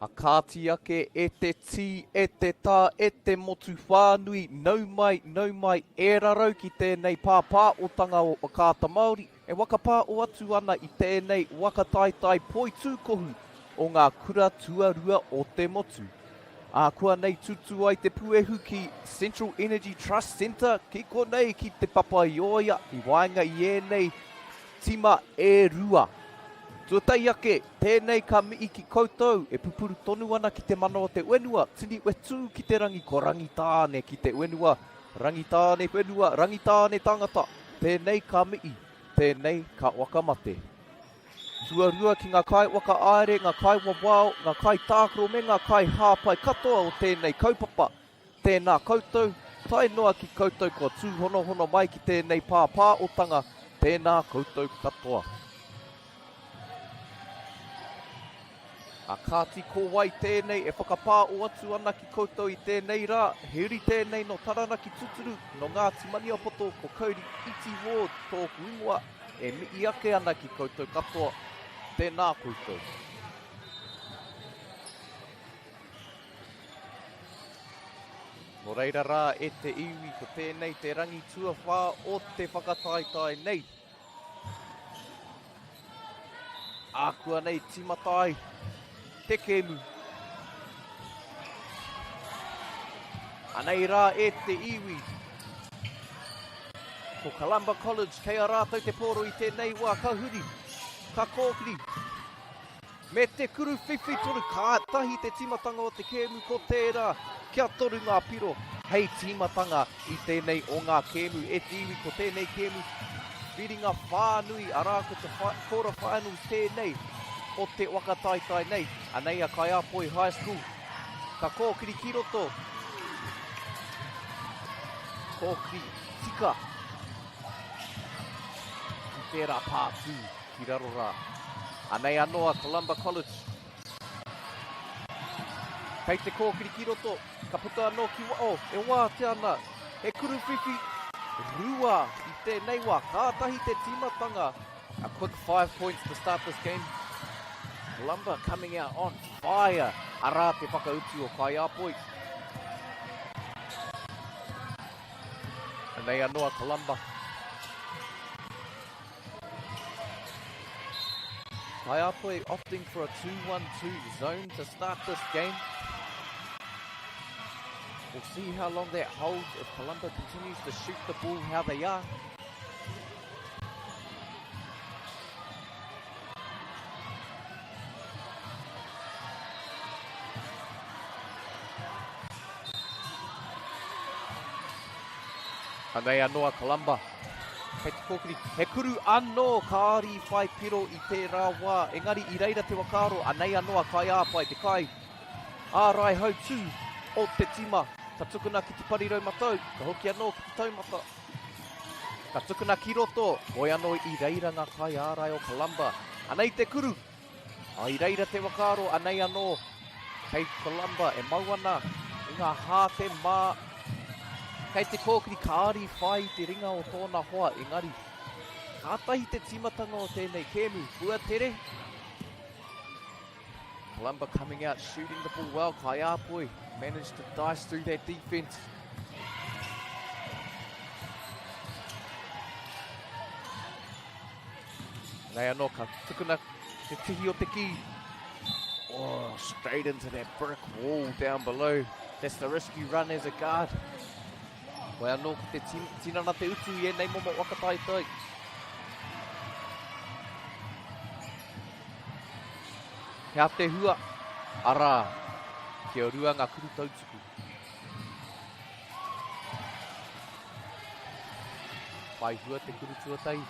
A kāti ake e te tī, e te tā, e te motu whānui, nau mai, nau mai, e rarau ki tēnei pāpāotanga o Whakaata Māori e whakapāo atu ana i tēnei waka taetae poitūkohu o ngā kura tuarua o te motu. Ākuanei tūtū ai te puehu ki Central Energy Trust Centre ki konei ki Te Papaioea i waenga i ēnei tima e rua. Tuatahi ake, tēnei ka mihi ki koutou e pupuru tonu ana ki te mana o te whenua, tini whetū ki te rangi ko Rangitāne ki te whenua, Rangitāne whenua, Rangitāne tangata, tēnei ka mihi, tēnei ka whakamate. Tuarua ki ngā kaiwhakahaere, ngā kaiwawao, ngā kaitākaro me ngā kaihāpai katoa o tēnei kaupapa, Tēnā koutou, tae noa ki koutou kua tūhonohono mai ki tēnei pāpāotanga, tēnā koutou katoa. A kāti ko wai tēnei e whakapāo atu ana ki koutou i tēnei rā, he uri tēnei nō Taranaki tuturu, nō Ngāti Maniapoto, ko Kauri Iti Ward tōku ingoa, e mihi ake ana ki koutou katoa, tēnā koutou. Nō reira rā e te iwi, ko tēnei te rangi tuawhā o te whakataetae nei. Ākuanei tīmata ai te kēmu. Anei rā e te iwi. Ko Columba College kei a rātou te pōro i tēnei wā ka huri, ka kōkiri. Me te kuruwhiwhi tonu, kātahi te tīmatanga o te kēmu ko tērā, kia toru ngā piro hei tīmatanga i tēnei o ngā kēmu. E te iwi, ko tēnei kēmu whiringa whānui, arā ko te quarter finals tēnei o te waka taetae nei. Anei a Kaiapoi High School, ka kōkiri ki roto, kōkiri tika ki tērā pātū. Ki raro rā. Anei anō a Columba College. Kei te kōkiri ki roto, ka puta anō ki waho, e wātea ana. He kuruwhiwhi rua i tēnei wā. Kātahi te tīmatanga. A quick 5 points to start this game. Columba coming out on fire. Arā te whakautu o Kaiapoi. Anei anō a Columba. Kaiapoi opting for a 2-1-2 zone to start this game. We'll see how long that holds if Columba continues to shoot the ball how they are. Anei anō a Columba. Kei te kōkiri. He kuru anō kāore i whai piro i tērā wā, engari i reira te whakaaro, anei anō a Kaiāpai, te kai ārai hautū o te tima. Ka tukuna ki te parirau matau, ka hoki anō ki te taumata. Ka tukuna ki roto, hoi anō i reira ngā kaiārai o Columba. Anei te kuru, I reira te whakaaro, anei anō kei Columba e mau ana i ngā hāte mā. Kei te kōkiri kāri whai i te ringa o tōna hoa, engari kātahi te tīmatanga o tēnei kēmu. Hua tere. Columba coming out, shooting the ball well. Kaiapoi managed to dice through that defense. Nei anō, ka tukuna te tihi o te kī. Oh, straight into that brick wall down below. That's the risk you run as a guard. Koe anō ko te tinana te utu i ēnei momo waka taetae. Hea te hua? Arā, kia rua ngā kuru tautuku. Whai hua te kuru tuatahi.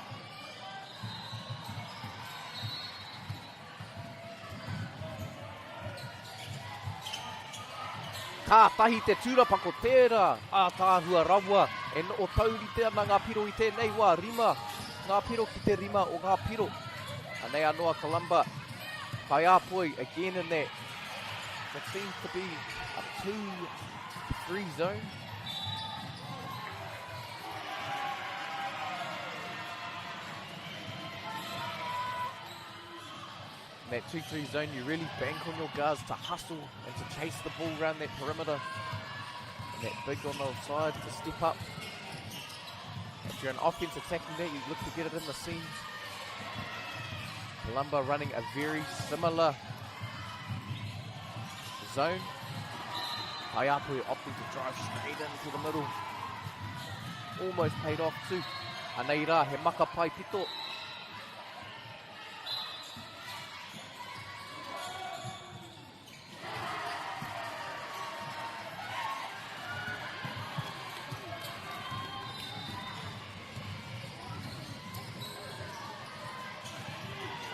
Kātahi te tūrapako tērā, ātaahua rawa, e noho taurite ana ngā piro i tēnei wā, rima ngā piro ki te rima o ngā piro. Anei anō a Columba, Kaiapoi again in that what seems to be a 2-3 zone. In that 2-3 zone, you really bank on your guards to hustle and to chase the ball around that perimeter. And that big on the side to step up. If you're an offense attacking that, you look to get it in the seams. Columba running a very similar zone. Kaiapoi opting to drive straight into the middle. Almost paid off too. Anei rā, he maka pai pito.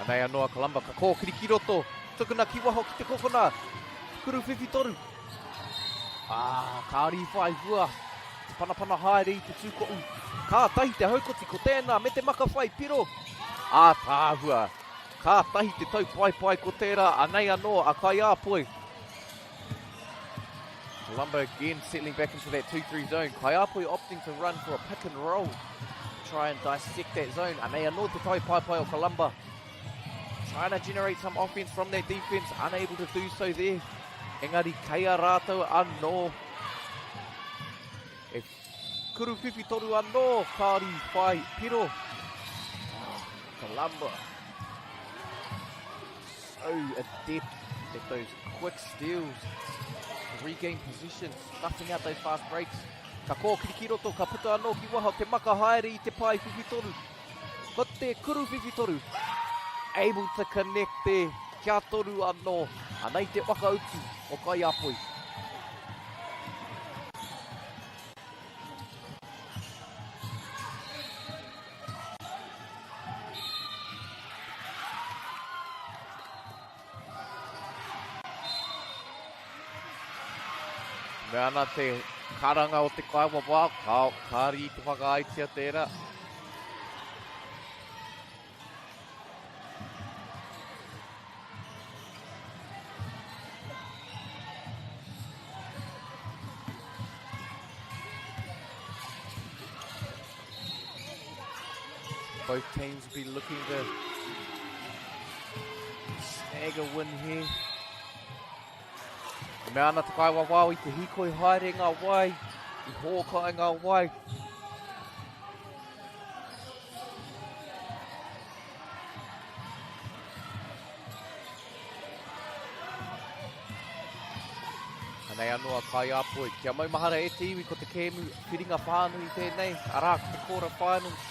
Anei anō a Columba, ka kōkiri ki roto, tukuna ki waho ki te kokona, kuru whiwhi toru. Ah, kāri whai hua, te panapana haere i te tūkoʻu. Kātahi te haukoti ko tēnā me te maka whai piro. Ātaahua, Kātahi te taupaepae ko tērā, anei anō a Kaiāpoi. Columba again settling back into that 2-3 zone. Kaiāpoi opting to run for a pick and roll. Try and dissect that zone. Anei anō te taupaepae o Columba. Trying to generate some offense from that defense, unable to do so there. Engari kei a rātou anō. E kuru whiwhi toru anō, kāri whai piro. Oh, Columba. So adept at those quick steals to regain position, snuffing out those fast breaks. Ka kōkiri ki roto, ka puta anō ki waho, te maka haere i te pae whiwhi toru. Ko te kuru whiwhi toru. Able to connect there, kia toru anō. Anei te whakautu o Kaiapoi. Mea ana te karanga o te kaiwawao, ka, kāri i te whakaaetia tērā. Both teams will be looking to snag a win here. Mea ana te kaiwawao i te hīkoi haere ngā wai, i hōkai ngā wai. Anei anō a Kaiapoi. Kia maumahara e te iwi ko te kēmu whiringa whānui tēnei, arā ko te quarter finals.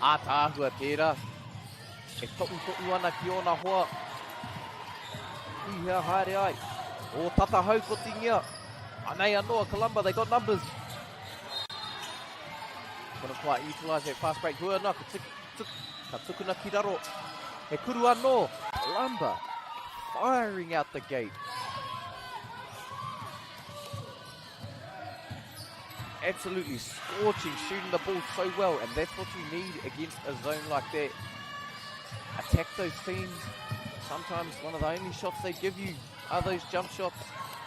Ātaahua tērā. E toʻutoʻu ana ki ōna hoa. Ki hea haere ai. O tata haukotingia. Anei anō a Columba, they got numbers. Couldn't quite utilise that fast break. Hua ana, ka, tuk, tuk, ka tukuna ki raro. He kuru anō. Columba firing out the gate. Absolutely scorching, shooting the ball so well, and that's what you need against a zone like that. Attack those seams. Sometimes one of the only shots they give you are those jump shots.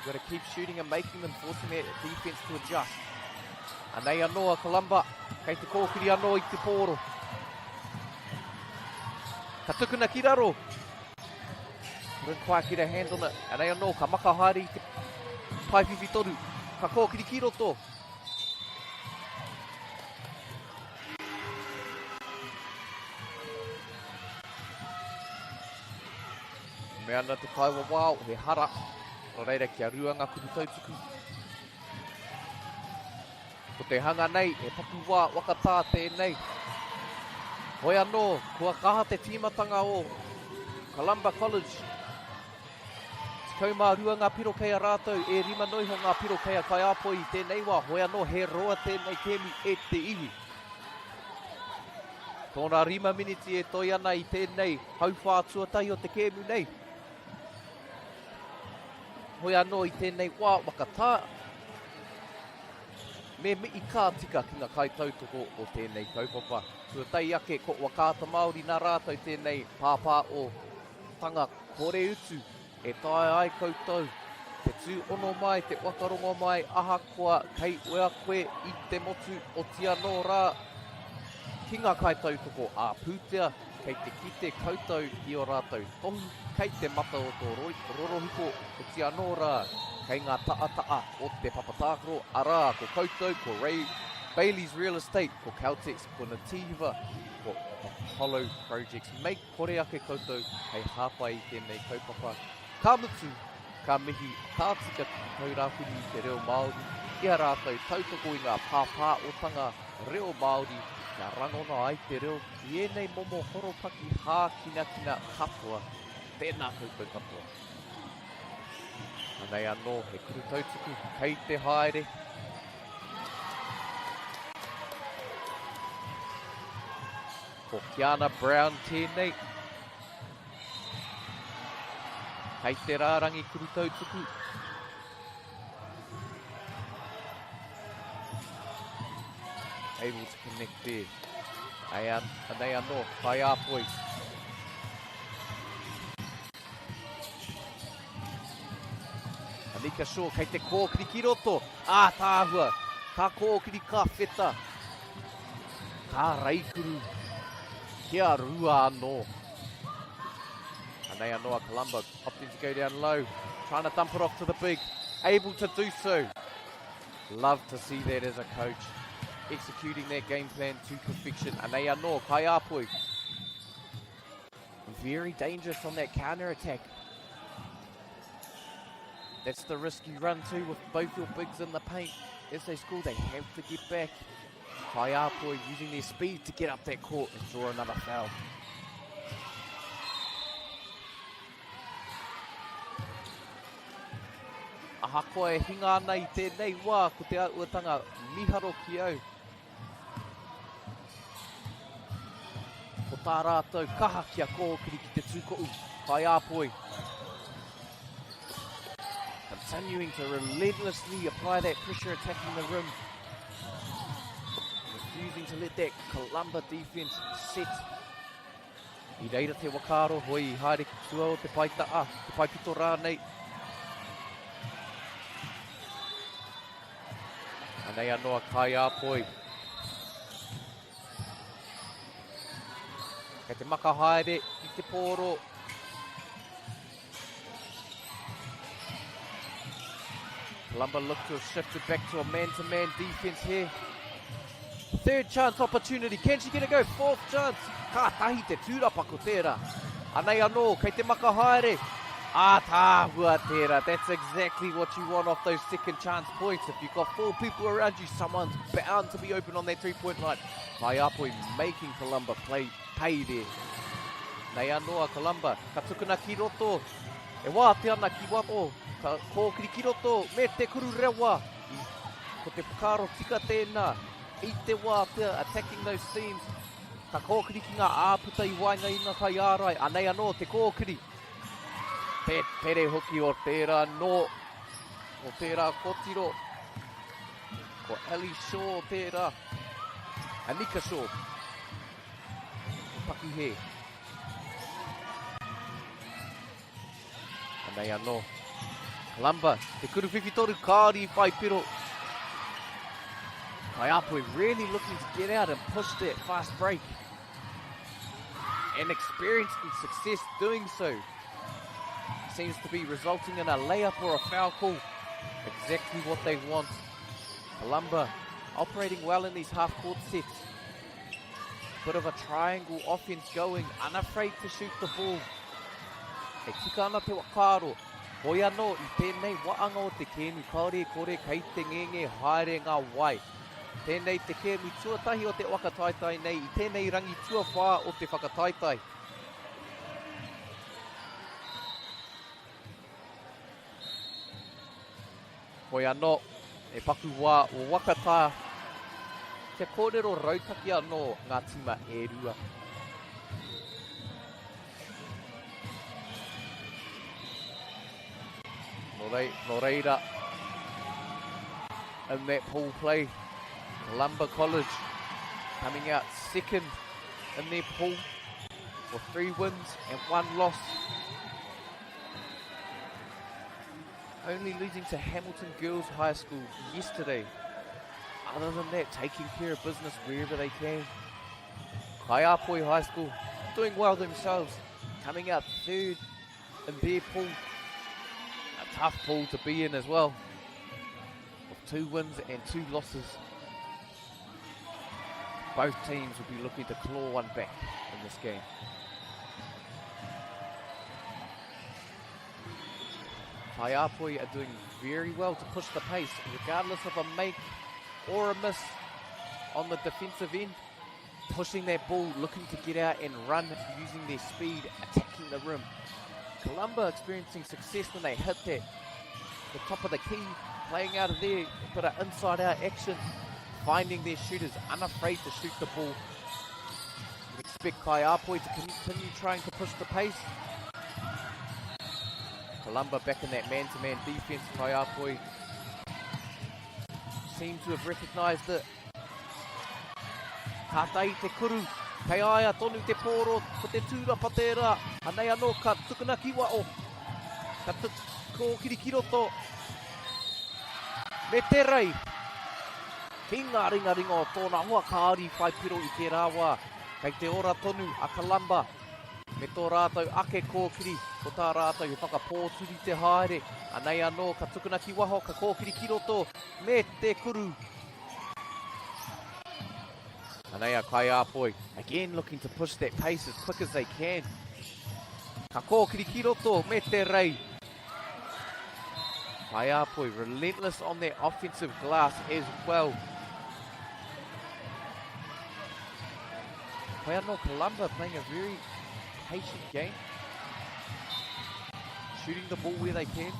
You've got to keep shooting and making them, forcing that defense to adjust. Anei anō a Columba, kei te kōkiri anō i te pōro. Ka tukuna ki raro. Couldn't quite get a hand on it. Anei anō, ka maka haere i te pae whiwhi toru. Ka kōkiri ki roto. Mea ana te kaiwawao, he hara. Nō reira, kia rua ngā kupu tautuku. Ko te hanga nei, he paku wā wakatā tēnei. Hoi anō, kua kaha te tīmatanga o Columba College. 12 ngā piro kei a rātou, e rima noiho ngā piro kei a Kaiapoi i tēnei wā. Hoi anō, he roa tēnei kēmu e te iwi. Tōna rima miniti e toi ana i tēnei hauwhā tuatahi o te kēmu nei. Hoi anō i tēnei wā wakatā, me mihi ka tika ki ngā kaitautoko o tēnei kaupapa. Tuatahi ake ko Whakaata Māori nā rātou tēnei pāpā o tanga kore utu e taea ai koutou te tūhono mai, te whakarongo mai ahakoa kei wea koe i te motu, otianō rā. Ki ngā kaitautoko ā-pūtea, kei te kite koutou i ō rātou tohu kei te mata o tō rorohiko, oti anō rā, kei ngā taʻataʻa o te papa tākaro, arā, ko koutou, ko Ray Bayleys Real Estate, ko Caltex, ko Nativa, ko Apollo Projects. Mei kore ake koutou hei hāpai i tēnei kaupapa. Ka mutu, ka mihi ka tika ki Te Taurāwhiri i te Reo Māori i a rātou tautoko i ngā pāpāotanga reo Māori kia rangona ai te reo i ēnei momo horopaki hākinakina katoa. Tēnā koutou katoa. Anei anō he kuru tautuku kei te haere. Ko Kiana Brown tēnei. Kei te rārangi kuru tautuku. Able to connect there. Ai an, anei anō, kai āpoi. Anika Shaw kei te kōkiri ki roto. Ātaahua. Ka kōkiri ka wheta. Ka raikuru. Kia rua anō. Anei anō a Columba, opting to go down low, trying to dump it off to the big, able to do so. Love to see that as a coach, executing that game plan to perfection. Anei anō, Kaiapoi. Very dangerous on that counter attack. That's the risk you run too with both your bigs in the paint. As they score, they have to get back. Kaiapoi using their speed to get up that court and draw another foul. Ahakoa e hinga ana i tēnei wā, ko te āhuatanga miharo ki au. Ko tā rātou kaha kia kōkiri ki te tūko'u, Kaiapoi. Continuing to relentlessly apply that pressure attacking the rim. Refusing to let that Columba defense set. I reira te whakaaro hoi i haere ki tua o te paita'a, te paepito rānei. Anei anō a Kaiāpoi. Kei te maka haere i te pōro. Columba look to have shifted back to a man-to-man -man defense here. Third chance opportunity. Can she get a go? Fourth chance. Ka tahi te tūrapa ko tērā. Anei anō, kei te maka haere. Ātaahua tērā. That's exactly what you want off those second chance points. If you've got four people around you, someone's bound to be open on that three-point line. Kaiapoi making Columba play, pay there. Nei anō a Columba, ka tukuna ki roto. E wātea ana ki waho, ka kōkiri ki roto me te kuru rewa. Ko te whakaaro tika tēnā, i te wātea, attacking those seams. Ka kōkiri ki ngā āputa i waenga i ngā kaiārai. Anei anō te kōkiri. Te tere hoki o tērā nō, o tērā kotiro. Ko Ellie Shaw tērā. Anika Shaw. Paku hē. Anei anō. Columba, te kuru whiwhitoru, kāri whai piro. Kaiapoi really looking to get out and push that fast break. And experiencing success doing so. Seems to be resulting in a layup or a foul call. Exactly what they want. Columba operating well in these half-court sets. Bit of a triangle offense going, unafraid to shoot the ball. E tika ana te whakaaro, hoi anō i tēnei waanga o te kēmu kāore e kore kei te ngenge haere ngā wai. Tēnei te kēmu tuatahi o te waka taetae nei i tēnei rangi tuawhā o te whakataetae. Hoi anō, e paku wā o Wakatā kia kōrero rautaki anō ngā tīma e rua. Nō, rei, nō reira, in that pool play, Columba College coming out second in their pool for three wins and one loss. Only losing to Hamilton Girls High School yesterday. Other than that, taking care of business wherever they can. Kaiapoi High School doing well themselves, coming out third in their pool. A tough pool to be in as well, with 2 wins and 2 losses. Both teams will be looking to claw one back in this game. Kaiapoi are doing very well to push the pace, regardless of a make or a miss on the defensive end. Pushing that ball, looking to get out and run using their speed, attacking the rim. Columba experiencing success when they hit that the top of the key, playing out of there, but an inside-out action, finding their shooters, unafraid to shoot the ball. You expect Kaiapoi to continue trying to push the pace. Columba back in that man-to-man defense. Kaiapoi seem to have recognised it. Kātahi te kuru, kei a ia tonu te pōro, ko te tūrapa tērā, anei anō ka tukuna ki waho, ka kōkiri ki roto, me te rei, ki ngā ringaringa o tōna hoa kāore i whai piro i tērā wā, kei te ora tonu a Kalamba, me tō rātou ake kōkiri, ko tā rātou he whakapōturi te haere, anei anō ka tukuna ki waho, ka kōkiri ki roto, me te kuru. Anei a Kaiapoi, again looking to push that pace as quick as they can. Ka kōkiri ki roto me te rei. Kaiapoi relentless on their offensive glass as well. Koe anō Columba playing a very patient game. Shooting the ball where they can.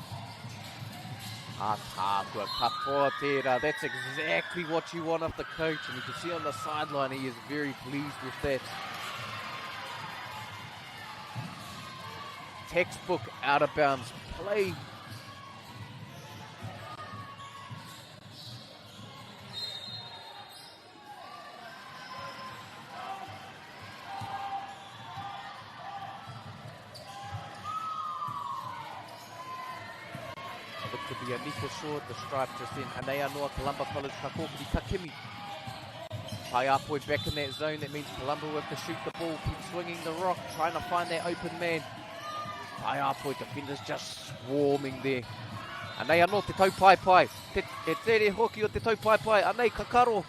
Ātaahua katoa tērā. That's exactly what you want off the coach. And you can see on the sideline he is very pleased with that. Textbook out of bounds play. Look to be Anika Shaw at the stripe just then. Anei anō a Columba College ka kōkiri ka kimi. Kaiapoi back in that zone. That means Columba will have to shoot the ball, keep swinging the rock, trying to find that open man. Kaiapoi defenders just swarming there. Anei anō te taupaepae. Te, e tere hoki o te taupaepae. Anei ka karo.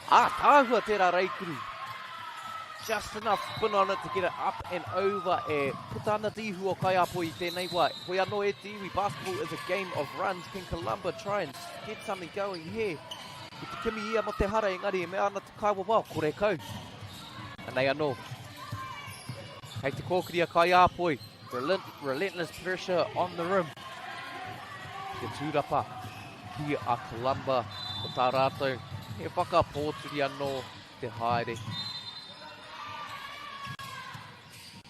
Ātaahua tērā reikuru. Just enough spin on it to get it up and over. E puta ana te ihu o Kaiapoi i tēnei wā. Hoi anō e te iwi, basketball is a game of runs. Can Columba try and get something going here? I te kimi ia mo te hara, engari e mea ana te kaiwawao, kore kau. Anei anō. Hei te kōkiri a Kaiapoi. Relent, relentless pressure on the rim. Te tūrapa ki a Columba. Ko tā rātou, he whakapōturi anō te haere.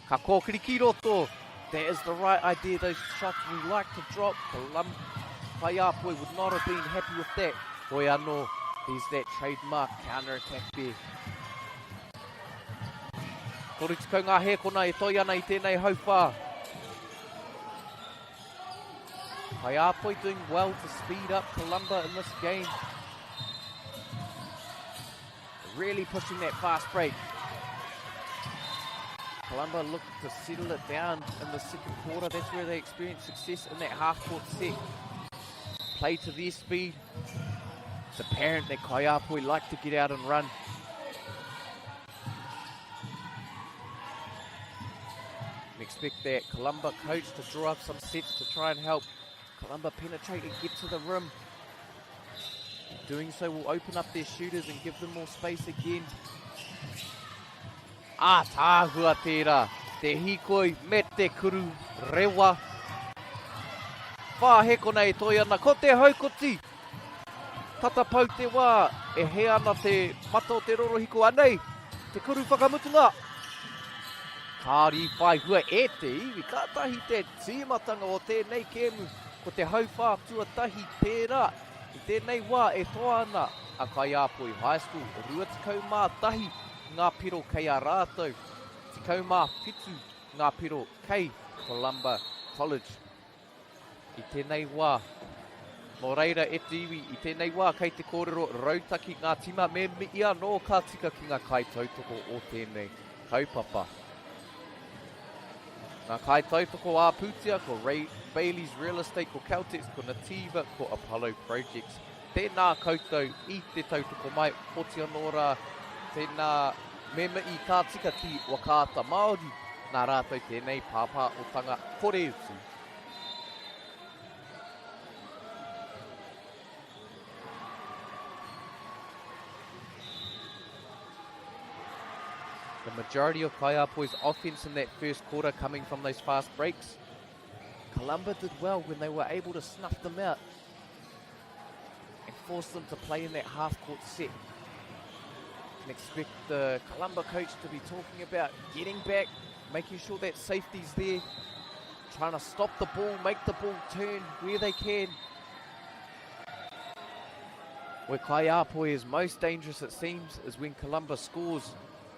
Ka kōkiri ki roto. That is the right idea. Those shots we like to drop. Columba Kaiapoi would not have been happy with that. Hoi anō, there's that trademark counter-attack there. 30 ngā hēkona e toi ana i tēnei hauwhā. Kaiapoi doing well to speed up Columba in this game. Really pushing that fast break. Columba looked to settle it down in the second quarter. That's where they experienced success in that half-court set. Play to their speed. It's apparent that Kaiapoi like to get out and run. And expect that Columba coach to draw up some sets to try and help Columba penetrate and get to the rim. Doing so will open up their shooters and give them more space again. Ātaahua tērā, te hīkoi me te kuru rewa. Whā hēkona e toi ana, ko te haukoti! Tata pau te wā, e hē ana te mata o te rorohiko, anei, te kuru whakamutunga! Kāore i whai hua e te iwi, kātahi te tīmatanga o tēnei kēmu, ko te hauwhā tuatahi tērā. I tēnei wā e toa ana a Kaiapoi High School, 21 ngā piro kei a rātou, 17 ngā piro kei Columba College. I tēnei wā, Nō reira e te iwi, i tēnei wā kei te kōrero rautaki ngā tīma me mihi anō ka tika ki ngā kaitautoko o tēnei kaupapa. Ngā kaitautoko ā-pūtea ko Ray, Bayleys Real Estate, ko Caltex, ko Nativa, ko Apollo Projects. Tēnā koutou i te tautoko mai, oti anō rā, tēnā me mihi ka tika ki Whakaata Māori, nā rātou tēnei pāpāotanga kore utu. The majority of Kaiapoi's offense in that first quarter coming from those fast breaks. Columba did well when they were able to snuff them out and force them to play in that half-court set. Can expect the Columba coach to be talking about getting back, making sure that safety's there, trying to stop the ball, make the ball turn where they can. Where Kaiapoi is most dangerous, it seems, is when Columba scores,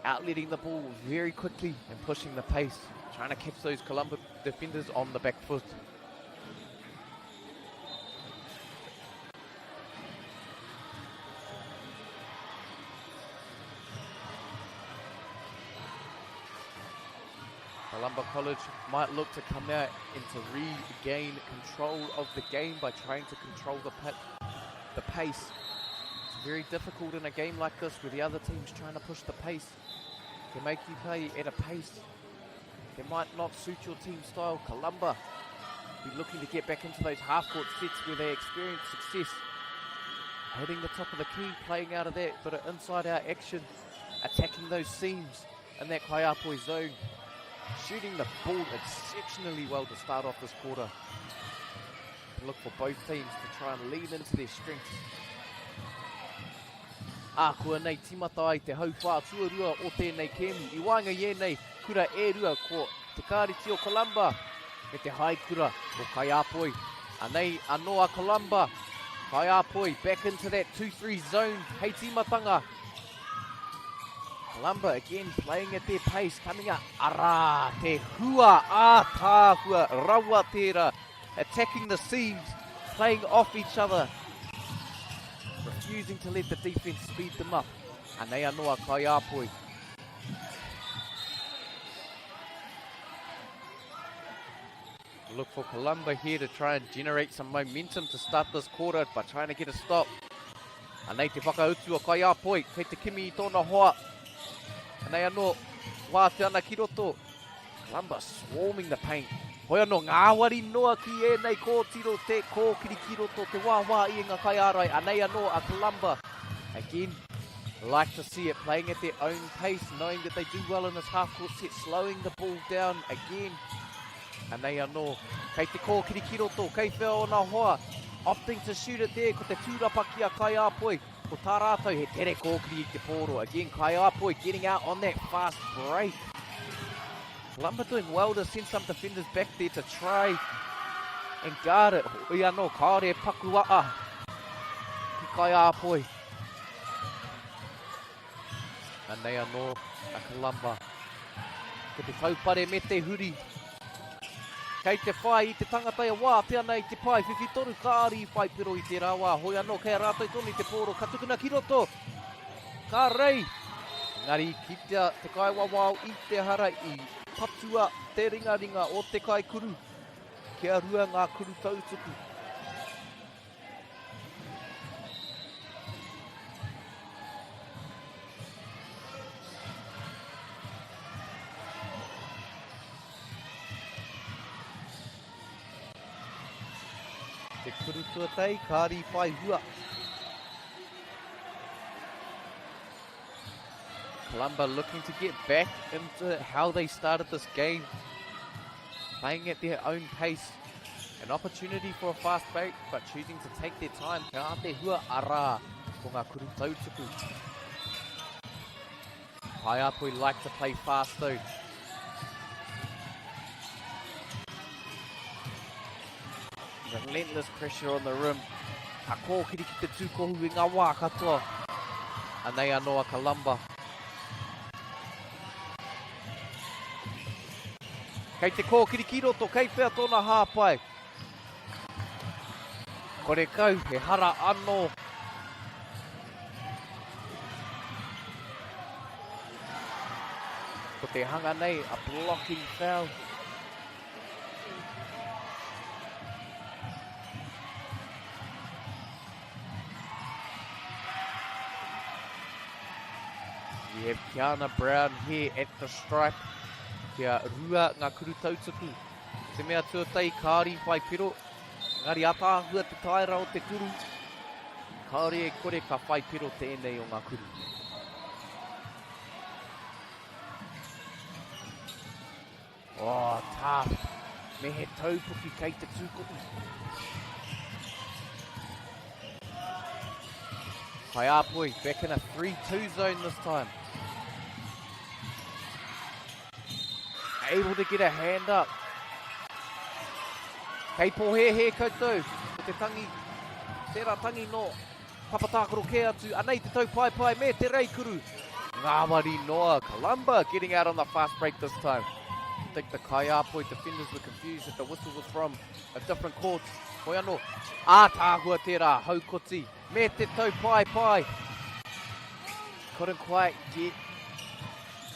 outletting the ball very quickly and pushing the pace, trying to catch those Columba defenders on the back foot. Columba College might look to come out and to regain control of the game by trying to control the, the pace. It's very difficult in a game like this where the other team's trying to push the pace to make you play at a pace that might not suit your team style. Columba be looking to get back into those half-court sets where they experience success. Hitting the top of the key, playing out of that bit of inside-out action, attacking those seams in that Kaiapoi zone. Shooting the ball exceptionally well to start off this quarter. Look for both teams to try and lean into their strengths. Ākua nei timata ai te hauwhā tuarua o tēnei kēmu. I waenga i ēnei kura e rua ko Te Kāreti o Columba me te Haikura o Kaiapoi. Anei anō a Columba. Kaiapoi back into that 2-3 zone hei tīmatanga. Columba again playing at their pace, coming up. Arā, te hua ātaahua rawa tērā. Attacking the seams, playing off each other. Refusing to let the defense speed them up. Anei anō a Kaiapoi. Look for Columba here to try and generate some momentum to start this quarter by trying to get a stop. Anei te whakautu o Kaiapoi, kei te kimi i tōna hoa. Anei anō, wātea ana ki roto. Columba swarming the paint. Hoi anō, ngāwari noa ki ēnei kōtiro te kōkiri ki roto, te wāwā i ngā kaiārai. Anei anō a Columba. Again, like to see it playing at their own pace, knowing that they do well in this half-court set, slowing the ball down again. Anei anō, kei te kōkiri ki roto, kei whea ōna hoa, opting to shoot it there, ko te tūrapa ki a Kaiāpoi, ko tā rātou he tere kōkiri i te pōro. Again, Kaiāpoi getting out on that fast break. Columba doing well to send some defenders back there to try and guard it. Hoi anō, kāore e paku aa ki Kaiāpoi. Anei anō a Columba. Ko te taupare me te huri. Kei te whai i te tangata e wātea ana i te pae whiwhitoru kāri i whai pero i tērā wā. Hoi anō kei a rātou tonu i te pōro ka tukuna ki roto. Ka rei. Engari kitea te kaiwawao i te hara i patua te ringaringa o te kaikuru. Kia rua ngā kuru tautuku. Te kuru tuatahi, kāri whai hua. Columba looking to get back into how they started this game. Playing at their own pace. An opportunity for a fast break, but choosing to take their time. Ka te hua arā ko ngā kuru tautuku. Kaiapoi like to play fast though. Relentless pressure on the rim. Ka kōkiri ki te tūkohu i ngā wā katoa. Anei anō a Kalamba. Kei te kōkiri ki roto, kei whea tōna hāpai. Korekau, he hara anō. Ko te hanga nei, a blocking foul. We have Kiana Brown here at the stripe. Kia rua ngā kuru tautuku. Te mea tuatahi kāore i whai piro, engari ataahua te taera o te kuru. Kāore e kore ka whai piro tēnei o ngā kuru. Oh, tough. Me he taupuki kei te tūkohu. Kaiapoi back in a 3-2 zone this time. Able to get a hand up. Kei pōhēhē koutou ko te tangi, tērā tangi no papa tākaro kē atu. Anei te taupaepae me te reikuru. Ngāwari noa. Columba getting out on the fast break this time. I think the Kaiapoi defenders were confused that the whistle was from a different court. Hoi anō, ātaahua tērā haukoti me te taupaepae. Couldn't quite get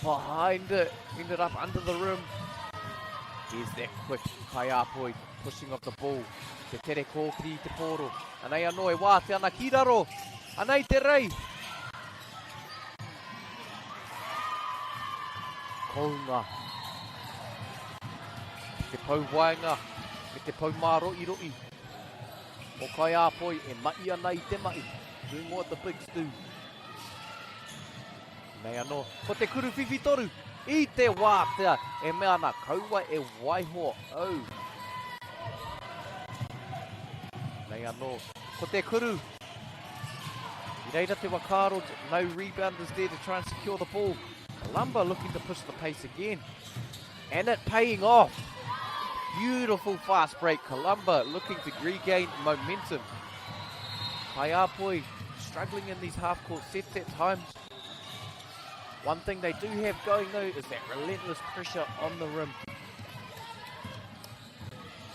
behind it, ended up under the rim. Here's that quick Kaiapoi pushing of the ball. Te tere kōkiri i te pōro. Anei anō e wātea ana ki raro. Anei te rei. Kounga. Te pou waenga me te pou māroiro'i o Kaiapoi e ma'i ana i te ma'i. Doing what the bigs do. Nei anō, ko te kuru whiwhitoru i te wātea e mea ana kaua e waiho au. Nei anō, ko te kuru. I reira te whakaaro, no rebounders there to try and secure the ball. Columba looking to push the pace again. And it paying off. Beautiful fast break. Columba looking to regain momentum. Kaiapoi struggling in these half-court sets at times. One thing they do have going though is that relentless pressure on the rim.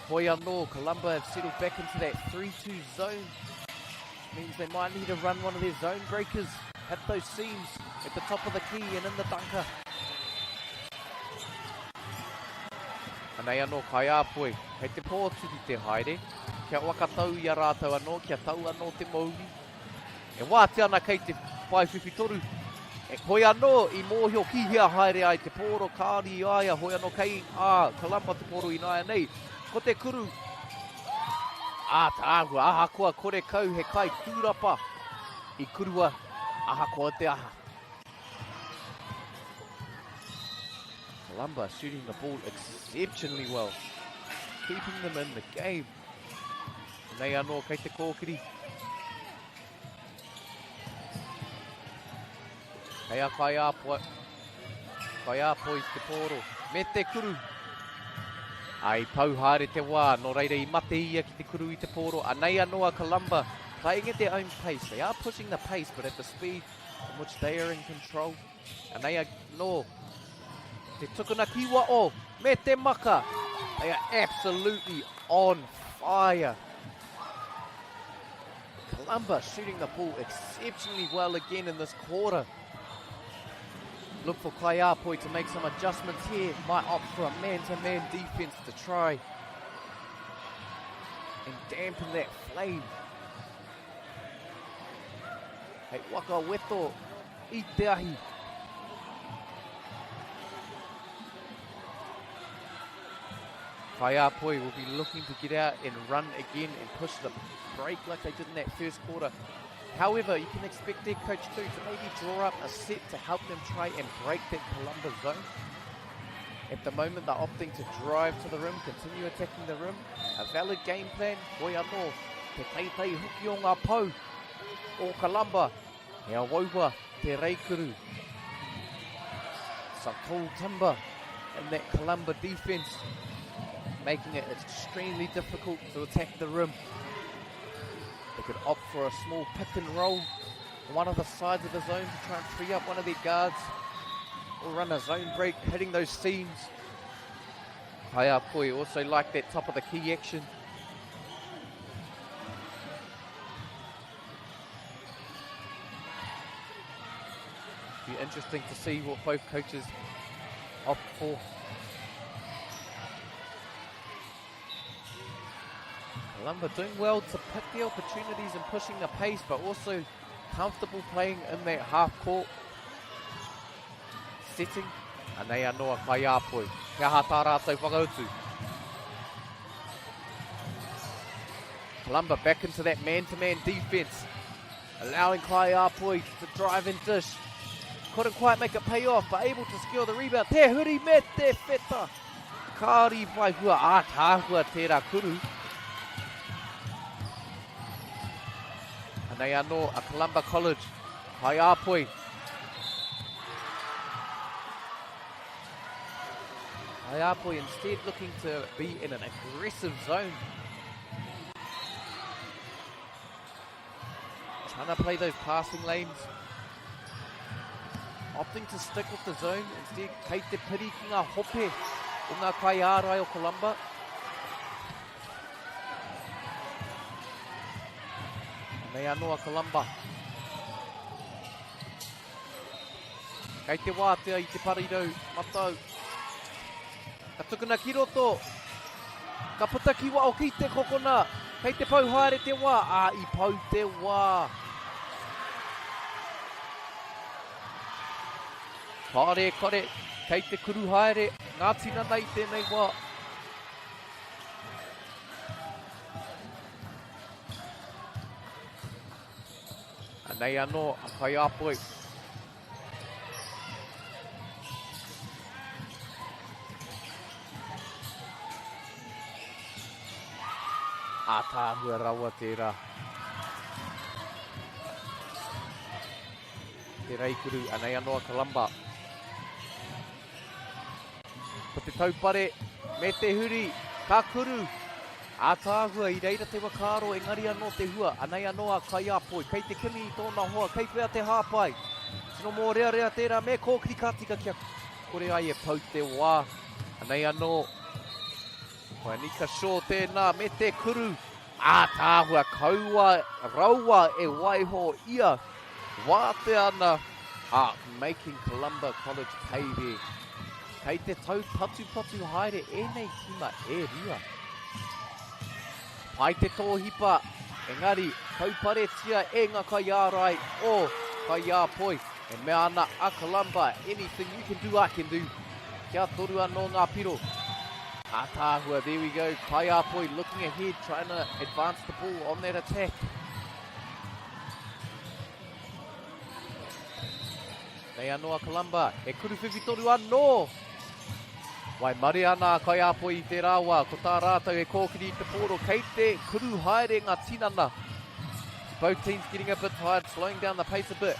Hoi anō, Columba have settled back into that 3-2 zone. Which means they might need to run one of their zone breakers. Hit those seams at the top of the key and in the dunker. Anei anō, Kaiapoi, kei te pōturi te haere, kia whakatau i a rātou anō, kia tau anō te mouri. E wātea ana kei te pae whiwhitoru. E hoi anō i mōhio ki hea haere ai te pōro, kāore i a ia, hoi anō kei a Columba te pōro ināianei. Ko te kuru ātaahua, ahakoa kore kau he kai tūrapa i kurua, ahakoa te aha. Columba shooting the ball exceptionally well, keeping them in the game. Nei anō kei te kōkiri. Kei a Kaiāpoi, Kaiāpoi te pōro, me te kuru. Ai, pau haere te wā, nō reira i mate ia ki te kuru i te pōro. Anei anō a Columba, playing at their own pace. They are pushing the pace, but at the speed in which they are in control. Anei anō te tukuna ki wao me te maka. They are absolutely on fire. Columba shooting the ball exceptionally well again in this quarter. Look for Kaiapoi to make some adjustments here. Might opt for a man-to-man -man defense to try and dampen that flame. Hei waka weto i te ahi. Kaiapoi will be looking to get out and run again and push the break like they did in that first quarter. However, you can expect their coach too to maybe draw up a set to help them try and break that Columba zone. At the moment, they're opting to drive to the rim, continue attacking the rim. A valid game plan, hoi anō, te teitei hoki o ngā pou o Columba. He awaua te reikuru. Some tall timber in that Columba defense, making it extremely difficult to attack the rim. They could opt for a small pick and roll on one of the sides of the zone to try and free up one of their guards or run a zone break, hitting those seams. Kaiapoi also like that top of the key action. Be interesting to see what both coaches opt for. Columba doing well to pick the opportunities and pushing the pace, but also comfortable playing in that half court setting. Anei anō a Kaiāpoi. He aha tā rātou whakautu? Columba back into that man-to-man defense, allowing Kaiāpoi to drive and dish. Couldn't quite make it pay off, but able to secure the rebound. Te huri me te wheta. Kāri whai hua, ātaahua tērā kuru. Anei anō a Columba College, Kaiāpoi. Kaiāpoi instead looking to be in an aggressive zone. Trying to play those passing lanes. Opting to stick with the zone instead. Kei te piri ki ngā hope o ngā kaiārai o Columba. Anei anō a Columba. Kei te wātea i te parirau matau. Ka tukuna ki roto. Ka puta ki waho ki te kokona. Kei te pau haere te wā. Ā, i pau te wā. Kāre e kore, kei te kuru haere ngā tinana i tēnei wā. Anei anō a Kaiāpoi. Ātaahua rawa tērā. Te Reikuru, anei anō a Columba. Ko te taupare me te huri, ka kuru. Ātaahua i reira te whakaaro engari anō te hua, anei anō a Kaiāpoi, kei te kimi i tōna hoa, kei whea te hāpai. Tino mōrearea tērā me kōkiri ka tika kia kore ai e pau te wā. Anei anō, ko Anika Shaw tēnā me te kuru. Ātaahua kaua rawa e waiho ia wātea ana a Making Columba College pay there. Kei te taupatupatu haere ēnei tīma e rua. Pai te tōhipa, engari kauparetia e ngā kaiārai o Kaiāpoi. E mea ana a Columba, anything you can do, I can do. Kia toru anō ngā piro. Ātaahua, there we go. Kaiāpoi looking ahead, trying to advance the ball on that attack. Nei anō a Columba, he kuruwhiwhi toru anō. Waimarie ana a Kaiāpoi i tērā wā, ko tā rātou he kōkiri i te pōro, kei te kuru haere ngā tinana. Both teams getting a bit tired, slowing down the pace a bit.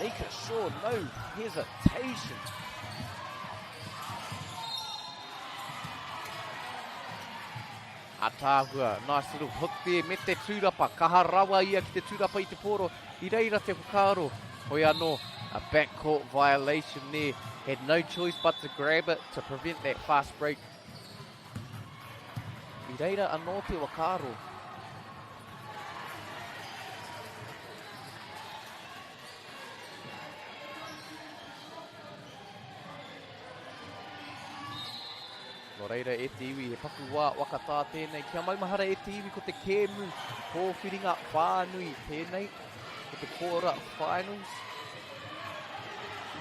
Nika Shaw, no hesitation. Ataahua, nice little hook there me te tūrapa, kaha rawa ia ki te tūrapa i te pōro, i reira te whakaaro, hoi anō, a backcourt violation there, had no choice but to grab it to prevent that fast break. I reira anō te whakaaro. Nō reira e te iwi, he paku wā whakatā tēnei. Kia maumahara e te iwi ko te kēmu kōwhiringa whānui tēnei, ko te quarter finals.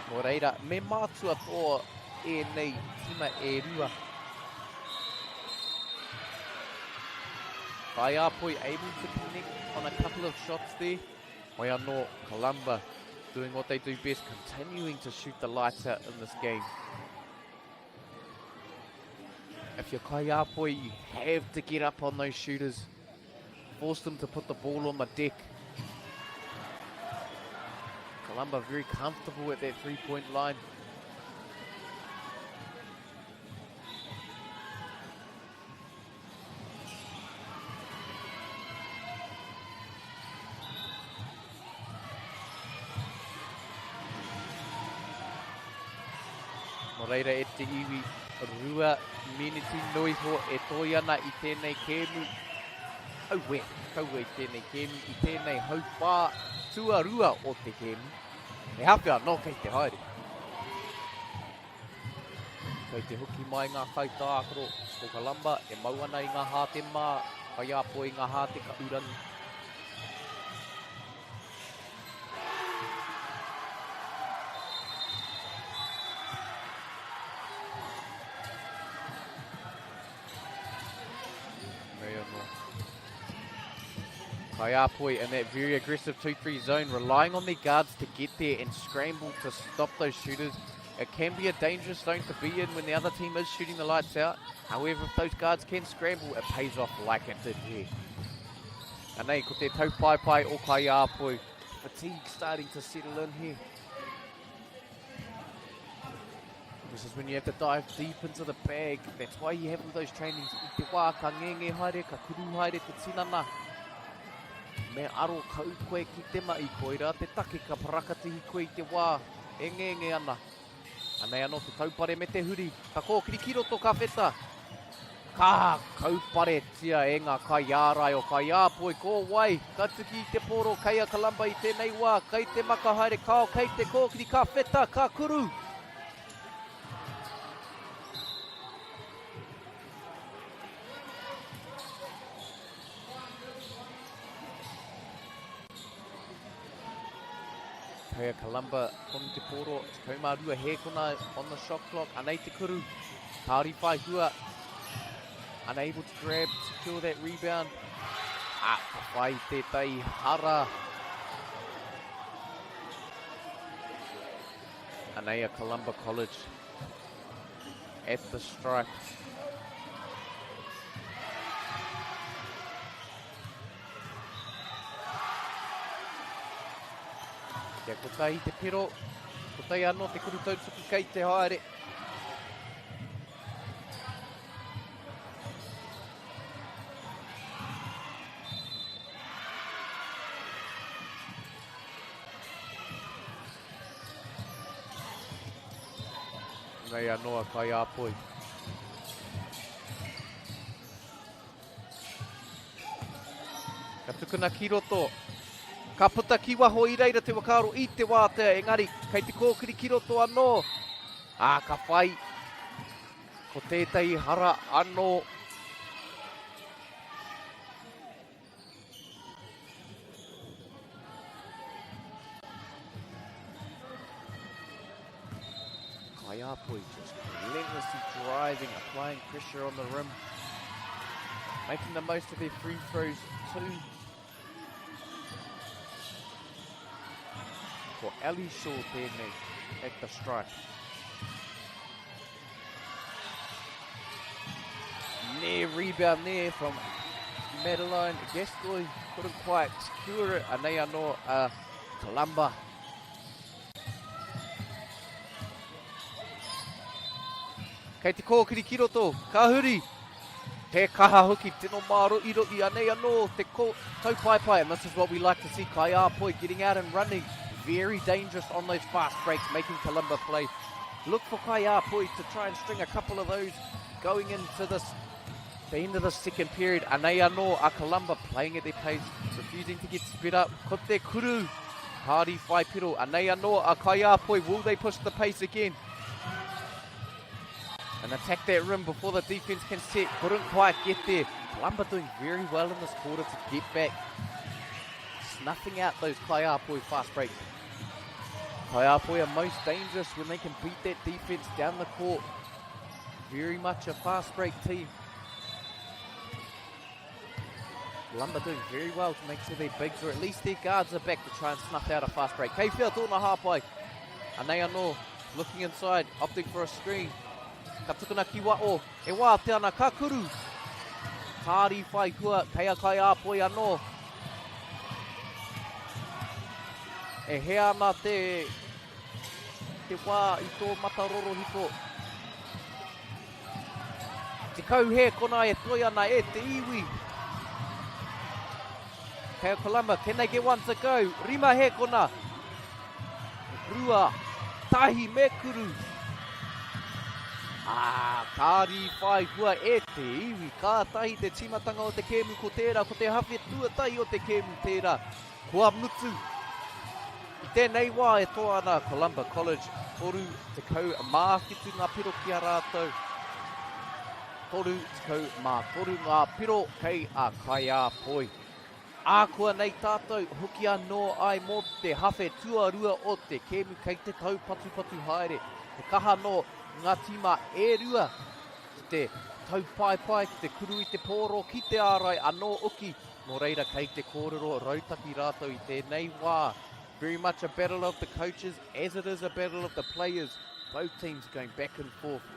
Nō reira, me mātua toa ēnei tima e rua. Kaiāpoi able to connect on a couple of shots there. Hoi anō, Columba doing what they do best, continuing to shoot the lights out in this game. If you're Kaiapoi, you have to get up on those shooters. Force them to put the ball on the deck. Columba very comfortable at that three-point line. Nō reira e te iwi, rua miniti noa iho e toi ana i tēnei kēmu. Aue, kaua i tēnei kēmu, i tēnei hauwhā tuarua o te kēmu. He hawhe anō kei te haere. Kei te hoki mai ngā kaitākaro o Kalamba e mau ana i ngā hāte mā, kaiāpoi i ngā hāte kahurangi. Nei anō. Kaiapoi in that very aggressive 2-3 zone, relying on their guards to get there and scramble to stop those shooters. It can be a dangerous zone to be in when the other team is shooting the lights out. However, if those guards can scramble, it pays off like it did here. Anei, ko te taupaepae o Kaiapoi. Fatigue starting to settle in here. This is when you have to dive deep into the bag. That's why you have all those trainings. I te wā, ka ngenge haere, ka kuru haere te tinana. Me aro kau koe ki te mahi, koirā te take ka parakatihi koe i te wā e ngenge ana. Anei anō te taupare me te huri. Ka kōkiri ki roto ka wheta. Ka kauparetia e ngā kaiārai o Kaiāpoi, ko wai ka tuki i te pōro kei a Columba i tēnei wā, kei te maka haere kao, kei te kōkiri, ka wheta, ka kuru. Kei a Columba tonu te pōro, 12 hēkona on the shot clock, anei te kuru. Kāore i whai hua. Unable to grab, secure that rebound. Ah, ka whai tētahi hara. Anei a Columba College at the stripe. Kia kotahi te pero, kotahi anō te kuru tautuku kei te haere. Nei anō a Kaiāpoi. Ka tukuna ki roto. Ka puta ki waho i reira te whakaaro i te wātea, engari kei te kōkiri ki roto anō. Ā, ka whai ko tētahi hara anō. Kaiapoi just relentlessly driving, applying pressure on the rim, making the most of their free throws too. Ko Ali Shaw tēnei at the stripe. Near rebound there from Madeline Gascoy. Couldn't quite secure it. Anei anō a Kalamba. Kei te kōkiri ki roto, ka huri. He kaha hoki, tino māroʻiroʻi, anei anō te ko, taupaepae. And this is what we like to see, Kaiapoi getting out and running. Very dangerous on those fast breaks, making Kalimba play. Look for Kaiapoi to try and string a couple of those going into this the end of the second period. Anei anō a Kalamba playing at their pace, refusing to get sped up. Ko te kuru, Kāri whai piro. Anei anō a Kaiapoi, will they push the pace again? And attack that rim before the defense can set. Couldn't quite get there. Kalamba doing very well in this quarter to get back. Snuffing out those Kaiapoi fast breaks. Kaiapoi are most dangerous when they can beat that defense down the court. Very much a fast break team. Lumber doing very well to make sure their bigs or at least their guards are back to try and snuff out a fast break. Kei whia tōna hāpai. Anei anō, looking inside, opting for a screen. Ka tukuna ki wao, e wātea ana, ka kuru. Kāri whai hua, kei a Kaiāpoi anō. E hea ana te, te wā i tō mata rorohiko. 10 hēkona e toe ana e te iwi. Kei a Columba, can they get one to go? Rima hēkona. Rua, tahi me kuru. Ah, kāri whai hua e te iwi. Kātahi te tīmatanga o te kēmu ko tērā, ko te hawhe tuatahi o te kēmu tērā. Kua mutu. I tēnei wā e toa ana Columba College, 37 ngā piro ki a rātou, 33 ngā piro kei a Kaiapoi. Ākuanei tātou, hoki anō ai mō te hawhe tuarua o te kēmu kei te taupatupatu haere. He kaha nō ngā tīma e rua ki te taupaepae, ki te kuru i te pōro, ki te ārai anō hoki. Nō reira kei te kōrero rautaki rātou i tēnei wā. Very much a battle of the coaches as it is a battle of the players. Both teams going back and forth.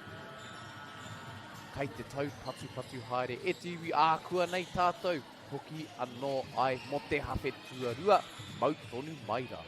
Kei te taupatupatu haere e te iwi ākuanei tātou. Hoki anō ai mō te hawhe tuarua, mau tonu mai rā.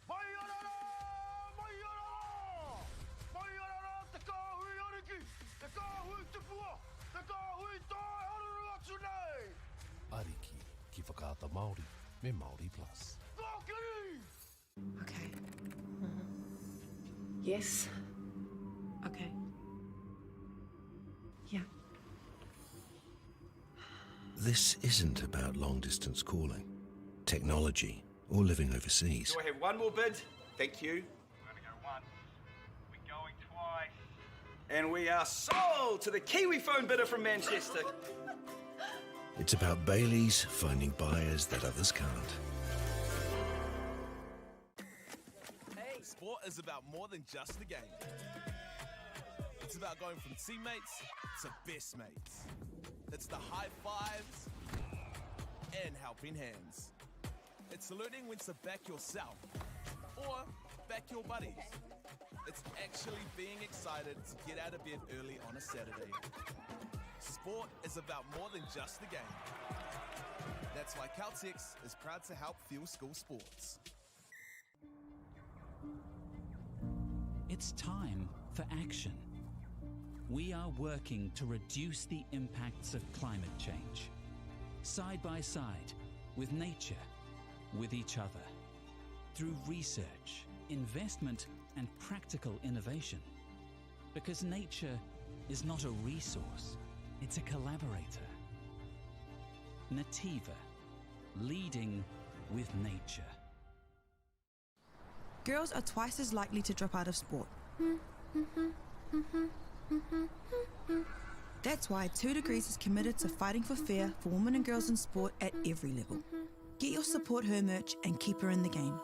Mai ana rā! Mai ana rā! Mai ana rā te kāhui ariki, te kāhui tupua, te kāhui tae haruru atu nei! Ariki ki Whakaata Māori me Māori Plus. Kōkiri! Okay. Yes. Okay. Yeah. This isn't about long distance calling, technology, or living overseas. Do I have one more bid? Thank you. We're going to go once. We're going twice. And we are sold to the Kiwi phone bidder from Manchester. It's about Bailey's finding buyers that others can't. Hey. Sport is about more than just the game. It's about going from teammates to best mates. It's the high fives and helping hands. It's learning when to back yourself or back your buddies. It's actually being excited to get out of bed early on a Saturday. Sport is about more than just the game. That's why Caltex is proud to help fuel school sports. It's time for action. We are working to reduce the impacts of climate change. Side by side, with nature, with each other. Through research, investment, and practical innovation. Because nature is not a resource, it's a collaborator. Nativa, leading with nature. Girls are twice as likely to drop out of sport. That's why 2 Degrees is committed to fighting for fair for women and girls in sport at every level. Get your Support Her merch and keep her in the game.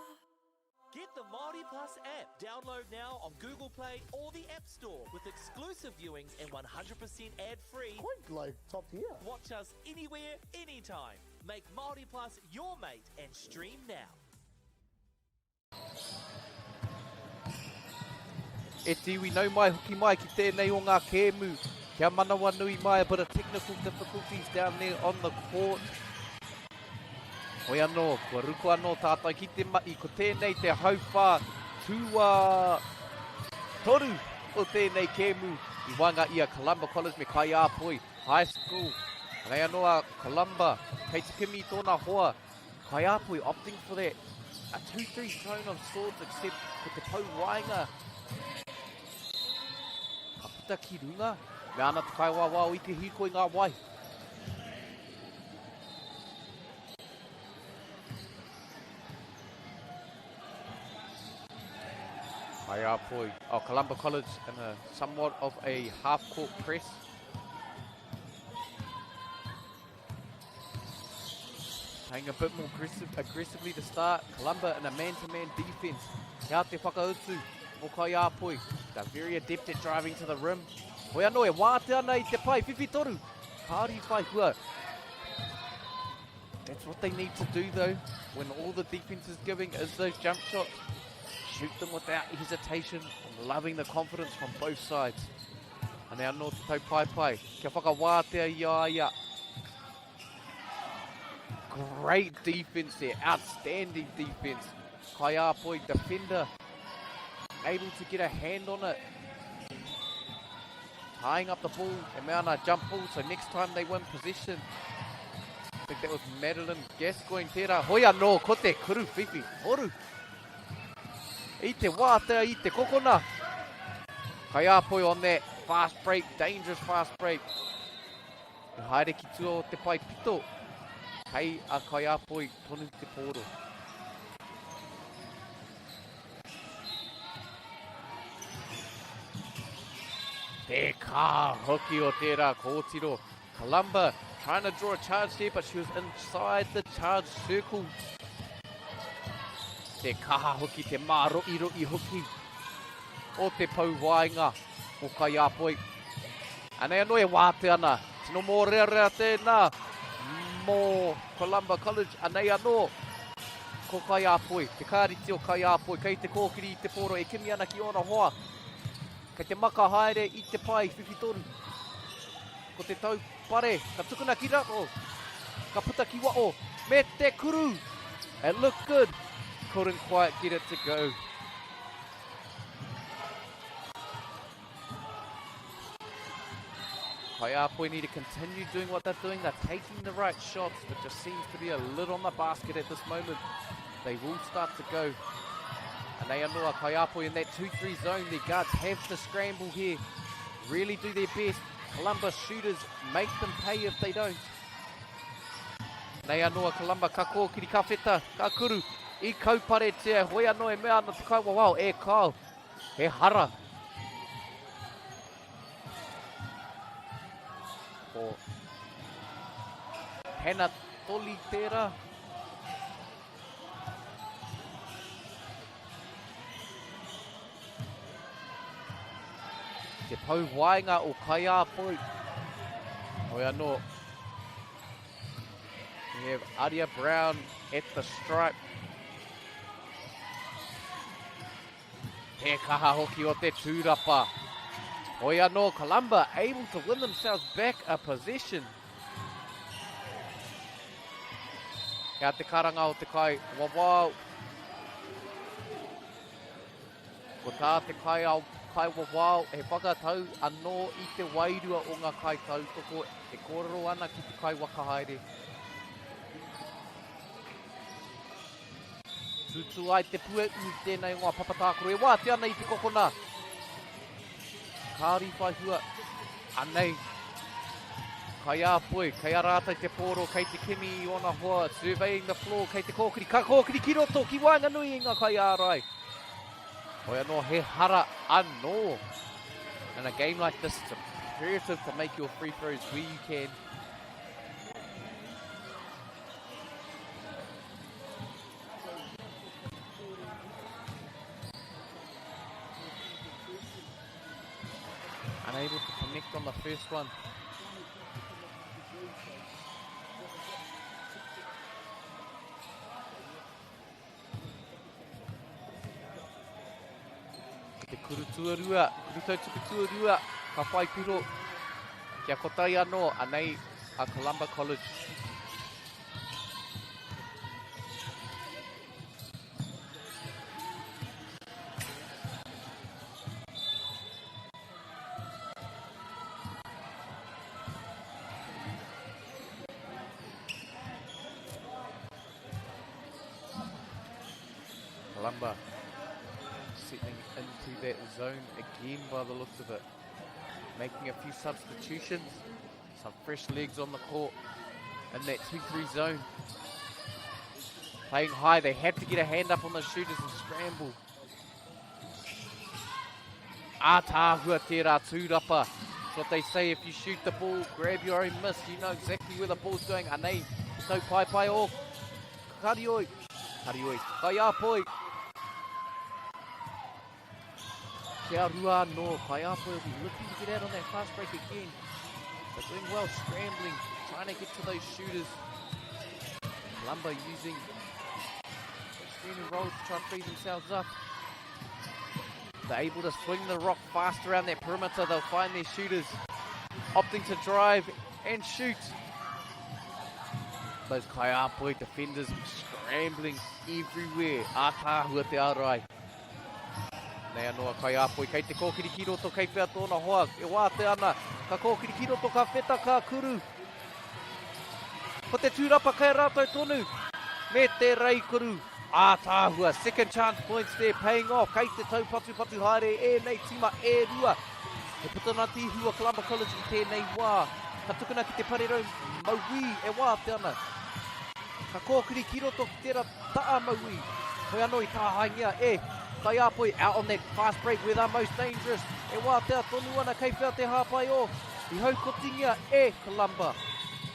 Get the Māori Plus app. Download now on Google Play or the App Store with exclusive viewings and 100% ad-free. Quite like top tier. Watch us anywhere, anytime. Make Māori Plus your mate and stream now. E te iwi, nau mai, hoki mai ki tēnei o ngā kēmu. Kia manawanui mai, a bit of technical difficulties down there on the court. Hoi anō, kua ruku anō tātou ki te mahi, ko tēnei te hauwhā tua toru o tēnei kēmu i waenga i a Columba College me Kaiāpoi High School. Anei anō a Columba, kei te kimi i tōna hoa, Kaiapoi opting for that a 2-3 zone of sorts except ko te pou waenga ka puta ki runga. Mea ana te kaiwawao i te hīkoi ngā wai. Kaiapoi, oh, Columba College in a somewhat of a half-court press. Playing a bit more aggressive, aggressively to start. Columba in a man-to-man -man defense. Kia te whakautu o Kaiapoi. They're very adept at driving to the rim. Hoi anō e wātea ana i te pai, whiwhi toru. Kāri whai hua. That's what they need to do though, when all the defense is giving is those jump shots. Shoot them without hesitation. I'm loving the confidence from both sides. Anei anō te taupaepae, kia whakawātea i a ia. Great defense there, outstanding defense. Kaiapoi defender, able to get a hand on it. Tying up the ball, and mea ana jump ball, so next time they win possession. I think that was Madeline Gascoigne tērā. Hoi anō, ko te kuru whiwhi, toru. I te wātea, i te kokona. Kaiapoi on that fast break, dangerous fast break. E haere ki tua o te pae pito. Kei a Kaiapoi tonu te pōro. Te kā hoki o tērā kōtiro. Columba trying to draw a charge there, but she was inside the charge circle. Te kaha hoki, te māroiro'i hoki o te pou waenga o Kaiapoi. Anei anō e wātea ana. Tino mōrearea tēnā mō Columba College. Anei anō ko Kaiapoi, te kāriti o Kaiapoi, kei te kōkiri i te pōro e kimi ana ki ōna hoa. Kei te maka haere i te pae whiwhitoru. Ko te tau pare, ka tukuna ki raro, ka puta ki wao, me te kuru! It looked good, couldn't quite get it to go. Kaiapoi need to continue doing what they're doing. They're taking the right shots, but just seems to be a little on the basket at this moment. They will start to go. Anei anō a Kaiapoi in that 2-3 zone. Their guards have to scramble here. Really do their best. Columba shooters make them pay if they don't. Nei anō a Columba ka kōkiri, ka wheta, ka kuru. I kauparetia, hoi anō e mea ana te kaiwawao, e kao, he hara. Ko Hannah Toli tērā. Te pou waenga o Kaiapoi. Hoi anō. We have Aria Brown at the stripe. Te kaha hoki o te tūrapa. Hoi anō, Columba able to win themselves back a possession. Kia te karanga o te kai wawao. Ko tā te kai, ao, kai wawao he whakatau anō i te wairua o ngā kai tautoko e kōrero ana ki te kai wakahaere. Tūtū ai te puehu i tēnei o ngā papa tākaro e wātea ana i te kokona. Kāri whai hua. Anei. Kaiāpoi, kei a rātou te pōro, kei te kimi i ōna hoa, surveying the floor, kei te kōkiri, ka kōkiri ki roto, ki waenganui i ngā kaiārai. Hoi anō, he hara anō. In a game like this, it's imperative to make your free throws where you can. Unable to connect on the first one. Te kuru tuarua, kuru tautuku tuarua, ka whai piro. Kia kotahi anō, anei a Columba College. Columba settling into that zone again by the looks of it. Making a few substitutions. Some fresh legs on the court in that 2-3 zone. Playing high, they have to get a hand up on the shooters and scramble. Ātaahua tērā tūrapa. It's what they say, if you shoot the ball, grab your own miss. You know exactly where the ball's going. Anei, tau pai pai o Karioi. Karioi, Kaiapoi. Kia rua anō, Kaiapoi will be looking to get out on that fast break again. But doing well, scrambling, trying to get to those shooters. Columba using screen and rolls to try and free themselves up. They're able to swing the rock fast around that perimeter. They'll find their shooters opting to drive and shoot. Those Kaiapoi defenders scrambling everywhere. Ātaahua te ārai. Nei anō a Kaiapoi kei te kōkiri ki roto, kei whea tōna hoa, e wātea ana, ka kōkiri ki roto, ka wheta, ka kuru. Ko te tūrapa kei a rātou tonu, me te reikuru. Ātaahua, second chance points there, paying off, kei te taupatupatu haere ēnei tīma e rua. He putana tīhu a Columba College i tēnei wā. Ka tukuna ki te parerau mauī e wātea ana. Ka kōkiri ki roto ki tērā taa mauī. Hoi anō i tāhaengia e Kaiapoi out on that fast break where they're most dangerous. E wātea tonu ana kei whea te hāpai o. I haukotingia e Columba.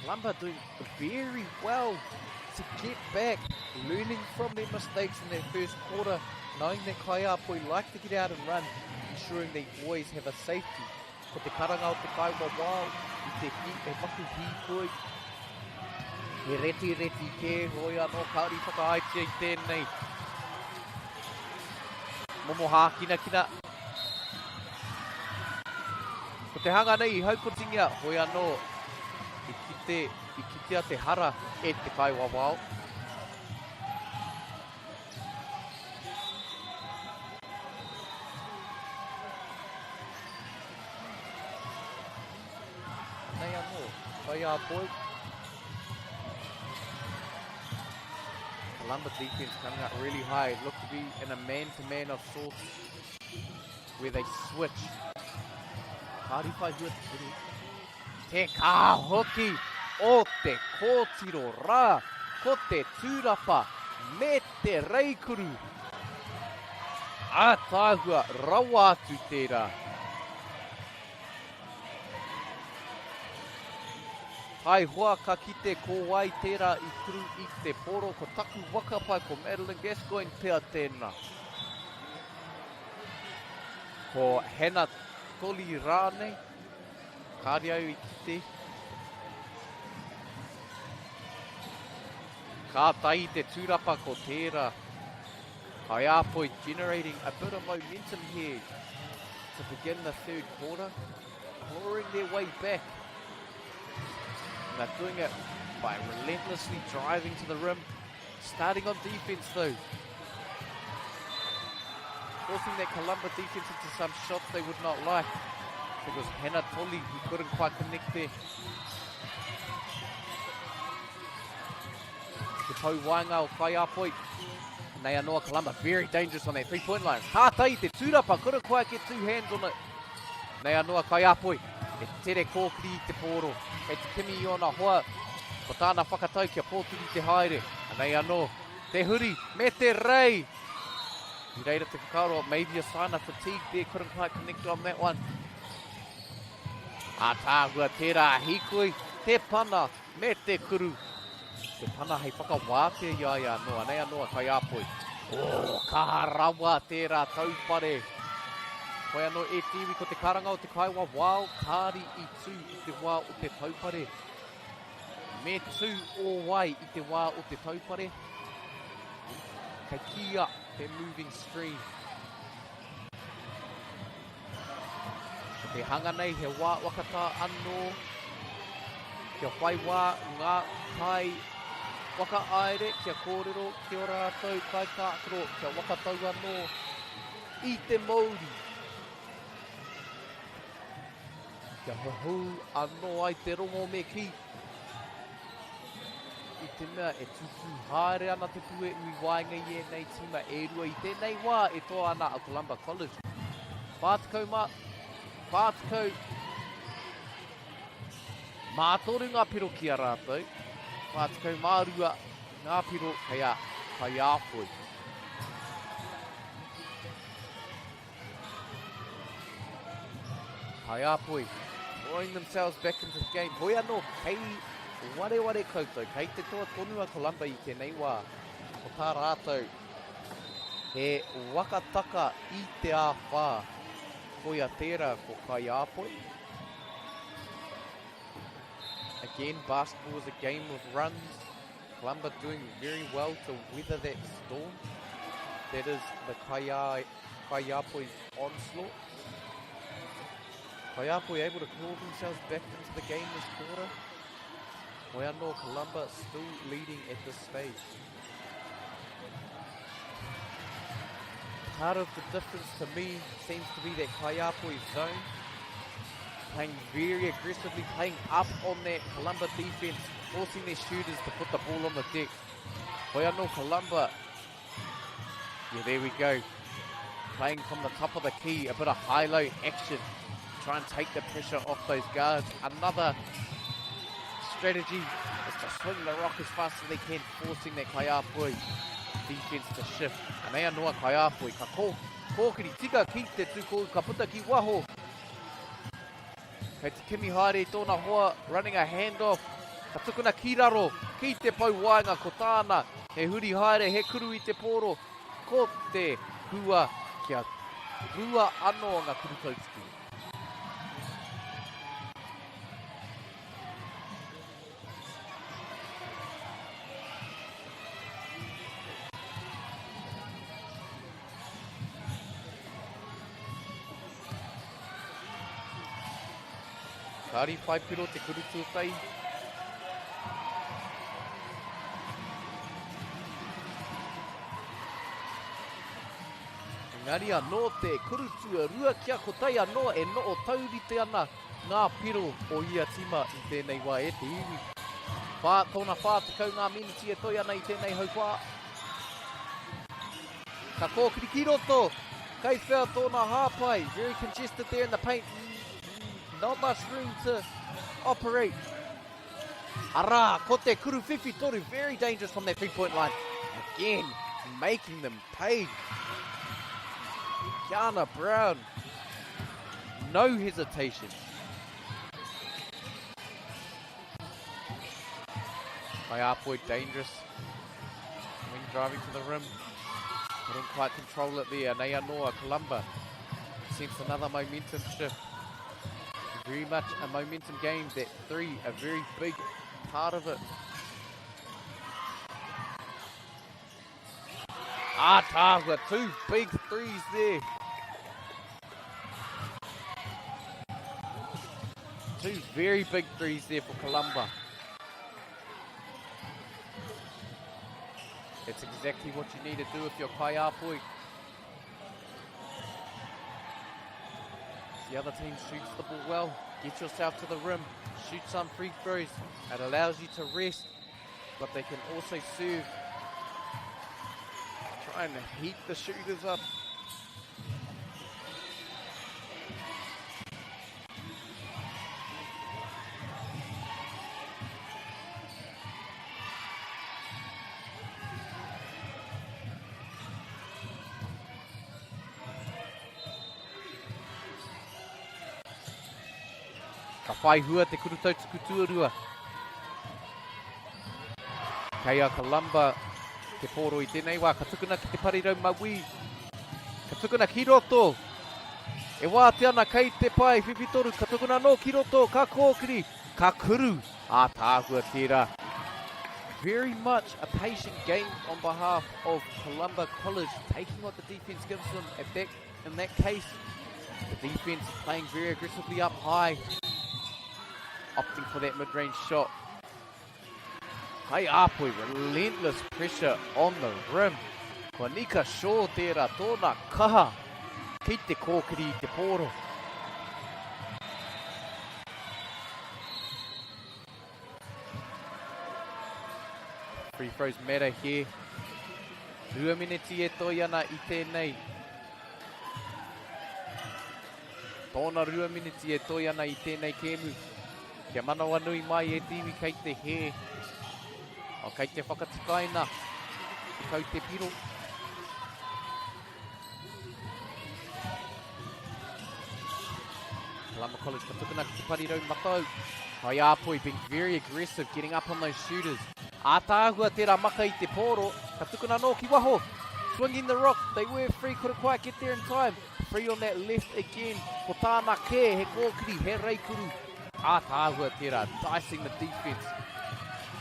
Columba doing very well to get back, learning from their mistakes in that first quarter, knowing that Kaiapoi like to get out and run, ensuring they always have a safety. Ko te karanga o te kaiwawao i te hi, he paku hīkoi, he retireti kē, hoi anō kāore i whakaaetia i tēnei momo hākinakina. Ko te hanga nei i haukotingia, hoi anō i kite, i kitea te hara e te kaiwawao. Nei anō, Kaiapoi. Columba defense coming up really high. Look to be in a man-to-man -man of sorts where they switch. Kāri whai hua te kuru. Te kā hoki o te kōtiro rā, ko te tūrapa me te reikuru. Ātaahua rawa atu tērā. Hai hoa ka kite ko wai tērā i kuru i te poro, ko taku waka pai, ko Madeline Gascoigne pea tēnā. Ko Hannah Toli rānei. Kāre au i kite. Kātahi te tūrapa ko tērā. Kaiapoi generating a bit of momentum here to begin the third quarter. Clawing their way back. And they're doing it by relentlessly driving to the rim. Starting on defense though. Forcing that Columba defense into some shots they would not like. It was Hannah Tully who couldn't quite connect there. Te pau waenga o Kaiapoi. Nei anō a Columba, very dangerous on that three-point line. Kātahi te tūrapa, couldn't quite get two hands on it. Nei anō a Kaiapoi, e tere kōkiri i te pōro. Kei te kimi i ōna hoa, ko tāna whakatau kia pōturi te haere. Anei anō, te huri me te rei. I reira te whakaaro, maybe a sign of fatigue there, couldn't quite connect on that one. Ātaahua tērā hīkoi, te pana me te kuru. Te pana hei whakawātea i a ia anō, anei anō a Kaiapoi. Oh, kaha rawa tērā taupare. Hoi anō e te iwi ko te karanga o te kaiwa wao kāri i tū i te wā o te taupare. Me tū o wai i te wā o te taupare. Kei kīia he moving stream. Ko te hanga nei he wā wakatā anō kia whai wā ngā kai whakahaere kia kōrero ki ō rātou kaitākaro kia wakatau anō i te mouri. Kia hohou anō ai te rongo me kī. I te mea e tūtū haere ana te puehu i waenga i ēnei tīma e rua i tēnei wā e toa ana a Columba College. 40 mā, 40 mā toru ngā piro ki a rātou, 42 ngā piro kei a Kaiāpoi. Kaiapoi throwing themselves back into the game. Hoi anō, kei wareware koutou, kei te toa tonu a Columba i tēnei wā. Ko tā rātou, he waka taka i te āwhā. Koia tērā ko Kaiapoi. Again, basketball is a game of runs. Columba doing very well to weather that storm. That is the Kaiapoi onslaught. Kaiapoi able to claw themselves back into the game this quarter. Hoi anō, Columba still leading at this stage. Part of the difference to me seems to be that Kaiapoi zone playing very aggressively, playing up on that Columba defense, forcing their shooters to put the ball on the deck. Hoi anō, Columba. Yeah, there we go. Playing from the top of the key, a bit of high-low action. Try and take the pressure off those guards. Another strategy is to swing the rock as fast as they can, forcing that Kaiapoi defense to shift. Anei anō a Kaiapoi, ka kō, kōkiri tika ki te tūkō, ka puta ki waho. Kei te kimi haere i tōna hoa, running a handoff. Ka tukuna ki raro, ki te pou waenga, ko tāna, he huri haere, he kuru i te pōro, ko te hua kia rua anō ngā kuru tautuku. Kāri whai piro te kuru tuatahi. Engari anō te kuru tuarua kia kotahi anō e noho taurite ana ngā piro o ia tīma i tēnei wā e te iwi. Whā, tōna 40 ngā miniti e toe ana i tēnei hauwhā. Ka kōkiri ki roto, kei whea tōna hāpai, very congested there in the paint, not much room to operate. Arā, ko te kuru whiwhi toru, very dangerous from that three-point line. Again, making them pay. Kiana Brown, no hesitation. Kaiapoi dangerous. When driving to the rim, couldn't quite control it there. Nei anō a Columba sense another momentum shift. Very much a momentum game. That three, a very big part of it. Ah, Tahua, two big threes there. Two very big threes there for Columba. That's exactly what you need to do if you're Kaiapoi. The other team shoots the ball well. Get yourself to the rim. Shoot some free throws. It allows you to rest, but they can also serve. Try and heat the shooters up. Ka whai hua te kuru tautuku tuarua. Kei a Columba te pōro i tēnei wā. Ka tukuna ki te parirau mauī. Ka tukuna ki roto. E wātea ana kei te pae whiwhitoru, ka tukuna anō ki roto, ka kōkiri, ka kuru. Ātaahua tērā. Very much a patient game on behalf of Columba College, taking what the defense gives them. At that, in that case, the defense playing very aggressively up high, opting for that mid-range shot. Kaiapoi, relentless pressure on the rim. Ko Nika Shaw tērā, tōna kaha ki te kōkiri i te pōro. Free throws matter here. Rua miniti e toi ana i tēnei. Tōna rua miniti e toi ana i tēnei kēmu. Kia manawanui mai e te iwi kei te hē. O, kei te whakatikaina. Te kau te piro. Kalama College ka tukuna ki te parirau matau. Kaiapoi being very aggressive, getting up on those shooters. Ātaahua tērā maka i te pōro, ka tukuna anō ki waho. Swinging the rock, they were free, couldn't quite get there in time. Free on that left again. Ko tāna kē, he kōkiri, he reikuru. Ātaahua tērā, dicing the defense.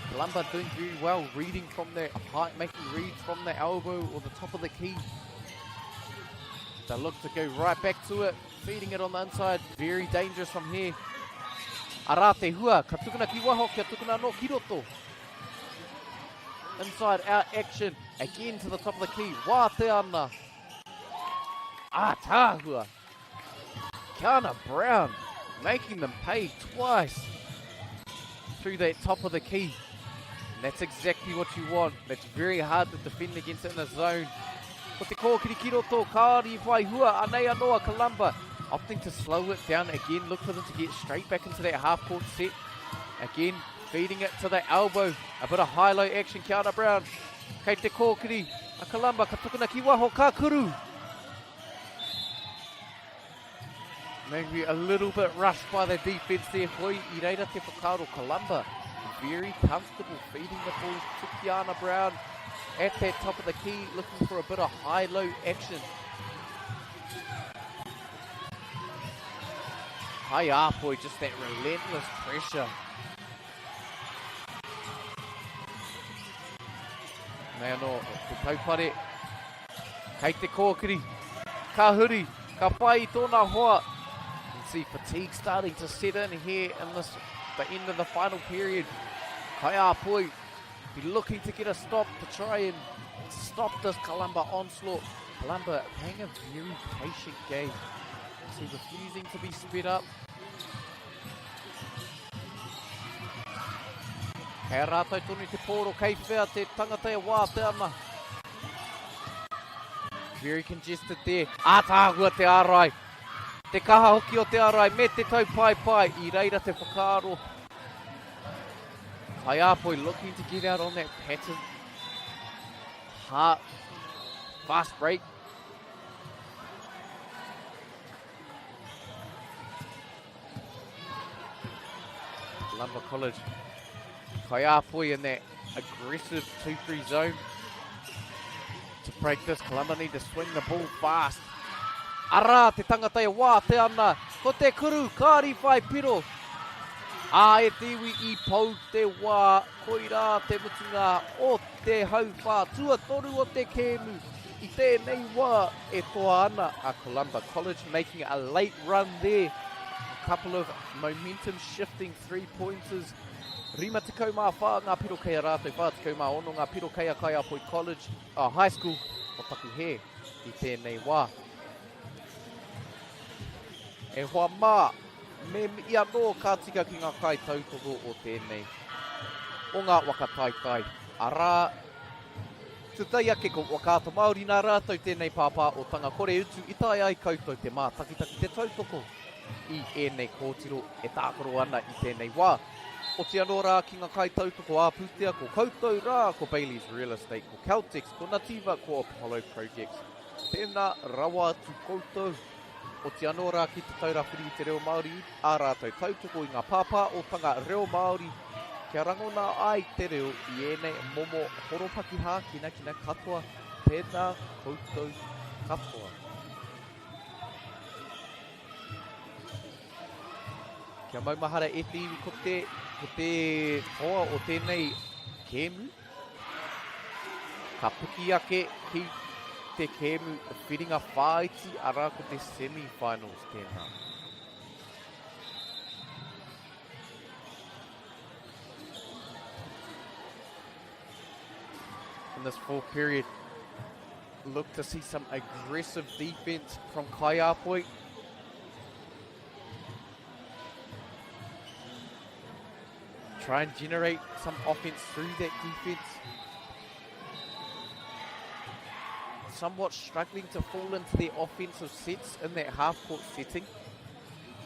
Columba doing very well, reading from that height, making reads from the elbow or the top of the key. They look to go right back to it, feeding it on the inside. Very dangerous from here. Arā te hua, ka tukuna ki waho, kia tukuna anō ki roto. Inside out action, again to the top of the key. Wā te ana. Ātaahua. Kiana Brown making them pay twice through that top of the key. And that's exactly what you want. That's very hard to defend against it in a zone. Ko te kōkiri ki roto, kāore i whai hua, anei anō a Columba. Opting to slow it down again, look for them to get straight back into that half-court set. Again, feeding it to the elbow. A bit of high-low action, Kiana Brown. Kei te kōkiri, a Columba, ka tukuna ki waho, ka kuru. Maybe a little bit rushed by the defense there, hoi i reira te whakaaro Columba. Very comfortable feeding the ball to Kiana Brown at that top of the key, looking for a bit of high-low action. Kaiapoi, just that relentless pressure. Nei anō, te taupare, kei te kōkiri, ka huri, ka whai i tōna hoa. You can see fatigue starting to set in here in this, the end of the final period. Kaiapoi be looking to get a stop to try and stop this Columba onslaught. Columba playing a very patient game. See, refusing to be sped up. Kei a rātou tonu te pōro, kei whea te tangata e wātea ana. Very congested there. Ātaahua te ārai. Te kaha hoki o te ārai me te taupaepae i reira te whakaaro. Kaiapoi looking to get out on that pattern. Hart, fast break. Lumber College. Kaiapoi in that aggressive 2-3 zone. To break this, Columba need to swing the ball fast. Arā, te tangata e wā te ana. Ko te kuru, kāri whai piro. Ā, e te iwi i pou te wā, koirā te mutunga o te hauwhā tuatoru o te kēmu. I tēnei wā e toa ana a Columba College making a late run there. A couple of momentum shifting three-pointers. 54 ngā piro kei a rātou, 46 ngā piro kei a Kaiapoi College, oh, High School, o taku hē i tēnei wā. E hoa mā, me mihi anō ka tika ki ngā kaitautoko o tēnei, o ngā waka taitai. Arā, Today ake ko Whakaata Māori nā rātou tēnei pāpā o tanga kore utu i tae ai koutou te mātakitaki te tautoko i ēnei kōtiro e tākaro ana i tēnei wā. Oti anō rā ki ngā kaitautoko ā-pūtea ko koutou rā ko Bayleys Real Estate, ko Caltex, ko Nativa, ko Apollo Projects. Tēnā rawa atu koutou. Oti anō rā ki Te Taura Whiri i te Reo Māori ā rātou tautoko i ngā pāpāotanga reo Māori kia rangona ai te reo i ēnei momo horopaki hākinakina katoa. Tēnā koutou katoa. Kia maumahara e te iwi ko te, ko te toa o tēnei kēmu. Ka piki ake ki te kēmu whiringa whāiti, arā ko te semi-finals tēnā. In this fourth period, look to see some aggressive defense from Kaiapoi. Try and generate some offense through that defense. Somewhat struggling to fall into their offensive sets in that half-court setting.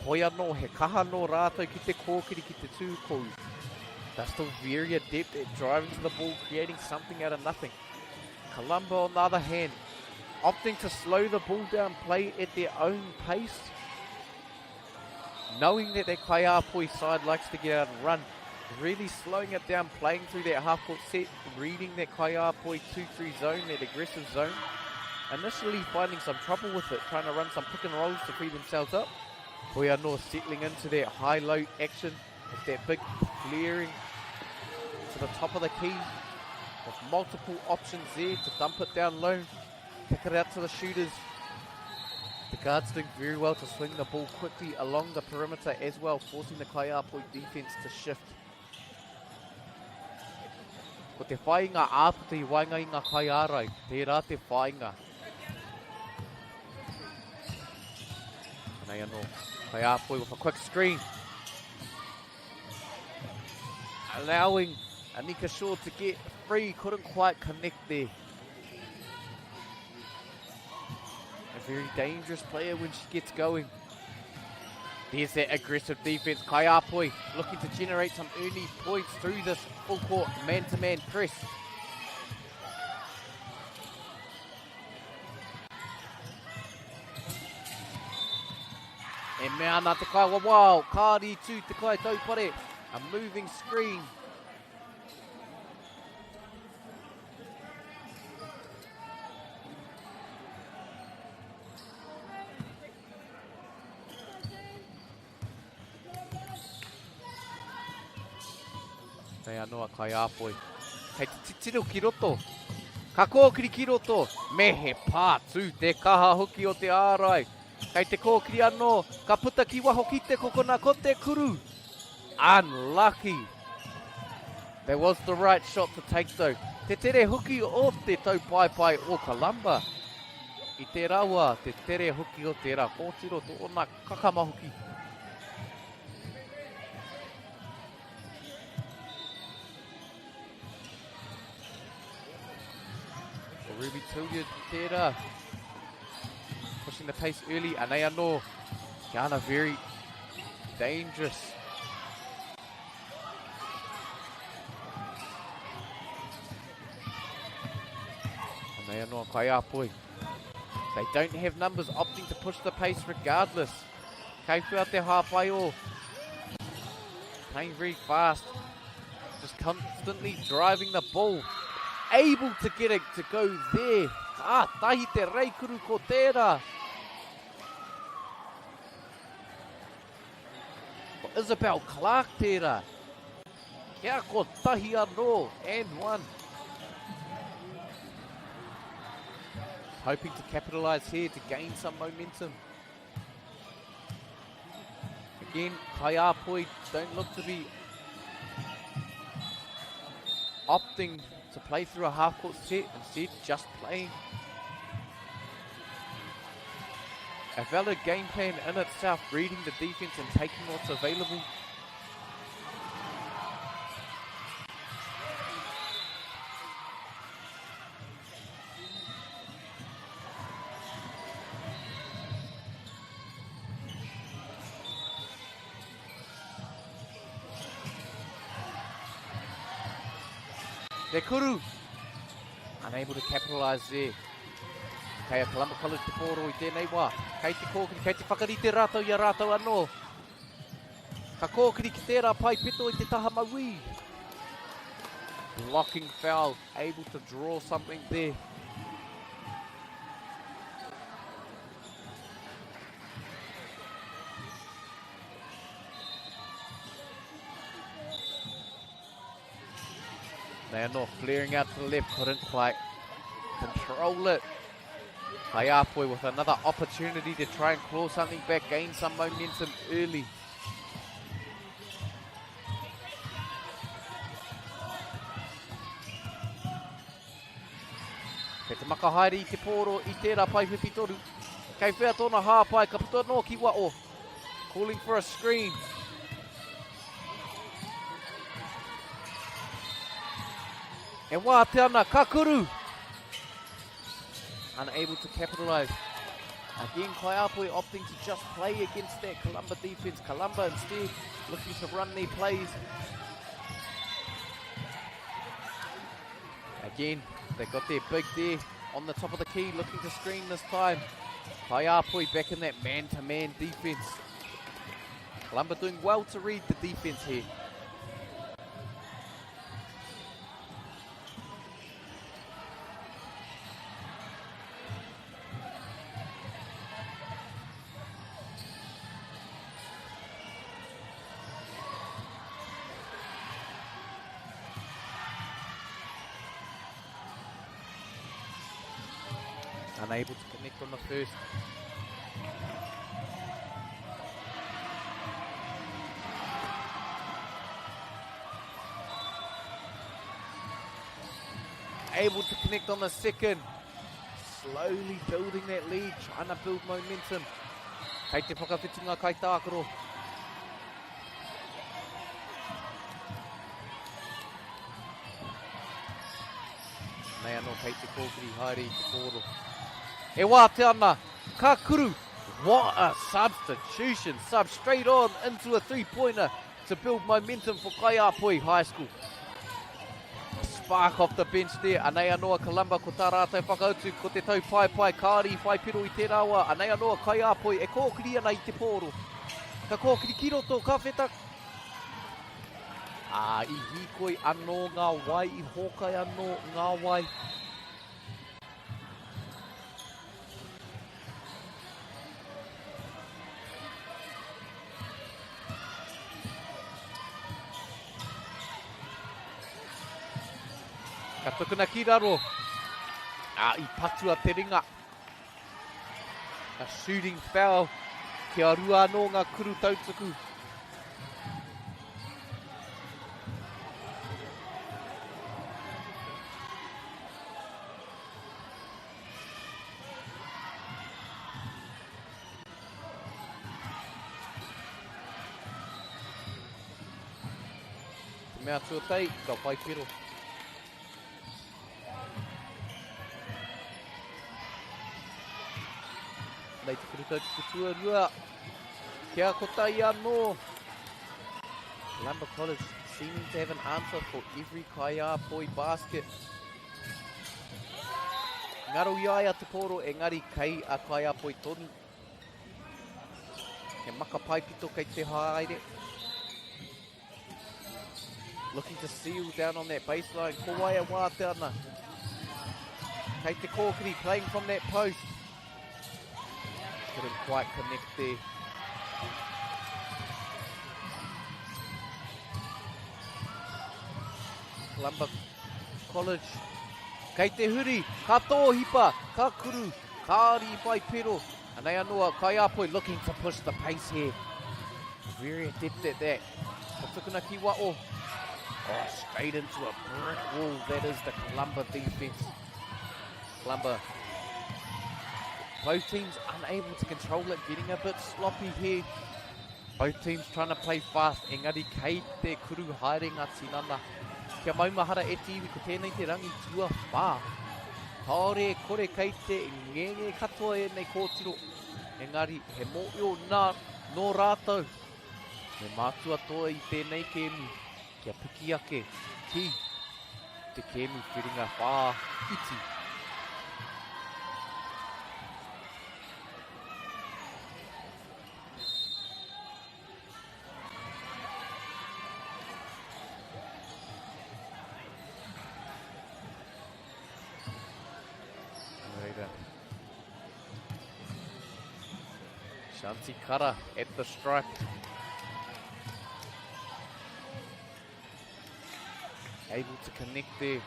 Hoi anō, he kaha nō rātou ki te kōkiri ki te tūkou. They're still very adept at driving to the ball, creating something out of nothing. Columba, on the other hand, opting to slow the ball down, play at their own pace, knowing that their Kaiapoi side likes to get out and run, really slowing it down, playing through that half-court set, reading that Kaiapoi 2-3 zone, that aggressive zone. Initially finding some trouble with it, trying to run some pick and rolls to free themselves up. Hoi anō settling into that high-low action with that big flaring to the top of the key with multiple options there to dump it down low, kick it out to the shooters. The guards doing very well to swing the ball quickly along the perimeter as well, forcing the Kaiapoi defense to shift. Ko te whāinga āputa i waenga i ngā kaiārai, tērā te whāinga. Anei anō, Kaiapoi with a quick screen. Allowing Anika Shaw to get free, couldn't quite connect there. A very dangerous player when she gets going. There's that aggressive defense. Kaiapoi looking to generate some early points through this full court man-to-man -man press. E mea ana te kai wawao, kāri tū te kai taupare, a moving screen. Nei anō a Kaiāpoi. Kei te titiro ki roto. Ka kōkiri ki roto. Me he pātū te kaha hoki o te ārai. Kei te kōkiri anō. Ka puta ki waho ki te kokona ko te kuru. Unlucky. That was the right shot to take though. Te tere hoki o te taupaepae o Columba. I tērā wā, te tere hoki o tērā kōtiro tōna kakama hoki. Ruby Tilliard tērā. Pushing the pace early. Anei anō. Kiana very dangerous. Anei anō a Kaiapoi. They don't have numbers, opting to push the pace regardless. Kei whea te hāpai o. Playing very fast. Just constantly driving the ball. Able to get it to go there. Ah, tahi te reikuru ko tērā. Ko Isabel Clark tērā. Kia kotahi anō, and one. Hoping to capitalise here to gain some momentum. Again, Kaiapoi don't look to be opting to play through a half-court set, instead just playing a valid game plan in itself, reading the defense and taking what's available. Te Kuru, unable to capitalise there. Kei a Columba College te pōro i tēnei wā. Kei te kōkiri, kei te whakarite rātou i a rātou anō. Ka kōkiri ki tērā pae peto i te taha mauī. Blocking foul, able to draw something there. Nei anō, flaring out to the left, couldn't quite control it. Kaiapoi with another opportunity to try and claw something back, gain some momentum early. Kei te maka haere i te pōro i tērā pae whiwhi toru. Kei whea tōna hāpai, ka puta anō ki wao. Calling for a screen. E wātea ana, ka kuru! Unable to capitalise. Again, Kaiapoi opting to just play against that Columba defense. Columba instead looking to run their plays. Again, they got their big there on the top of the key, looking to screen this time. Kaiapoi back in that man-to-man defense. Columba doing well to read the defense here. Unable to connect on the first. Able to connect on the second. Slowly building that lead, trying to build momentum. Kei te whakawhiti ngā kaitākaro. Nei anō kei te kōkiri haere i te pōro. E wātea ana, ka kuru. What a substitution. Sub straight on into a three-pointer to build momentum for Kaiapoi High School. Spark off the bench there. Anei anō a Columba ko tā rātou whakautu ko te tau paepae kāri whai piro i tērā wā. Anei anō a Kaiapoi e kōkiri ana i te pōro. Ka kōkiri ki roto, ka wheta. Ā, i hīkoi anō ngā wai, i hōkai anō ngā wai. Ka tukuna ki raro. Ā, i patua te ringa. A shooting foul. Kia rua anō ngā kuru tautuku. Te mea tuatahi, ka whai piro. Nei te kuru tautuku tuarua. Kia kotahi anō. Columba College seeming to have an answer for every Kaiapoi basket. Ngaro i a ia te pōro, engari kei a Kaiapoi tonu. He maka paipito kei te haere. Looking to seal down on that baseline. Ko wai e wātea ana. Kei te kōkiri, playing from that post. Couldn't quite connect there. Columba College. Kei te huri, ka tōhipa, ka kuru, ka whai pero. Anei anō a Kaiapoi looking to push the pace here. Very adept at that. Ka tukuna ki wao. Oh, straight into a brick wall. That is the Columba defense. Columba. Both teams unable to control it, getting a bit sloppy here. Both teams trying to play fast, engari kei te kuru haere ngā tinana. Kia maumahara e te iwi, ko tēnei te rangi tuawhā. Kāore e kore kei te ngenge katoa ēnei kōtiro, engari he mōhio nā nō rātou. Me mātua toa i tēnei kēmu kia piki ake ki te kēmu whiringa whā iti. Reira. Shanti Kara at the stripe. Able to connect there.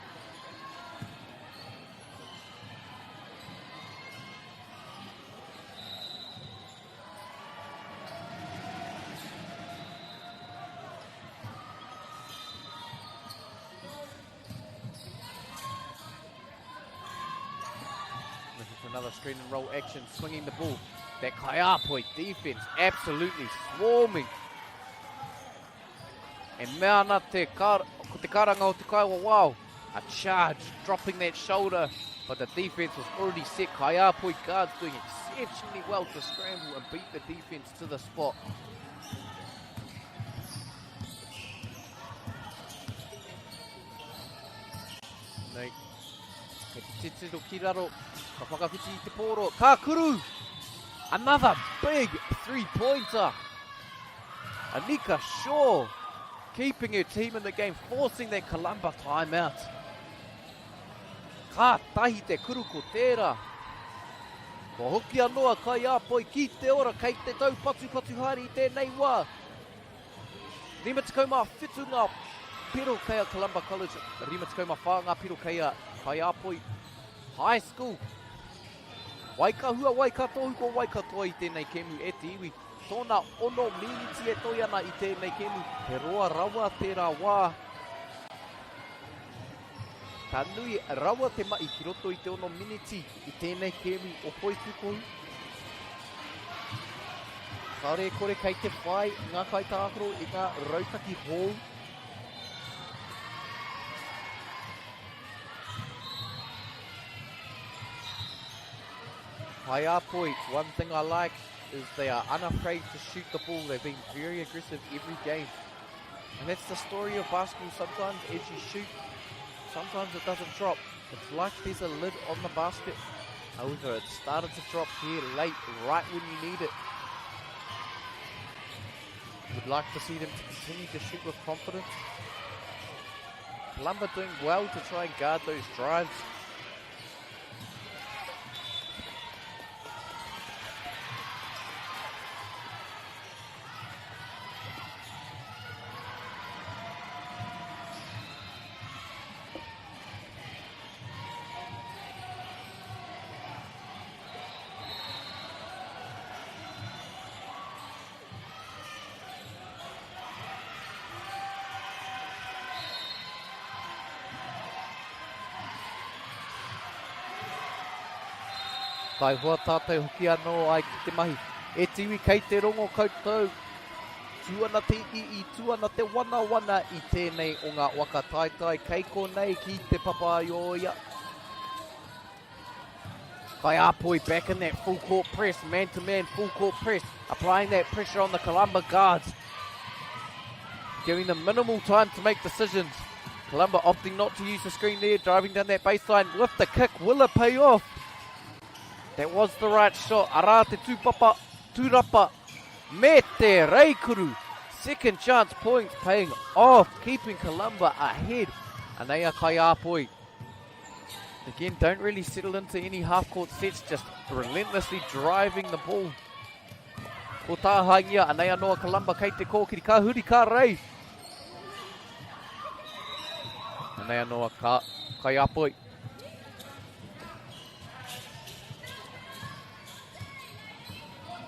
Looking for another screen and roll action, swinging the ball. That Kaiapoi defense absolutely swarming. E mea ana te, kar, ko te karanga o te kaiwawao. A charge, dropping that shoulder, but the defense was already set. Kaiapoi guards doing exceptionally well to scramble and beat the defense to the spot. Nei, kei te titiro ki raro, ka whakawhiti i te pōro, ka kuru! Another big three-pointer! Anika Shaw keeping her team in the game, forcing that Columba timeout. Ka tahi te kuru ko tērā. Kua hoki anō a Kaiapoi ki te ora kei te taupatupatu haere i tēnei wā. 57 ngā piro kei a Columba College, 54 ngā piro kei a Kaiapoi High School. Waikahua, Waikatohu ko Waikatoa i tēnei kēmu e te iwi. Tōna ono mīniti e toi ana i tēnei kēmu, he roa rawa tērā wā. Ka nui rawa te mahi ki roto i te ono miniti i tēnei kēmu o Poitūkohu. Kāore e kore kei te whai ngā kaitākaro i ngā rautaki hou. Kaiapoi, one thing I like is they are unafraid to shoot the ball. They've been very aggressive every game. And that's the story of basketball. Sometimes as you shoot, sometimes it doesn't drop. It's like there's a lid on the basket. However, it started to drop here late, right when you need it. Would like to see them to continue to shoot with confidence. Columba doing well to try and guard those drives. Taihoa tātou hoki anō ai ki te mahi. E te iwi kei te rongo koutou, tū ana te i'i, tū ana te wanawana i tēnei o ngā waka taetae kei konei ki Te Papaioia. Kaiapoi back in that full court press, man to man full court press, applying that pressure on the Columba guards. Giving them minimal time to make decisions. Columba opting not to use the screen there, driving down that baseline with the kick. Will it pay off? That was the right shot. Arā te tūpapa, tūrapa, me te reikuru. Second chance points paying off, keeping Columba ahead. Anea Kaiapoi. Again, don't really settle into any half-court sets, just relentlessly driving the ball. Ko tāhaingia, anei anō a Columba kei te kōkiri, ka huri, ka rei. Anei anō a ka, Kaiapoi.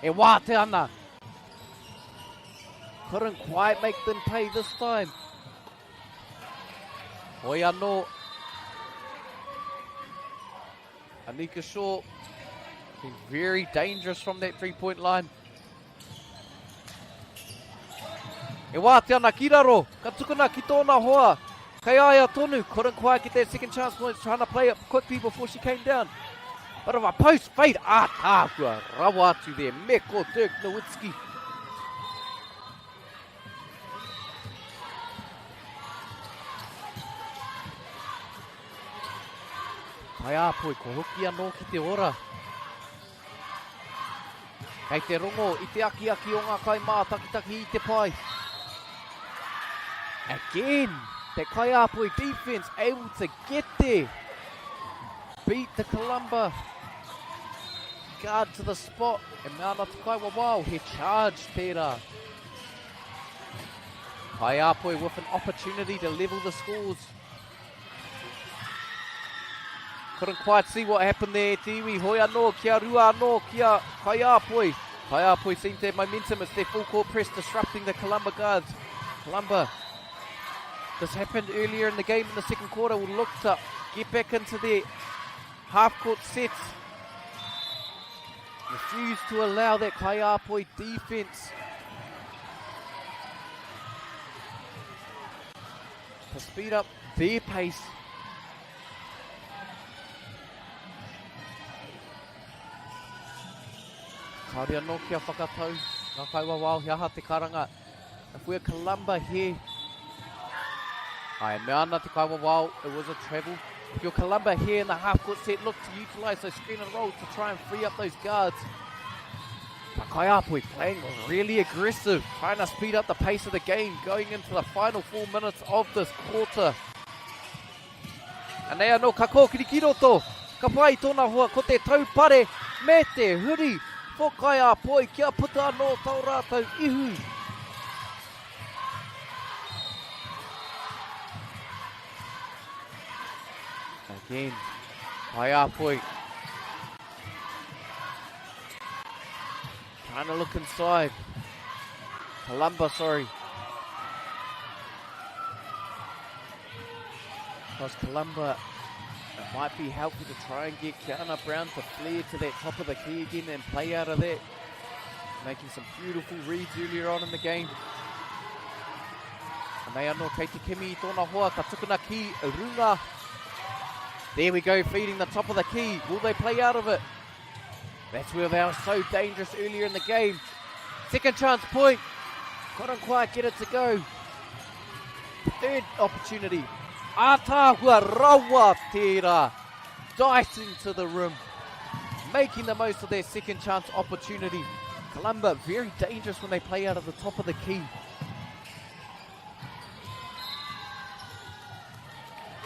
E wāte ana. Couldn't quite make them pay this time. Hoi anō. Anika Shaw been very dangerous from that three-point line. E wātea ana ki raro, ka tukuna ki tōna hoa. Kei a ia tonu, couldn't quite get that second chance points, trying to play it quickly before she came down. Bit of a post fade, ātaahua rawa atu there, me ko Dirk Nowitzki. Kaiāpoi, ko hoki anō ki te ora. Kei te rongo i te akiaki o ngā kaimātakitaki i te pae. Again, the Kaiāpoi defense able to get there. Beat the Columba guard to the spot. E mea ana te kaiwawao, he charge tērā. Kaiāpoi with an opportunity to level the scores. Couldn't quite see what happened there, te iwi. Hoi anō, kia rua anō, kia Kaiāpoi. Kaiāpoi seem to have momentum. It's their full court press disrupting the Columba guards. Columba, this happened earlier in the game in the second quarter, will look to get back into their half-court sets. Refuse to allow that Kaiapoi defense to speed up their pace. Kāore anō kia whakatau ngā kaiwawao he aha te karanga. If we're Columba here, I mea ana te kaiwawao, it was a travel. If you're Columba here in the half-court set, look to utilise those screen and rolls to try and free up those guards. But Kaiapoi playing really aggressive, trying to speed up the pace of the game going into the final four minutes of this quarter. Anei anō ka kōkiri ki roto, ka whai tōna hoa ko te taupare me te huri for Kaiapoi kia puta anō tō rātou ihu. Again, Kaiapoi trying to look inside. Columba, sorry. Because Columba, it might be helpful to try and get Kiana Brown to flare to that top of the key again and play out of that. Making some beautiful reads earlier on in the game. Anei anō kei te kimi i tōna hoa, ka tukuna ki runga. There we go, feeding the top of the key. Will they play out of it? That's where they were so dangerous earlier in the game. Second chance point. Couldn't quite get it to go. Third opportunity. Ataahua rawa tērā. Dicing to the rim. Making the most of their second chance opportunity. Columba very dangerous when they play out of the top of the key.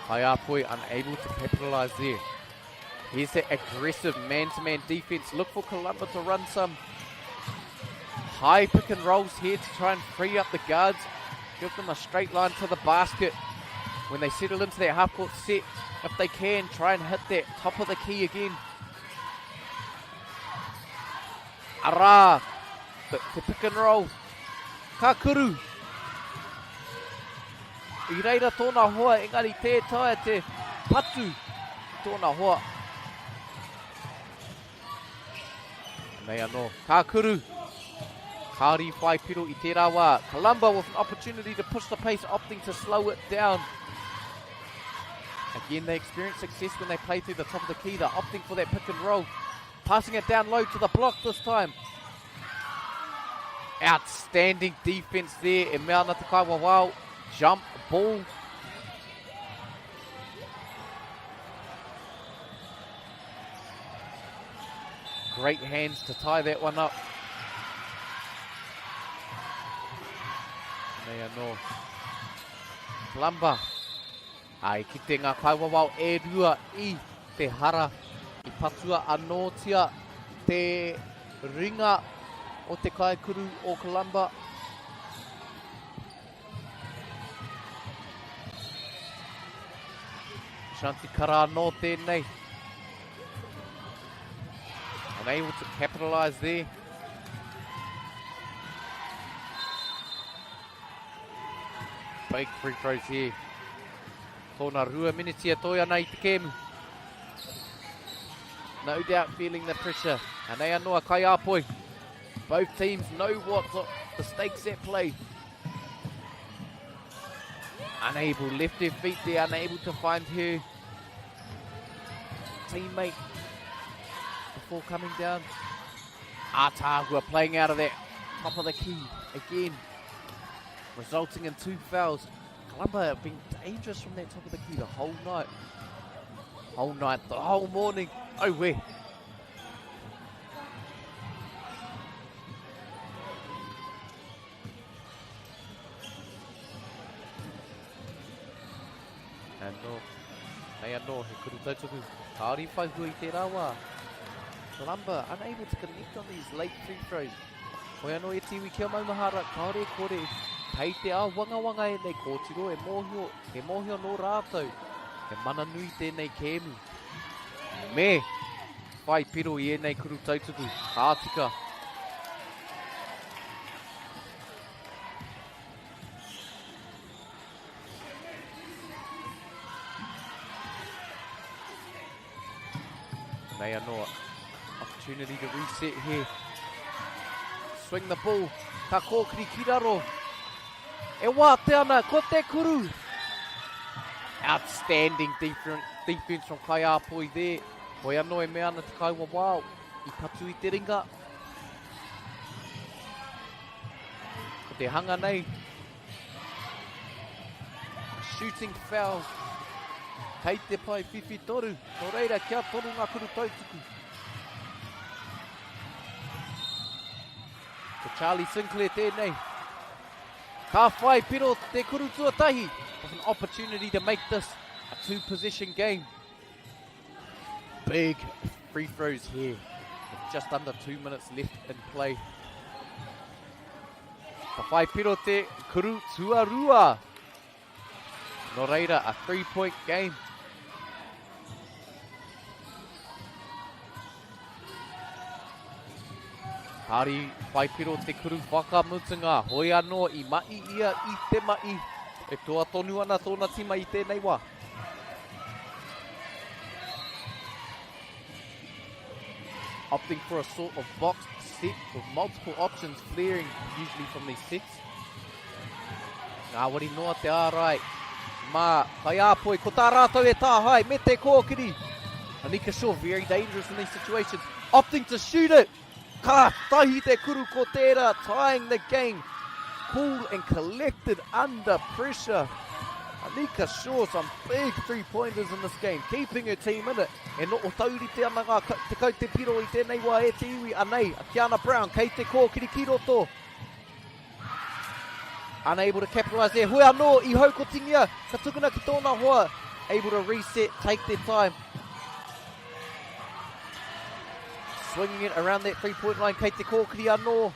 Kaiapoi unable to capitalise there. Here's that aggressive man-to-man defense. Look for Columba to run some high pick and rolls here to try and free up the guards. Give them a straight line to the basket. When they settle into their half-court set, if they can, try and hit that top of the key again. Arā, te, te pick and roll. Ka kuru. I reira tōna hoa, engari tē taea te patu i tōna hoa. Nei anō, ka kuru. Kāri whai piro i tērā wā. Columba with an opportunity to push the pace, opting to slow it down. Again, they experience success when they play through the top of the key. They're opting for that pick and roll. Passing it down low to the block this time. Outstanding defense there. E mea ana te kaiwawao. Jump ball. Great hands to tie that one up. Nei anō. Columba. I kite ngā kaiwawao e rua i te hara i patua anōtia te ringa o te kaikuru o Columba. Shanti Kara anō tēnei. Unable to capitalise there. Big free throws here. Tōna rua miniti e toi ana i te kēmu. No doubt feeling the pressure. Anei anō a Kaiapoi. Both teams know what the stakes at play. Unable, left her feet there, unable to find her teammate before coming down. Ataahua playing out of that top of the key again, resulting in two fouls. Columba have been dangerous from that top of the key the whole night. Whole night, the whole morning. Oh, where? Anō, hei anō, he kuru tautuku. Kāore i whai hua i tērā wā. Columba unable to connect on these late free throws. Hoi anō e te iwi kia maumahara, kāore e kore, kei te āwangawanga ēnei kōtiro e mōhio, he mōhio nō rātou. He mana nui tēnei kēmu. Me whai piro i ēnei kuru tautuku. Ka tika. Nei anō, opportunity to reset here. Swing the ball, ka kōkiri ki raro. E wātea ana, ko te kuru. Outstanding defense from Kaiāpoi there. Hoi anō e mea ana te kaiwawao i patu i te ringa. Ko te hanga nei, Shooting foul. Kei te pae whiwhi toru. Nō reira, kia toru ngā kuru tautuku. Ko Charlie Sinclair tēnei. Ka whai piro te kuru tuatahi. With an opportunity to make this a two-possession game. Big free throws here. With just under two minutes left in play. Ka whai piro te kuru tuarua. Nō reira, a three-point game. Kāri whai piro te kuru whakamutunga, hoi anō i mahi ia i te mahi. E toa tonu ana tōna tima i tēnei wā. Opting for a sort of box set with multiple options flaring usually from these sets. Ngāwari noa te ārai mā Kaiāpoi. Ko tā rātou e tāhae me te kōkiri. Anika Shaw very dangerous in these situations. Opting to shoot it. Ka tahi te kuru ko tērā, tying the game. Cool and collected under pressure. Anika Shaw, some big three-pointers in this game, keeping her team in it. E noho taurite ana ngā te kaute piro i tēnei wā e te iwi, anei, a Kiana Brown, kei te kōkiri ki roto. Unable to capitalise there. Hoi anō, i haukotingia, ka tukuna ki tōna hoa. Able to reset, take their time. Swinging it around that three-point line, kei te kōkiri anō.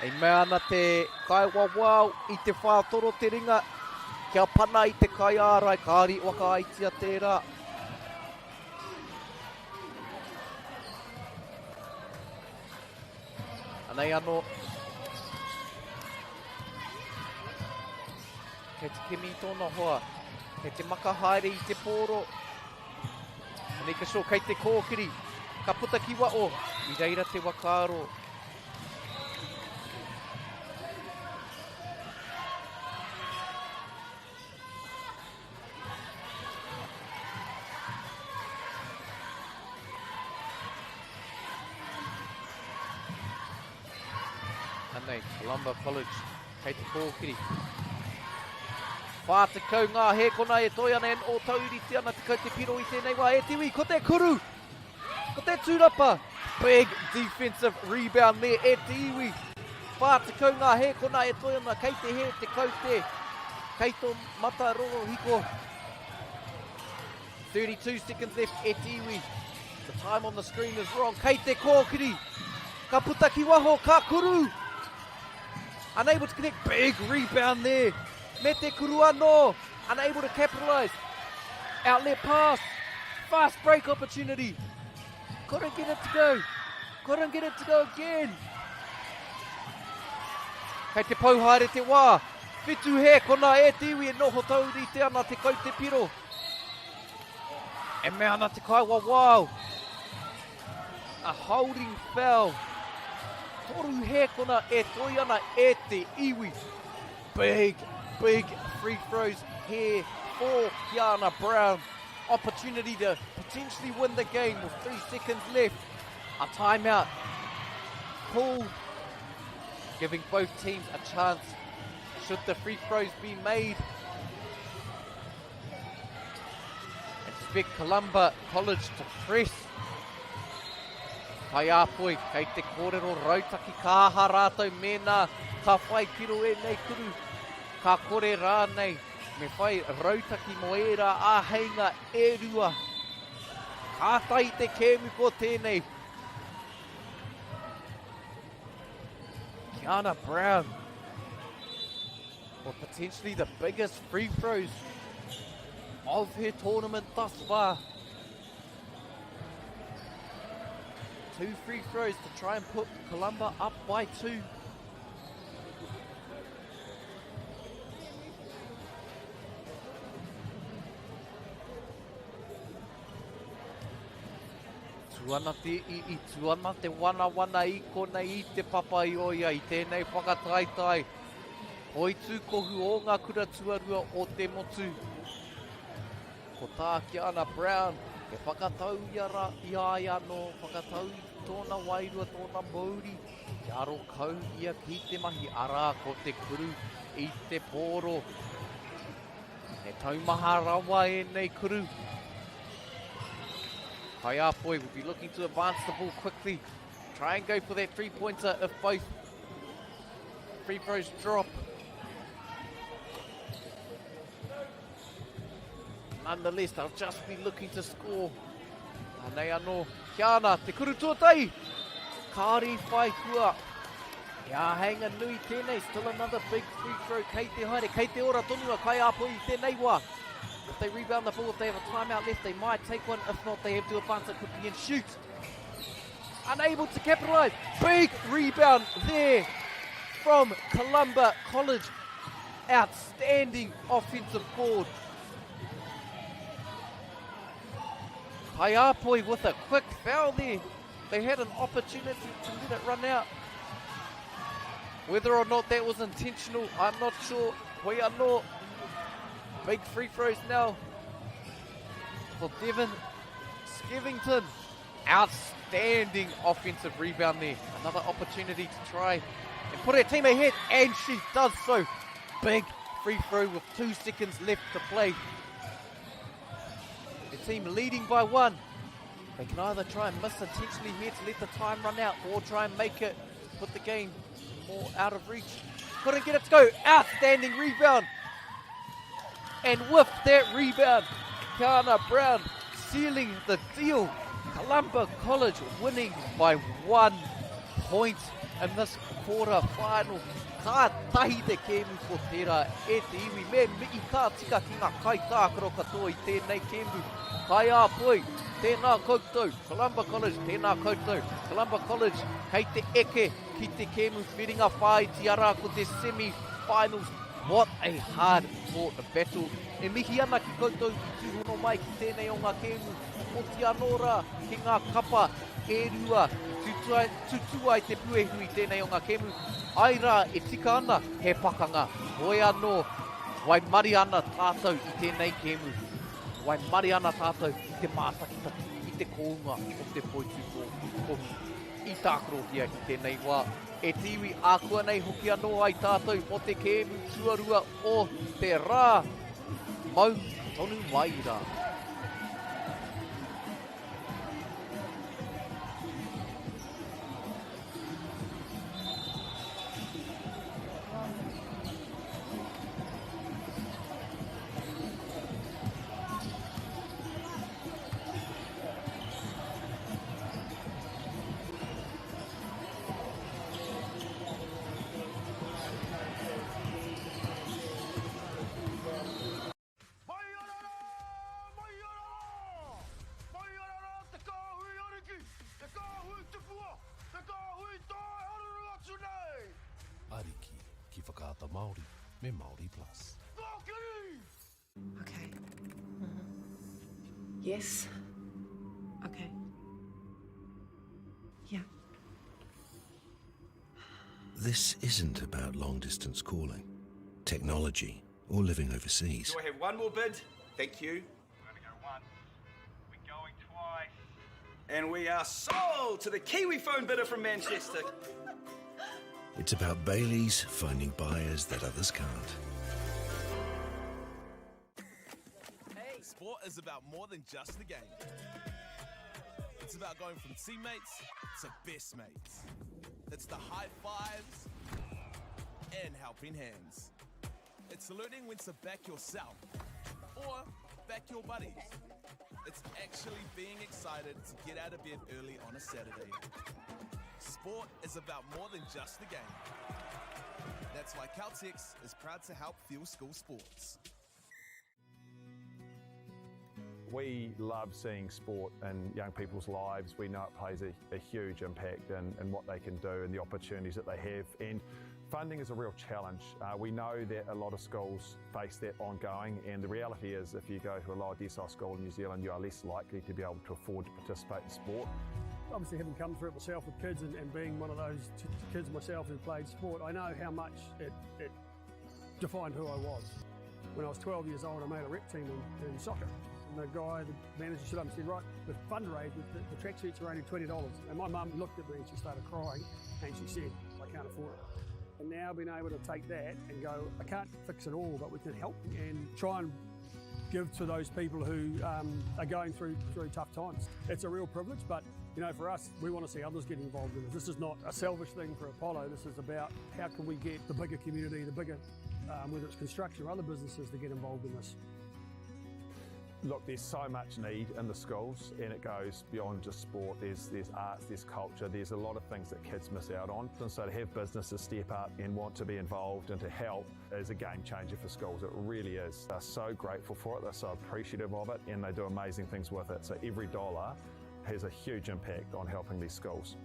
E mea ana te kaiwawao i te whātoro te ringa kia pana i te kaiārai, kāri whakaaitia tērā. Anei anō. Kei te kimi i tōna hoa. Kei te maka haere i te pōro. Anika Shaw kei te kōkiri. Ka puta ki wao. I reira te whakaaro. Anei, Columba College, kei te kōkiri. 40 ngā hēkona e toi ana e ōtauriti ana te kaute piro i tēnei wā e te iwi, ko te kuru! Ko te tūrapa! Big defensive rebound there e te iwi. 40 ngā hēkona e toi ana, kei te hē te kaute, kei tō mata rorohiko. 32 seconds left e te iwi. The time on the screen is wrong. Kei te kōkiri. Ka puta ki waho, ka kuru. Unable to connect. Big rebound there. Me te kuru anō. Unable to capitalise. Outlet pass. Fast break opportunity. Couldn't get it to go. Couldn't get it to go again. Kei te pau haere te wā. Whitu he kona e te iwi e noho taurite ana te kaute piro. E mea ana te kaiwawao. A holding foul. Toru hēkona e toi ana e te iwi. Big, big free throws here for Kiana Brown. Opportunity to potentially win the game with three seconds left. A timeout called, giving both teams a chance should the free throws be made. Expect Columba College to press. Kaiāpoi, kei te kōrero rautaki ka aha rātou mēnā ka whai piro ēnei kuru, ka kore rānei, me whai rautaki mō ērā āheinga e rua. Kātahi te kēmu ko tēnei. Kiana Brown for potentially the biggest free throws. of her tournament thus far. Two free throws to try and put Columba up by two. Tu ana te i, i tu ana te wanawana i konei i te papa i oia i tēnei whakataetae. Poitūkohu o ngā kura tuarua o te motu. Ko tā Kiana Brown, he whakatau i a, ra, i a ia anō, whakatau i tōna wairua, tōna mouri, kia aro kau ia ki te mahi, arā, ko te kuru i te pōro. He taumaha rawa ēnei kuru. Kaiapoi will be looking to advance the ball quickly. Try and go for that three-pointer if both free throws drop. Nonetheless, they'll just be looking to score. Anei anō, Kiana, te kuru tuatahi. Kāri whai hua. He āheinga nui tēnei, still another big free throw kei te haere, kei te ora tonu a Kaiapoi i tēnei wā. If they rebound the ball, if they have a timeout left, they might take one. If not, they have to advance it quickly and shoot. Unable to capitalise. Big rebound there from Columba College. Outstanding offensive board. Kaiapoi with a quick foul there. They had an opportunity to let it run out. Whether or not that was intentional, I'm not sure. We are not. Big free throws now for Devin Skevington. Outstanding offensive rebound there. Another opportunity to try and put her team ahead, and she does so. Big free throw with 2 seconds left to play. The team leading by one. They can either try and miss intentionally here to let the time run out or try and make it, put the game more out of reach. Couldn't get it to go. Outstanding rebound. And with that rebound, Kiana Brown sealing the deal. Columba College winning by one point in this quarter final. Ka tahi te kēmu ko tērā e te iwi. Me mihi ka tika ki ngā kaitākaro katoa i tēnei kēmu. Kaiāpoi, tēnā koutou. Columba College, tēnā koutou. Columba College kei te eke ki te kēmu whiringa whāiti arā ko te semi-finals. What a hard fought battle. E mihi ana ki koutou i tūhono mai ki tēnei o ngā kēmu. Oti anō rā ki ngā kapa e rua i tutū ai te puehu i tēnei o ngā kēmu. Ai rā e tika ana he pakanga. Hoi anō, waimarie ana tātou i tēnei kēmu. Waimarie ana tātou i te mātakitaki, i te kounga o te poitūkohu i tākarohia i tēnei wā. E te iwi, ākuanei hoki anō ai tātou mō te kēmu tuarua o te rā. Mau tonu mai rā. Mai ana rā! Mai ana rā! Mai ana rā te kāhui ariki, te kāhui tupua, te kāhui tae haruru atu nei! Ariki ki Whakaata Māori me Māori Plus. Kōkiri! Okay. Mm-hmm. Yes. Okay. Yeah. This isn't about long distance calling, technology, or living overseas. Do I have one more bid? Thank you. We're going to go once. We're going twice. And we are sold to the Kiwi phone bidder from Manchester. It's about Bailey's finding buyers that others can't. Hey. Sport is about more than just the game. It's about going from teammates to best mates. It's the high fives and helping hands. It's learning when to back yourself or back your buddies. It's actually being excited to get out of bed early on a Saturday. Sport is about more than just the game. That's why Caltex is proud to help fuel school sports. We love seeing sport in young people's lives. We know it plays a, a huge impact in, in what they can do and the opportunities that they have. And funding is a real challenge. Uh, we know that a lot of schools face that ongoing, and the reality is if you go to a lower decile school in New Zealand, you are less likely to be able to afford to participate in sport. Obviously, having come through it myself with kids and, and being one of those kids myself who played sport, I know how much it, it defined who I was. When I was 12 years old, I made a rep team in, in soccer. And the guy, the manager stood up and said, right, the fundraise, the, the tracksuits are only $20. And my mum looked at me and she started crying and she said, I can't afford it. And now being able to take that and go, I can't fix it all, but we can help and try and give to those people who um, are going through through tough times. It's a real privilege, but you know, for us, we want to see others get involved in this. This is not a selfish thing for Apollo. This is about how can we get the bigger community, the bigger, um, whether it's construction or other businesses, to get involved in this. Look, there's so much need in the schools, and it goes beyond just sport. There's, there's arts, there's culture, there's a lot of things that kids miss out on. And so to have businesses step up and want to be involved and to help is a game changer for schools. It really is. They're so grateful for it, they're so appreciative of it, and they do amazing things with it. So every dollar has a huge impact on helping these schools.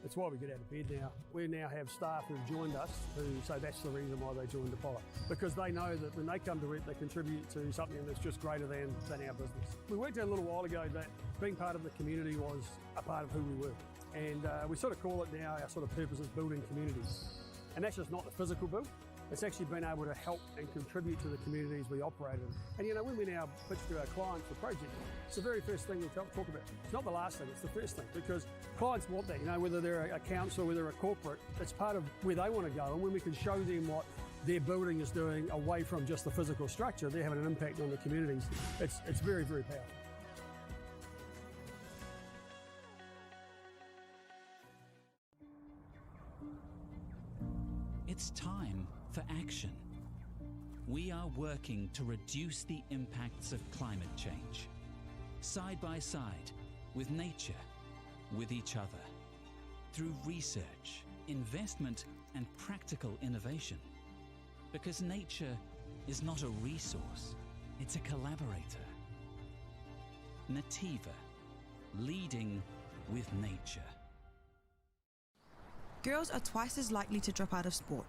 It's why we get out of bed now. We now have staff who've joined us who say that's the reason why they joined Apollo. Because they know that when they come to work, they contribute to something that's just greater than, than our business. We worked out a little while ago that being part of the community was a part of who we were. And uh, we sort of call it now our sort of purpose is building communities. And that's just not the physical build, it's actually been able to help and contribute to the communities we operate in. And you know, when we now pitch to our clients for projects, it's the very first thing we talk, talk about. It's not the last thing, it's the first thing because clients want that, you know, whether they're a council, whether a corporate, it's part of where they want to go. And when we can show them what their building is doing away from just the physical structure, they're having an impact on the communities. It's, it's very, very powerful. It's time for action. We are working to reduce the impacts of climate change. Side by side, with nature, with each other. Through research, investment, and practical innovation. Because nature is not a resource, it's a collaborator. Nativa, leading with nature. Girls are twice as likely to drop out of sport.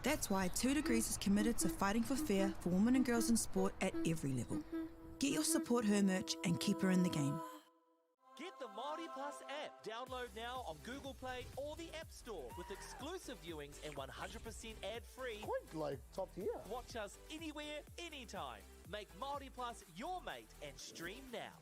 That's why 2 Degrees is committed to fighting for fair for women and girls in sport at every level. Get your Support Her merch and keep her in the game. Get the Māori Plus app. Download now on Google Play or the App Store with exclusive viewings and 100% ad-free. Quite like top tier. Watch us anywhere, anytime. Make Māori Plus your mate and stream now.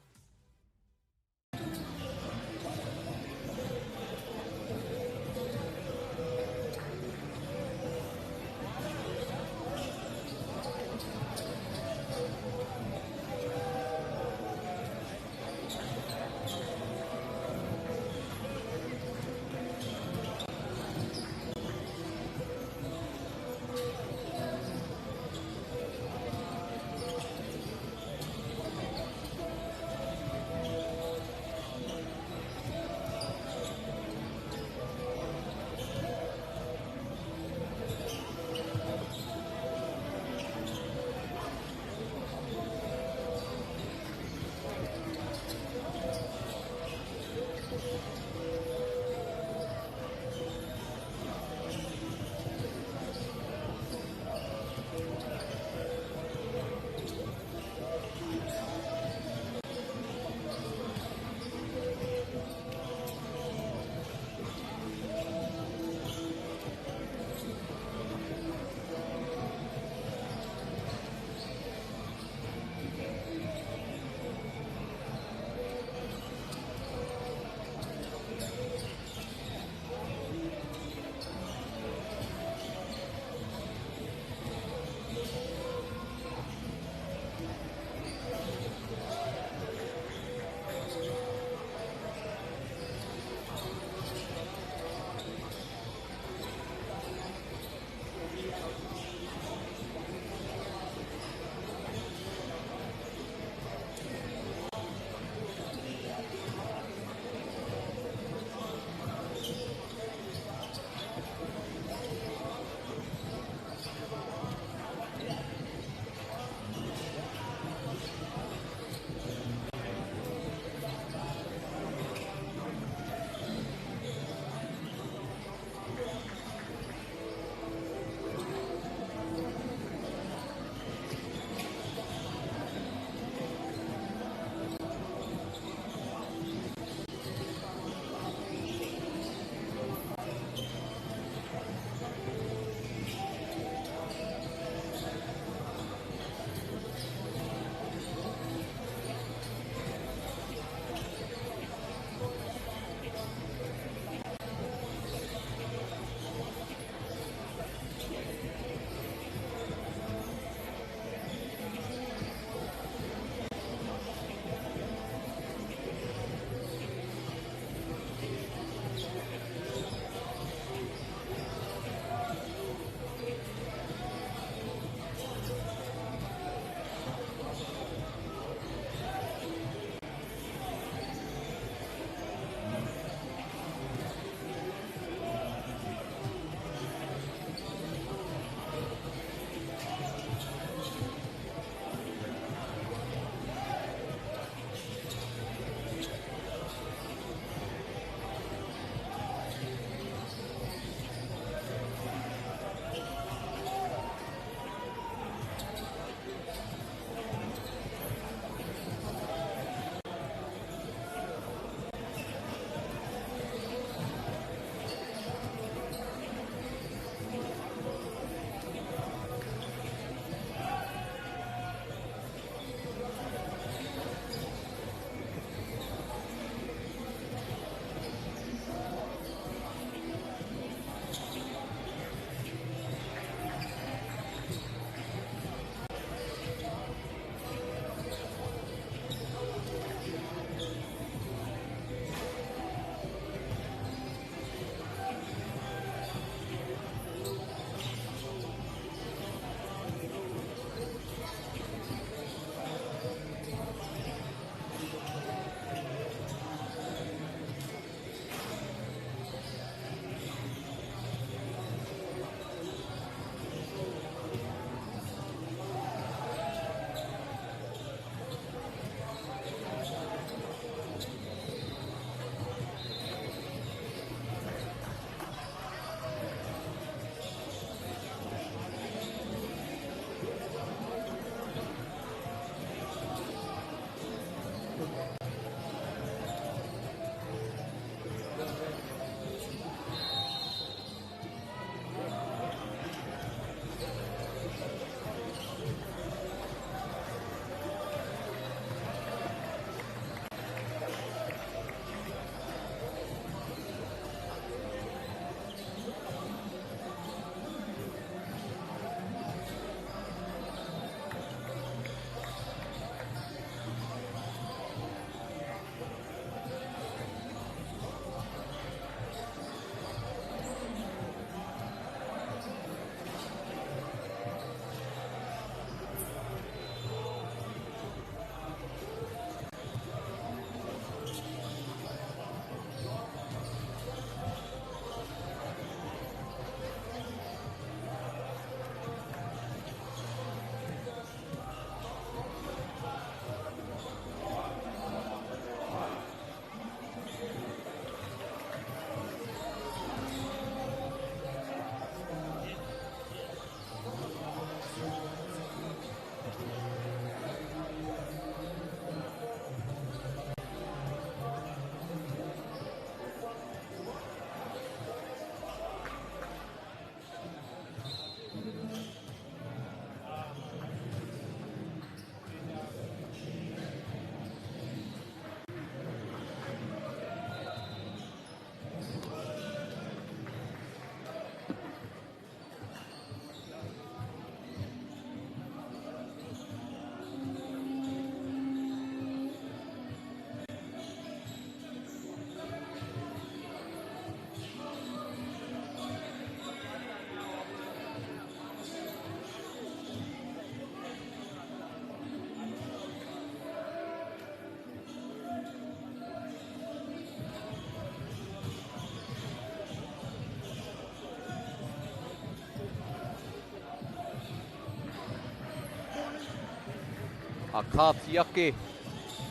A kāti ake,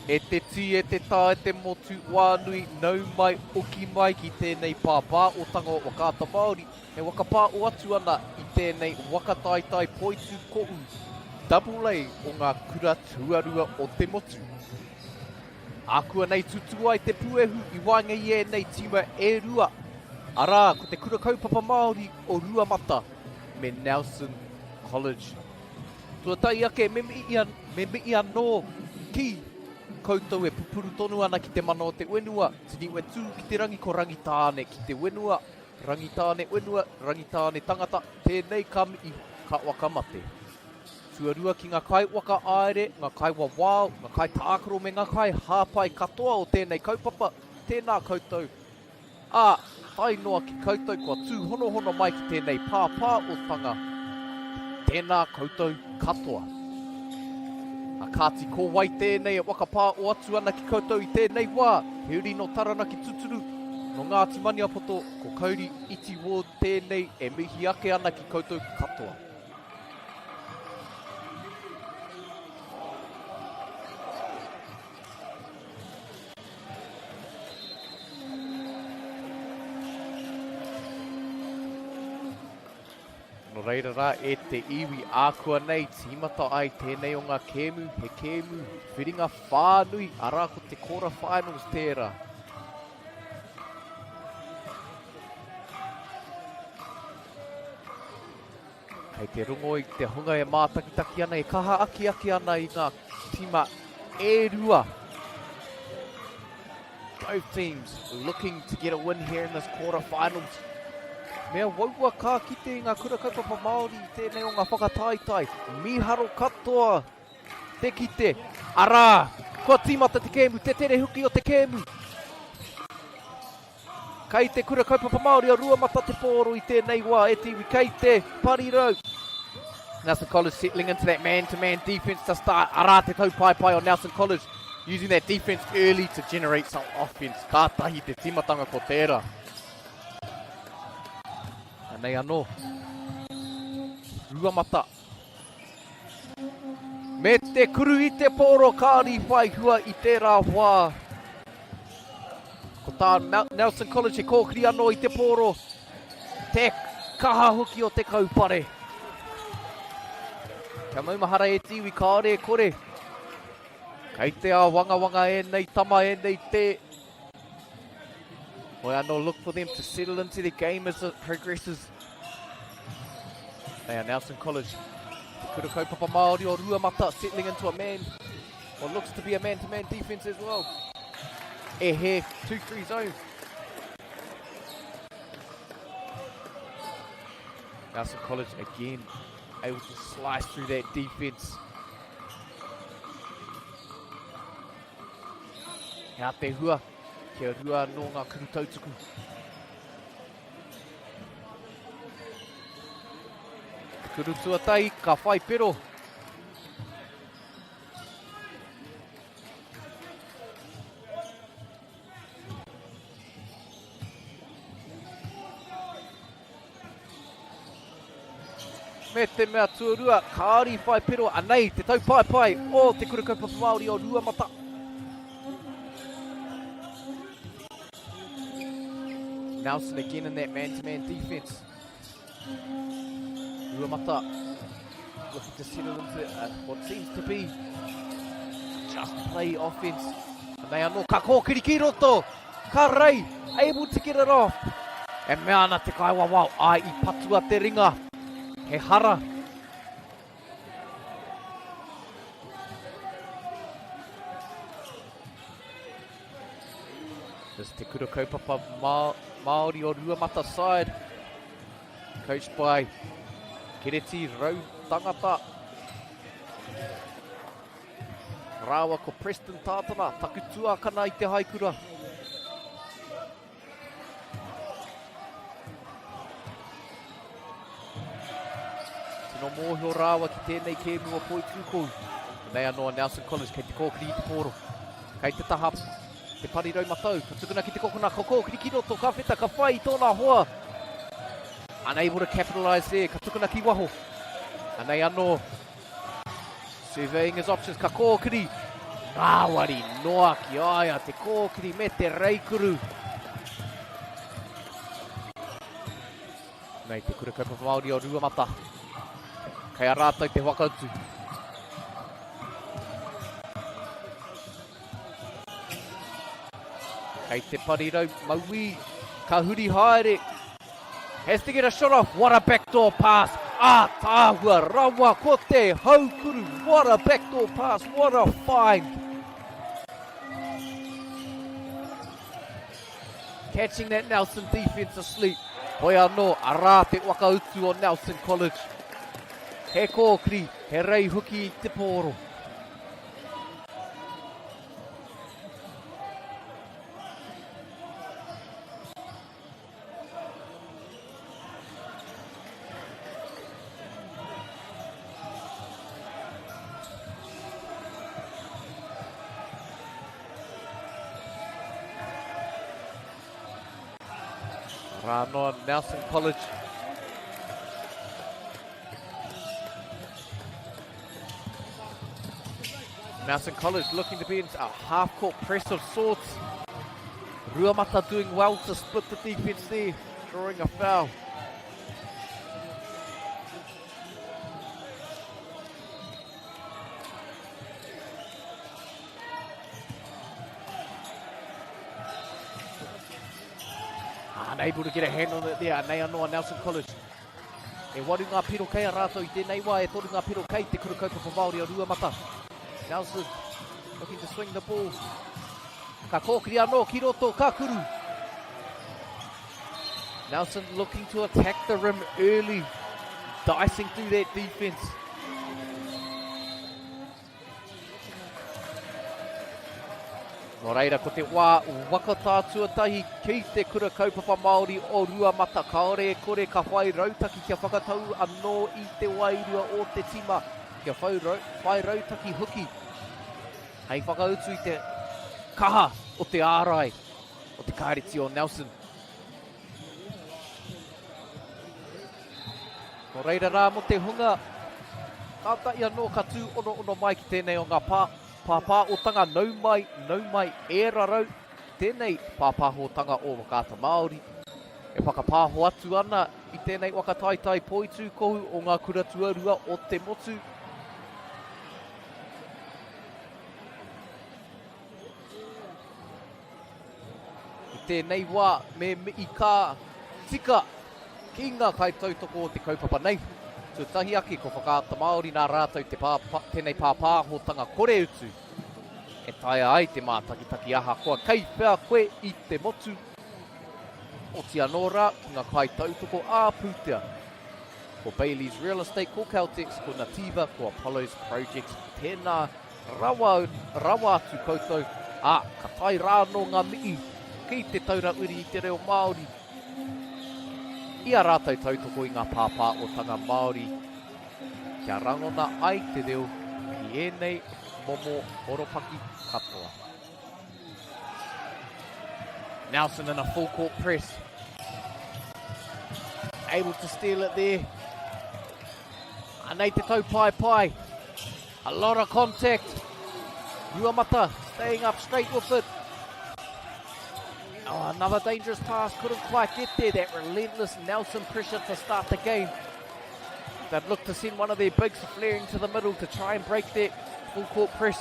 e te tī, e te tā, e te motu wānui, nau mai, oki mai ki tēnei pāpāotanga o Whakaata Māori, e whakapāo atu ana i tēnei waka taetae poitu koʻu Double A o ngā kura tuarua o te motu. Ākuanei tutū ai te puehu i waenga i ēnei tīma e rua, arā, ko te Kura Kaupapa Māori o Ruamata me Nelson College. Tuatahi ake, me mihi, me mihi anō ki koutou e pupuru tonu ana ki te mana o te whenua, tini whetū ki te rangi ko Rangitāne ki te whenua, Rangitāne whenua, Rangitāne tangata, tēnei ka mihi, ka whakamate. Tuarua ki ngā kaiwhakahaere, ngā kaiwawao, ngā kaitākaro me ngā kaihāpai katoa o tēnei kaupapa, tēnā koutou, ā, tae noa ki koutou kua tūhonohono mai ki tēnei pāpāotanga, tēnā koutou katoa. A kāti ko wai tēnei e whakapāo atu ana ki koutou i tēnei wā, he uri nō Taranaki tuturu, nō Ngāti Maniapoto, ko Kauri Iti Ward tēnei e mihi ake ana ki koutou katoa. Nō reira rā e te iwi ākuanei tīmata ai tēnei o ngā kēmu, he kēmu whiringa whānui, arā ko te quarter finals tērā. Kei te rongo i te hunga e mātakitaki ana, e kaha akiaki ana i ngā tīma e rua. Both teams looking to get a win here in this quarter-finals. Mea waua ka kite i ngā kura kaupapa Māori i tēnei o ngā whakataetae. Mīharo katoa te kite. Arā, kua tīmata te kēmu, te tere hoki o te kēmu. Kei te Kura Kaupapa Māori o Ruamata te pōro i tēnei wā e te iwi kei te parirau. Nelson College settling into that man-to-man -man defense to start. Arā te taupaepae o Nelson College using that defense early to generate some offense. Kātahi te tīmatanga ko tērā. Anei anō. Ruamata. Me te kuru i te pōro kāri whai hua i tērā wā. Ko tā Nelson College he kōkiri anō i te pōro. Te kaha hoki o te kaupare. Kia maumahara e te iwi kāore e kore. Kei te āwangawanga ēnei tama, ēnei te. Hoi anō, look for them to settle into the game as it progresses. They are Nelson College. Te kura kaupapa Māori o Ruamata settling into a man, what looks to be a man-to-man -man defense as well. E he, 2-3 zone. Nelson College again able to slice through that defense. Hea te hua, kia rua anō ngā kuru tautuku. Te kuru tuatahi, ka whai pero. Me te mea tuarua, kāri whai pero, anei te taupaepae o Te Kura Kaupapa Māori o Ruamata. Nelson again in that man-to-man -man defense. Ruamata looking to settle into uh, what seems to be just play offense. Anei anō, ka kōkiri ki roto! Ka rei, able to get it off. E mea ana te kaiwawao, ai i patua te ringa. He hara. This Te Kura Kaupapa Māori o Ruamata side. Coached by Kereti Rau Tangata. Rāua ko Preston Tātana, taku tuakana i te haikura. Tino mōhio rāua ki tēnei kēmu o Poitūkou. Nei anō a Nelson College kei te kōkiri i te pōro. Kei te taha te parirau matau, ka tukuna ki te kokona, ka kōkiri ki roto, ka wheta, ka whai i tōna hoa. Unable to capitalise there, ka tukuna ki waho. Anei anō. Surveying his options, ka kōkiri. Ngāwari noa ki a ia te kōkiri me te reikuru. Nei te kura kaupapa Māori o Ruamata. Kei a rātou te whakautu. Kei te parirau mauī, ka huri haere. Has to get a shot off, what a backdoor pass. Ātaahua rawa ko te haukuru, what a backdoor pass, what a find. Catching that Nelson defense asleep. Hoi anō, arā te whakautu o Nelson College. He kōkiri, he rei hoki i te pōro. Rā noa Nelson College. Nelson College looking to be in a half-court press of sorts. Ruamata doing well to split the defense there, drawing a foul. Unable to get a hand on it there, anei anō a Nelson College. E waru ngā piro kei a rātou i tēnei wā, e toru ngā piro kei te kura kaupapa Māori o Ruamata. Nelson looking to swing the ball. Ka kōkiri anō ki roto, ka kuru. Nelson looking to attack the rim early, dicing through that defense. Nō reira, ko te wā waka tuatahi ki te kura kaupapa Māori o Ruamata. Kāore e kore ka whai rautaki kia whakatau anō i te wairua o te tima, kia whai, rau, whai rautaki hoki hei whakautu i te kaha o te ārai o te Kāreti o Nelson. Nō reira rā mō te hunga, kātahi anō ka tūonoono mai ki tēnei o ngā pā, pāpāotanga nau mai, nau mai e rarau, tēnei pāpāhotanga o Whakaata Māori e whakapāho atu ana i tēnei waka taitai poitūkohu o ngā kura tuarua o te motu. I tēnei wā, me mihi ka tika ki ngā kaitautoko o te kaupapa nei. Tuatahi ake ko Whakaata Māori nā rātou te pā, tēnei pāpāhotanga kore utu e taea ai te mātakitaki ahakoa kei whea koe i te motu. Oti anō rā ki ngā kaitautoko ā-pūtea. Ko Bayleys Real Estate, ko Caltex, ko Nativa, ko Apollo's Projects. Tēnā Rawa, rawa atu koutou, ā, ka tae rā anō ngā mihi ki Te Taura Uri i te Reo Māori i a rātou tautoko i ngā pāpāotanga Māori kia rangona ai te reo i ēnei momo horopaki katoa. Nelson in a full court press. Able to steal it there. Anei te taupaepae. A lot of contact. Ruamata staying up straight with it. Oh, another dangerous pass. Couldn't quite get there. That relentless Nelson pressure to start the game. They'd look to send one of their bigs flaring to the middle to try and break that full court press.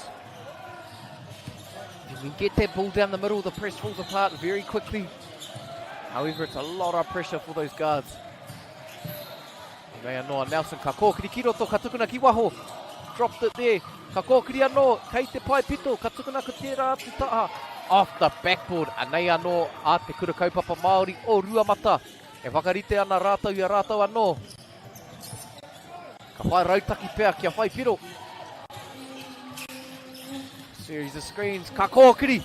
If you can get that ball down the middle, the press falls apart very quickly. However, it's a lot of pressure for those guards. Mei anō a Nelson, ka kōkiri ki roto, ka tukuna ki waho. Dropped it there. Ka kōkiri anō, kei te pae pito, ka tukuna ko tērā atu taha. Off the backboard, anei anō a te Kura Kaupapa Māori o Ruamata. E whakarite ana rātou i a rātou anō. Ka whai rautaki pea kia whai piro. Series of screens, ka kōkiri.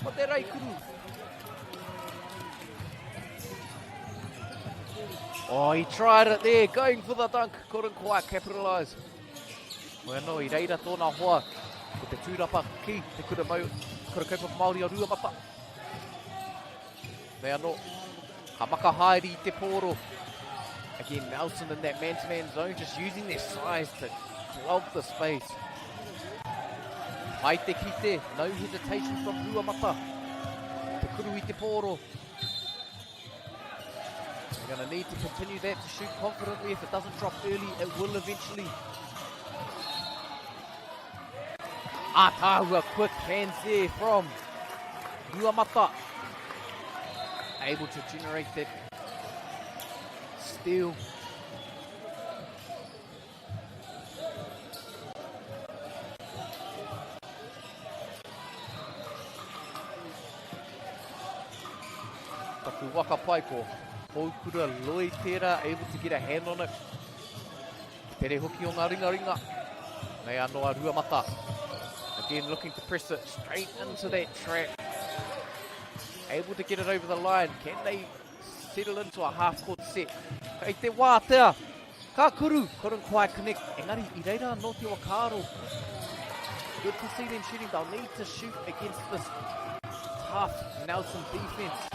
Ko te Raikuru. Oh, he tried it there, going for the dunk, couldn't quite capitalise. Hoi anō, i reira tōna hoa, ko te tūrapa ki te kura, mau, kura kaupapa Māori o Ruamata. Me anō, ka maka haere i te pōro. Again, Nelson in that man-to-man -man zone, just using their size to Just love the space. Pai te kite, no hesitation from Ruamata. Te kuru i te pōro. They're going to need to continue that to shoot confidently. If it doesn't drop early, it will eventually. Ataahua, quick hands there from Ruamata. Able to generate that steal. Taku waka pai ko Houkura Lloyd tērā, able to get a hand on it. Tere hoki o ngā ringaringa. Nei anō a Ruamata. Again looking to press it straight into that trap. Able to get it over the line. Can they settle into a half-court set? Kei te wātea. Ka kuru, couldn't quite connect. Engari, i reira anō te whakaaro. Good to see them shooting. They'll need to shoot against this tough Nelson defense.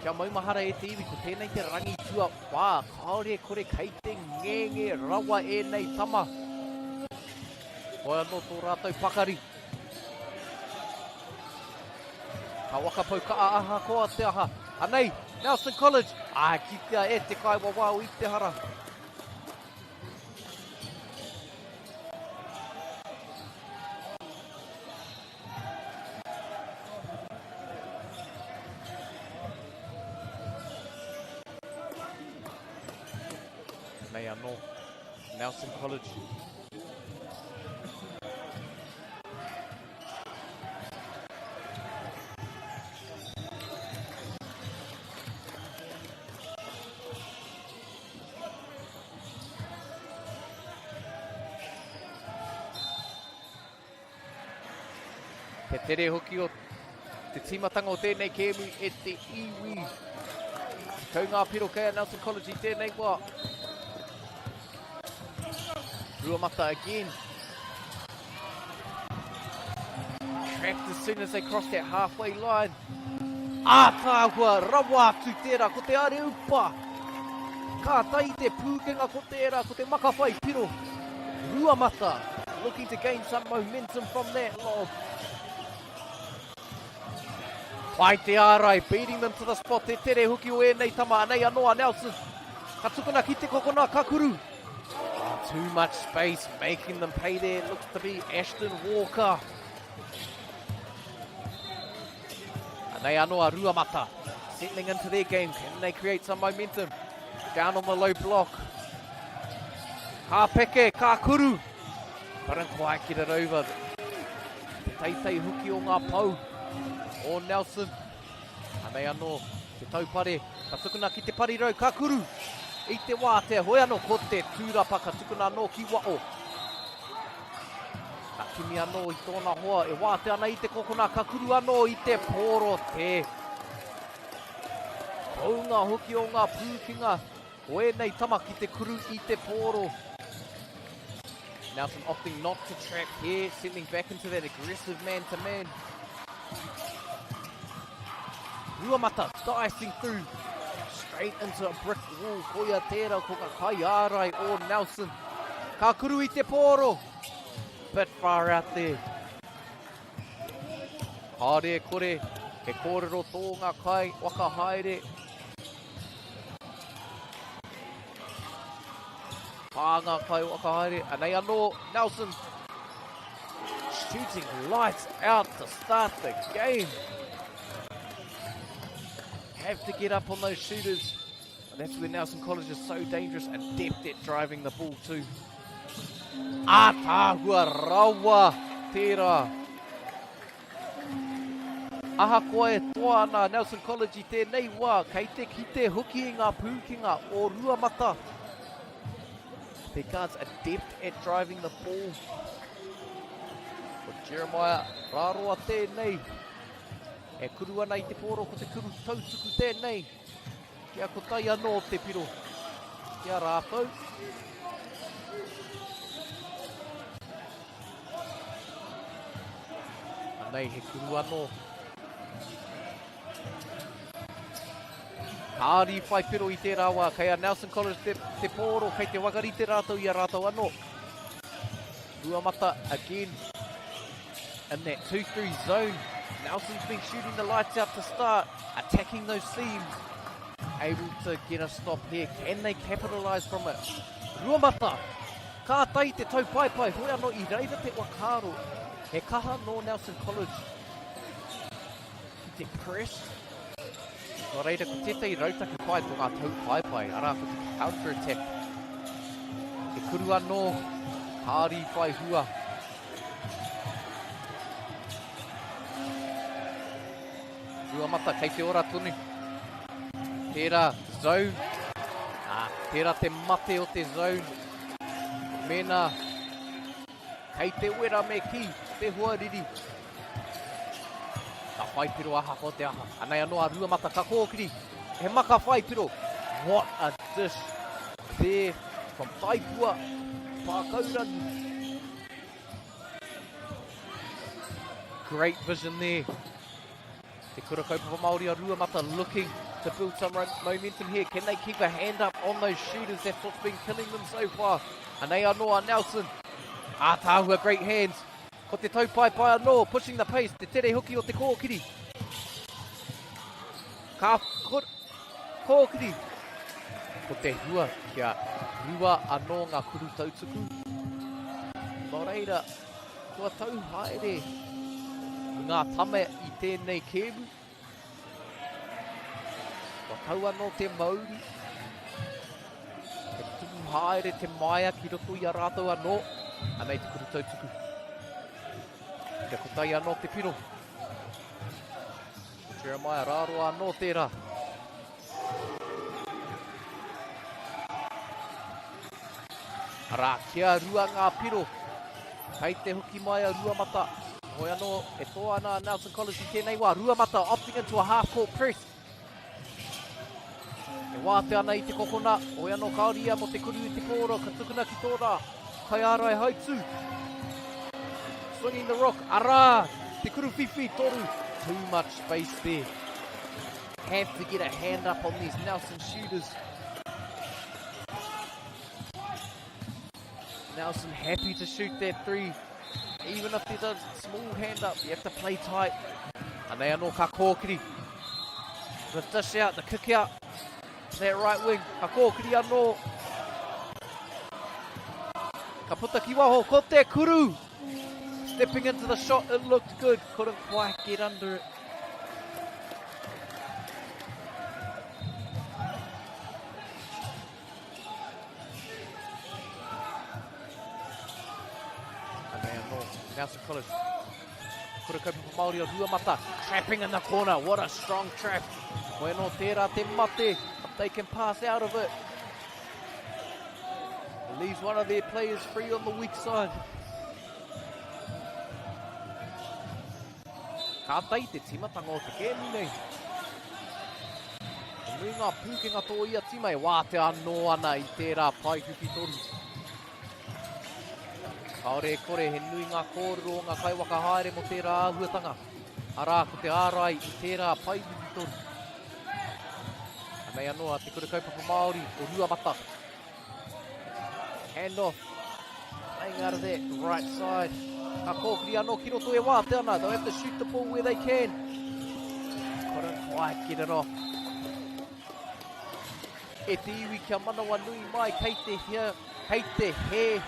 Kia maumahara e te iwi, ko tēnei te rangi tuawhā. Kāore e kore kei te ngenge rawa ēnei tama. Hoi anō tō rātou pakari. Ka wakapau kaa ahakoa te aha. Anei, Nelson College. Ah, kitea e te kaiwawao i te hara. Nei anō, Nelson College. Te tere hoki o te tīmatanga o tēnei kēmu e te iwi. Kau ngā piro kei a Nelson College i tēnei wā. Ruamata again. Trapped as soon as they cross that halfway line. Ātaahua rawa atu tērā, ko te are upa. Ka tai te pūkenga ko tērā, ko te makawhai piro. Ruamata looking to gain some momentum from that lob. Pai te ārai, beating them to the spot, te tere hoki o ēnei tama, anei anō a Nelson. Ka tukuna ki te kokona, ka kuru. Oh, too much space, making them pay there. Looks to be Ashton Walker. Anei anō a Ruamata, settling into their game. Can they create some momentum? Down on the low block. Ka peke, ka kuru. Couldn't quite get it over. Te teitei hoki o ngā pou o Nelson. Anei anō te taupare, ka tukuna ki te parirau, ka kuru i te wātea. Hoi anō ko te tūrapa ka tukuna anō ki wao. Ka kimi anō i tōna hoa e wātea ana i te kokona, ka kuru anō i te pōro te kounga hoki o ngā pūkenga o ēnei tama ki te kuru i te pōro. Nelson opting not to trap here, settling back into that aggressive man-to-man. Ruamata dicing through straight into a brick wall. Koia tērā ko ngā kaiārai o Nelson. Ka kuru i te pōro. Bit far out there. Kāre e kore, he kōrero tō ngā kai waka haere. Pā ngā kai waka haere. Anei anō, Nelson shooting lights out to start the game. Have to get up on those shooters. And that's where Nelson College is so dangerous, adept at driving the ball too. Ātaahua rawa tērā. Ahakoa e toa ana Nelson College i tēnei wā, kei te kite hoki i ngā pūkenga o Ruamata. The guards adept at driving the ball. Ko Jeremiah Raroa tēnei. E kuru ana i te pōro, ko te kuru tautuku tēnei. Kia kotahi anō te piro ki a rātou. Anei he kuru anō. Kāri whai piro i tērā wā. Kei a Nelson College te, te pōro, kei te wakarite rātou i a rātou anō. Ruamata again in that 2-3 zone. Nelson's been shooting the lights out to start, attacking those seams. Able to get a stop here. Can they capitalise from it? Ruamata, ka tai te tau paepae, hoi anō i reira te whakaaro. He kaha nō Nelson College ki te press. Nō reira, ko tētahi rautaki pai ko ngā tau paepae, arā ko te counter attack. He kuru anō, kāri whai hua. Ruamata kei te ora tonu. Tērā zone. Ah, tērā te mate o te zone. Mēnā Kei te wera me kī, te hoariri. Ka whai piro ahakoa te aha. Anei anō a Ruamata ka kōkiri. He maka whai piro. What a dish there from Taipua, Pākaurangi. Great vision there. Te Kura Kaupapa Māori a Ruamata looking to build some momentum here. Can they keep a hand up on those shooters? That's what's been killing them so far. Anei anō a Nelson. Ātaahua, great hands. Ko te taupaepae anō, pushing the pace, te tere hoki o te kōkiri. Ka kōkiri. Ko te hua kia rua anō ngā kuru tautuku. Nō reira, Kua tau haere ngā tama i tēnei kēmu. Kua tau anō te mauri. He tupu haere te maia ki roto i a rātou anō. Anei te kuru tautuku. Kia kotai anō te piro. Jeremiah Rāroa anō tērā. Arā, kia rua ngā piro. Kei te hoki mai a Ruamata. Hoi anō, e toa ana a Nelson College i tēnei wā. Ruamata opting into a half-court press. E wātea ana i te kokona. Hoi anō, kāore ia mō te kuru i te pōro. Ka tukuna ki tōna kaiārai hautū. Swinging the rock. Arā, te kuru whiwhi, toru. Too much space there. Have to get a hand up on these Nelson shooters. Nelson happy to shoot that three. Even if there's a small hand up, you have to play tight. Anei anō ka kōkiri. The dish out, the kick out. That right wing, ka kōkiri anō. Ka puta ki waho, ko te kuru! Stepping into the shot, it looked good. Couldn't quite get under it. Anei anō, Nelson College. Kura kaupapa Māori o Ruamata, trapping in the corner. What a strong trap. Koe anō tērā te mate, but they can pass out of it. Leaves one of their players free on the weak side. Kātahi te tīmatanga o te kēmu nei. He nui ngā pūkenga tō ia tīma e wātea anō ana i tērā pae whiwhi toru. Kāore e kore he nui ngā kōrero o ngā kaiwhakahaere mō tērā āhuatanga. Arā, ko te ārai i tērā pae whiwhi toru. Anei anō a Te Kura Kaupapa Māori o Ruamata. Hand off. Playing out of that right side. Ka kōkiri anō ki roto e wātea ana. They'll have to shoot the ball where they can. Couldn't quite get it off. E te iwi kia manawa nui mai, kei te hea, kei te he.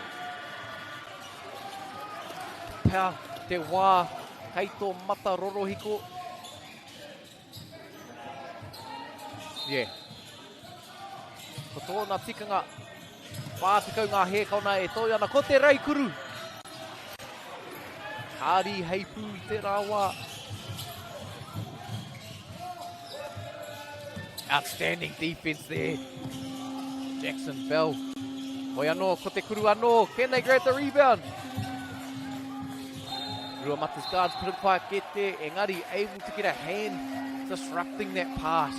Pea te wā, kei tō mata rorohiko. Yeah. Ko tōna tikanga, 40 ngā hēkona e toi ana, ko te reikuru! Kāri hei pū i tērā wā. Outstanding defense there. Jackson Bell. Hoi anō, ko te kuru anō. Can they grab the rebound? Ruamata's guards couldn't quite get there. Engari able to get a hand disrupting that pass.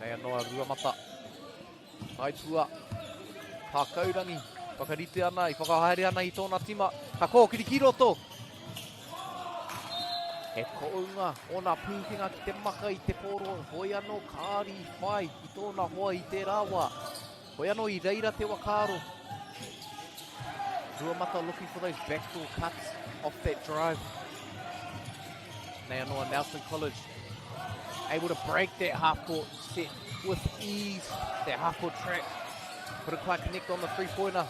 Nei anō a Ruamata. Taipua. Pākaurangi. Whakarite ana, i whakahaere ana i tōna tima. Ka kōkiri ki roto. He kounga ōna pūkenga ki te maka i te pōro, hoi anō kāri i whai i tōna hoa i tērā wā. Hoi anō i reira te whakaaro. Ruamata looking for those backdoor cuts off that drive. Nei anō a Nelson College able to break that half court set with ease, that half court trap. Couldn't quite connect on the three-pointer.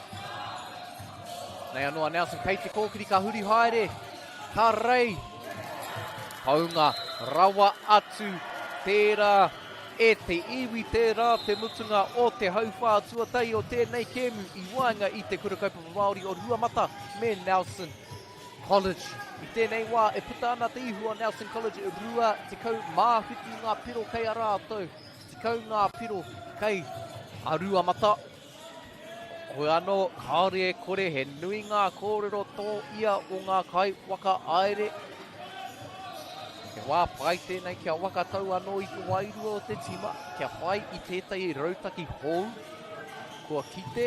Nei anō a Nelson kei te kōkiri ka huri haere. Ka rei. Haunga rawa atu tērā e te iwi tērā te mutunga o te hauwhā tuatahi o tēnei kēmu i waenga i te Kura Kaupapa Māori o Ruamata me Nelson College. I tēnei wā e puta ana te ihu o Nelson College 27 ngā piro kei a rātou, 10 ngā piro kei a Ruamata. Hoi anō, kāore e kore he nui ngā kōrero tō ia o ngā kai waka aere. He wā pai tēnei kia wakatau anō i te wairua o te tīma, kia whai i tētahi rautaki hou. Kua kite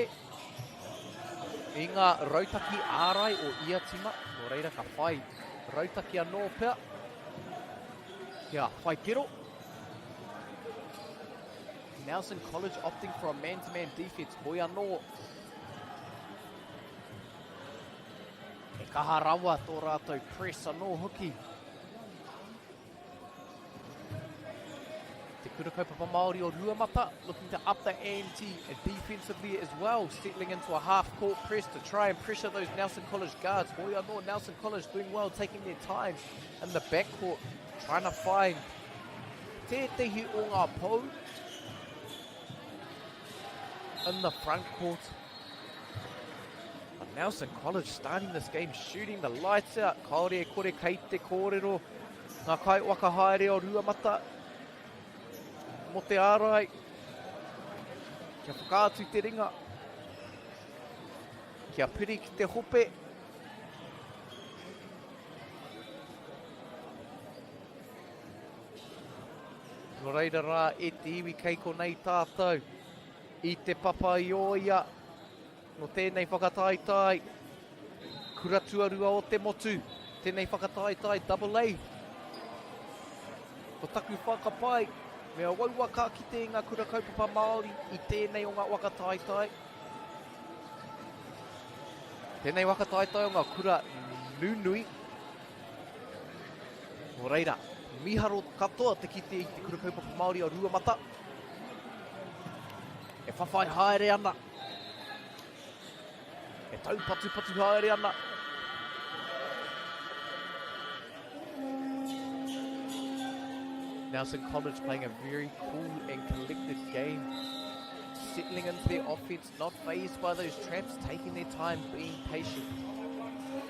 i ngā rautaki ārai o ia tīma, nō reira ka whai rautaki anō pea kia whai piro. Nelson College opting for a man-to-man defense. Hoi anō. He kaha rawa tō rātou press anō hoki. Te Kura Kaupapa Māori o Ruamata looking to up the ante defensively as well, settling into a half-court press to try and pressure those Nelson College guards. Hoi anō, Nelson College doing well, taking their time in the backcourt, trying to find Tētehi o ngā pou in the front court. But Nelson College starting this game shooting the lights out. Kāore e kore kei te kōrero ngā kai waka haere o Ruamata mō te ārai. Kia whakaatu te ringa. Kia piri ki te hope. Nō reira rā e te iwi kei konei tātou i Te Papa-i-ōia nō tēnei whakataetae kura tuarua o te motu, tēnei whakataetae Double A. Ko taku whakapae, me uaua ka kite i ngā kura kaupapa Māori i tēnei o ngā waka taetae. Tēnei waka taetae o ngā kura nunui. Nō reira, miharo katoa te kite i te Kura Kaupapa Māori o Ruamata. E whawhai haere ana. E taupatupatu haere ana. Nelson College playing a very cool and collected game. Settling into their offense, not phased by those traps, taking their time, being patient.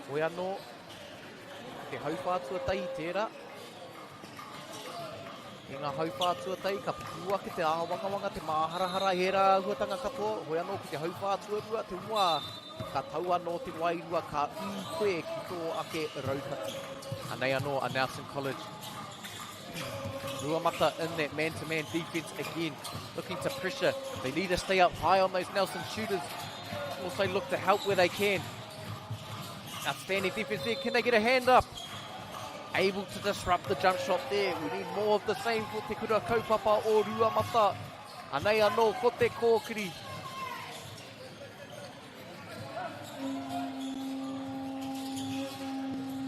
Hoi anō, Ko te hauwhā tuatahi tērā. I ngā hauwhā tuatahi ka pupū ake te āwangawanga, te māharahara, ērā āhuatanga katoa. Hoi anō ko te hauwhā tuarua te wā ka tau anō te wairua ka ū koe ki tō ake rautaki. Anei anō a Nelson College. Ruamata in that man-to-man -man defense again, looking to pressure. They need to stay up high on those Nelson shooters. Also look to help where they can. Outstanding defense there. Can they get a hand up? Able to disrupt the jump shot there. We need more of the same for Te Kura Kaupapa o Ruamata. Anei anō ko te kōkiri.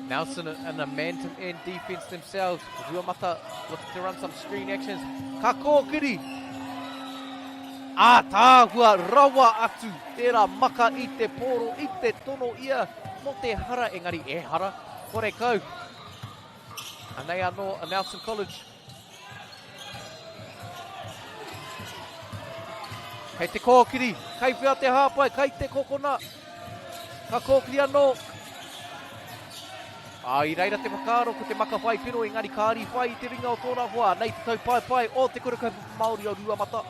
Nelson in a man-to-man defense themselves. Ruamata looking to run some screen actions. Ka kōkiri! Ātaahua rawa atu tērā maka i te pōro, i te tono ia mō te hara, engari ehara, horekau. Anei anō a Nelson College. Kei te kōkiri, kei whea te hāpai, kei te kokona. Ka kōkiri anō. Ā, i reira te whakaaro ko te maka whai piro engari kāri whai i te ringa o tōna hoa, nei te taupaepae o Te Kura Kaupapa Māori o Ruamata.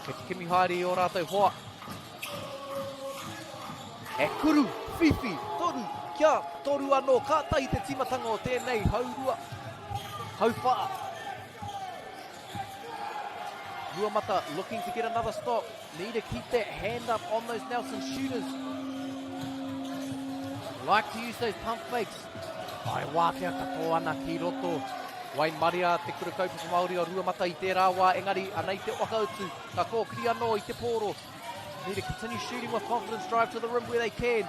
Kei te kimi haere i ō rātou hoa. E kuru, whiwhi, toru, kia toru anō, kātahi te tīmatanga o tēnei haurua, hauwhā. Ruamata looking to get another stop. Need to keep that hand up on those Nelson shooters. Like to use those pump fakes. Ai wātea katoa ana ki roto. Waimaria te kura kaupapa Māori o Ruamata i tērā wā, engari anei te whakautu. Ka kōkiri anō i te pōro. Need to continue shooting with confidence, drive to the rim where they can.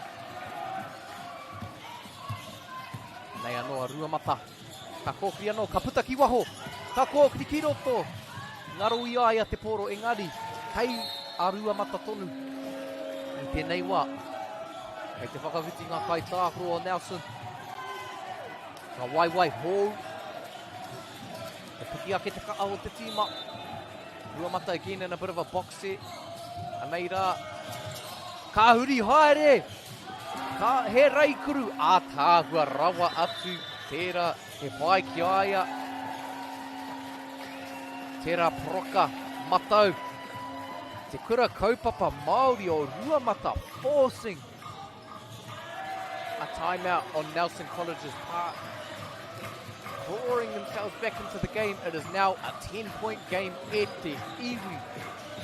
Nei anō a Ruamata. Ka kōkiri anō, ka puta ki waho. Ka kōkiri ki roto. Ngaro i a ia te pōro, engari, kei a Ruamata tonu. I tēnei wā, kei te whakawhiti ngā kaitākaro o Nelson. Ka waiwai hou. Ka piki ake te kaha o te tīma. Ruamata again in a bit of a box set. Anei rā. Ka huri haere! Ka, he reikuru ātaahua rawa atu tērā he pai ki a ia. Tērā poroka matau. Te kura kaupapa Māori o Ruamata forcing A timeout on Nelson College's part. Clawing themselves back into the game. It is now a 10-point game e te iwi.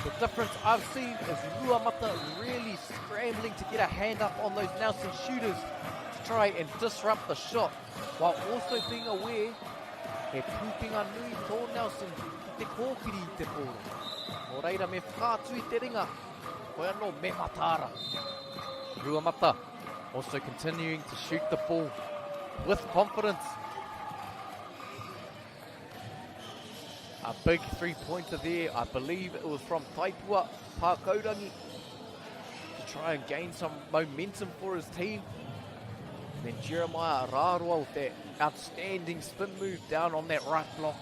The difference I've seen is Ruamata really scrambling to get a hand up on those Nelson shooters to try and disrupt the shot while also being aware he pūkenga nui tō Nelson ki te kōkiri i te pōro. Nō reira me whakaatu i te ringa Koe anō, me mataara. Ruamata also continuing to shoot the ball with confidence. A big three-pointer there. I believe it was from Taipua Pākaurangi to try and gain some momentum for his team. And then Jeremiah Rāroa with that outstanding spin move down on that right block.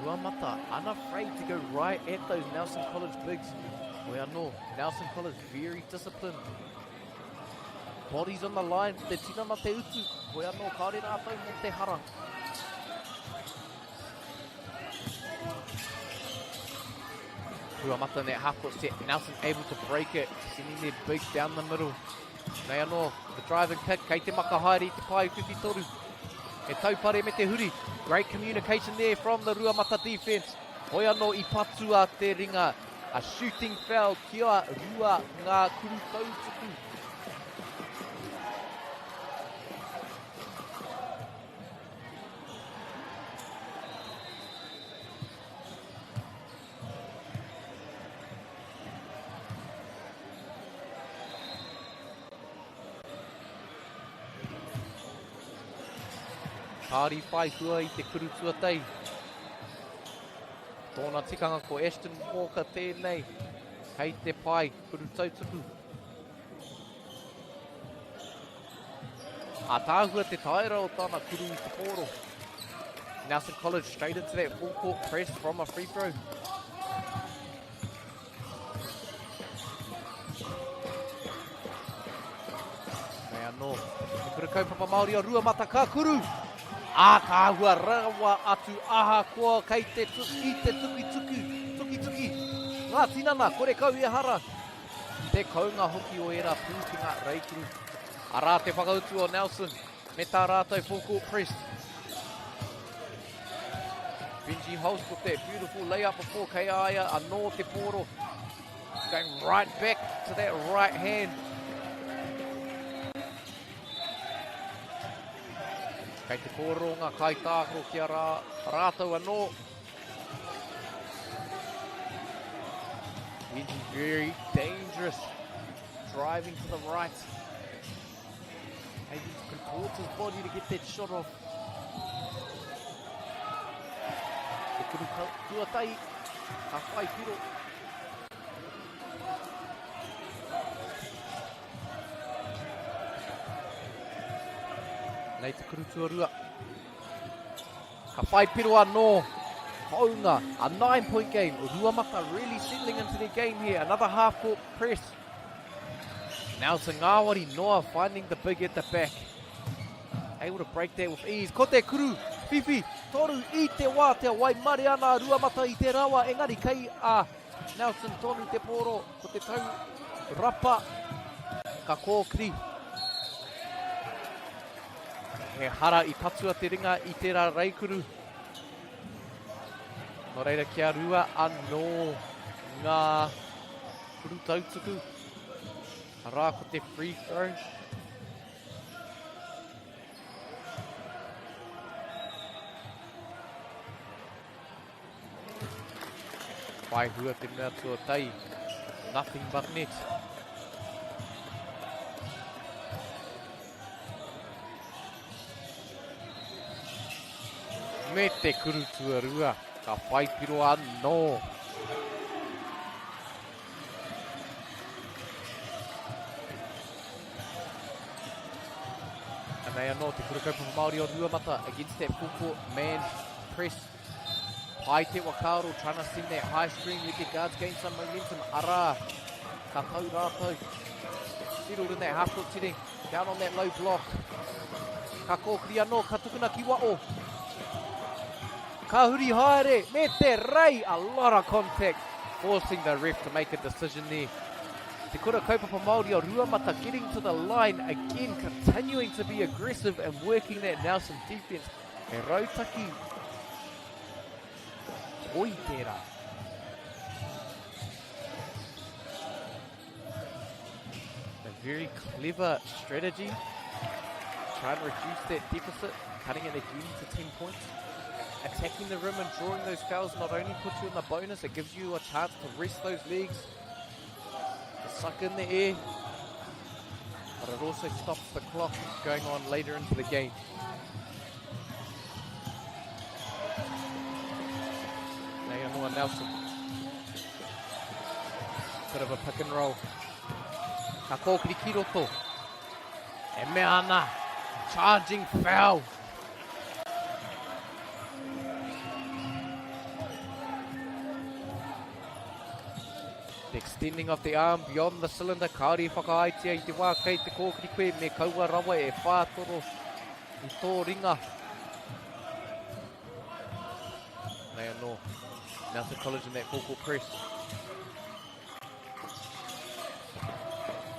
Ruamata unafraid to go right at those Nelson College bigs. We are no Nelson College very disciplined. Bodies on the line, te tinana te utu. Hoi anō, kāore rātou mō te hara. Ruamata in that half court set. Nelson able to break it, sending their big down the middle. Nei anō, the drive and kick, kei te maka haere i te pae whiwhi toru. He taupare me te huri. Great communication there from the Ruamata defense. Hoi anō i patua te ringa. A shooting foul kia rua ngā kuru tautuku. Kāri whai hua i te kuru tuatahi. Tōna tikanga ko Ashton Walker tēnei hei te pae kuru tautuku. Ātaahua te taera o tana kuru i te pōro. Nelson College straight into that full court press from a free throw. Nei anō, te kura kaupapa Māori o Ruamata ka kuru. Ātaahua rawa atu ahakoa kei te i te tukituki, tukituki. Ngā tinana, kore kau e hara. Te kounga hoki o ērā pūkenga reikuru. Arā te whakautu o Nelson me tā rātou full court press. Benji Holst with that beautiful layup before kei a ia anō te pōro. Going right back to that right hand. Kei te kōrero ngā kaitākaro ki a rā, rātou anō. Benji very dangerous. Driving to the right. Able to contort his body to get that shot off. Te kuru tuatahi, ka whai piro. Nei te kuru tuarua. Ka whai piro anō. Kounga, a 9-point game. Ruamata really settling into their game here. Another half-court press. Nelson Ngāwari Noa finding the big at the back. Able to break that with ease. Ko te kuru, whiwhi, toru i te wātea. Waimare ana a Ruamata i te rawa. Engari kei a Nelson tonu te pōro. Ko te tau rapa. Ka kōkiri. He hara i patua te ringa i tērā reikuru. Nō reira kia rua anō ngā kuru tautuku. Arā ko te free throw. Whai hua te mea tuatahi. Nothing but net. Me te kuru tuarua, ka whai piro anō. Anei anō te kura kaupapa Māori o Ruamata against that full court man press. Pai te whakaaro, trying to send that high screen, let the guards gain some momentum. Arā, ka tau rātou. Settled in that half court setting, down on that low block. Ka kōkiri anō, ka tukuna ki wao. Ka huri haere, me te rei, a lot of contact, forcing the ref to make a decision there. Te Kura Kaupapa Māori o Ruamata getting to the line again, continuing to be aggressive and working that Nelson defense. He rautaki koi tērā. A very clever strategy. Try and reduce that deficit, cutting it again to 10 points. Attacking the rim and drawing those fouls not only puts you in the bonus, it gives you a chance to rest those legs, to suck in the air, but it also stops the clock going on later into the game. Leonora Nelson. Bit of a pick and roll. Ka kōkiri ki roto. E mea ana. Charging foul. The extending of the arm beyond the cylinder. Kāore i whakaaetia i te wā kei te kōkiri koe me kaua rawa e whātoro i tō ringa. Nei anō. Nelson College in that full court press.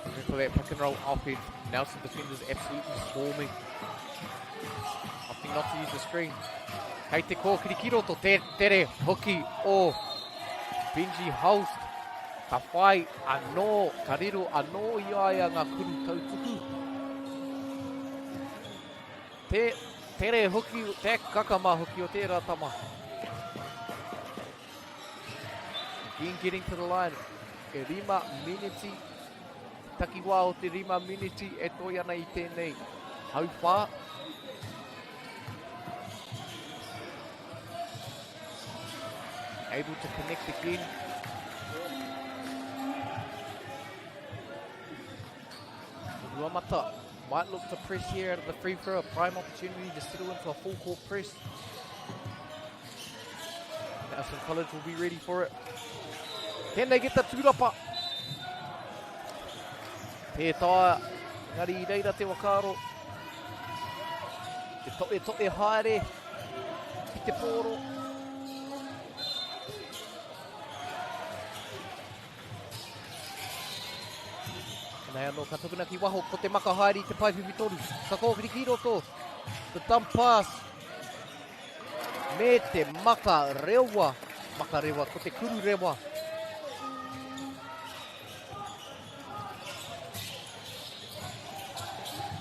Looking for that pick and roll offense. Nelson defenders absolutely swarming. Opting not to use the screen. Kei te kōkiri ki roto, te tere hoki o Benji Holst. Ka whai anō, ka riro anō i a ia ngā kuru tautuku. Te tere hoki, te kakama hoki o tērā tama. Again getting to the line. E rima miniti, takiwā o te rima miniti e toi ana i tēnei hauwhā. Able to connect again. Ruamata might look to press here out of the free throw, a prime opportunity to settle into a full court press. Nelson College will be ready for it. Can they get the tūrapa? Tē taea, engari i reira te whakaaro. Te toe toe haere ki te pōro. Nei anō, ka tukuna ki waho, ko te maka haere i te pae whiwhitoru. Ka kōkiri ki roto, the dump pass. Me te maka rewa, maka rewa, ko te kuru rewa.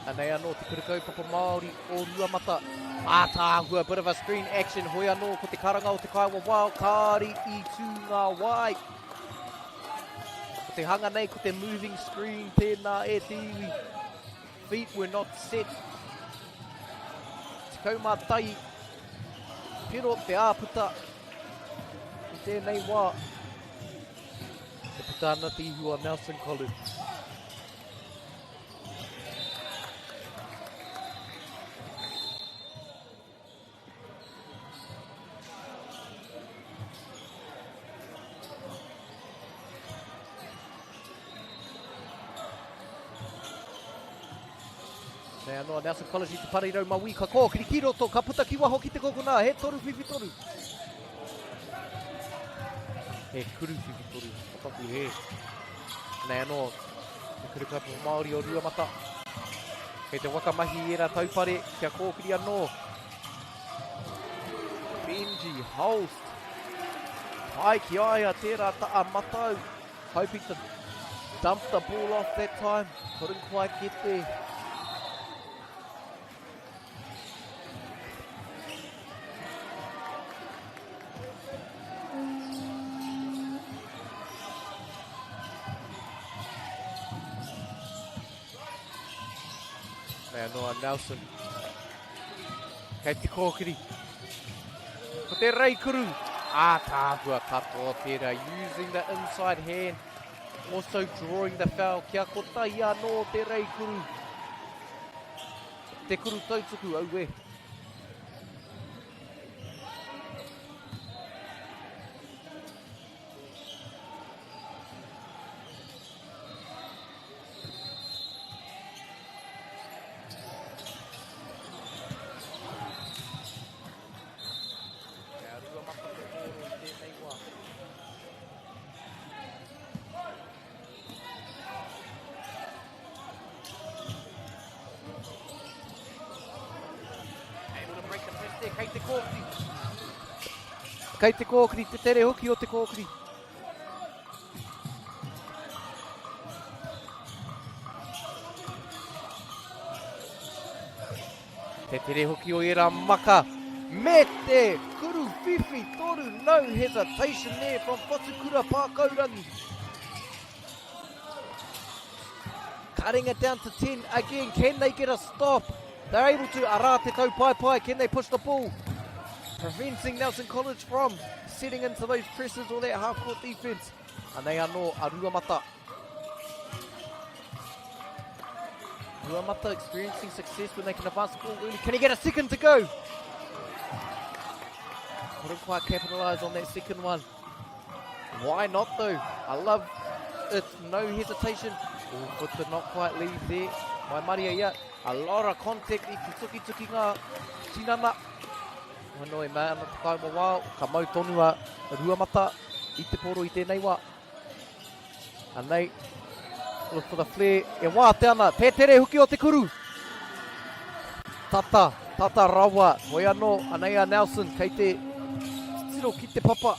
Anei anō te kura kaupapa Māori o Ruamata. Ātaahua, bit of a screen action, hoi anō ko te karanga o te kaiwa wao, kāri i tū ngā wai. Ko te hanga nei, ko te moving screen tēnā e te iwi. Feet were not set. 11, pero te āputa i tēnei wā. E puta ana te ihu o Nelson College. Nei anō a Nelson College i te parirau mawī ka kōkiri ki roto, ka puta ki waho ki te kokona, he toru whiwhi toru. He kuru whiwhi toru, ko taku he. Nei anō, te kuru kaupapa Māori o Ruamata. Kei te waka mahi i era taupare, kia kōkiri anō. Benji Holst. Pai ki a ia tērā ta'a matau. Hoping to dump the ball off that time. Couldn't quite get there. Mea noa Nelson. Kei te kōkiri. Ko te reikuru. Ātaahua katoa tērā. Using the inside hand. Also drawing the foul. Kia kotahi anō te reikuru. Te kuru tautuku, aue. Kia Ruamata te pōro i tēnei wā. Able to break the press there, kei te kōkiri. Kei te kōkiri, te tere hoki o te kōkiri. Te tere hoki o ērā maka. Me te kuru whiwhi toru, no hesitation there from Whatukura Pākaurangi. Cutting it down to 10 again. Can they get a stop? They're able to. Arā te taupaepae. Can they push the ball? Preventing Nelson College from setting into those presses or that half-court defense. Anei anō a Ruamata. Ruamata experiencing success when they can advance the ball early. Can he get a second to go? Couldn't quite capitalise on that second one. Why not though? I love it. No hesitation. Oh, foot did not quite leave there. Mai Maria ia. A lot of contact i te tukituki ngā tinana. Anō e mea ana te kauma wā, ka mau tonu a Ruamata i te poro i tēnei wā. Anei, look for the flare, e wātea ana, te tere hoki o te kuru. Tata, tata rawa, hoi anō, anei a Nelson, kei te titiro ki te papa.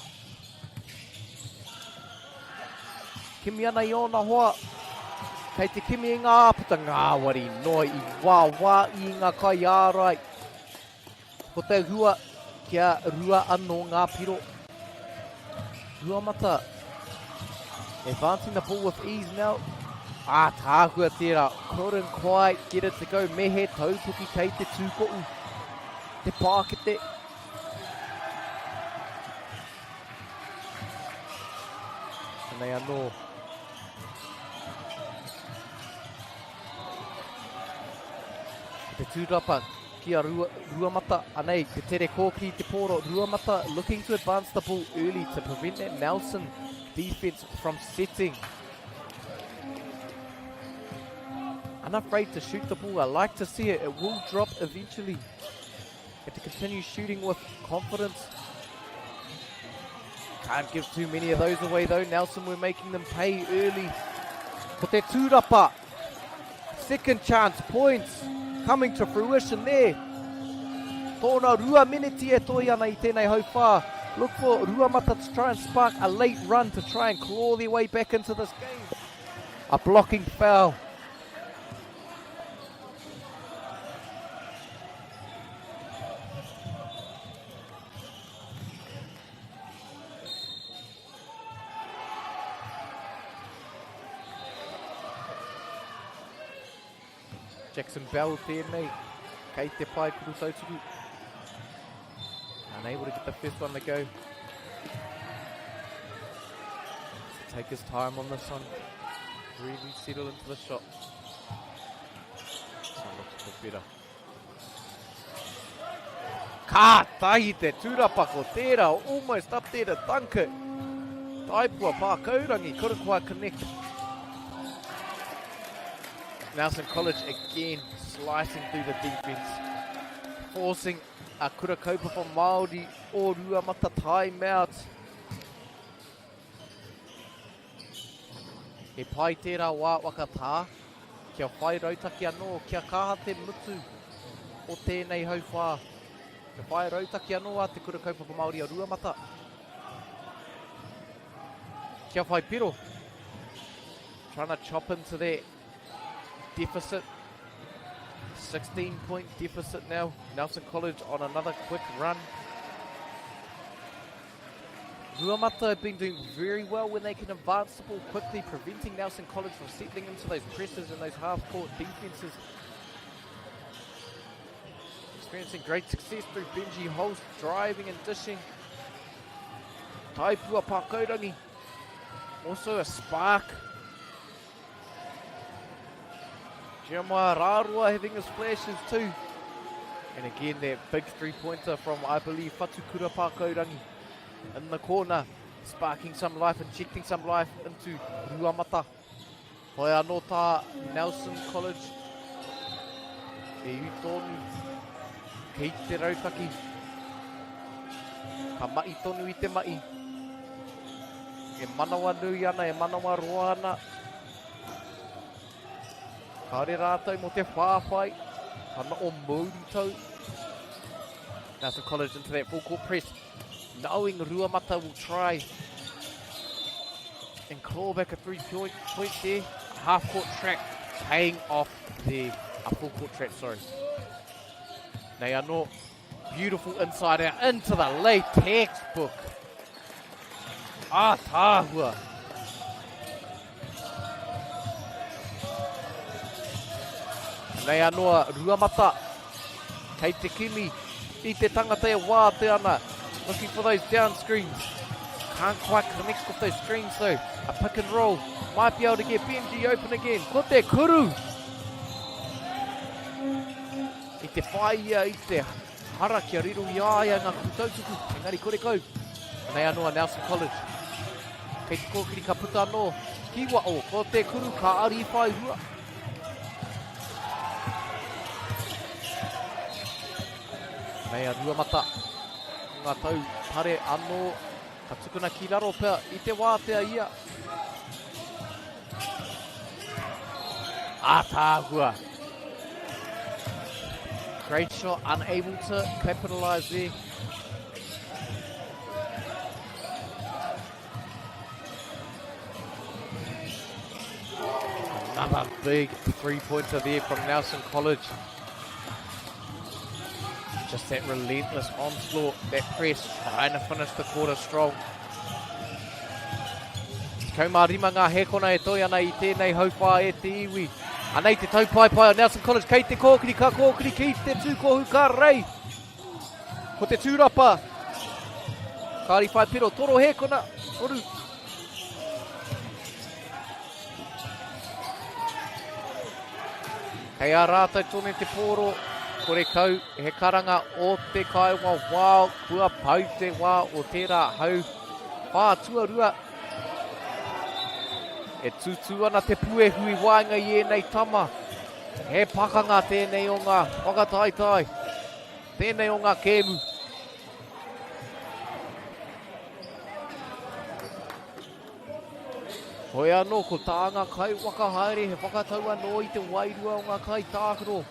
Kimi ana i ōna hoa, kei te kimi i ngā āputa ngāwari noa i wāwā i ngā kaiārai. Ko te hua kia rua anō ngā piro. Ruamata advancing the ball with ease now. Ah, tāhua tērā. Couldn't quite get it to go. Me he taupuki kei te tūko'u. Te pākete. Anei anō. Te tūrapa ki a Rua, Ruamata. Anei, te tere kōkiri te pōro. Ruamata looking to advance the ball early to prevent that Nelson defense from setting. Unafraid to shoot the ball. I like to see it. It will drop eventually. Have to continue shooting with confidence. Can't give too many of those away though. Nelson were making them pay early. Ko te tūrapa. Second chance points coming to fruition there. Tōna rua miniti e toi ana i tēnei hauwhā. Look for Ruamata to try and spark a late run to try and claw their way back into this game. A blocking foul. Jackson Bell tēnei, kei te pae kuru tautuku. Unable to get the first one to go. Take his time on this one. Really settle into the shot. This one looks a bit better. Ka tahi te tūrapa ko tērā, almost up there to dunk it. Taipua Pākaurangi couldn't quite connect. Nelson College again slicing through the defense, forcing a Kura Kaupapa Māori o Ruamata timeout. He pai tērā wā whakatā, kia whai rautaki anō, kia kaha te mutu o tēnei hauwhā. Kia whai rautaki anō a Te Kura Kaupapa Māori o Ruamata. Kia whai piro. Trying to chop into that deficit. 16 point deficit now. Nelson College on another quick run. Ruamata have been doing very well when they can advance the ball quickly, preventing Nelson College from settling into those presses and those half-court defenses. Experiencing great success through Benji Holst, driving and dishing. Taipua Pakaurangi, also a spark. Jeremiah Rarua having his flashes too. And again, that big three-pointer from, I believe, Whatukura Pakaurangi in the corner, sparking some life, injecting some life into Ruamata. Hoi anō tā Nelson College e ū tonu kei te rautaki. Ka mahi tonu i te mahi. E manawa nui ana, e manawa roa ana. Kāore rātou mō te whāwhai. Ka noho mauritau. Nelson College into that full court press. Knowing Ruamata will try and claw back a 3-point point there. Half court trap paying off the a full court trap, sorry. Nei anō, beautiful inside out into the late textbook. Ātaahua. Nei anō a Ruamata. Kei te kimi i te tangata e wātea ana. Looking for those down screens. Can't quite connect with those screens though. A pick and roll. Might be able to get Benji open again. Ko te kuru! I te whai ia i te hara kia riro i a ia ngā kupu tautuku. Engari kore kau. Nei anō a Nelson College. Kei te kōkiri ka puta anō. Ki wao, ko te kuru ka ari whai hua. Nei a Ruamata. Ko ngā tau pare anō. Ka tukuna ki raro pea i te wātea ia. Ātaahua. Great shot, unable to capitalise there. Another big three-pointer there from Nelson College. Just that relentless onslaught, that press, trying to finish the quarter strong. 15 ngā hēkona e toi ana i tēnei hauwhā e te iwi. Anei te taupaepae o Nelson College kei te kōkiri, ka kōkiri ki te tūkohu ka rei. Ko te tūrapa. Kāri whai piro, toro hēkona, toru. Kei a rātou tonu te pōro, kore kau he karanga o te kāinga wao, kua pau te wā o tērā hau whā tuarua. E tūtū ana te puehu i waenga i ēnei tama. He pakanga tēnei o ngā whakataetae, tēnei o ngā kēmu. Hoi anō, ko tā ngā kaiwhakahaere he whakatau anō i te wairua o ngā kaitākaro.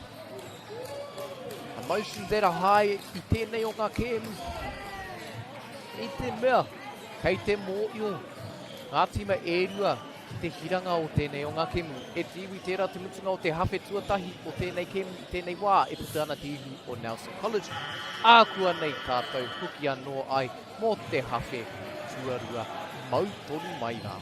Emotions that are high i tēnei o ngā kēmu. I te mea, kei te mōio ngā tīma e rua ki te hiranga o tēnei o ngā kēmu. E te iwi tērā te mutunga o te hawhe tuatahi o tēnei kēmu i tēnei wā e puta ana te ihu o Nelson College. Ākuanei tātou hoki anō ai mō te hawhe tuarua mau tonu mai rā.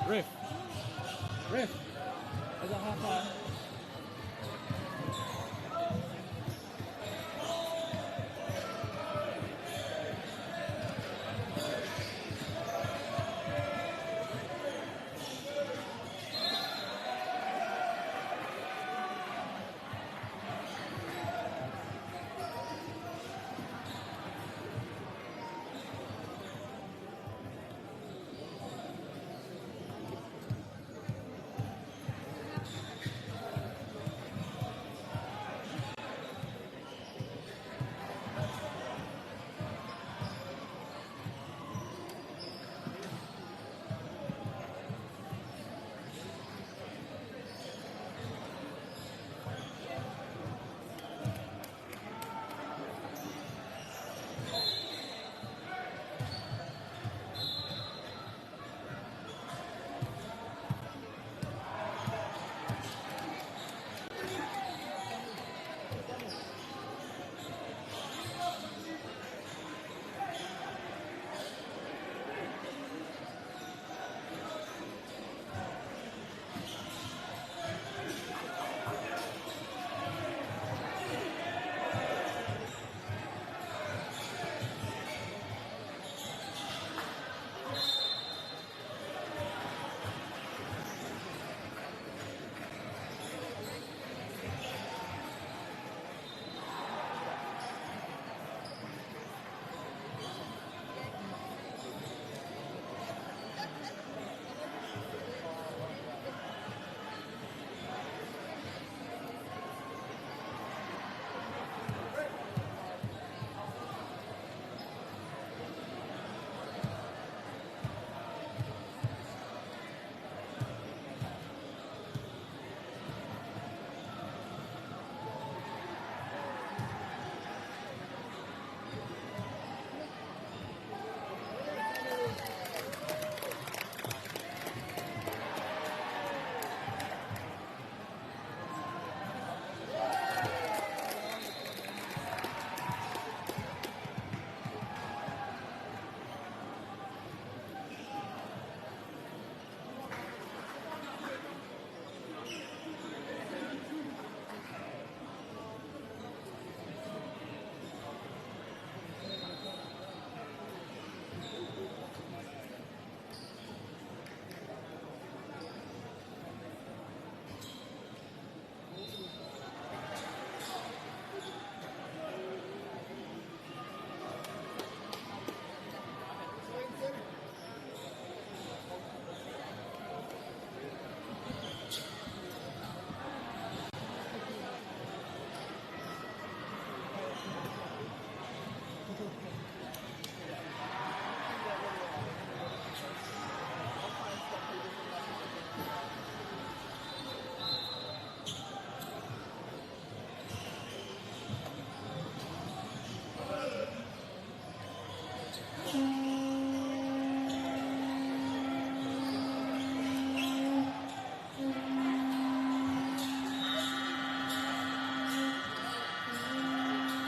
Ref. Ref. Is it half time?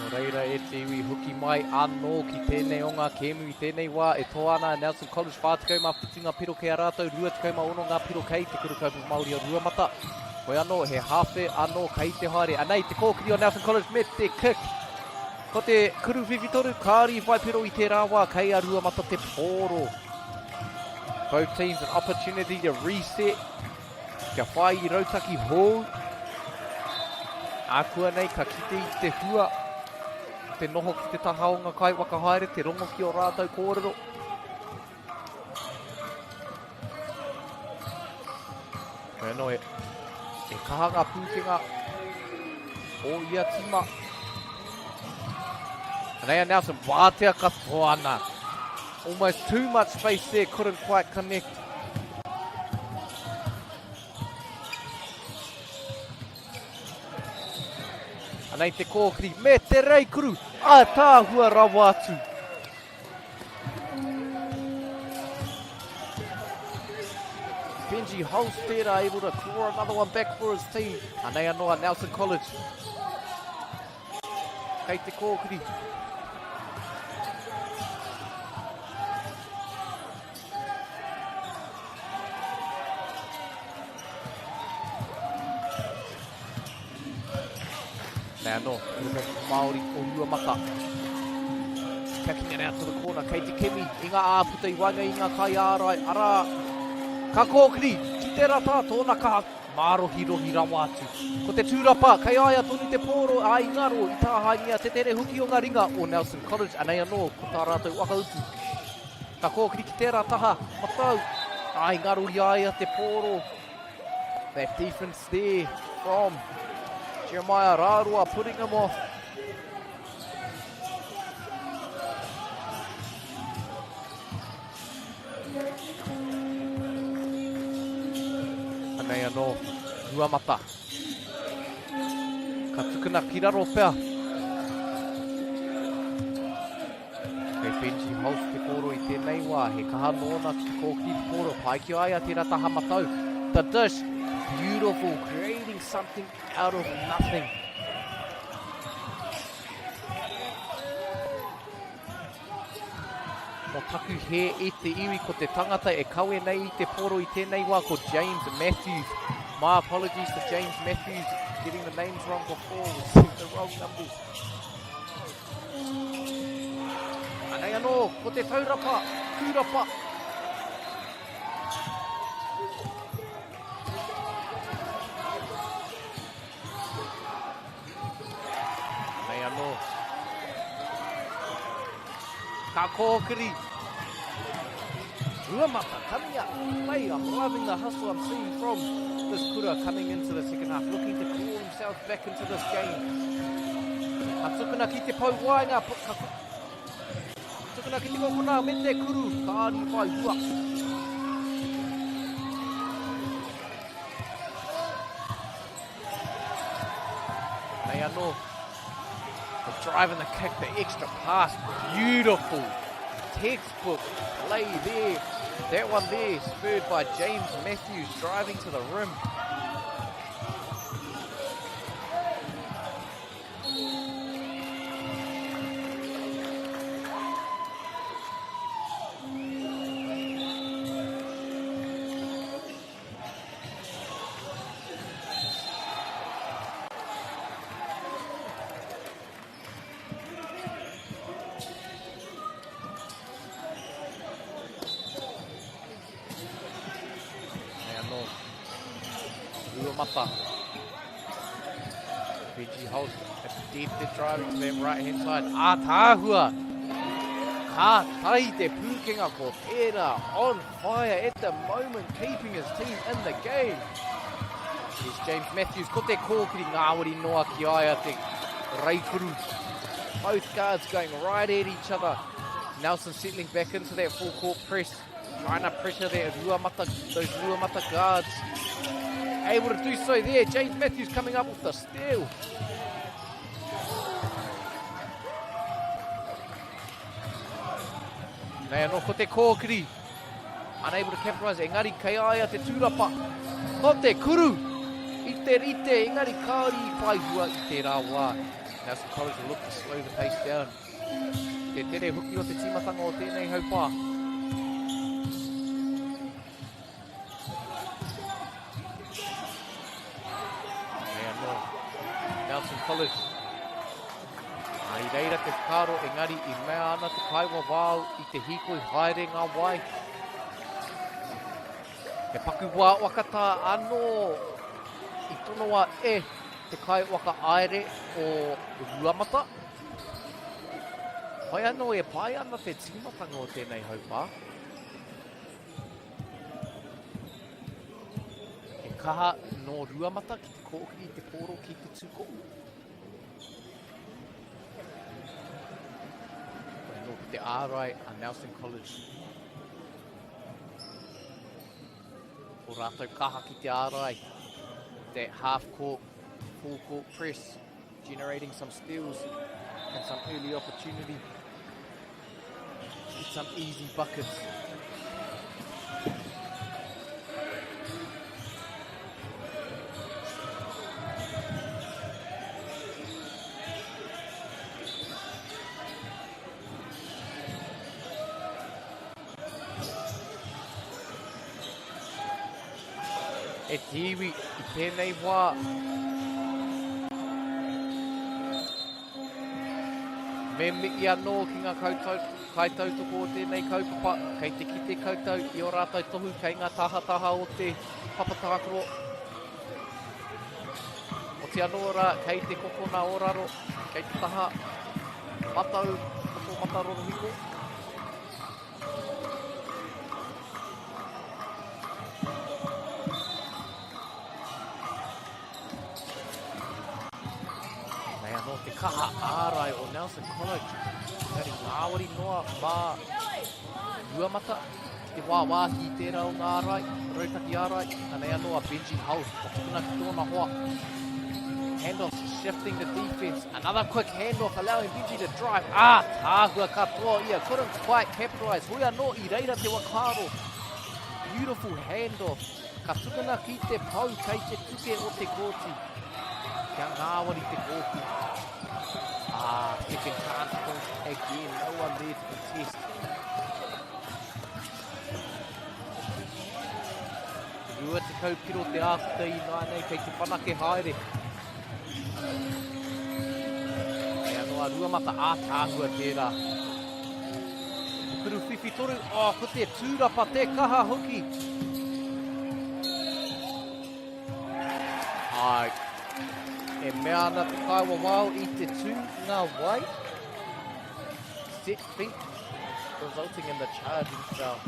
Nō reira e te iwi hoki mai anō ki tēnei o ngā kēmu i tēnei wā e toa ana a Nelson College 47 ngā piro kei a rātou, 26 ngā piro kei Te Kura Kaupapa Māori o Ruamata. Hoi anō, he hāwhe anō kei te haere. Anei te kōkiri o Nelson College me te kick. Ko te kuru whiwhitoru, kāri i whai piro i tērā wā, kei a Ruamata te pōro. Both teams an opportunity to reset. Kia whai i rautaki hou. Ākuanei ka kite i te hua, te noho ki te taha o ngā kaiwhakahaere, te rongo ki o rātou kōrero. Hoi anō, e, e kaha ngā pūkenga o ia tima. Anei a Nelson, wātea katoa ana. Almost too much space there, couldn't quite connect. Anei te kōkiri me te reikuru, a tāhua rawa atu. Benji Holstead able to claw another one back for his team. Anei anō a Nelson College. Kei te kōkiri. Nei anō, Kura Māori o Ruamata. Kicking it out to the corner, kei te kimi i ngā āputa i waenga i ngā kaiārai, arā, ka kōkiri ki te rata tōna kaha mārohirohi rawa atu. Ko te tūrapa, kei a ia tonu te pōro a i ngaro i tāhaengia te tere hoki o ngā ringa o Nelson College, anei anō ko tā rātou whakautu. Ka kōkiri ki tērā taha, matau, ā, i ngaro i a ia te pōro. That defense there from Jeremiah Rārua putting him off. Anei anō, Ruamata. Ka tukuna ki raro pea. Kei Benji Holst te pōro i tēnei wā, he kaha nōna ki te kōkiri te pōro, pai ki a ia tērā taha matau. The dish, beautiful, creating something out of nothing. Mō taku hē i te iwi, ko te tangata e kawe nei i te pōro i tēnei wā, ko James Matthews. My apologies to James Matthews, getting the names wrong before, we sent the wrong numbers. Anei anō, ko te taurapa, tūrapa. Anei anō. Ka kōkiri. Ruamata coming up play. I'm loving the hustle I'm seeing from this kura coming into the second half, looking to claw themselves back into this game. Ka tukuna ki te pou waenga, ka tukuna ki te kokona me te kuru, ka ari whai hua. Nei anō, the drive and the kick, the extra pass, beautiful textbook play there. That one there, spurred by James Matthews, driving to the rim. Ruamata. Benji Holt adept at driving to that right hand side. Ātaahua! Ka tai te pūkenga ko tērā on fire at the moment, keeping his team in the game. Here's James Matthews, ko te kōkiri ngāwari noa ki a ia te reikuru. Both guards going right at each other. Nelson settling back into that full court press, trying to pressure that Ruamata, those Ruamata guards. Able to do so there. James Matthews coming up with the steal. Nei anō ko te kōkiri. Unable to capitalise, engari kei a ia te tūrapa. Ko te kuru i te rite, engari kāore i whai hua i tērā wā. Nelson College will look to slow the pace down. Te tere hoki o te tīmatanga o tēnei haupā. Nei anō, Nelson College. Nā, i reira te whakaaro, engari i mea ana te kaiwawao i te hīkoi haere ngā wai. He paku wā wakatā anō i tonoa e te kaiwhakahaere o Ruamata. Whai anō e pai ana te tīmatanga o tēnei haupā. He kaha nō Ruamata ki te kōkiri i te pōro ki te tūkohu. Koe anō ko te ārai a Nelson College. O rātou kaha ki te ārai. That half court, full court press, generating some steals and some early opportunity. Get some easy buckets. E te iwi i tēnei wā. Me mihi anō ki ngā kaitautoko o tēnei kaupapa, kei te kite koutou i ō rātou tohu kei ngā tahataha o te papa tākaro. Oti anō rā, kei te kokona o raro, kei te taha matau o tō mata rorohiko. Nei anō te kaha ārai o Nelson College. Engari ngāwari noa mā Ruamata ki te wāwāhi i tērā o ngā ārai, rautaki ārai. Anei anō a Benji Hull, ka tukuna ki tōna hoa. Handoff shifting the defense. Another quick handoff allowing Benji to drive. Ah, tāhua katoa ia. Couldn't quite capitalise. Hoi anō i reira te whakaaro. Beautiful handoff. Ka tukuna ki te pou kei te tuke o te kōti. Kia ngāwari te kōki. Ah, second chance point again. No one there to contest. 20 piro te ākuta i nāianei kei te whanake haere. Hei anō a Ruamata ātaahua tērā. Pukuru whiwhi toru, oh, ko te tūrapa te kaha hoki. Ai, e mea ana te kaiwawao i te tū ngā wai. Set feet, resulting in the charging foul.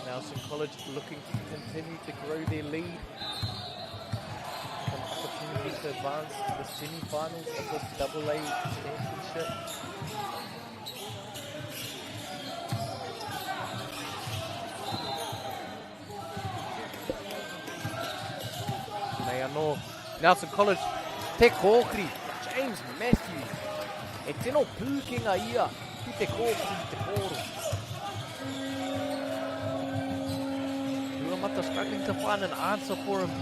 Nelson College looking to continue to grow their lead. An opportunity to advance to the semi-finals of this double A championship. Nei anō, Nelson College, te kōkiri, James Matthews. E tino pūkenga ia ki te kōkiri i te pōro. Ruamata struggling to find an answer for him.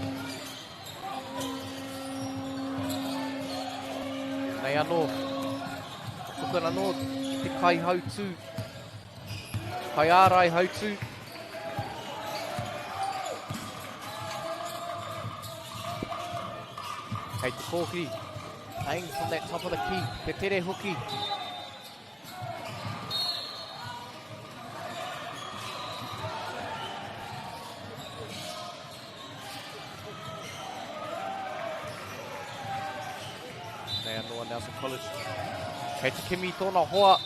Nei anō, tukuna anō te kaihautū Kaiārai hautū. Kei te kōkiri. Playing from that top of the key. Te tere hoki. Nei anō a Nelson College. Kei te kimi tōna hoa.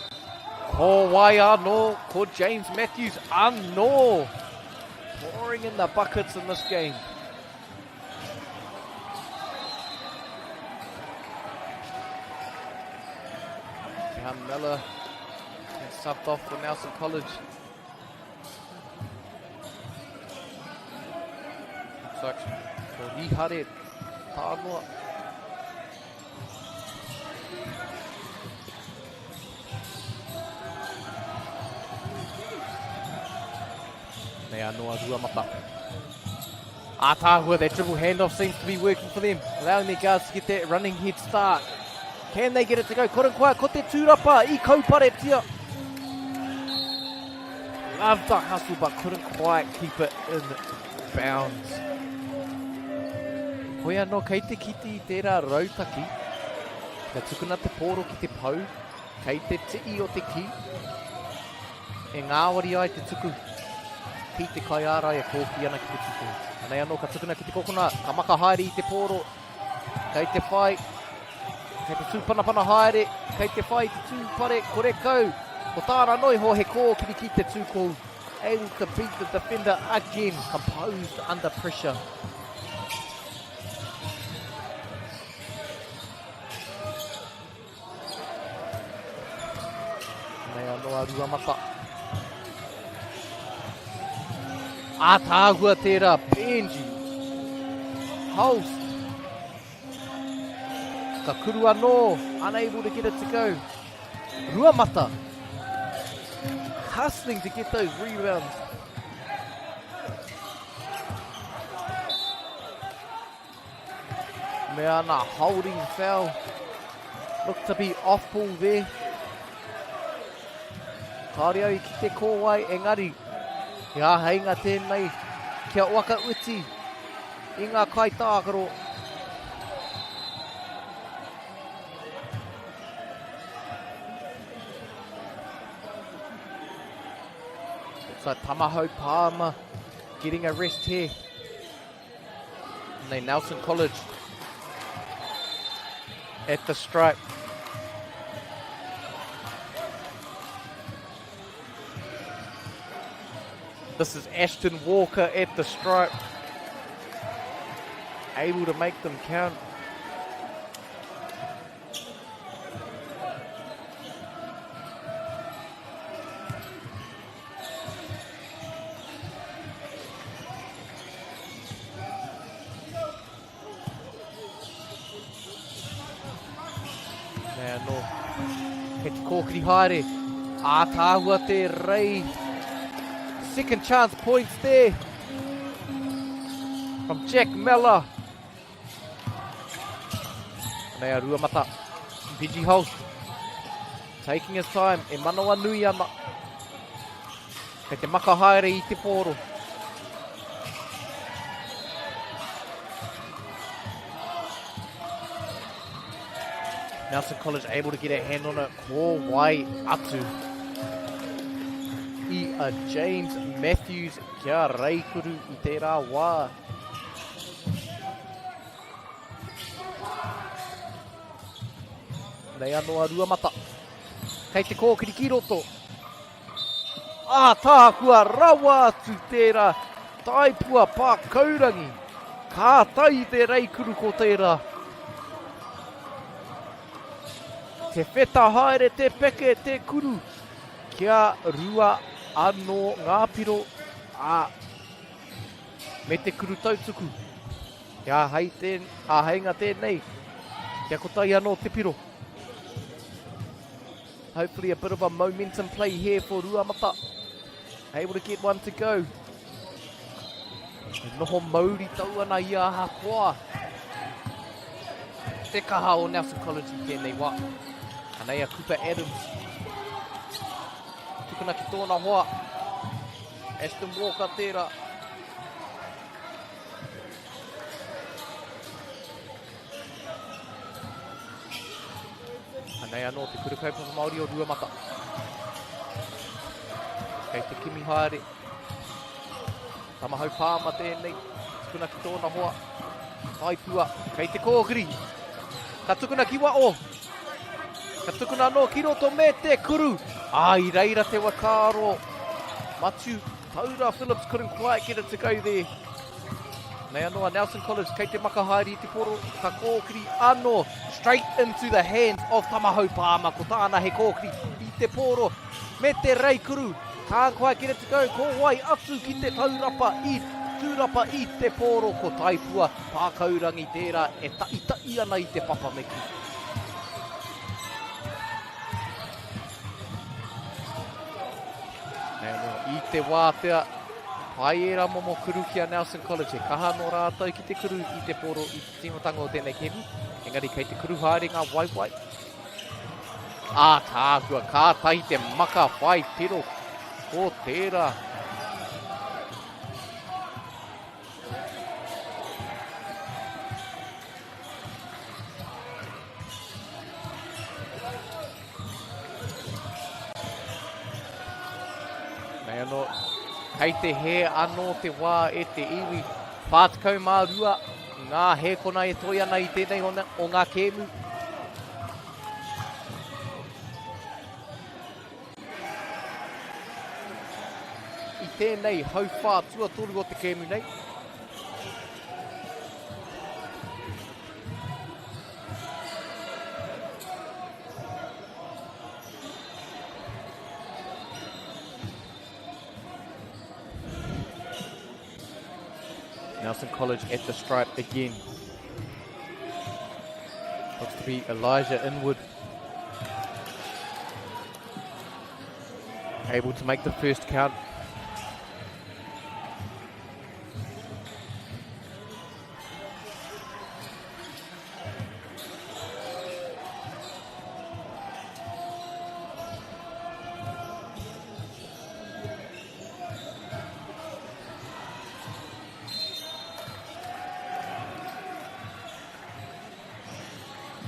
Ko wai anō, ko James Matthews anō. Pouring in the buckets in this game. Cam Miller has subbed off for Nelson College. Looks like ko Rihare Tānoa. Nei anō a Ruamata. Ātaahua, that dribble handoff seems to be working for them, allowing their guards to get that running head start. Can they get it to go? Couldn't quite, ko te tūrapa i kauparetia. Loved the hustle but couldn't quite keep it in bounds. Hoi anō, kei te kite i tērā rautaki, kia tukuna te pōro ki te pou, kei te tii o te ki, e ngāwari ai te tuku ki te kaiārai e kōkiri ana ki te tuku. Anei anō ka tukuna ki te kokona, ka maka haere i te pōro, kei te whai, kei te tūpanapana haere, kei te whai te tūpare, kore kau. Ko tāna noa iho he kōkiri ki te tūkou. Able to beat the defender again, composed under pressure. Nei anō a Ruamata. Ātaahua tērā, Benji. Holst. Ka kuru anō, unable to get it to go. Ruamata. Hustling to get those rebounds. Mea ana holding foul. Looked to be off ball there. Kāore au i kite ko wai, engari he āheinga tēnei kia whakauti i ngā kaitākaro. Looks like Tamahau Palmer getting a rest here. Nei Nelson College at the stripe. This is Ashton Walker at the stripe. Able to make them count. Mea anō, kei te kōkiri haere, ātaahua te rei. Second chance points there from Jack Miller. Nei a Ruamata, Benji Holst, taking his time, e manawa nui ana. Kei te maka haere i te pōro. Nelson College able to get a hand on it. Ko wai atu. I a James Matthews kia reikuru i tērā wā. Nei anō a Ruamata. Kei te kōkiri ki roto. Ātaahua rawa atu tērā taipua pākaurangi. Kātahi te reikuru ko tērā. Te wheta haere, te peke, te kuru. Kia rua anō ngā piro, ā, me te kuru tautuku. He āhei tēn, āheinga tēnei, kia kotahi anō te piro. Hopefully a bit of a momentum play here for Ruamata. Able to get one to go. E noho mauri tau ana ia ahakoa te kaha o Nelson College i tēnei wā. Anei a Cooper Adams. Tukuna ki tōna hoa. Ashton Walker tērā. Anei anō te kura kaupapa Māori o Ruamata. Kei te kimi haere. Tamahau Pāma tēnei. Tukuna ki tōna hoa. Taipua. Kei te kōkiri. Ka tukuna ki wao. Ka tukuna anō ki roto me te kuru. Ā, i reira te whakaaro. Matiu Taura Phillips couldn't quite get it to go there. Nei anō a Nelson College kei te maka haere i te poro, ka kōkiri anō straight into the hands of Tamahau Palmer. Ko tāna he kōkiri i te poro me te reikuru. Can't quite get it to go. Ko wai atu ki te taurapa i tūrapa i te poro ko Taipua Pākaurangi tērā e taʻitaʻi ana i te papa me kī. Nei anō, i te wātea, pai ērā momo kuru ki a Nelson College, he kaha nō rātou ki te kuru i te poro i te tīmatanga o tēnei kēmu, engari kei te kuru haere ngā waewae. Ātaahua, kātahi te maka whai piro ko tērā. Nei anō, kei te hē anō te wā e te iwi. 42 ngā hēkona e toi ana i tēnei o ngā kēmu. I tēnei hauwhā tuatoru o te kēmu nei. Nelson College at the stripe again. Looks to be Elijah Inwood. Able to make the first count.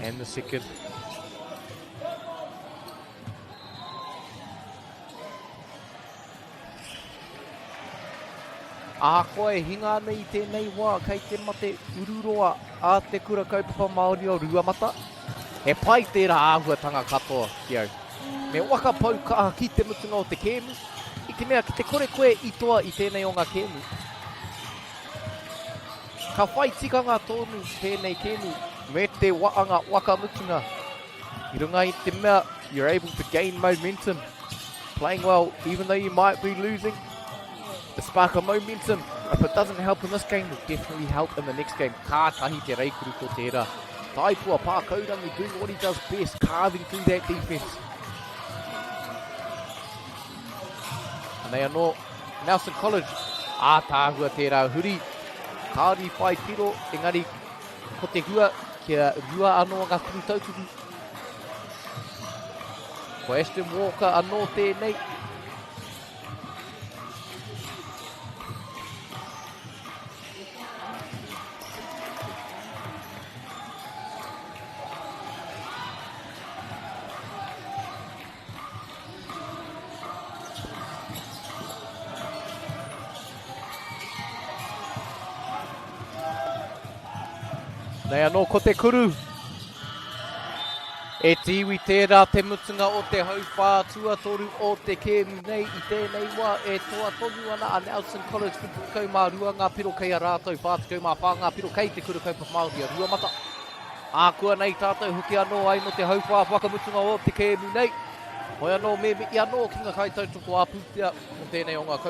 And the second. Ahakoa e hinga ana i tēnei wā, kei te mate ururoa a Te Kura Kaupapa Māori o Ruamata, he pai tērā āhuatanga katoa ki au. Me waka pau kaha ki te mutunga o te kēmu, i te mea ki te kore koe i toa i tēnei o ngā kēmu, ka whai tikanga tonu tēnei kēmu me te waanga waka mutunga. I runga i te mea, you're able to gain momentum, playing well even though you might be losing. The spark of momentum, if it doesn't help in this game, will definitely help in the next game. Kātahi te reikuru ko tērā. Taipua Pākaurangi doing what he does best, carving through that defense. Anei anō, Nelson College, ātaahua tērā huri. Kāore i whai piro, engari ko te hua kia rua anō ngā kupu tautuku. Ko Ashton Walker anō tēnei. Nei anō ko te kuru. E te iwi tērā te mutunga o te hauwhā tuatoru o te kēmu nei i tēnei wā e toa tonu ana a Nelson College 72 ngā piro kei a rātou 44 ngā piro kei te Kura Kaupapa Māori a Ruamata. Ākuanei tātou hoki anō ai mō te hauwhā whakamutunga o te kēmu nei. Hoi anō me mihi anō ki ngā kaitautoko ā-pūtea o tēnei o ngā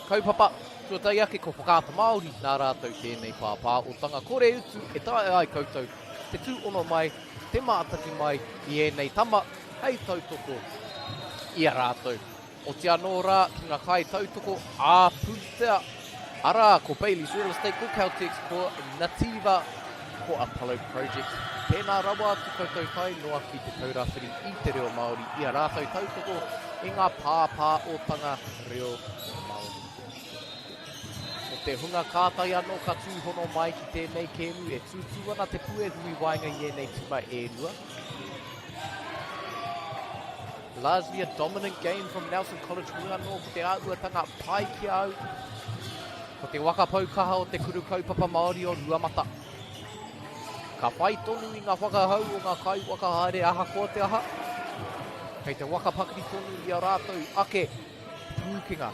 kaupapa. Tuatahi ake ko Whakaata Māori nā rātou tēnei pāpāotanga kore utu e taea ai koutou te tūhono mai, te mātaki mai i ēnei tama hei tautoko i a rātou. Oti anō rā ki ngā kaitautoko ā-pūtea, arā, ko Bayleys Real Estate, ko Caltex, ko Nativa, ko Apollo Projects. Tēnā rawa atu koutou tae noa ki Te Taura Whiri i te Reo Māori i a rātou tautoko i ngā pāpāotanga reo Māori. Ko te hunga kātahi anō ka tūhono mai ki tēnei kēmu e tūtū ana te puehu i waenga i ēnei tima e rua. Largely a dominant game from Nelson College hoi anō ko te āhuatanga pai ki a au. Ko te waka pou kaha o te kuru kaupapa Māori o Ruamata. Ka whai tonu i ngā whakahau o ngā kaiwhakahaere ahakoa te aha. Kei te waka pakari tonu i a rātou ake pūkenga.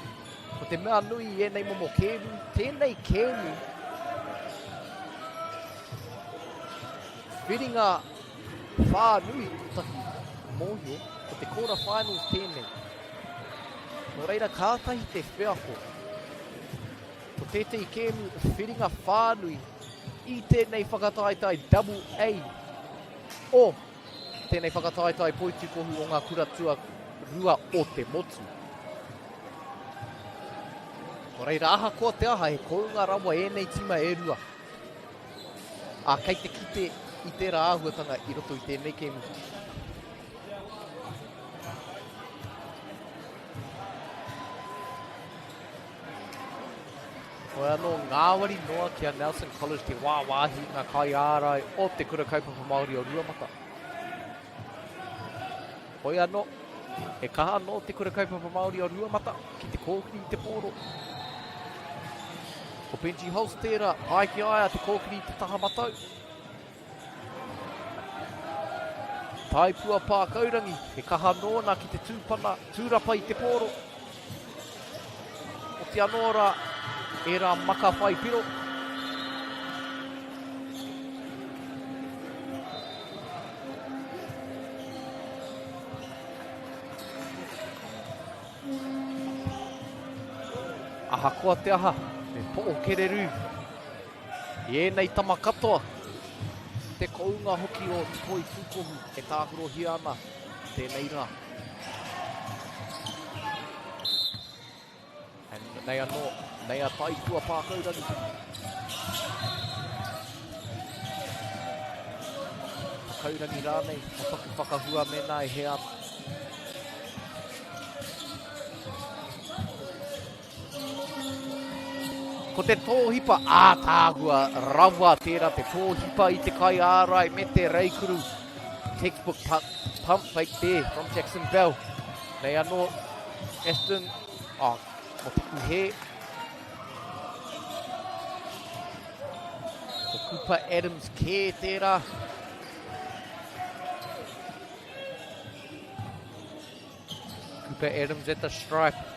Ko te mea nui i ēnei momo kēmu, tēnei kēmu whiringa whānui kotahi mōhio, ko te quarter finals tēnei. Nō reira, kātahi te wheako. Ko tētehi kēmu whiringa whānui i tēnei whakataetae double A o tēnei whakataetae poitūkohu o ngā kura tuarua o te motu. Nō reira, ahakoa te aha, he kounga rawa ēnei tīma e rua. Ā, kei te kite i tērā āhuatanga i roto i tēnei kēmu. Hoi anō, ngāwari noa ki a Nelson College te wāwāhi ngā kaiārai o te Kura Kaupapa Māori o Ruamata. Hoi anō, he kaha anō te Kura Kaupapa Māori o Ruamata ki te kōkiri i te pōro. Ko Benji Holst tērā, pai ki a ia te kōkiri i te taha matau. Taipua Pākaurangi, he kaha nōna ki te tūpana, tūrapa i te pōro. Oti anō rā, ērā maka whai piro. Ahakoa te aha, me po'o kererū. I ēnei tama katoa, te kounga hoki o Toi Tūkohu e tākarohia ana tēnei rā. And nei anō, nei a Taipua Pākaurangi. Pakaurangi rānei, o taku whakahua mēnā e hē ana. Ko te tōhipa ātaahua rawa tērā te tōhipa i te kaiārai me te reikuru. Textbook pump, pump fake there from Jackson Bell. Nei anō, Aston, oh, mo taku hē. Ko Cooper Adams kē tērā. Cooper Adams at the stripe.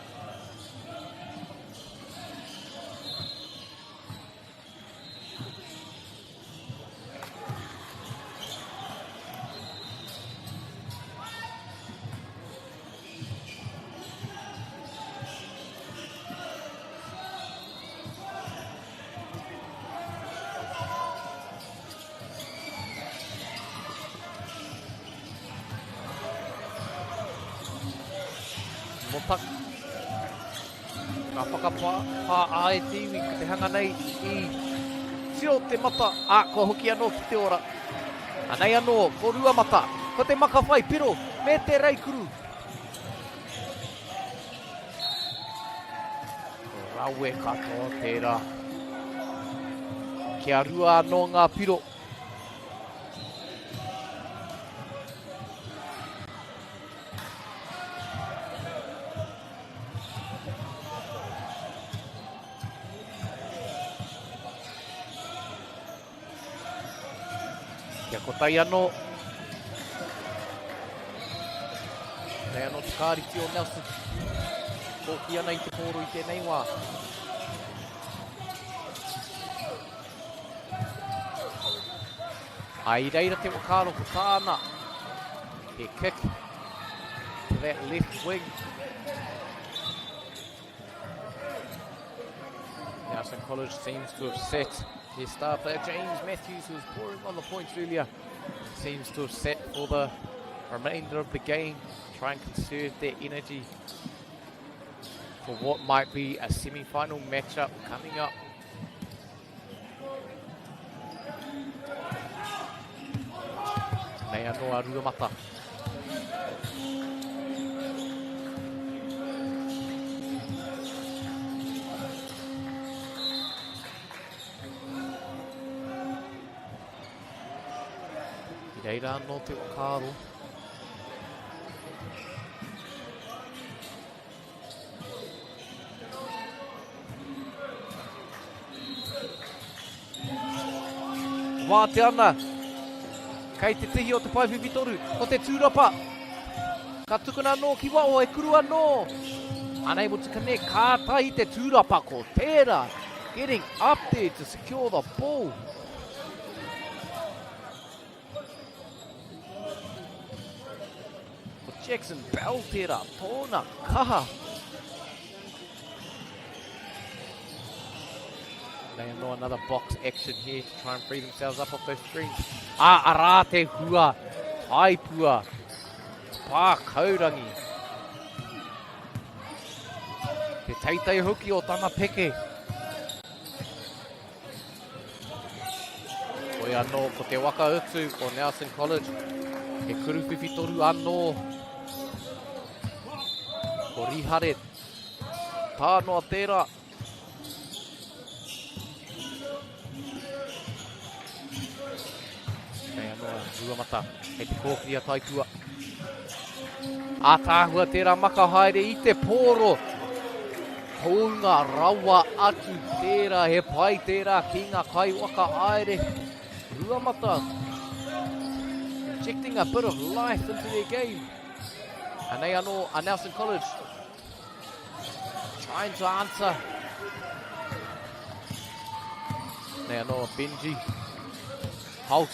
Motak. Ngā whakapā pā a e te iwi ko te hanga nei i tiro te mata, ā, kua hoki anō ki te ora. Anei anō, ko Ruamata, ko te makawhai piro me te reikuru. Rawe katoa tērā. Kia rua anō ngā piro. Kia kotai anō. Nei anō te kāriti o Nelson. Kōki ana i te pōro i tēnei wā. Ai reira te whakaaro ko tāna. He kick to that left wing. Nelson College seems to have set their star player James Matthews, who was pouring on the points earlier, seems to have set for the remainder of the game. Try and conserve their energy for what might be a semi-final matchup coming up. Nei anō a Ruamata. I reira anō te whakaaro. Wātea ana. Kei te tihi o te pae whiwhitoru, ko te tūrapa. Ka tukuna anō ki waho, e kuru anō. Unable to connect, kātahi te tūrapa ko tērā. Getting up there to secure the ball. Ko Jackson Bell tērā, tōna kaha. Nei anō another box action here to try and free themselves up off those screens. Ah, arā te hua, taipua, pā kaurangi. Te teitei hoki o tana peke. Hoi anō, ko te waka utu o Nelson College. He kuruwhiwhi toru anō. Ko Rihare. Tā noa tērā. Nei anō a Ruamata. Hei te kōkiri a Taipua. Ātaahua tērā maka haere i te pōro. Kounga rawa atu tērā, he pai tērā ki ngā kaiwaka haere. Ruamata injecting a bit of life into their game. Anei anō a Nelson College. Trying to answer. Nei anō a Benji. Holt.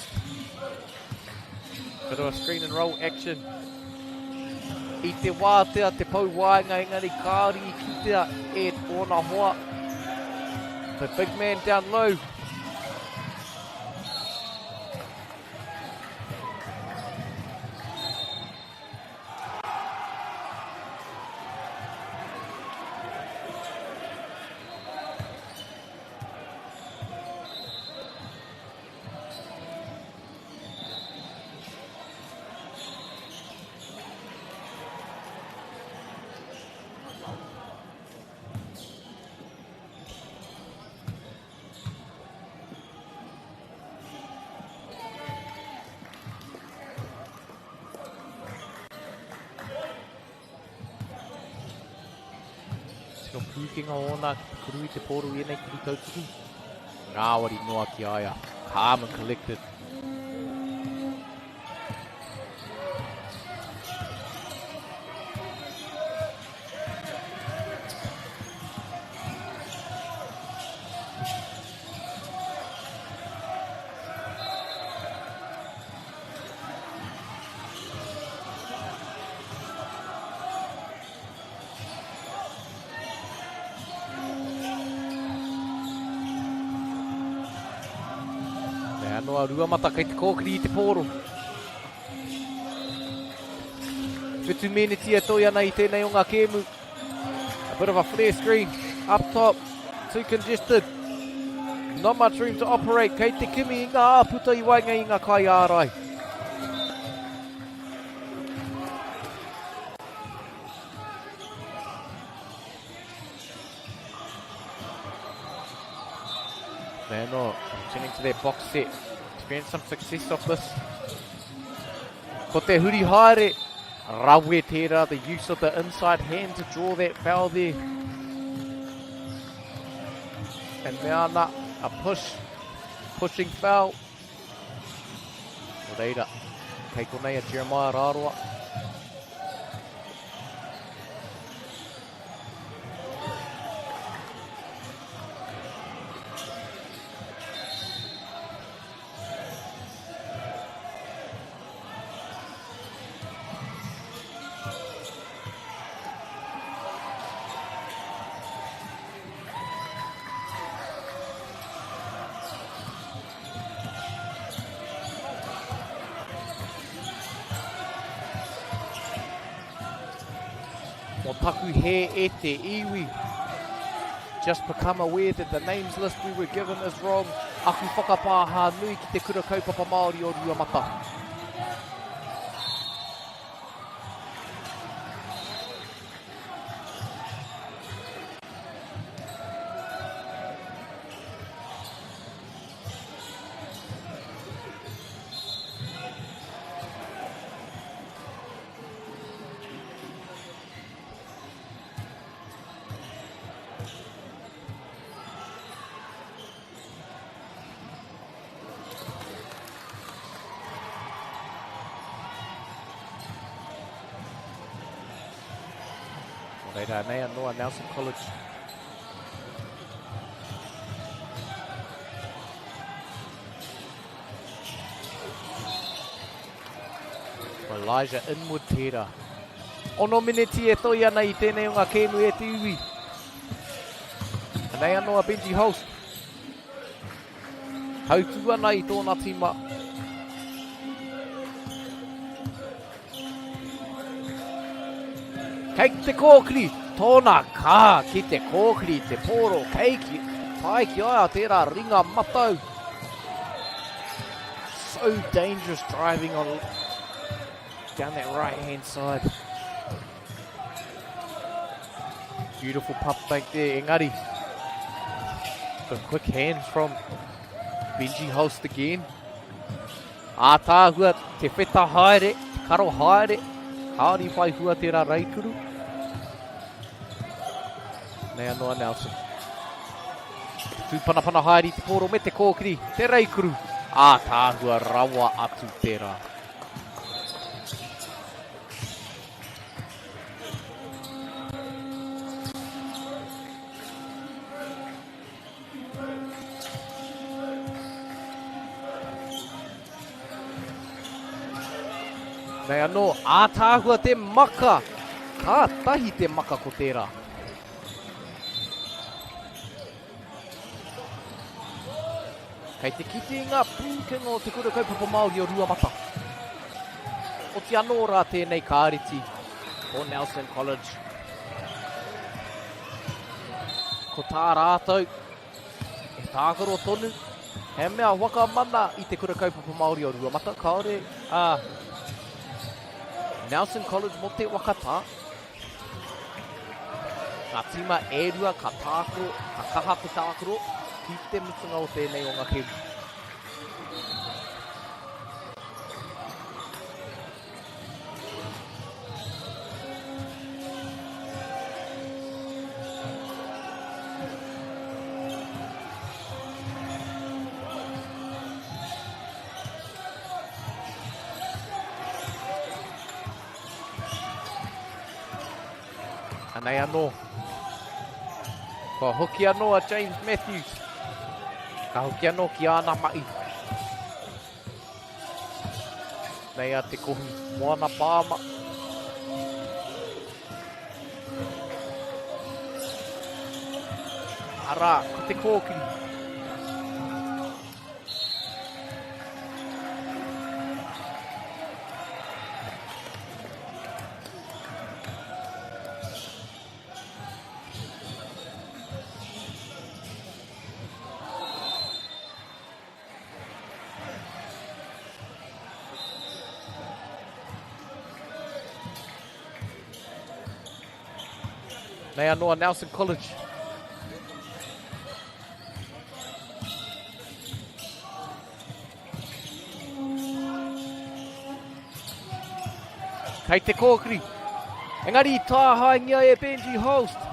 Bit of a screen and roll action. I te wātea te pou waenga engari kāore i kitea e ōna hoa. The big man down low. Tino pūkenga ōna ki te kuru i te pōro i ēnei kiri tautuku. Ngāwari noa ki a ia. Calm and collected. Mea anō a Ruamata kei te kōkiri i te pōro. Whitu meneti e toi ana i tēnei o ngā kēmu. A bit of a flare screen up top. Too congested. Not much room to operate. Kei te kimi i ngā āputa i waenga i ngā kaiārai. Mano returning to their box set. Experience some success off this. Ko te huri haere, rawe tērā, the use of the inside hand to draw that foul there. And mea ana, a push, pushing foul. Ko reira, kei konei a Jeremiah Rāroa. Mo taku hē e te iwi. Just become aware that the names list we were given is wrong. Aku whakapāha nui ki te Kura Kaupapa Māori o Ruamata. Reira, nei anō a Nelson College. Elijah Inwood tērā. Ono mineti e toi ana i tēnei o ngā kēmu e te iwi. Anei anō a Benji Holst. Hautū ana i tōna tīma. Kei te kōkiri, tōna kā ki te kōkiri, te pōro, kei ki, tae ki a ia tērā ringa matau. So dangerous driving on down that right hand side. Beautiful pump fake there, engari. The quick hands from Benji Holst again. Ātaahua te wheta haere, te karo haere, kāore i whai hua tērā raikuru. Nei anō a Nelson. Te tūpanapana haere i te pōro me te kōkiri, te raikuru. Ātaahua rawa atu tērā. Nei anō, ātaahua te maka! Kātahi te maka ko tērā. Kei te kite i ngā pūkenga o Te Kura Kaupapa Māori o Ruamata. Oti anō rā tēnei kāreti o Nelson College. Ko tā rātou, e tākaro tonu, he mea whakamana i te Kura Kaupapa Māori o Ruamata, kāore a Nelson College mō te wakatā. Ngā tīma e rua ka tākaro, ka kaha te tākaro ki te mutunga o tēnei o ngā kēmu. Anei anō. Kua hoki anō a James Matthews. Ka hoki anō ki āna mahi. Nei a Te Kohu Moana Pāma. Arā, ko te kōkiri. Nei anō a Nelson College. Kei te kōkiri. Engari i tāhaengia e Benji Holst.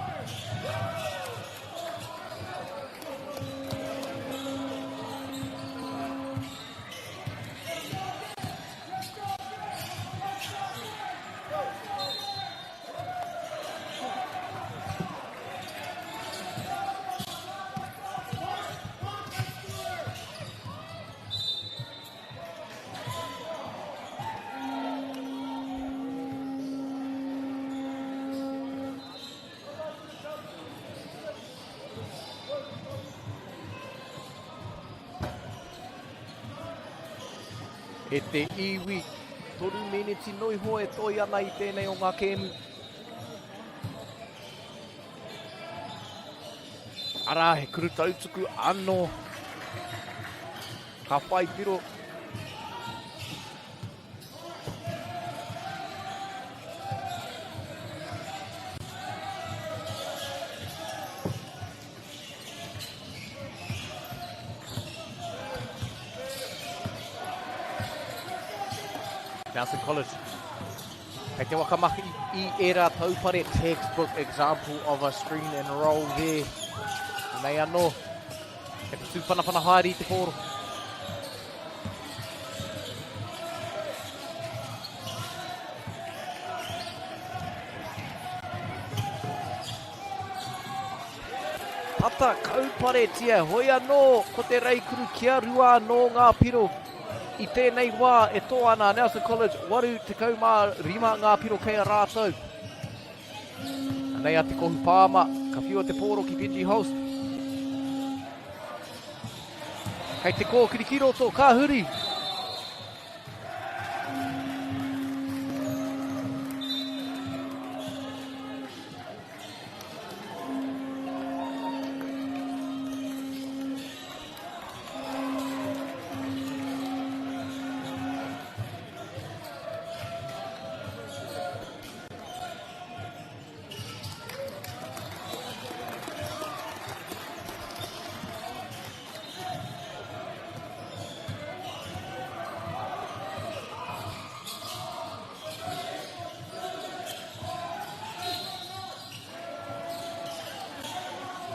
E te iwi, toru meneti noiho e toi ana i tēnei o ngā kēmu. Arā, he kuru tautuku anō. Ka whai piro. Nelson College. Kei te whakamahi i ērā taupare. Textbook example of a screen and roll there. Nei anō, e te tūpanapana haere i te pōro. Tata kauparetia, hoi anō ko te reikuru kia rua anō ngā piro. I tēnei wā e tō ana Nelson College 85 ngā piro kei a rātou. Anei a Te Kohu Pāma, ka whiua te pōro ki Benji Holst. Kei te kōkiri ki roto, ka huri.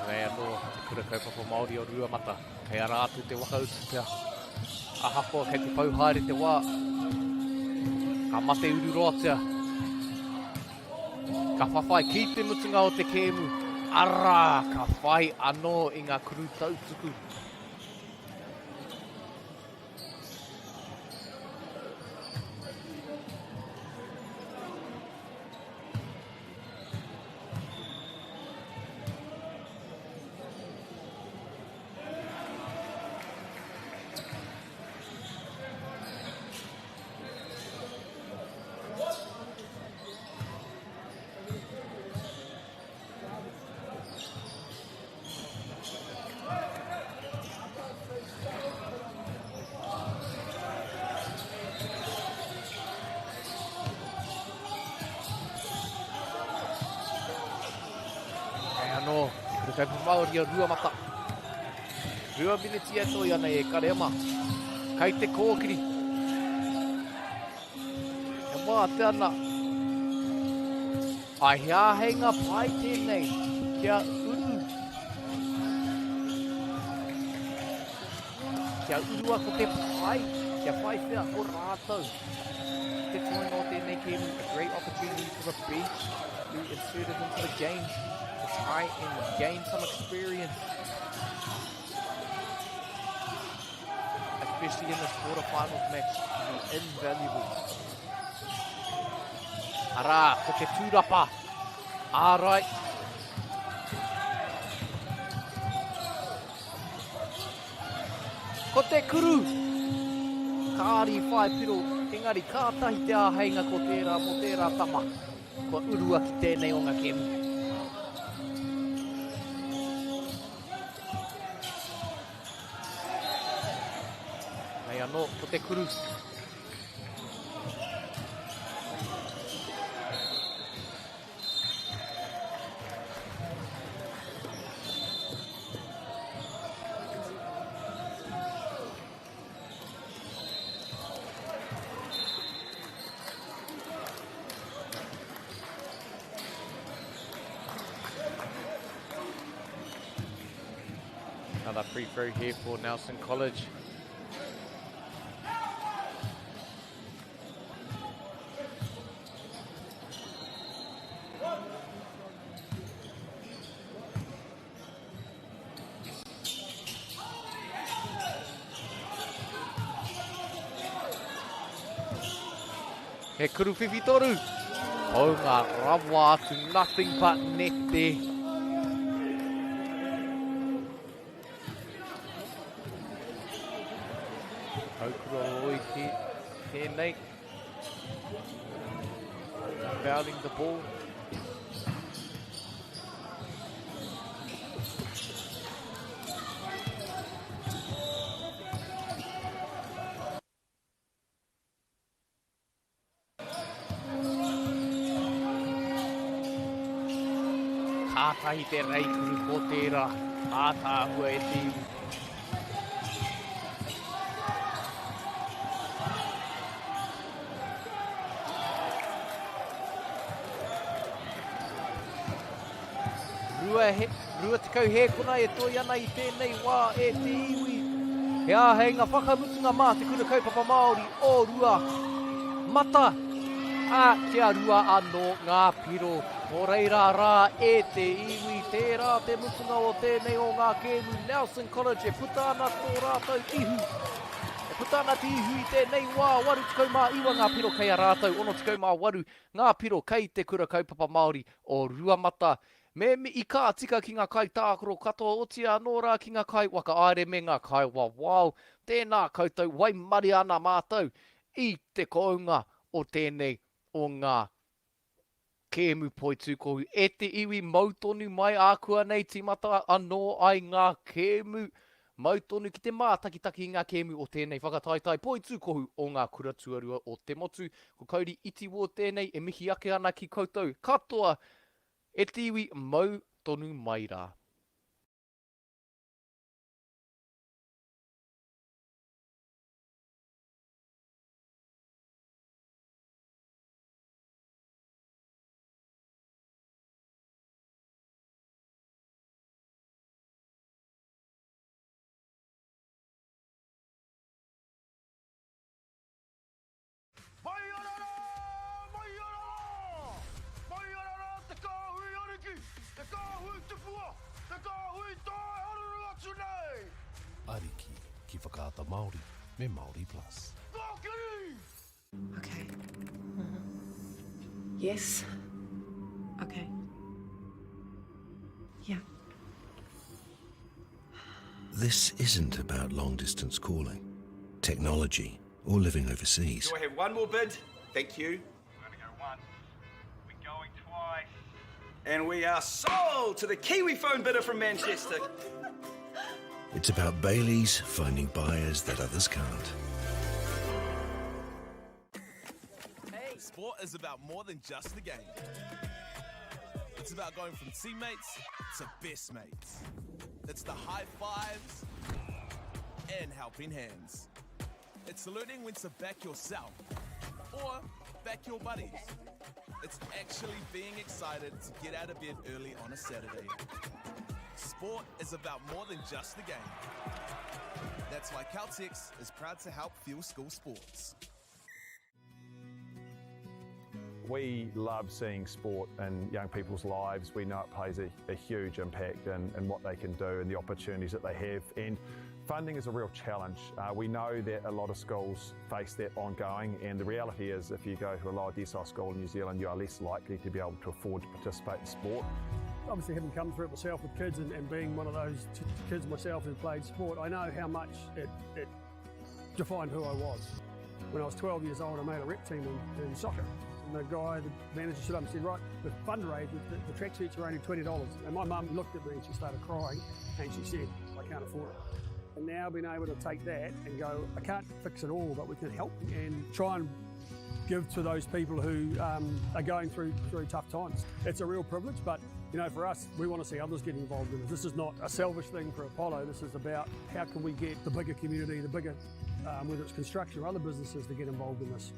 Nei anō te Kura Kaupapa Māori o Ruamata. Kei a rātou te waka utu pea. Ahakoa kei te pau haere te wā, ka mate ururoatia. Ka whawhai ki te mutunga o te kēmu, arā, ka whai anō i ngā kuru tautuku. Hei anō, te Kura Kaupapa Māori o Ruamata. Rua miniti e toi ana e Karema. Kei te kōkiri. E wātea ana. Ai, he āheinga pai tēnei kia uru. Kia urua ko te pai, kia whai wheako rātou. Te toenga o tēnei kēmu, a great opportunity for the bench. be inserted into the game to try and gain some experience. Especially in this quarterfinals match, be invaluable. Arā, ko te tūrapa. Ārai. Ko te kuru! Kāri whai piro, engari kātahi te āheinga ko tērā mō tērā tama. Kua urua ki tēnei o ngā kēmu. Hei anō, ko te kuru. Another free throw here for Nelson College. He kuru whiwhitoru. Paunga rawa atu, nothing but net there. Haukura Lloyd here, tēnei. Fouling the ball. Kātahi te reikuru ko tērā ātaahua e te iwi. Rua, he, 20 hēkona e toi ana i tēnei wā e te iwi. He āheinga whakamutunga mā te Kura Kaupapa Māori o Rua Mata, ā, kia rua anō ngā piro. Nō reira rā e te iwi, tērā te mutunga o tēnei o ngā kēmu Nelson College e puta ana tō rātou ihu. E puta ana te ihu i tēnei wā, 89 ngā piro kei a rātou, 68 ngā piro kei te Kura Kaupapa Māori o Ruamata. Me mihi ka tika ki ngā kaitākaro katoa, otirā anō rā ki ngā kaiwhakahaere me ngā kaiwawao. Tēnā koutou, waimaria ana mātou i te kounga o tēnei o ngā kēmu poitūkohu. E te iwi, mau tonu mai ākuanei tīmata anō ai ngā kēmu. Mau tonu ki te mātakitaki i ngā kēmu o tēnei whakataetae poitūkohu o ngā kura tuarua o te motu. Ko Kauri Iti Ward tēnei e mihi ake ana ki koutou katoa. E te iwi, mau tonu mai rā. Mai ana rā! Mai ana rā! Mai ana rā te kāhui ariki, te kāhui tupua, te kāhui tae haruru atu nei! Ariki ki Whakaata Māori me Māori Plus. Kōkiri! Okay. Yes. Okay. Yeah. This isn't about long distance calling, technology, or living overseas. Do I have one more bid? Thank you. We're going to go once. We're going twice. And we are sold to the Kiwi phone bidder from Manchester. It's about Bailey's finding buyers that others can't. Hey. Sport is about more than just the game. It's about going from teammates to best mates. It's the high fives and helping hands. It's learning when to back yourself or back your buddies. It's actually being excited to get out of bed early on a Saturday. Sport is about more than just the game. That's why Caltex is proud to help fuel school sports. We love seeing sport in young people's lives. We know it plays a, a huge impact in, in what they can do and the opportunities that they have. And funding is a real challenge. Uh, we know that a lot of schools face that ongoing, and the reality is if you go to a lower decile school in New Zealand, you are less likely to be able to afford to participate in sport. Obviously, having come through it myself with kids and, and being one of those kids myself who played sport, I know how much it, it defined who I was. When I was 12 years old, I made a rep team in, in soccer. And the guy, the manager stood up and said, right, the fundraiser, the, the tracksuits are only $20. And my mum looked at me and she started crying and she said, I can't afford it. And now being able to take that and go, I can't fix it all, but we can help and try and give to those people who um, are going through through tough times. It's a real privilege, but you know, for us, we want to see others get involved in it. This is not a selfish thing for Apollo. This is about how can we get the bigger community, the bigger, um, whether it's construction or other businesses, to get involved in this.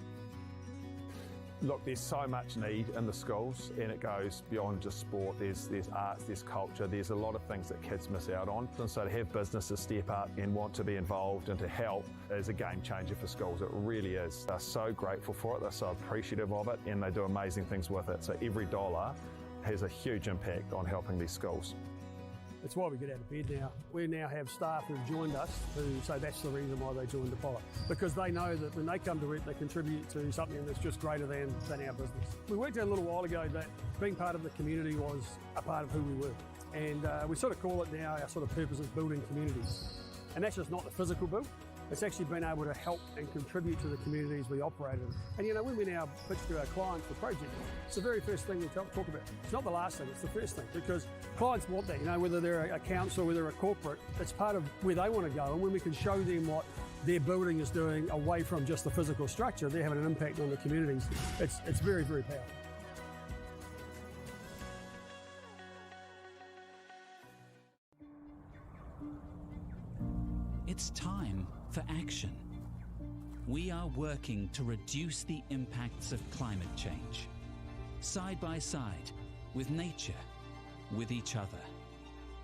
Look, there's so much need in the schools, and it goes beyond just sport. There's, there's arts, there's culture, there's a lot of things that kids miss out on. And so to have businesses step up and want to be involved and to help is a game changer for schools. It really is. They're so grateful for it, they're so appreciative of it, and they do amazing things with it. So every dollar has a huge impact on helping these schools. It's why we get out of bed now. We now have staff who've joined us who say that's the reason why they joined Apollo. Because they know that when they come to work, they contribute to something that's just greater than, than our business. We worked out a little while ago that being part of the community was a part of who we were. And uh, we sort of call it now our sort of purpose is building communities. And that's just not the physical build, it's actually been able to help and contribute to the communities we operate in. And you know, when we now pitch to our clients the project, it's the very first thing we talk, talk about. It's not the last thing, it's the first thing because clients want that, you know, whether they're a council, whether they're a corporate, it's part of where they want to go. And when we can show them what their building is doing away from just the physical structure, they're having an impact on the communities. It's, it's very, very powerful. It's time for action. We are working to reduce the impacts of climate change. Side by side, with nature, with each other.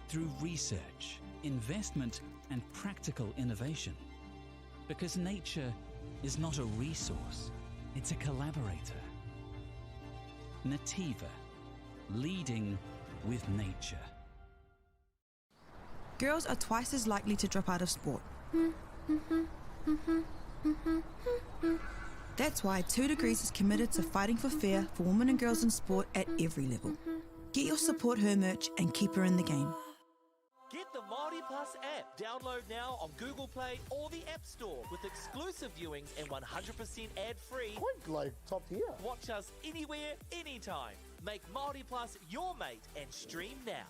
Through research, investment, and practical innovation. Because nature is not a resource, it's a collaborator. Nativa, leading with nature. Girls are twice as likely to drop out of sport. That's why 2 Degrees is committed to fighting for fair for women and girls in sport at every level. Get your support her merch and keep her in the game. Get the Māori Plus app. Download now on Google Play or the App Store with exclusive viewings and 100% ad-free. Quite like top tier. Watch us anywhere, anytime. Make Māori Plus your mate and stream now.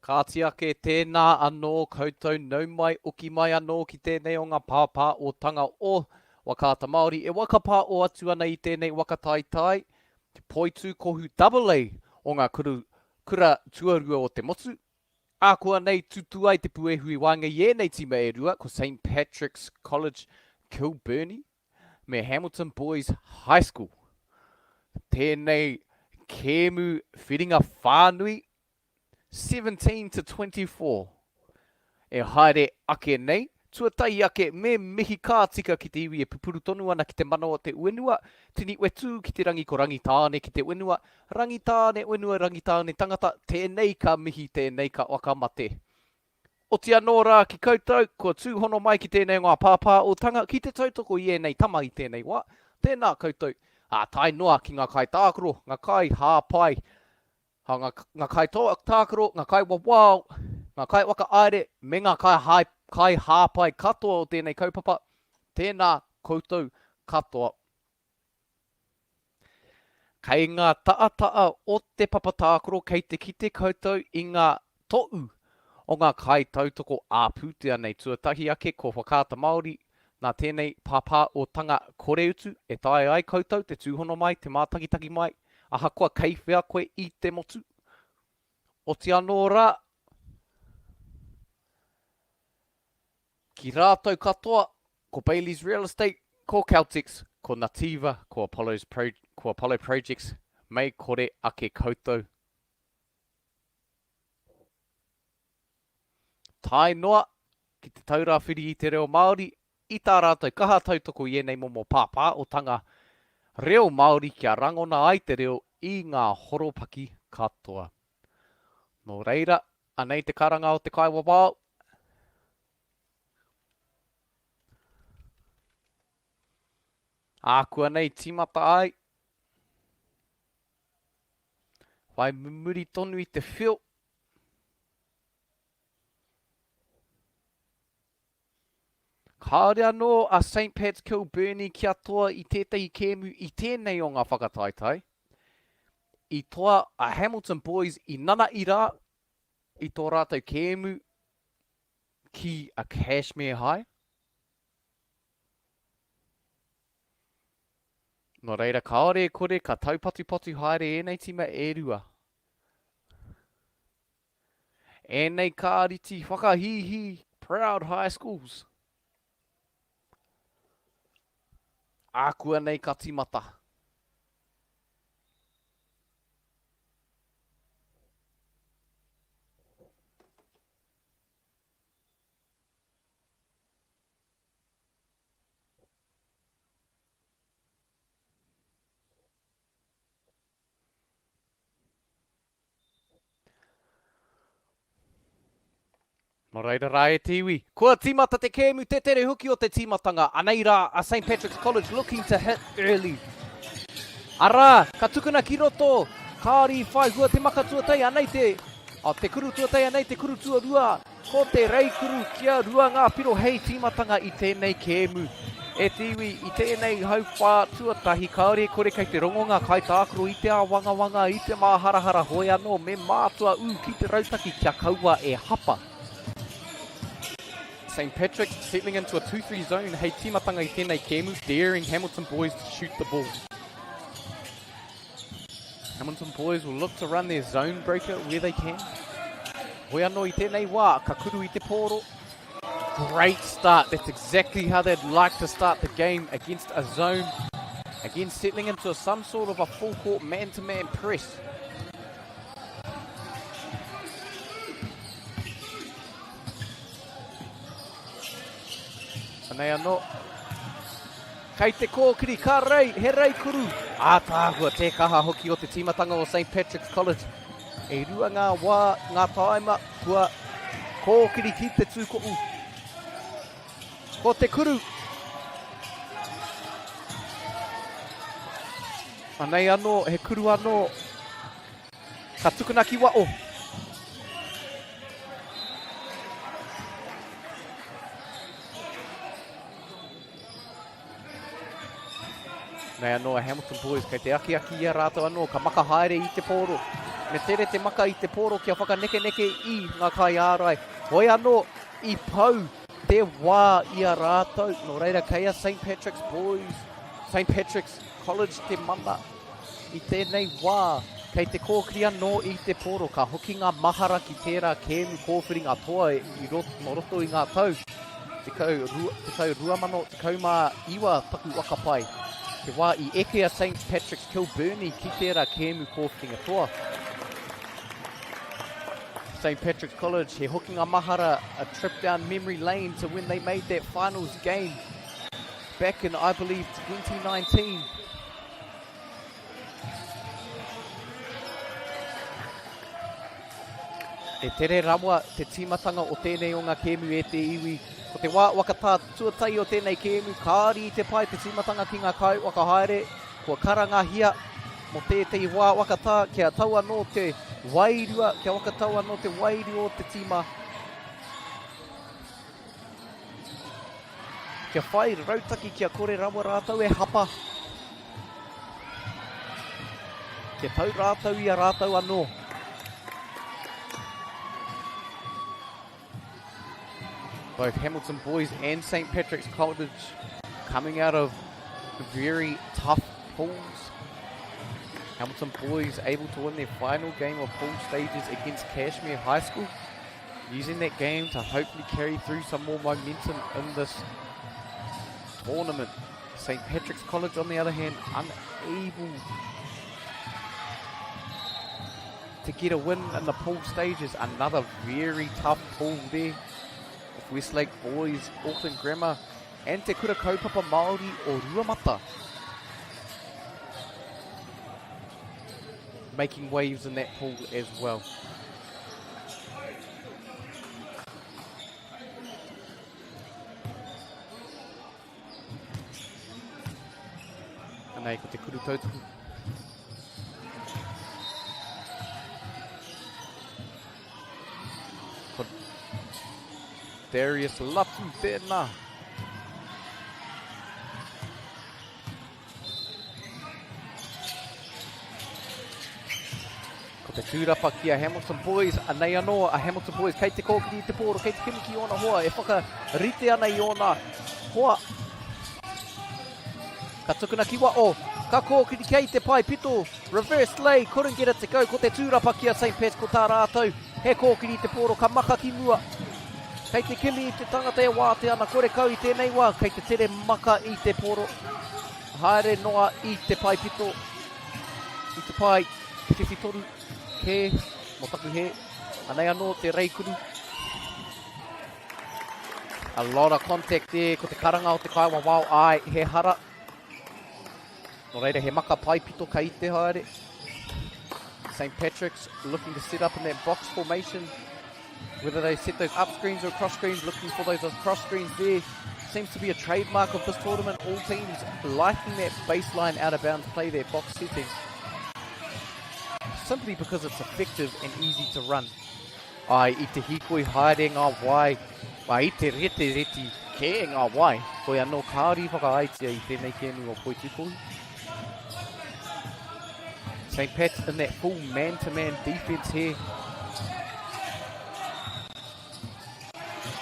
Kāti ake, tēnā anō koutou nau mai, oki mai anō ki tēnei o ngā pāpāotanga o Whakaata Māori e whakapāo atu ana i tēnei waka taetae, te poitūkohu Double A o ngā kuru, kura tuarua o te motu. Ākuanei tutū ai te puehu i waenga i ēnei tīma e rua, ko Saint Patrick's College Kilbirnie me Hamilton Boys High School. Tēnei kēmu whiringa whānui 17 to 24 e haere ake nei. Tuatahi ake me mihi ka tika ki te iwi e pupuru tonu ana ki te mana o te uenua, tini whetū ki te rangi ko Rangitāne ki te wenua, Rangitāne wenua Rangitāne tangata, tēnei ka mihi tēnei ka whakamate. Oti anō rā ki koutou, kua tūhono mai ki tēnei o ngā pāpāotanga ki te tautoko i ēnei tama i tēnei wā, tēnā koutou, ā, tae noa ki ngā kaitākaro, ngā kaihāpai, Ha, ngā, ngā kaitākaro, ngā kaiwawao, ngā kaiwhakahaere me ngā kaihāpai katoa o tēnei kaupapa, tēnā koutou katoa. Kei ngā taata'a o te papa tākaro kei te kite koutou i ngā to'u o ngā kaitautoko ā-pūtea nei. Tuatahi ake ko Whakaata Māori, nā tēnei pāpāotanga kore utu e taea ai koutou te tūhono mai, te mātakitaki mai, ahakoa kei whea koe i te motu. Oti anō rā, ki rātou katoa, ko Bayleys Real Estate, ko Caltex, ko Nativa, ko Apollo's Pro, ko Apollo Projects, mei kore ake koutou. Tae noa ki Te Taura Whiri i te Reo Māori, i tā rātou kaha tautoko i ēnei momo pāpāotanga reo Māori kia rangona ai te reo i ngā horopaki katoa. Nō reira, anei te karanga o te kaiwawao. Ākuanei tīmata ai. Whai muri tonu i te whio. Kāore anō a St Pat's Kilbirnie kia toa i tētahi kēmu i tēnei o ngā whakataetae. I toa a Hamilton Boys i nana'i rā i tō rātou kēmu ki a Cashmere High. Nō reira, kāore e kore ka taupatupatu haere ēnei tīma e rua. Ēnei kāriti whakahīhī Proud High Schools. Ākuanei ka tīmata. Nō reira rā e te iwi, kua tīmata te kēmu, te tere hoki o te tīmatanga. Anei rā a St Patrick's College looking to hit early. Arā, ka tukuna ki roto, kāore i whai hua te maka tuatahi, anei te, oh, te kuru tuatahi, anei te kuru tuarua. Ko te reikuru kia rua ngā piro hei tīmatanga i tēnei kēmu. E te iwi, i tēnei hauwhā tuatahi, kāore e kore kei te rongo ngā kaitākaro i te āwangawanga, i te māharahara hoi anō, me mātua ū ki te rautaki kia kaua e hapa. St Patrick's settling into a 2-3 zone hei tīmatanga i tēnei kēmu, daring Hamilton Boys to shoot the ball. Hamilton Boys will look to run their zone breaker where they can. Hoi anō i tēnei wā, ka kuru i te pōro. Great start. That's exactly how they'd like to start the game against a zone. Again, settling into some sort of a full court man-to-man -man press. Anei anō. Kei te kōkiri, ka rei, he rei kuru. Ātaahua, te kaha hoki o te tīmatanga o St Patrick's College. E rua ngā wā, ngā tāima, kua kōkiri ki te tūko'u. Ko te kuru. Anei anō, he kuru anō. Ka tukuna ki wao. Nei anō a Hamilton Boys kei te akiaki i a rātou anō, ka maka haere i te pōro. Me tere te maka i te pōro kia whakanekeneke i ngā kaiārai. Hoi anō, i pau te wā i a rātou. Nō reira, kei a St Patrick's Boys, St Patrick's College te mana i tēnei wā. Kei te kōkiri anō i te pōro. Ka hoki ngā mahara ki tērā kēmu kōwhiringa toa i roto, mō roto i ngā tau. Tekau, rua, te tau 2019 taku waka pai. Te wā i eke a St Patrick's Kilbirnie ki tērā kēmu kōwhiringa toa. St Patrick's College, he hokinga mahara, a trip down memory lane to when they made that finals game back in, I believe, 2019. E tere rawa te tīmatanga o tēnei o ngā kēmu e te iwi. Ko te wā whakatā tuatahi o tēnei kēmu, kāri i te pai te tīmatanga ki ngā kai whakahaere, kua karangahia mō tētehi wā whakatā kia tau anō te wairua, kia whakatau anō te wairua o te tīma. Kia whai rautaki kia kore rawa rātou e hapa. Kia tau rātou i a rātou anō. Both Hamilton Boys and St Patrick's College coming out of very tough pools. Hamilton Boys able to win their final game of pool stages against Cashmere High School. Using that game to hopefully carry through some more momentum in this tournament. St. Patrick's College, on the other hand, unable to get a win in the pool stages. Another very tough pool there. With Westlake Boys, Auckland Grammar, and Te Kura Kaupapa Māori o Ruamata. Making waves in that pool as well. Anei ko te kuru tautuku. Ko Darius Latu tēnā. Ko te tūrapa ki a Hamilton Boys, anei anō a Hamilton Boys kei te kōkiri i te pōro, kei te kimi ki ōna hoa, e whakarite ana i ōna hoa. Ka tukuna ki waho, ka kōkiri kei te pae pito, reverse lay, couldn't get it to go, ko te tūrapa ki a St Pats, ko tā rātou, he kōkiri i te pōro, ka maka ki mua. Kei te kimi i te tangata e wātea ana, kore kau i tēnei wā, kei te tere maka i te poro. Haere noa i te pae pito, i te pae whiwhitoru kē, mō taku hē. Anei anō te reikuru. A lot of contact there, ko te karanga o te kaiwawao, ai, he hara. Nō reira, he maka paepito kei te haere. St. Patrick's looking to set up in that box formation. Whether they set those up screens or cross screens, looking for those cross screens there. Seems to be a trademark of this tournament. All teams liking that baseline out of bounds play, their box setting. Simply because it's effective and easy to run. Ai, i te hīkoi haere ngā wai, ai, i te retereti kē ngā wai, hoi anō kāore i whakaaetia i tēnei kēmu o Poitūkohu. St Pat's in that full man-to-man defense here.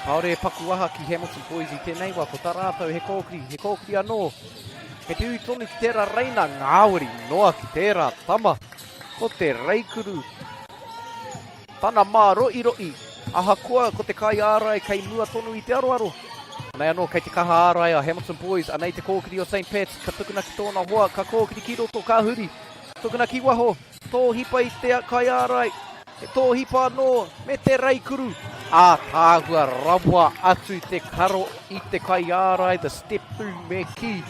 Kāore e paku aha ki Hamilton Boys i tēnei wā, ko tā rātou he kōkiri, he kōkiri anō. He tū tonu ki tērā reina, ngāwari noa ki tērā tama. Ko te reikuru Tana mārohirohi, ahakoa ko te kaiārai kei mua tonu i te aroaro. Anei anō kei te kaha ārai a Hamilton Boys, anei te kōkiri o St Pats, ka tukuna ki tōna hoa, ka kōkiri ki roto, ka huri, tukuna ki waho, tōhipa i te kaiārai, he tōhipa anō me te reikuru. Ātaahua rawa atu te karo i te kaiārai, the step through me kī.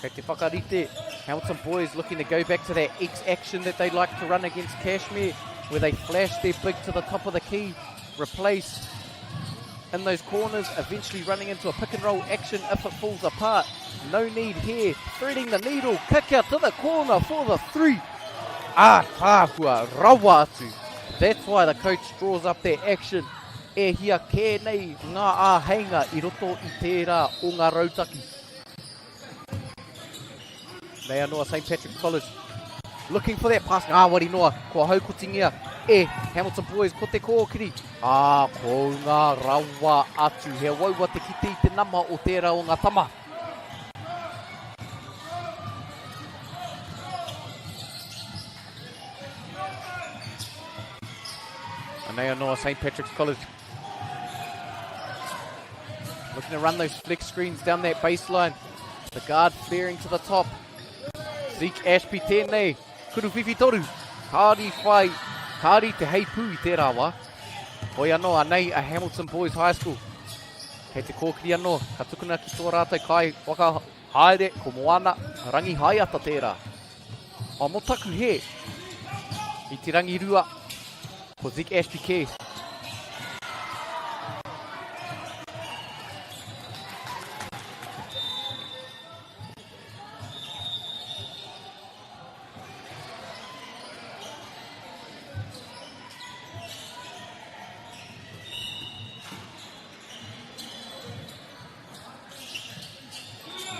Kei te whakarite, Hamilton Boys looking to go back to that X action that they like to run against Cashmere, where they flash their big to the top of the key, replace in those corners, eventually running into a pick and roll action if it falls apart. No need here, threading the needle, kick out to the corner for the three. Ātaahua rawa atu. That's why the coach draws up that action. E hia kē nei ngā āheinga i roto i tērā o ngā rautaki. Nei anō a St Patrick's College. Looking for that pass. Ngāwari noa, kua haukotingia e Hamilton Boys ko te kōkiri. Ā, kounga rawa atu. He uaua te kite i te nama o tērā o ngā tama. Anei anō a St Patrick's College. Looking to run those flick screens down that baseline. The guard flaring to the top. Zeke Ashby tēnei. Kuruwhiwhi toru. Kāri whai, kāri te heipū i tērā wā. Hoi anō, anei a Hamilton Boys High School. Kei te kōkiri anō, ka tukuna ki tō rātou kai waka haere, ko Moana Rangihaeata tērā. O, mō taku hē, i te rangirua, ko Zeke Ashby kē.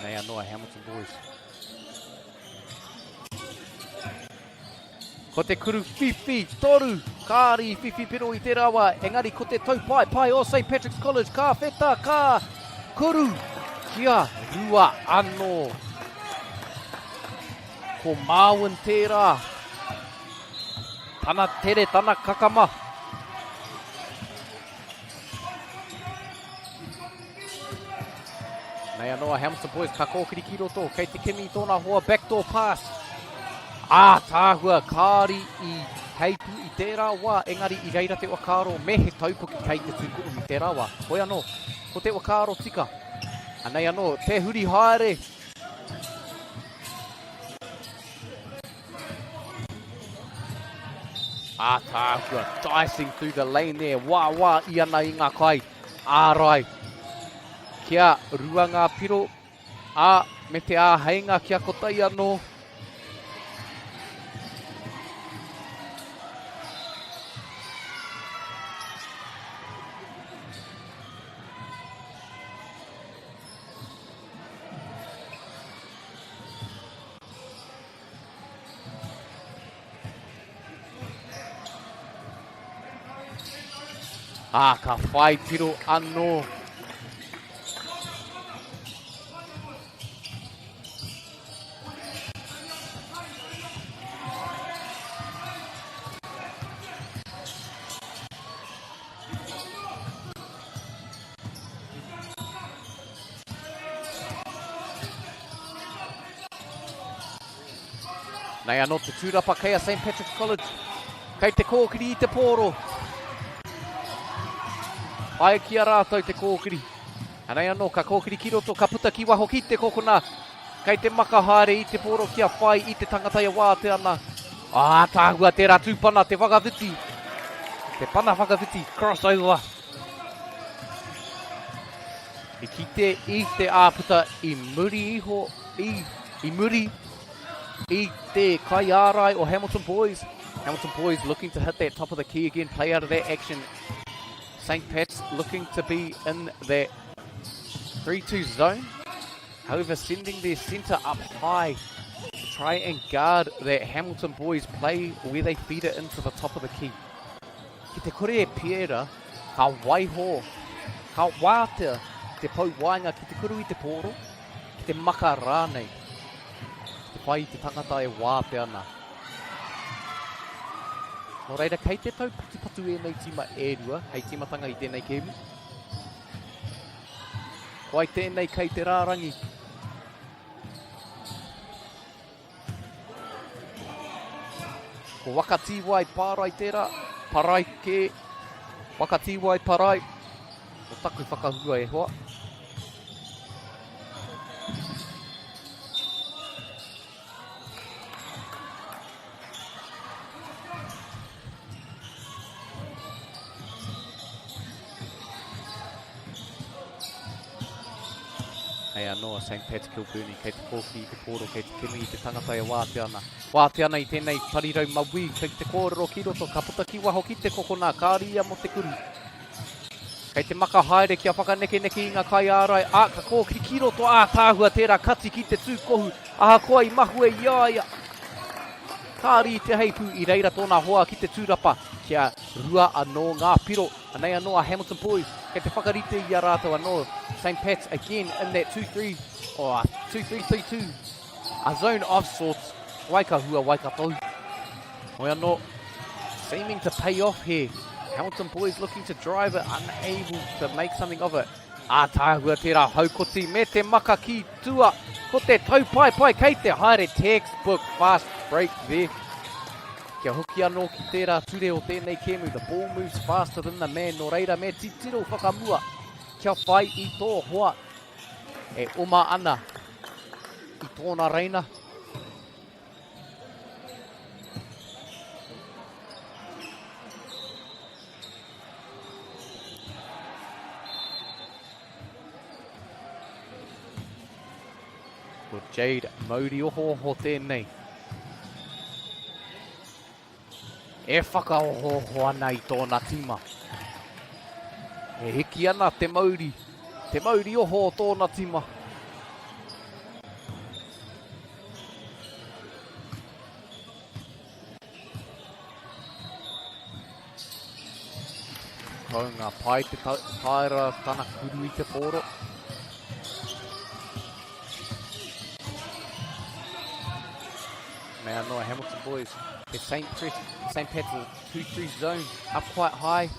Nei anō a Hamilton Boys. Ko te kuru whiwhi toru, kāri whiwhi piro i tērā wā, engari ko te taupaepae o St Patrick's College, ka wheta, ka kuru, kia rua anō. Ko Marwin tērā. Tana tere, tana kakama. Nei anō a Hamilton Boys ka kōkiri ki roto, kei te kimi i tōna hoa backdoor pass. Ā, tāhua, kāri i heipu i tērā wā, engari i reira te whakaaro me he taupoki kei te tūkuʻu i tērā wā. Hoi anō, ko te whakaaro tika. Anei anō, te huri haere. Ātaahua, dicing through the lane there, wāwā i ana i ngā kai, ārai. Kia rua ngā piro, ā, me te āheinga kia kotahi anō. Ā, ka whai tiro anō. Nei anō te tūrapa kei a St Patrick's College. Kei te kōkiri i te pōro. Pai ki a rātou te kōkiri. Anei anō, ka kōkiri ki roto, ka puta ki waho ki te kokona. Kei te maka haere i te pōro kia whai i te tangata e wātea ana. Ā, tāhua tērā tūpana te whakawhiti. Te pana whakawhiti, crossover. I kite i te āputa i muri iho, i, i muri i te kaiārai o Hamilton Boys. Hamilton Boys looking to hit that top of the key again, play out of that action. St. Pat's looking to be in that 3-2 zone. However, sending their centre up high to try and guard that Hamilton Boys play where they feed it into the top of the key. Ki te kore e pērā, ka waiho, ka wātea te pou waenga ki te kuru i te pōro, ki te maka rānei, ki te whai i te tangata e wātea ana. Nō reira, kei te taupatupatu ēnei tīma e rua hei tīmatanga i tēnei kēmu. Ko ai tēnei kei te rārangi. Ko Waka Tīwai Pārai tērā, Parai kē, Waka Tīwai Parai, ko taku whakahua e hoa. Hei anō a St Pat's Kilburnie kei te kōkiri i te pōro, kei te kimi i te tangata e wātea ana. Wātea ana i tēnei parirau mawī, kei te kōrero ki roto, ka puta ki waho ki te kokona, kāri ia mō te kuru. Kei te maka haere kia whakanekeneke i ngā kaiārai, ā, ka kōkiri ki roto, ātaahua tērā kati ki te tūkohu, ahakoa i mahue i a ia. Kāri i te heipū i reira tōna hoa ki te tūrapa kia rua anō ngā piro. Anei anō a Hamilton Boys kei te whakarite i a rātou anō. St Pats again in that 2-3 or 2-3-3-2 a zone of sorts. Wai ka hua, wai ka tou. Hoi anō, seeming to pay off here. Hamilton Boys looking to drive it, unable to make something of it. Ātaahua tērā haukoti me te maka ki tua. Ko te taupaepae kei te haere textbook fast break there. Kia hoki anō ki tērā ture o tēnei kēmu, the ball moves faster than the man, nō reira me titiro whakamua kia whai i tō hoa e oma ana i tōna reina. Ko Jade Mauri Ohooho tēnei. E whakaohooho ana i tōna tīma. E hiki ana te mauri, te mauri oho o tōna tīma. Kounga pai te taera tana kuru i te pōro. Mea anō Hamilton Boys. He St. Press, St. Pat's 2-3 zone up quite high.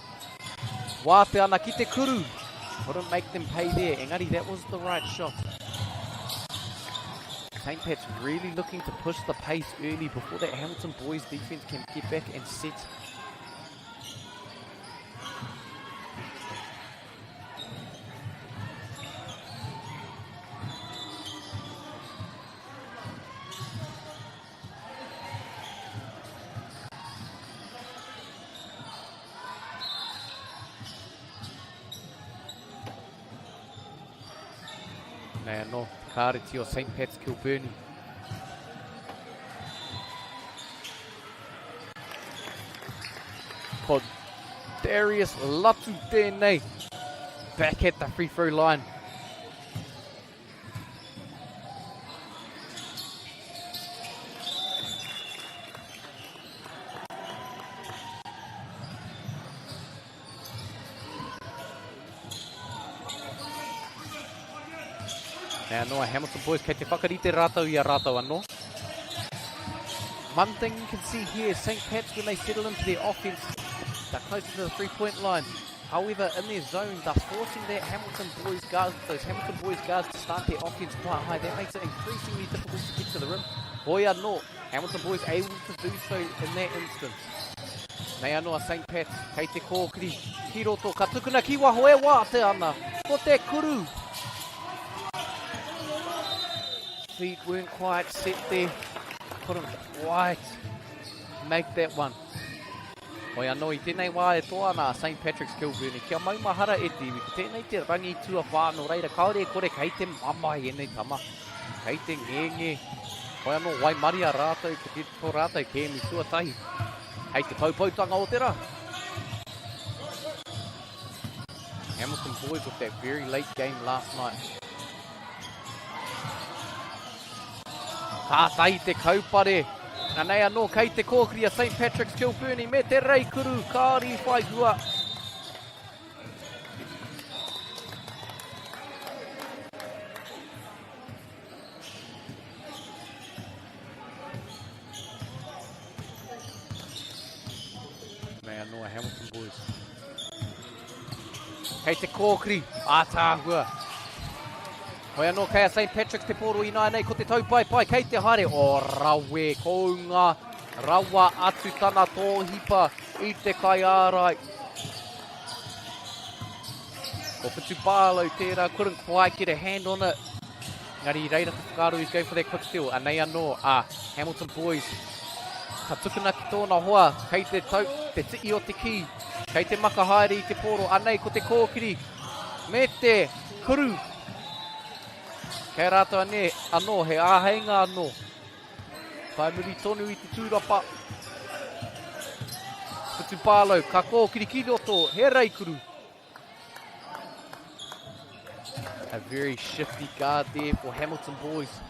Wāte ana ki te kuru. Couldn't make them pay there. Engari, that was the right shot. St. Pat's really looking to push the pace early before that Hamilton Boys defense can get back and set. Nei anō, te kāreti o St Pat's Kilbirnie. Ko Darius Latu tēnei. Back at the free throw line. Mea anō a Hamilton Boys kei te whakarite rātou i a rātou anō. One thing you can see here, St. Pat's when they settle into their offense, they're closer to the three-point line. However, in their zone, they're forcing that Hamilton Boys guards, those Hamilton Boys guards to start their offense quite high. That makes it increasingly difficult to get to the rim. Hoi anō, Hamilton Boys able to do so in that instance. Nei anō a St. Pat's, kei te kōkiri, ki roto, ka tukuna ki waho e wātea ana, ko te kuru. Feet weren't quite set there, couldn't quite make that one. Hoi anō, i tēnei wā e toa ana a St Patrick's Kilbirnie, kia maumahara e te iwi, ko tēnei te rangi tuawhā, nō reira kāore e kore kei te mamae ēnei tama, kei te ngenge. Hoi anō, waimaria rātou ko te, tō rātou kēmu tuatahi hei te poupoutanga o te rā. Hamilton boys with that very late game last night. Kātahi te kaupare. Anei anō kei te kōkiri a St Patrick's Kilbirnie me te reikuru kāri whai hua. Nei anō a Hamilton Boys. Kei te kōkiri, ātaahua. Hoi anō kei a St Patrick's te pōro ināianei ko te taupaepae kei te haere. O rawe, kounga rawa atu tana tōhipa i te kaiārai. Ko Whitu Barlow tērā, couldn't quite get a hand on it. Engari i reira te whakaaro he's going for that quick steal. Anei anō a Hamilton Boys. Ka tukuna ki tōna hoa, kei te, tau, te tii o te kī, kei te maka haere i te pōro. Anei ko te kōkiri me te kuru. Kei rātou ane, anō, he āheinga anō. Whai muri tonu i te tūrapa. Putu Barlow, ka kōkiri ki roto, he reikuru. A very shifty guard there for Hamilton Boys.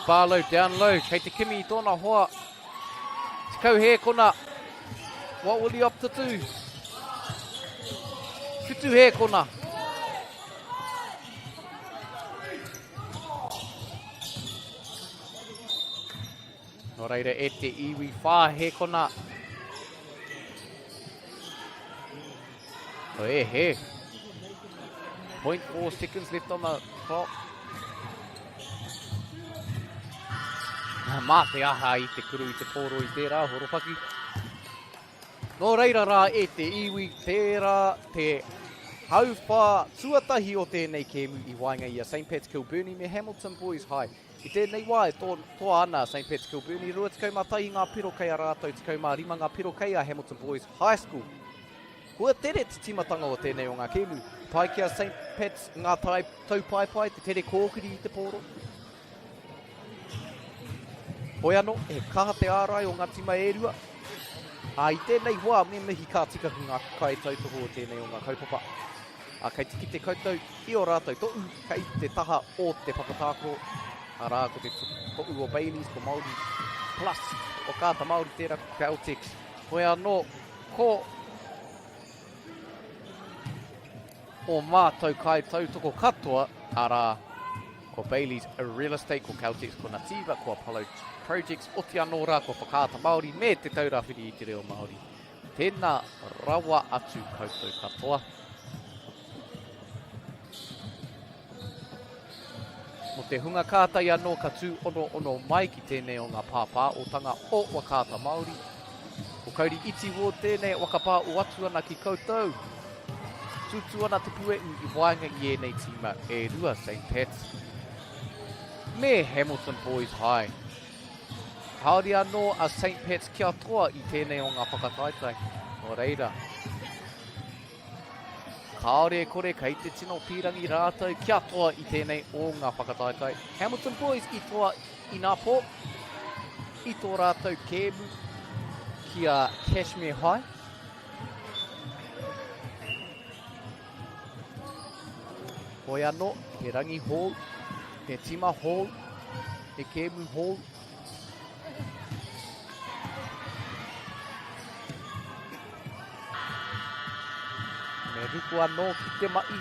Barlow down low, kei te kimi i tōna hoa. 10 hēkona. What will he opt to do? Whitu hēkona. Nō reira e te iwi whā hēkona. Oh, e he. 0.4 seconds left on the clock. Mā te aha i te kuru i te pōro i tērā horopaki. Nō reira rā e te iwi, tērā te hauwhā tuatahi o tēnei kēmu i waenga i a St Pats Kilbirnie me Hamilton Boys High. I tēnei wā e toa ana a St Pats Kilbirnie, 21 ngā piro kei a rātou, 15 ngā piro kei a Hamilton Boys High School. Kua tere te tīmatanga o tēnei o ngā kēmu. Pai ki a St Pats ngā taupaepae, te tere kōkiri i te pōro. Hoi anō, he kaha te ārai o ngā tima e rua. Ā, i tēnei wā, me mihi ka tika ki ngā kaitautoko o tēnei o ngā kaupapa. Ā, kei te kite koutou i ō rātou tohu kei te taha o te papa tākaro, arā, ko te tohu o Bayleys, ko Māori Plus, ko Whakaata Māori tērā, ko Caltex. Hoi anō, ko ō mātou kaitautoko katoa, arā, ko Bayleys Real Estate, ko Caltex, ko Nativa, ko Apollo Projects, oti anō rā ko Whakaata Māori me Te Taura Whiri i te Reo Māori. Tēnā rawa atu koutou katoa. Mō te hunga kātahi anō ka tūonoono mai ki tēnei o ngā pāpāotanga o Whakaata Māori. Ko Kauri Iti Ward tēnei e whakapā o atu ana ki koutou. Tūtū ana te puehu i waenga i ēnei tīma e rua, St Pats me Hamilton Boys High. Kāore anō a St Pats kia toa i tēnei o ngā whakataetae. Nō reira, kāore e kore kei te tino pīrangi rātou kia toa i tēnei o ngā whakataetae. Hamilton Boys i toa inapō i tō rātou kēmu ki a Cashmere High. Hoi anō, he rangi hou, he tima hou, he kēmu hou. Me ruku anō ki te ma'i.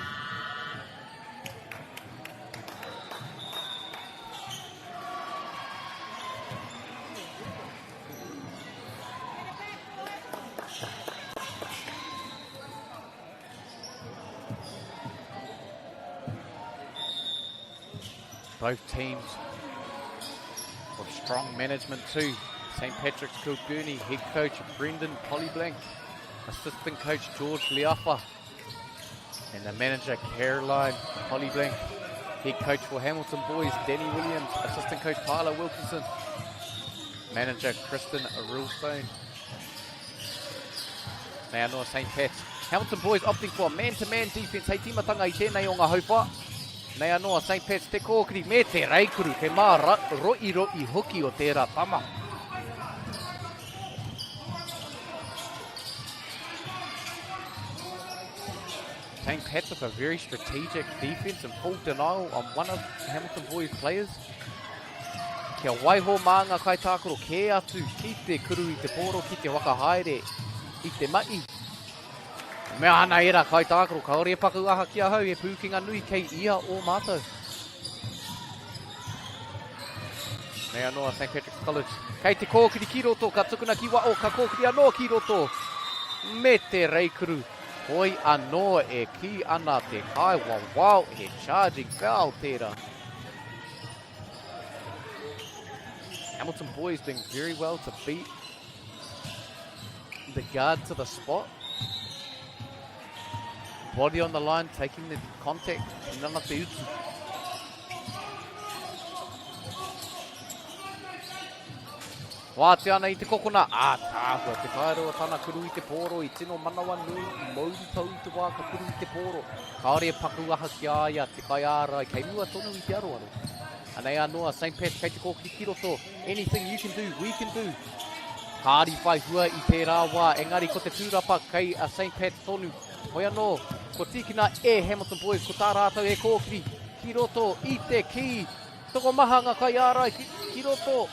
Both teams with strong management too. St. Patrick's Kilbirnie head coach Brendan Polyblank, assistant coach George Leafa, and the manager Caroline Polyblank. Head coach for Hamilton Boys Danny Williams, assistant coach Tyler Wilkinson, manager Kristen Rillstone. Nei anō St. Pats. Hamilton Boys opting for a man-to-man -man defense hei tīmatanga i tēnei o ngā hauwhā. Nei anō a St. Pats te kōkiri me te reikuru kei mā roiroi hoki o tērā tama. St. Pats with a very strategic defense and full denial on one of Hamilton Boys players. Kia waiho mā ngā kaitākaro kē atu ki te kuru i te pōro, ki te whakahaere i te mahi. Mea ana ērā kaitākaro, kāore e paku aha ki ahau, he pūkenga nui kei ia o mātou. Nei anō a St Patrick's College. Kei te kōkiri ki roto, ka tukuna ki waho, ka kōkiri anō ki roto. Me te reikuru. Hoi anō e kī ana te kaiwawao, he charging foul tērā. Hamilton boys doing very well to beat the guard to the spot. Body on the line, taking the contact. Nana te utu. Wātea ana i te kokona, ā, tāhua te whaero o tana kuru i te pōro i tino manawa nui i mouri tou i te wā ka kuru i te pōro. Kāore e paku aha ki a ia te kaiārai kei mua tonu i te aroaro. Anei anō a St Pats kei te kōkiri ki roto, anything you can do, we can do. Kāri whai hua i tērā wā, engari ko te tūrapa kei a St Pats tonu. Hoi anō, kua tīkina e Hamilton Boys ko tā rātou e kōkiri ki roto i te kī. Tokomaha ngā kaiārai ki, ki roto.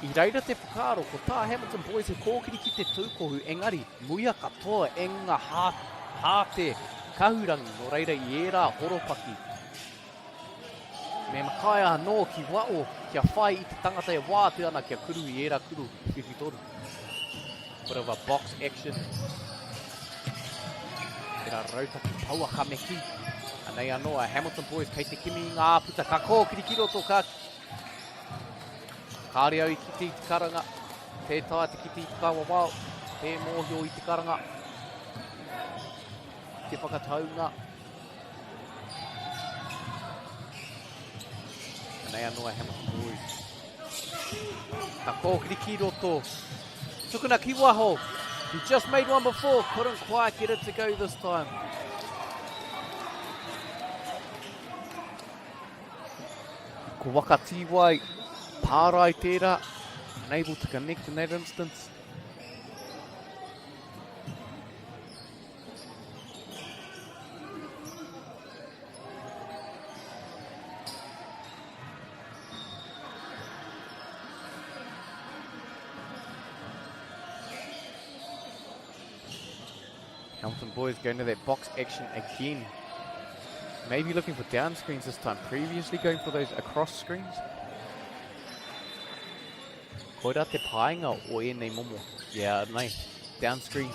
I reira te whakaaro, ko tā Hamilton Boys he kōkiri ki te tūkohu, engari, muia katoa e ngā hā, hāte kahurangi, nō reira i ērā horopaki. Me makaia anō ki wao kia whai i te tangata e wātea ana kia kuru i ērā kuru whiwhitoru. Bit of a box action. Tērā rautaki pouaka me kī. Anei anō a Hamilton Boys kei te kimi i ngā āputa. Ka kōkiri ki roto, ka... Kāre au i kite i te karanga. Tē taea te kite i te kawawao. Tē mōhio i te karanga. Te whakataunga. Anei anō a Hamilton Boys. Ka kōkiri ki roto. Tukuna ki waho. He just made one before. Couldn't quite get it to go this time. Ko Waka Tīwai, pārai tērā. Unable to connect in that instance. Hamilton boys going to that box action again. Maybe looking for down screens this time. Previously going for those across screens. Koira te painga o ēnei momo. Yeah, nei. Down screens.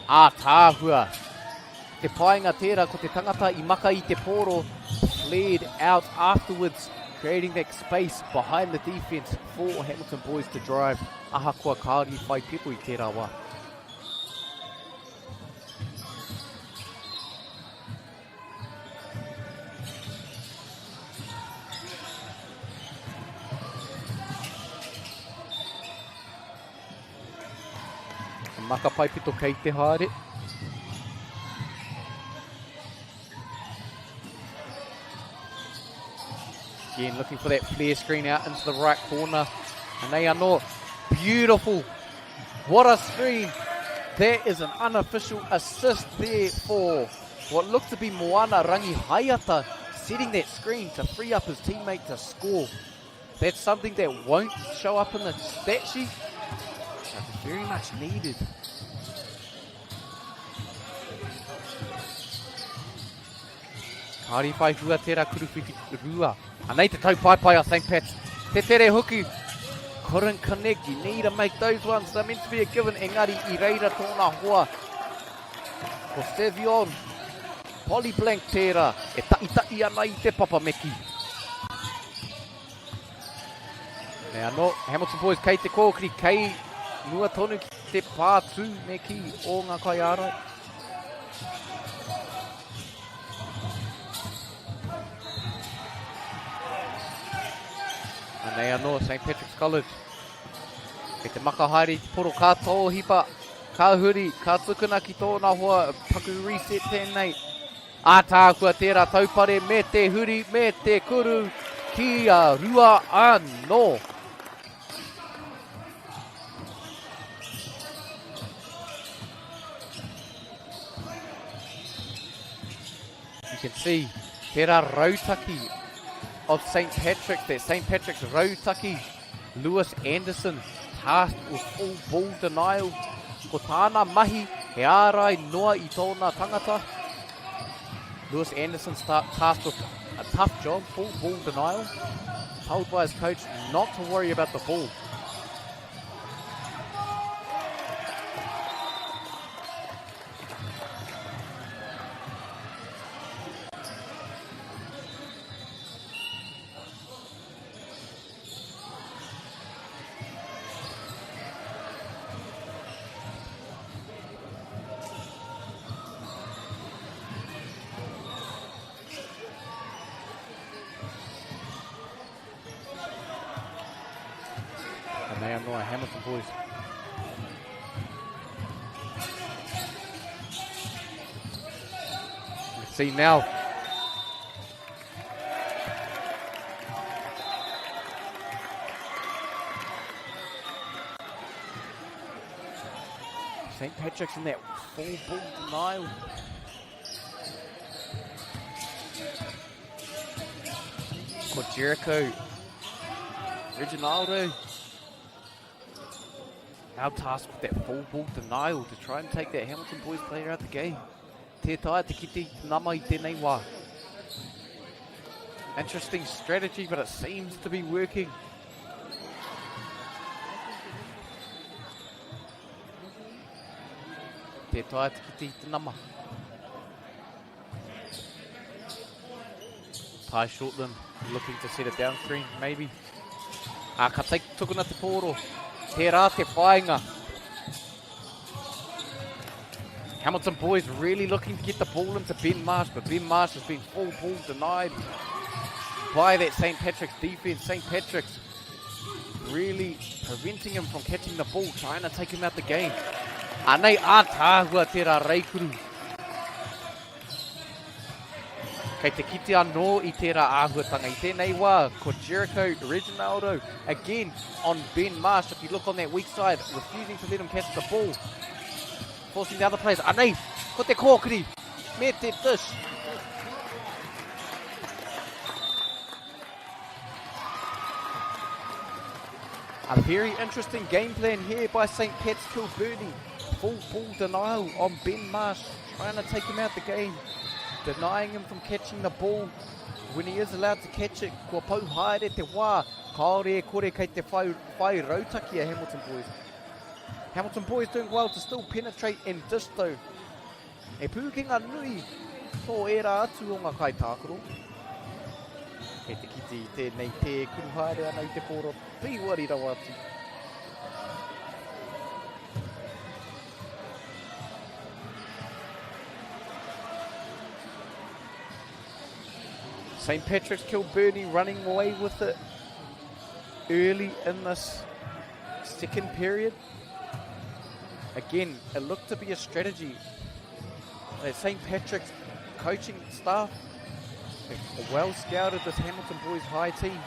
Ātaahua. Te painga tērā ko te tangata i maka i te pōro flared out afterwards, creating that space behind the defense for Hamilton Boys to drive. Ahakoa kāore i whai piko i tērā wā. Maka Paipito kei te haere. Again, looking for that flare screen out into the right corner. And they are not. Beautiful. What a screen. That is an unofficial assist there for what looked to be Moana Rangihaeata setting that screen to free up his teammate to score. That's something that won't show up in the stat sheet. That's very much needed. Kāri whai hua tērā kuruwhiwhi rua. Anei te taupaepae a St. Pat's. Te tere hoki. Couldn't connect. You need to make those ones. They're meant to be a given. Engari i reira tōna hoa. Ko Savion. Polyblank tērā. E taʻitaʻi ana i te papa me kī. Me anō, Hamilton Boys kei te kōkiri, kei mua tonu ki te pātū me kī o ngā kaiārai. Anei anō, St. Patrick's College. Kei te maka haere i te poro, ka tōhipa, ka huri, ka tukuna ki tōna hoa, paku reset tēnei. Ātaahua tērā taupare me te huri me te kuru ki a Rua anō. You can see tērā rautaki of St. Patrick's, that St. Patrick's rautaki, Lewis Anderson tasked with full ball denial. Ko tāna mahi, he ārai noa i tōna tangata. Lewis Anderson start, tasked with a tough job, full ball denial. Told by his coach not to worry about the ball. And they are now Hamilton boys. Let's see now. St. Patrick's in that full ball denial. Ko Jericho Reginaldo now tasked with that full ball denial to try and take that Hamilton Boys player out the game. Tē taea te kite i te nama i tēnei wā. Interesting strategy, but it seems to be working. Tē taea te kite i te nama. Ty Shortland looking to set it down screen, maybe. Ah, ka take tukuna te pōro. Tērā te whāinga. Hamilton boys really looking to get the ball into Ben Marsh, but Ben Marsh has been full ball denied by that St. Patrick's defense. St. Patrick's really preventing him from catching the ball, trying to take him out the game. Anei ātaahua tērā reikuru. Kei te kite anō i tērā āhuatanga. I tēnei wā, ko Jericho Reginaldo again on Ben Marsh. If you look on that weak side, refusing to let him catch the ball. Forcing the other players. Anei, ko te kōkiri, me te dish. A very interesting game plan here by St. Pat's Kilbirnie. Full ball denial on Ben Marsh, trying to take him out the game. Denying him from catching the ball. When he is allowed to catch it, kua pau haere te wā. Kāore e kore kei te whai, whai rautaki a Hamilton Boys. Hamilton Boys doing well to still penetrate and dish though. He pūkenga nui tō ērā atu o ngā kaitākaro. Kei te kite i tēnei tē kuru haere ana i te pōro pīwari rawa atu. St. Patrick's Kilbirnie running away with it early in this second period. Again, it looked to be a strategy. The St. Patrick's coaching staff have well scouted this Hamilton Boys High team.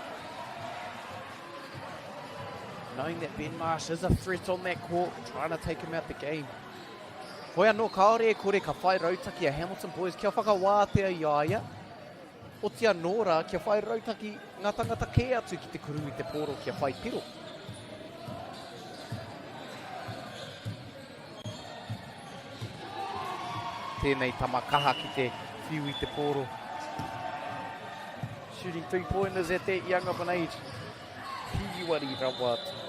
Knowing that Ben Marsh is a threat on that court, trying to take him out the game. Hoi anō, kāore e kore ka whai rautaki a Hamilton Boys kia whakawātea i a ia. Oti anō rā kia whai rautaki ngā tangata kē atu ki te kuru i te pōro kia whai piro. Tēnei tama kaha ki te whiu i te pōro. Shooting three-pointers at that young of an age. Pīwari rawa atu.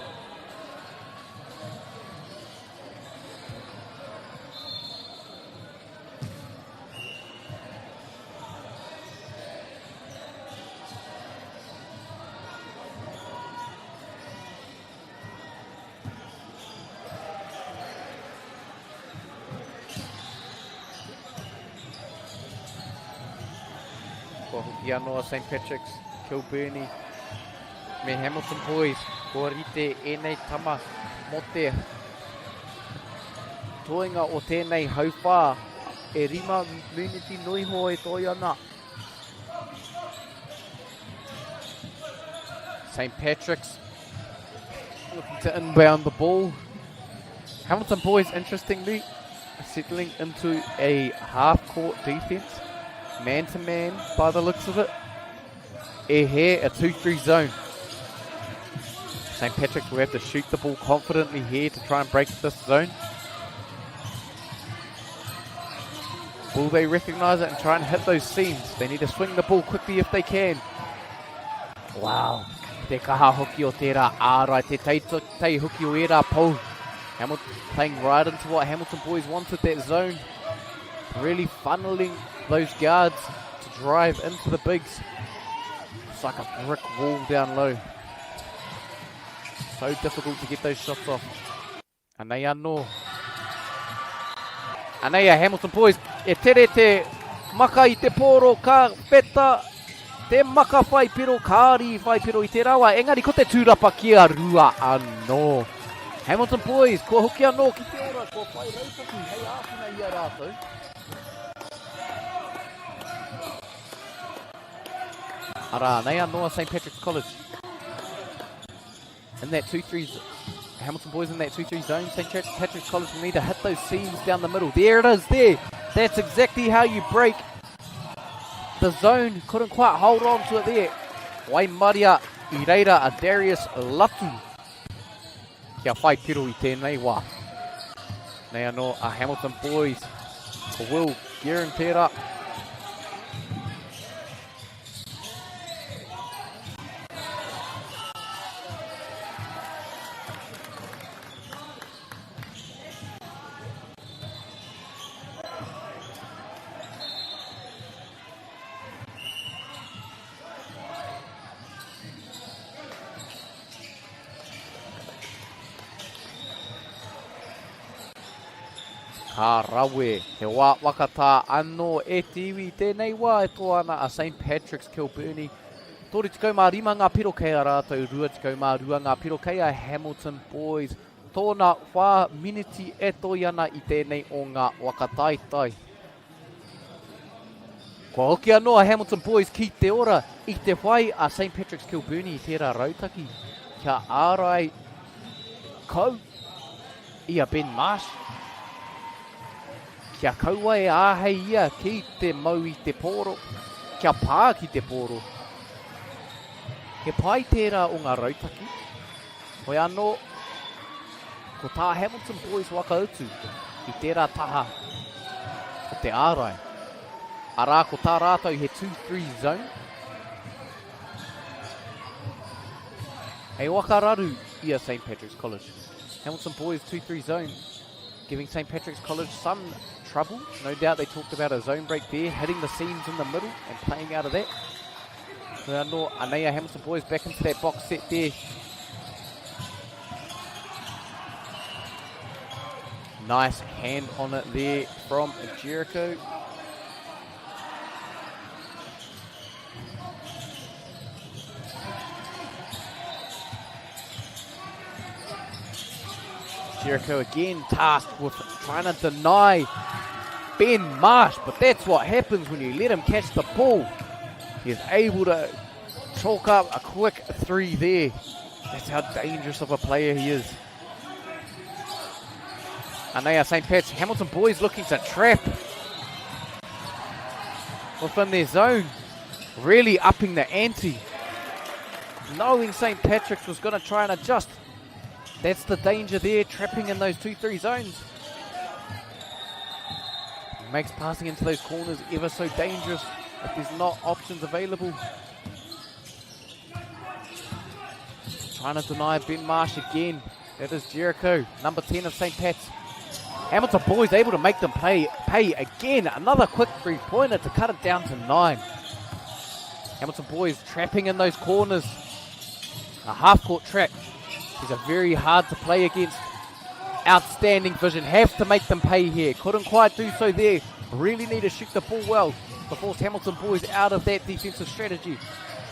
Kua hoki anō a St Patrick's, Kilbirnie me Hamilton Boys. Kua rite ēnei tama mō te toenga o tēnei hauwhā. E rima miniti noiho e toi ana. St. Patrick's looking to inbound the ball. Hamilton boys, interestingly, settling into a half-court defense. Man-to-man -man, by the looks of it. E here, a 2-3 zone. St. Patrick's will have to shoot the ball confidently here to try and break this zone. Will they recognise it and try and hit those seams? They need to swing the ball quickly if they can. Wow. Te kaha hoki o tērā ārai, te tei, tei hoki o ērā pou. Hamilton playing right into what Hamilton boys wanted, that zone. Really funneling those guards to drive into the bigs. It's like a brick wall down low. So difficult to get those shots off. Anei anō. Anei a Hamilton Boys e tere te maka i te pōro ka wheta te maka whai piro, kāri whai piro i tērā wā. Engari ko te tūrapa ki a Rua anō. Hamilton Boys, kua hoki anō ki te ora, kua whai rautaki hei āwhina i a rātou. Arā, nei anō a St Patrick's College. In that 2-3, Hamilton boys in that 2-3 zone. St. Patrick's College will need to hit those seams down the middle. There it is, there. That's exactly how you break the zone. Couldn't quite hold on to it there. Waimaria i reira a Darius Latu kia whai piro i tēnei wā. Nei anō a Hamilton Boys, ko Will Guerin tērā. Ka rawe, he wā whakatā anō e te iwi i tēnei wā e toa ana a St Patrick's Kilbirnie. 35 ngā piro kei a rātou, 22 ngā piro kei a Hamilton Boys. Tōna whā miniti e toi ana i tēnei o ngā waka taetae. Kua hoki anō a Hamilton Boys ki te ora i te whai a St Patrick's Kilbirnie i tērā rautaki kia ārai kau i a Ben Marsh. Kia kaua e āhei ia ki te mau i te pōro, kia pā ki te pōro. He pai tērā o ngā rautaki. Hoi anō, ko tā Hamilton Boys whakautu i tērā taha o te ārai. Arā, ko tā rātou he 2-3 zone. Hei whakararu i a St Patrick's College. Hamilton Boys 2-3 zone, giving St Patrick's College some trouble. No doubt they talked about a zone break there, hitting the seams in the middle and playing out of that. Hoi anō, anei a Hamilton Boys back into that box set there. Nice hand on it there from Jericho. Jericho again tasked with trying to deny Ben Marsh, but that's what happens when you let him catch the ball. He's able to chalk up a quick three there. That's how dangerous of a player he is. Anea St. Pat's, Hamilton boys looking to trap within their zone. Really upping the ante. Knowing St. Patrick's was going to try and adjust. That's the danger there, trapping in those 2-3 zones. Makes passing into those corners ever so dangerous if there's not options available. Trying to deny Ben Marsh again. That is Jericho, number 10 of St. Pat's. Hamilton boys able to make them play, pay again. Another quick three-pointer to cut it down to 9. Hamilton boys trapping in those corners. A half-court trap. These are very hard to play against. Outstanding vision. Have to make them pay here. Couldn't quite do so there. Really need to shoot the ball well to force Hamilton boys out of that defensive strategy.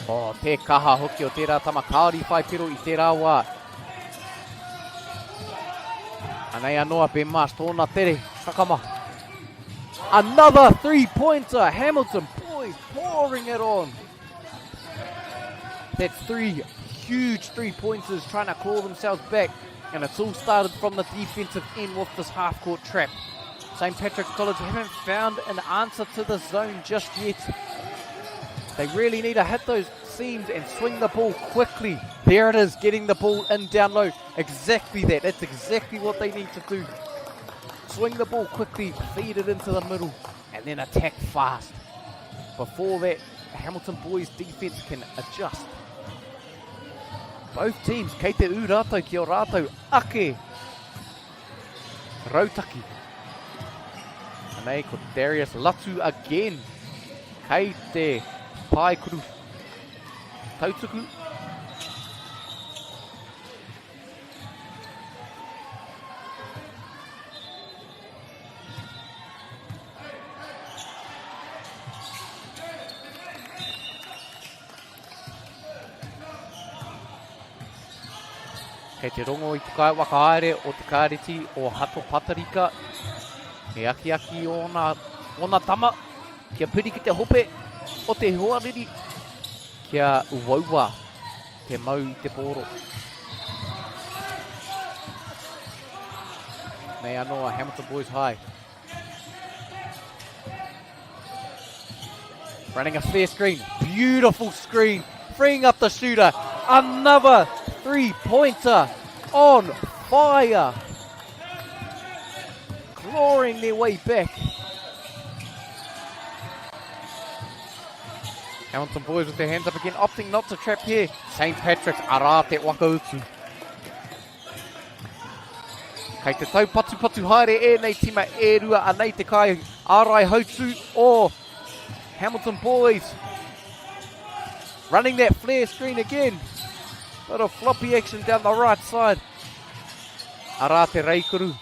Oh, te kaha hoki o tērā tama. Kāore i whai piro i tērā wā. Anei anō a Ben Marsh, tōna tere, kakama. Another three-pointer, Hamilton boys pouring it on. That's three huge three-pointers trying to claw themselves back. And it's all started from the defensive end with this half-court trap. St. Patrick's College haven't found an answer to the zone just yet. They really need to hit those seams and swing the ball quickly. There it is, getting the ball in down low. Exactly that. That's exactly what they need to do. Swing the ball quickly, feed it into the middle, and then attack fast. Before that, Hamilton boys defense can adjust. Both teams, kei te ū rātou ki o rātou ake rautaki. Anei ko Darius Latu again. Kei te paekuru tautuku. Kei te rongo i te kaiwhakahaere o te kāreti o Hato Patarika, he akiaki ōna, ōna tama kia piri ki te hope o te hoariri, kia uaua te mau i te pōro. Nei anō a Hamilton Boys High. Running a fair screen. Beautiful screen. Freeing up the shooter. Another three-pointer on fire. Clawing their way back. Hamilton boys with their hands up again, opting not to trap here. St. Patrick's, arā te whakautu. Kei te taupatupatu haere ēnei tima e rua anei te kai ārai hautū o Hamilton Boys. Running that flare screen again. Bit of floppy action down the right side. Arā te reikuru.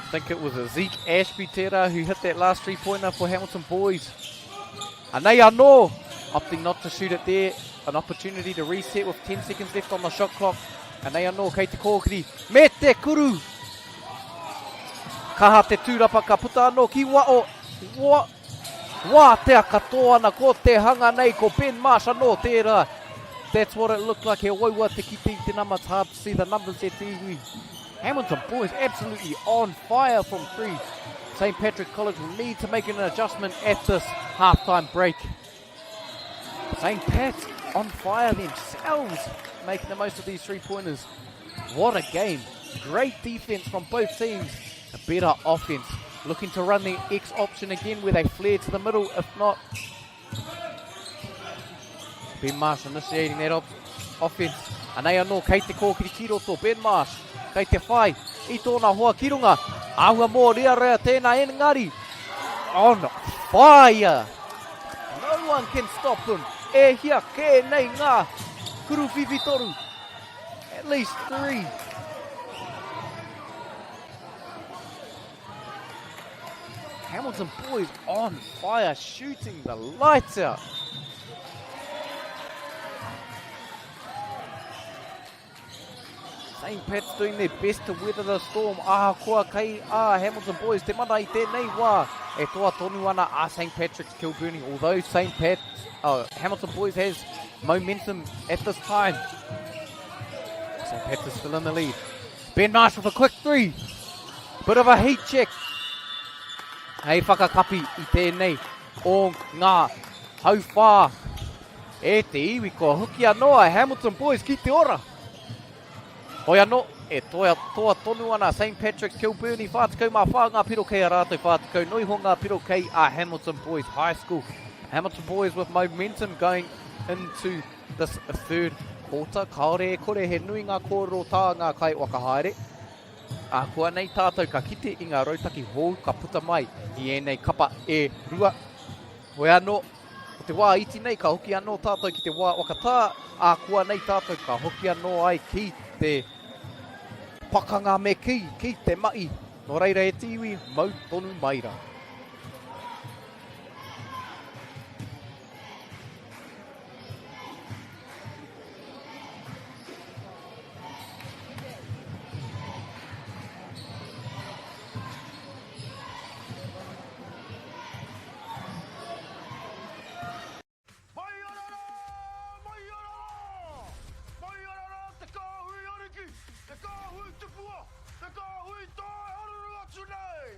I think it was Zeke Ashby tērā who hit that last three-pointer for Hamilton Boys. Anei anō, opting not to shoot it there. An opportunity to reset with 10 seconds left on the shot clock. Anei anō, kei te kōkiri. Me te kuru! Kaha te tūrapa ka puta anō ki wao. Wa, wātea katoa ana ko te hanga nei, ko Ben Marsh anō tērā. That's what it looked like. He waua te kite i te nama. It's hard to see the numbers e te iwi. Hamilton boys absolutely on fire from three. St. Patrick College will need to make an adjustment at this halftime break. St. Pat's on fire themselves, making the most of these three-pointers. What a game. Great defense from both teams. A better offense. Looking to run the X option again where they flare to the middle. If not, Ben Marsh initiating that op offense. Anei anō, kei te kōkiri ki roto, Ben Marsh, kei te whai i tōna hoa ki runga. Āhua mōrearea tēnā engari, on fire! No one can stop him. E hia kē nei ngā kuruwhiwhitoru. At least three. Hamilton boys on fire, shooting the lights out. St. Pat's doing their best to weather the storm. Ahakoa kei a Hamilton boys te mana i tēnei wā. E toa tonu ana a St. Patrick's Kilburnie. Although St. Pat's, oh, Hamilton boys has momentum at this time. St. Pat's is still in the lead. Ben Marsh with a quick three. Bit of a heat check. Hei whakakapi i tēnei o ngā hauwhā. E te iwi kua hoki anō a Hamilton Boys ki te ora. Hoi anō, e toa, toa tonu ana St. Patrick's Kilburnie 44 ngā piro kei a rātou 40 no iho ngā piro kei a Hamilton Boys High School. Hamilton Boys with momentum going into this third quarter. Kāore e kore he nui ngā kōrero tā ngā kai wakahaere. Ākuanei tātou ka kite i ngā rautaki hou ka puta mai i ēnei kapa e rua. Hoi anō, ko te wā iti nei ka hoki anō tātou ki te wā whakatā, ākuanei tātou ka hoki anō ai ki te pakanga me kī, ki te mahi. Nō reira e te iwi, mau tonu mai rā. Mai ana rā! Mai ana rā! Mai ana rā te kāhui ariki, te kāhui tupua, te kāhui tae haruru atu nei!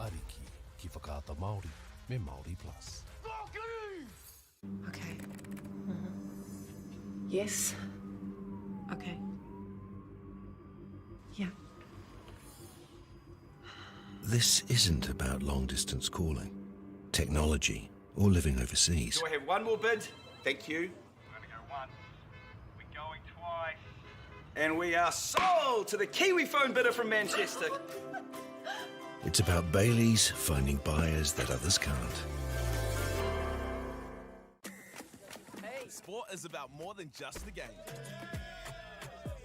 Ariki ki Whakaata Māori me Māori Plus. Kōkiri! Okay. Mm -hmm. Yes. Okay. Yeah. This isn't about long distance calling, technology, or living overseas. Do I have one more bid? Thank you. We're going to go once. We're going twice. And we are sold to the Kiwi phone bidder from Manchester. It's about Bailey's finding buyers that others can't. Hey. Sport is about more than just the game.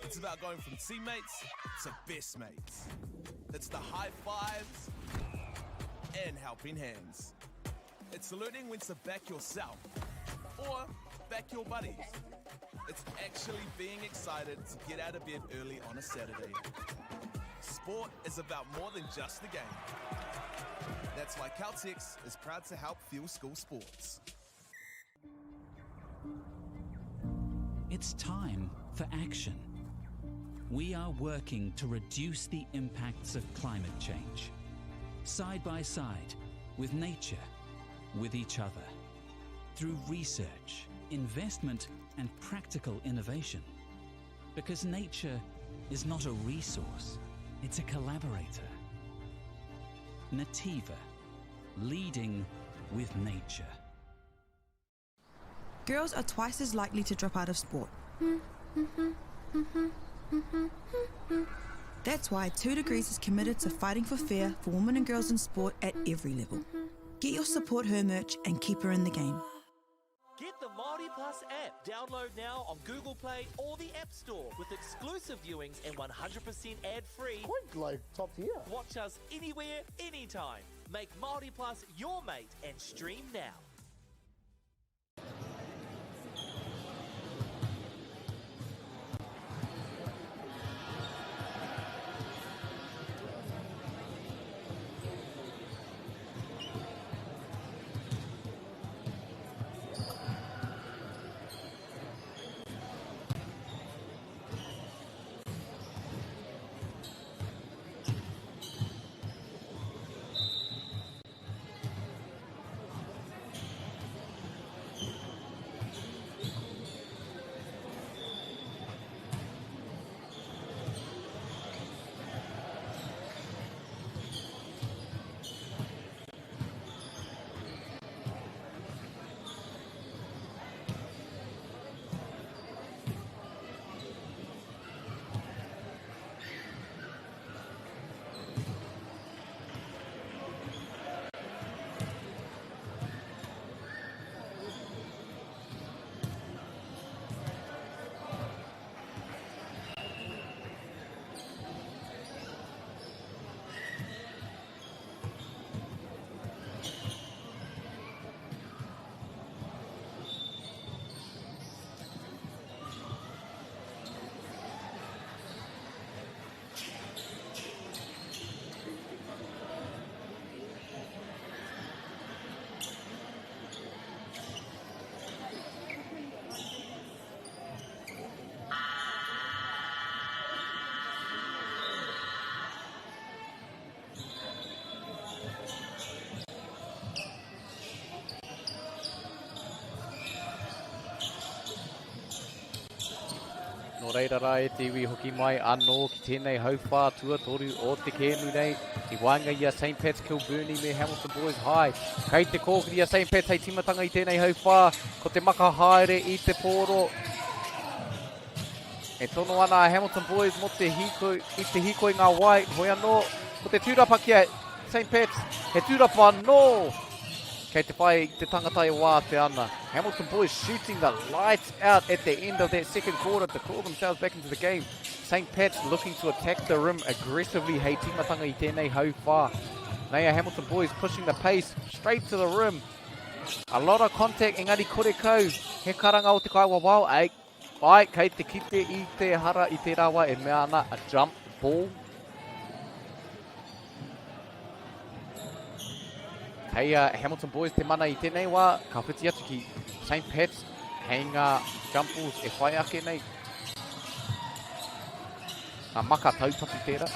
It's about going from teammates to best mates. It's the high fives and helping hands. It's learning when to back yourself or back your buddies. It's actually being excited to get out of bed early on a Saturday. Sport is about more than just the game. That's why Caltex is proud to help fuel school sports. It's time for action. We are working to reduce the impacts of climate change. Side by side, with nature, with each other. Through research, investment, and practical innovation. Because nature is not a resource, it's a collaborator. Nativa, leading with nature. Girls are twice as likely to drop out of sport. That's why 2 Degrees is committed to fighting for fair for women and girls in sport at every level. Get your support her merch and keep her in the game. Get the Māori Plus app. Download now on Google Play or the App Store with exclusive viewings and 100% ad-free. Quite like top tier. Watch us anywhere, anytime. Make Māori Plus your mate and stream now. Nō reira rā e te iwi hoki mai anō ki tēnei hauwhā tuatoru o te kēmu nei i waenga i a St Pats Kilbirnie me Hamilton Boys High. Kei te kōkiri a St Pats hei tīmatanga i tēnei hauwhā, ko te maka haere i te pōro. E tono ana a Hamilton Boys mō te hīkoi, i te hīkoi ngā wai, hoi anō, ko te tūrapa ki a St Pats, he tūrapa anō kei te whai i te tangata e wātea ana. Hamilton Boys shooting the lights out at the end of that second quarter to claw themselves back into the game. St Pats looking to attack the rim aggressively hei tīmatanga i tēnei hauwhā. Nei a Hamilton Boys pushing the pace straight to the rim. A lot of contact engari kore kau. He karanga o te kaiwawao. Ai, ai, kei te kite i te hara i tērā wā e mea ana a jump ball. Kei a Hamilton Boys te mana i tēnei wā, ka whiti atu ki St Pats, hei ngā jump balls e whai ake nei. Ngā maka taupatu tērā.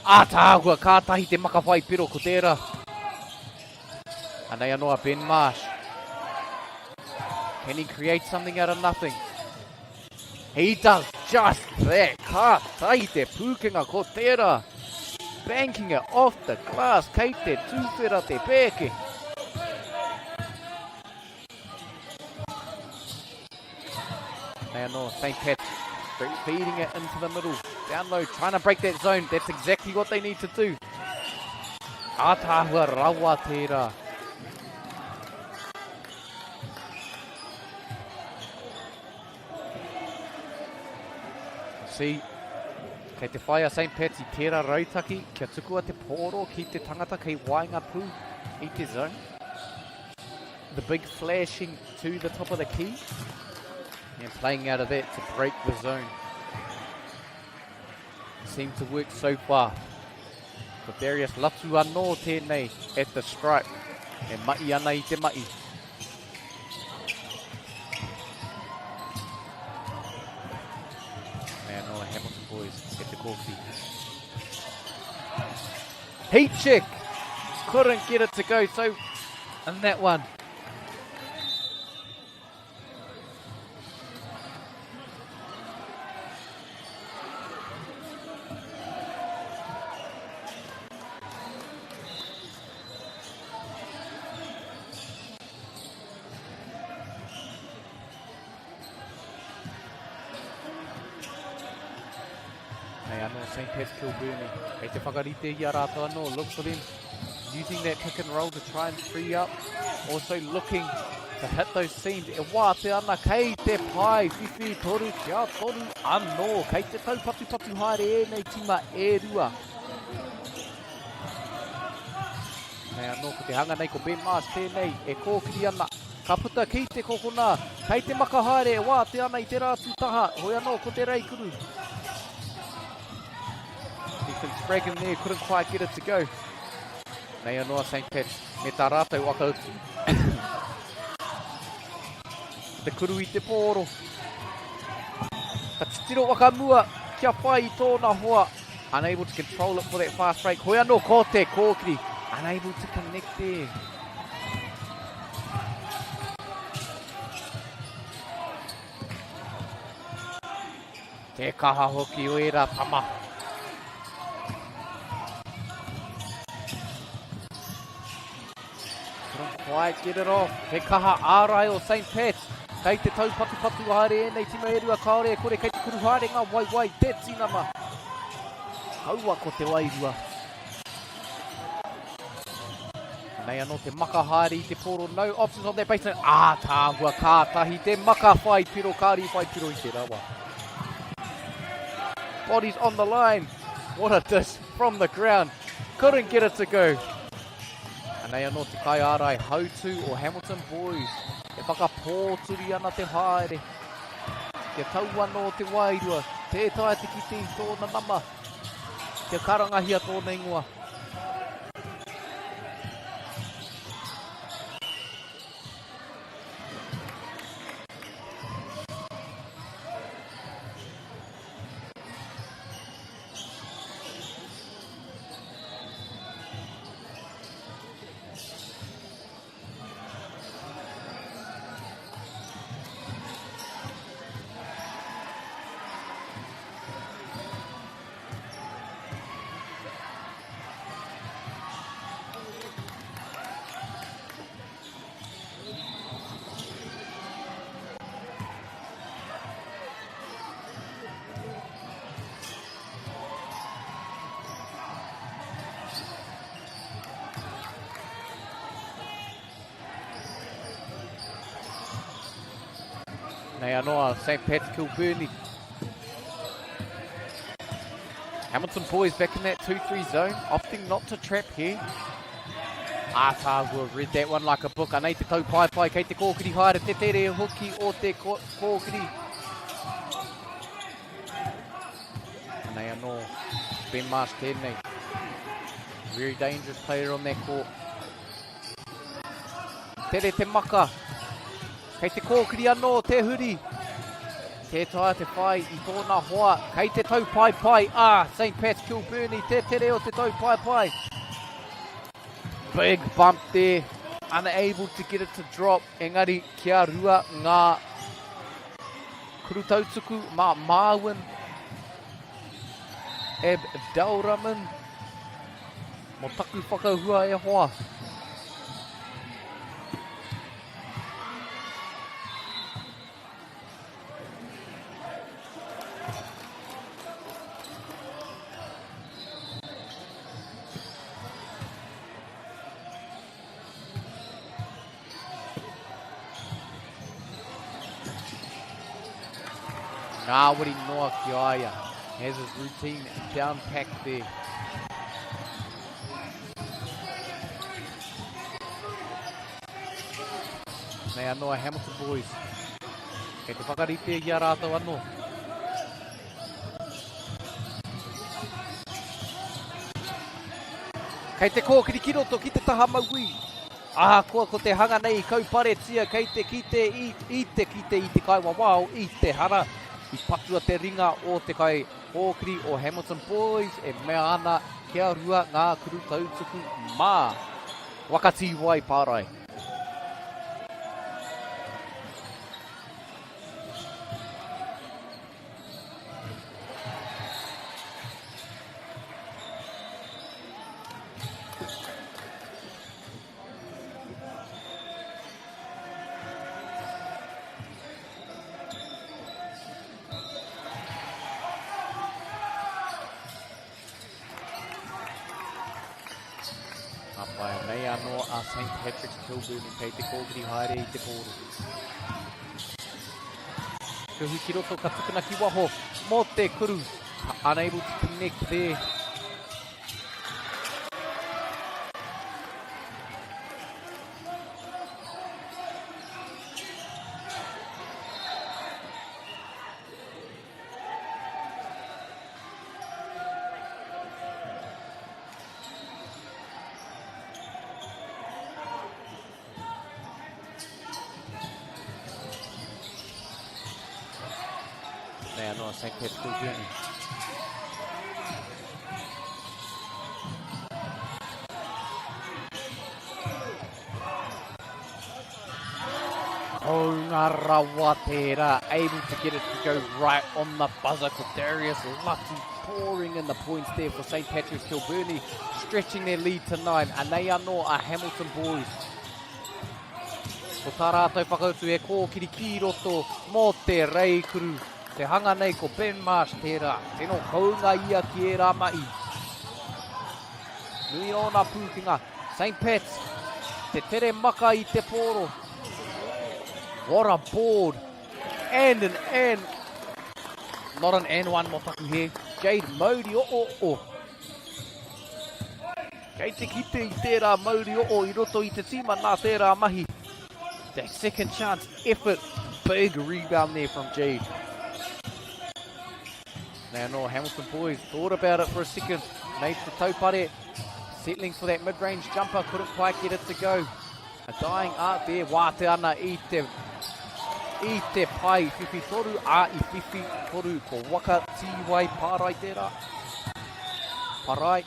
Ātaahua, kātahi te maka whai piro ko tērā. Anei anō a Ben Marsh. Can he create something out of nothing? He does just that. Ka tahi te pūkenga ko tērā. Banking it off the glass. Kei te tūwhera te pēke. Nei anō, St. Pat's feeding it into the middle. Down low, trying to break that zone. That's exactly what they need to do. Ātaahua rawa tērā. See, kei te whai a St. Pat's i tērā rautaki kia tukua te pōro ki te tangata kei waenga pū i te zone. The big flashing to the top of the key and playing out of that to break the zone. Seemed to work so far. Ko Darius Latu anō tēnei at the stripe. E ma'i ana i te ma'i. Me anō Hamilton Boys e te kōwhi. Heat check! Couldn't get it to go, so in that one. Nei anō St. Pat's Kilbirnie. Kei te whakarite i a rātou anō. Look for them using that pick and roll to try and free up. Also looking to hit those seams. E wātea ana kei te pae. Whiwhi toru kia toru anō. Kei te taupatupatu haere ēnei tima e rua. Nei anō ko te hanga nei ko Ben Marsh tēnei e kōkiri ana. Ka puta ki te kokona, kei te maka haere e wātea ana i te rā tūtaha, hoi anō ko te reikuru. Ethan Spraggon there, couldn't quite get it to go. Nei anō a St. Pat's me tā rātou waka utu. Te kuru i te pōro. Ka titiro waka mua kia whai i tōna hoa. Unable to control it for that fast break. Hoi anō ko te kōkiri. Unable to connect there. Te kaha hoki o era tama. Couldn't quite get it off. Te kaha ārai o St. Pat's. Kei te taupatupatu haere ēnei tima e rua kāore e kore kei te kuru haere ngā waewae te tinana. Kaua ko te wairua. Nei anō te maka haere i te pōro. No options on that baseline. Ā, tāhua kātahi te maka whai piro, kāri whai piro i te rawa. Bodies on the line. What a dish from the ground. Couldn't get it to go. Anei anō te kaiārai hautū o Hamilton Boys e whakapōturi ana te haere. Kia tau anō te wairua, tē taea te kite i tōna nama, kia karangahia tōna ingoa. Nei anō a St. Pat's Kilbirnie. Hamilton boys back in that 2-3 zone, opting not to trap here. Ātaahua read that one like a book. Anei te tau paepae kei te kōkiri haere te tere hoki o te kōkiri. Anei anō, Ben Marsh tēnei. Very dangerous player on that court. Tere te maka. Kei te kōkiri anō, te huri. Tē taea te whai i tōna hoa. Kei te tau paepae a ah, St. Pat's Kilbirnie. Te tere o te tau paepae. Big bump there. Unable to get it to drop. Engari kia rua ngā kuru tautuku mā Marwin Abdelrahman. Mō taku whakahua e hoa. Ngāwari noa ki a ia. Has his routine down packed there. Nei anō a Hamilton Boys. Kei te whakarite i a rātou anō. Kei te kōkiri ki roto ki te taha mauī. Ahakoa ko te hanga nei i kauparetia kei te kite i, i te kite i te kaiwawao i te hara. I patua te ringa o te kai kōkiri o Hamilton Boys e mea ana kia rua ngā kuru tautuku mā. Waka Tīwai Pārai. Hāpaia nei anō a St Patrick's Kilburn kei te kōkiri haere i te pōro. Kuhu ki roto ka tukuna ki waho mō te kuru. Unable to connect there. Nei anō a St. Pat's Kilburnie. Kounga rawa tērā, able to get it to go right on the buzzer. Ko Darius Latu pouring in the points there for St. Patrick's Kilburnie, stretching their lead to 9. Anei anō a Hamilton Boys. Ko tā rātou whakautu e kōkiri ki roto mō te reikuru. Te hanga nei ko Ben Marsh tērā. Tino kounga ia ki ērā mahi. Nui ōna pūkenga. St. Pats, te tere maka i te pōro. What a board. And an and. Not an and one mō taku hē. Jade Mauri o o o. Kei te kite i tērā mauri o i roto i te tīma nā tērā mahi. That second chance effort. Big rebound there from Jade. Nei anō, Hamilton boys thought about it for a second. Made the taupare. Settling for that mid-range jumper. Couldn't quite get it to go. A dying art there. Wāte ana i te i te pai whiwhi toru, a i whiwhi toru. Ko Waka Tīwai Pārai tērā. Parai.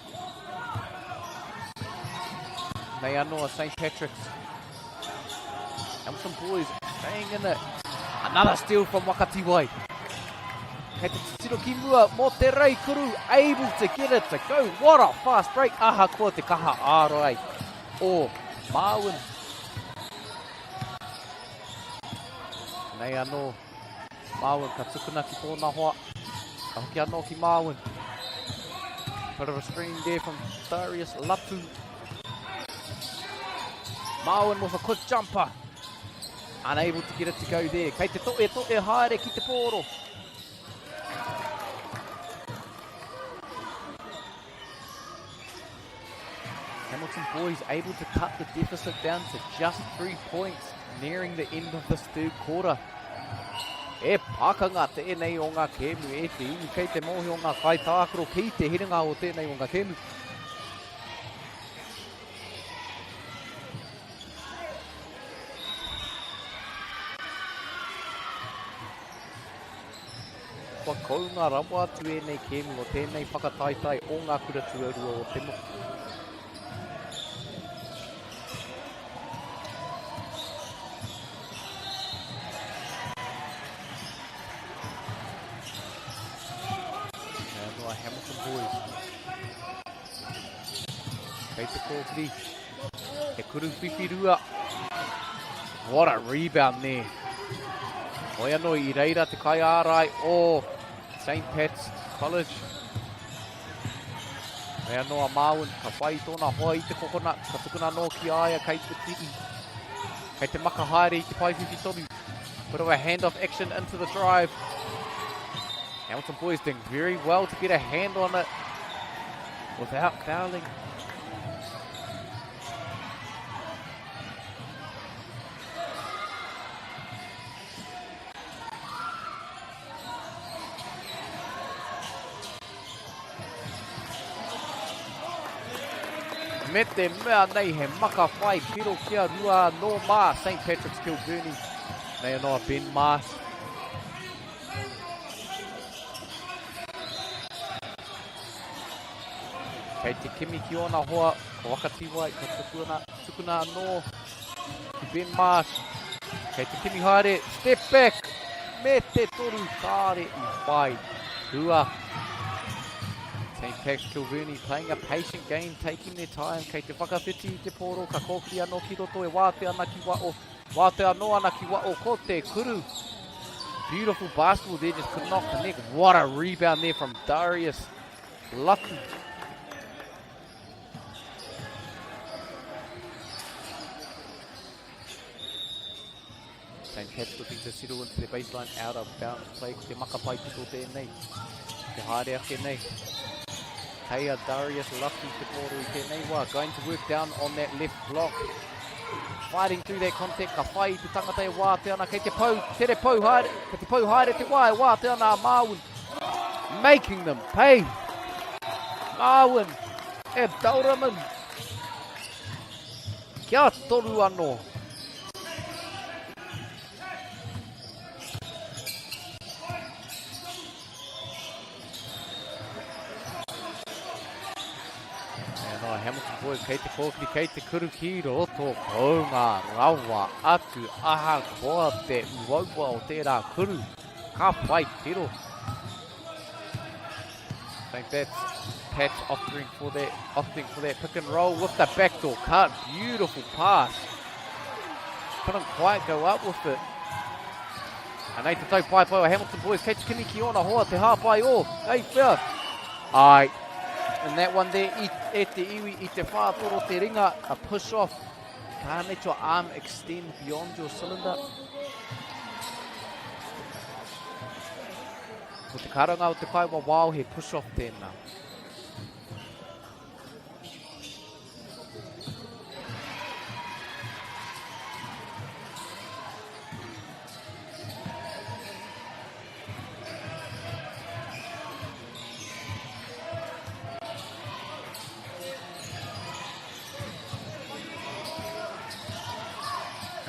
Nei anō a St. Patrick's. Hamilton boys staying in it. Another steal from Waka Tīwai. Kei te titiro ki mua mō te Reikuru, able to get it to go. What a fast break. Ahakoa te kaha ārai o Marwin. Nei anō, Marwin ka tukuna ki tōna hoa. Ka hoki anō ki Marwin. Bit of a screen there from Darius Latu. Marwin with a quick jumper. Unable to get it to go there. Kei te toe toe haere ki te pōro. Hamilton boys able to cut the deficit down to just three points, nearing the end of this third quarter. E pakanga tēnei o ngā kēmu e te iwi kei te mōhio ngā kaitākaro ki te hiringa o tēnei o ngā kēmu. Kua kounga rawa atu ēnei kēmu o tēnei whakataetae o ngā kura tuarua o te motu. Hamilton Boys. Kei te kōkiri. He kuru whiwhirua. What a rebound there. Hoi anō i reira te kaiārai o St. Pat's College. Hoi anō a Marwin, ka whai i tōna hoa i te kokona, ka tukuna anō ki a ia kei te tii. Kei te maka haere i te paewhiwhi tonu. Bit of a handoff action into the drive. Hamilton boys doing very well to get a hand on it without fouling. Me te mea nei he maka whai piro kia rua anō mā St. Patrick's Kilburnie. Nei anō a Ben Marsh. Kei te kimi ki ōna hoa, ko Wakatiwai, ko Tukuana. Tukuna anō ki Ben Marsh. Kei te kimi haere, step back, me te toru kāre i whai hua. St. Pat's Kilburnie playing a patient game, taking their time. Kei te whakawhiti i te pōro, ka kōkiri anō ki roto e wātea ana ki wao. Wātea anō ana ki wao ko te kuru. Beautiful basketball there, just could not connect. What a rebound there from Darius Latu. St. Pat's looking to settle into their baseline out of bounds play. Ko te makapai pito tēnei. Te haere ake nei. Kei a Darius Lucky te pōro i tēnei wā. Going to work down on that left block. Fighting through that contact. Ka whai i te tangata e wātea ana. Kei te pau, tere pau haere. Kei te pau haere te wā e wātea ana a Marwin. Making them pay. Marwin Abdulrahman. Kia toru anō. Anō, Hamilton Boys kei te kōkiri, kei te kuru ki roto kounga rawa atu ahakoa te uaua o tērā kuru. Ka whai piro. Think that's Pat's opting for that, opting for that pick and roll with the backdoor cut. Beautiful pass. Couldn't quite go up with it. Anei te tau paepae o Hamilton Boys. Kei te kimi ki ōna hoa, te hāpai o. Hei whia. Ai. And that one there, i, e te iwi, i te whātoro te ringa, a push off. Can't let your arm extend beyond your cylinder. Ko te karanga o te kaiwawao he push off tēnā.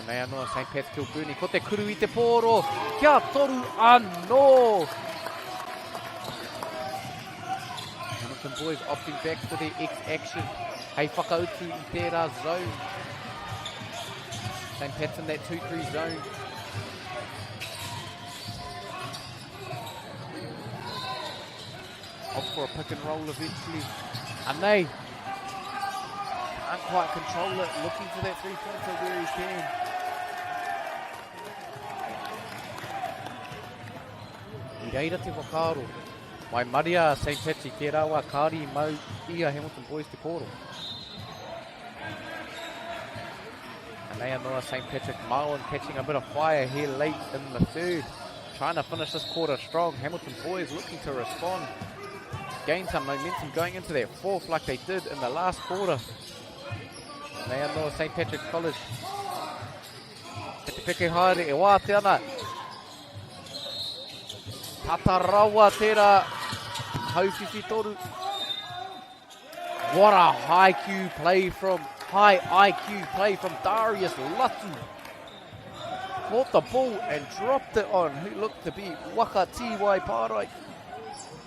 Anei anō a St. Pat's Kilburnie. Ko te kuru i te pōro. Kia toru anō! Hamilton Boys opting back for their X action. Hei whakautu i tērā zone. St. Pat's in that 2-3 zone. Opt for a pick and roll eventually. Anei can't quite control it. Looking for that three-pointer where he can. I reira te whakaaro. Mai Maria St. Pat's i tērā wā kāri i mau i a Hamilton Boys te pōro. Anei anō a St. Patrick Marlin catching a bit of fire here late in the third. Trying to finish this quarter strong. Hamilton Boys looking to respond. Gain some momentum going into that fourth like they did in the last quarter. Anei anō St. Patrick's College. Te te peke haere e wāte ana. Tata rawa tērā hauwhiwhi toru. What a high Q play from high IQ play from Darius Latu. Caught the ball and dropped it on who looked to be Waka T.Y. Parai.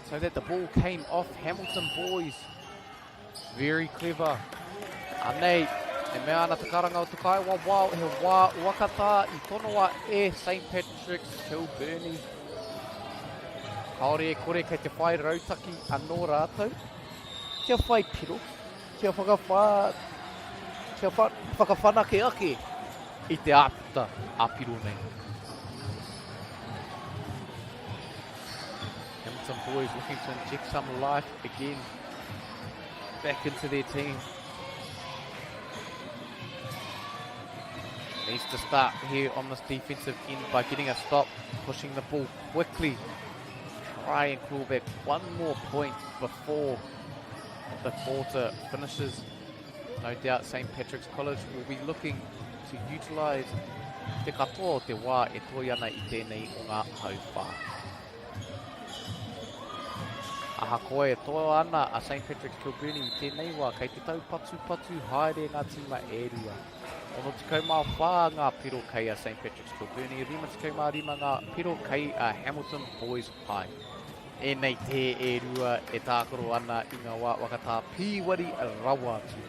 So that the ball came off Hamilton boys. Very clever. Anei, e mea ana te karanga o te kaiwa wao, he wā wakatā i tonoa e St. Patrick's Kilburnie. Kāore e kore kei te whai rautaki anō rātou. Kia whai piro, kia whakawhā, kia wha, whakawhanake ake i te āputa ā-piro nei. Hamilton boys looking to inject some life again back into their team. Needs to start here on this defensive end by getting a stop, pushing the ball quickly. Try and claw back one more point before the quarter finishes. No doubt St. Patrick's College will be looking to utilise te katoa o te wā e toi ana i tēnei o ngā hauwhā. Ahakoa e toa ana a St Patrick's Kilburnie i tēnei wā, kei te taupatupatu haere ngā tīma e rua. 64 ngā piro kei a St Patrick's Kilburnie, 55 ngā piro kei a Hamilton Boys High. Ēnei tē e rua e tākaro ana i ngā wā whakatā pīwari rawa atu.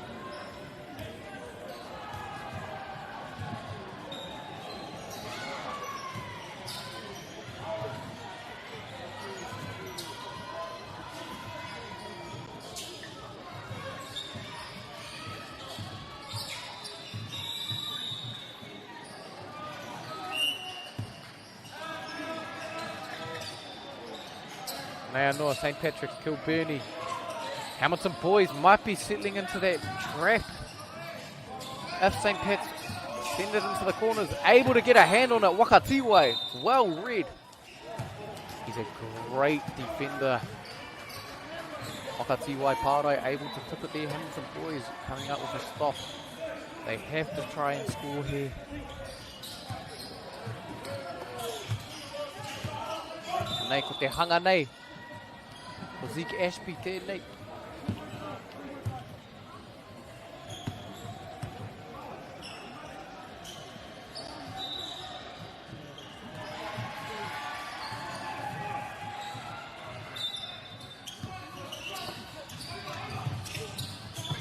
Nei anō, St Patrick's Kilbirnie. Hamilton boys might be settling into that trap. If St Pat's send it into the corners, able to get a hand on it, Whakatiwai, well read. He's a great defender. Whakatiwai Pārai able to tip it there. Hamilton boys coming up with a stop. They have to try and score here. Nei, ko te hanga nei. Ko Zeke Ashby tēnei.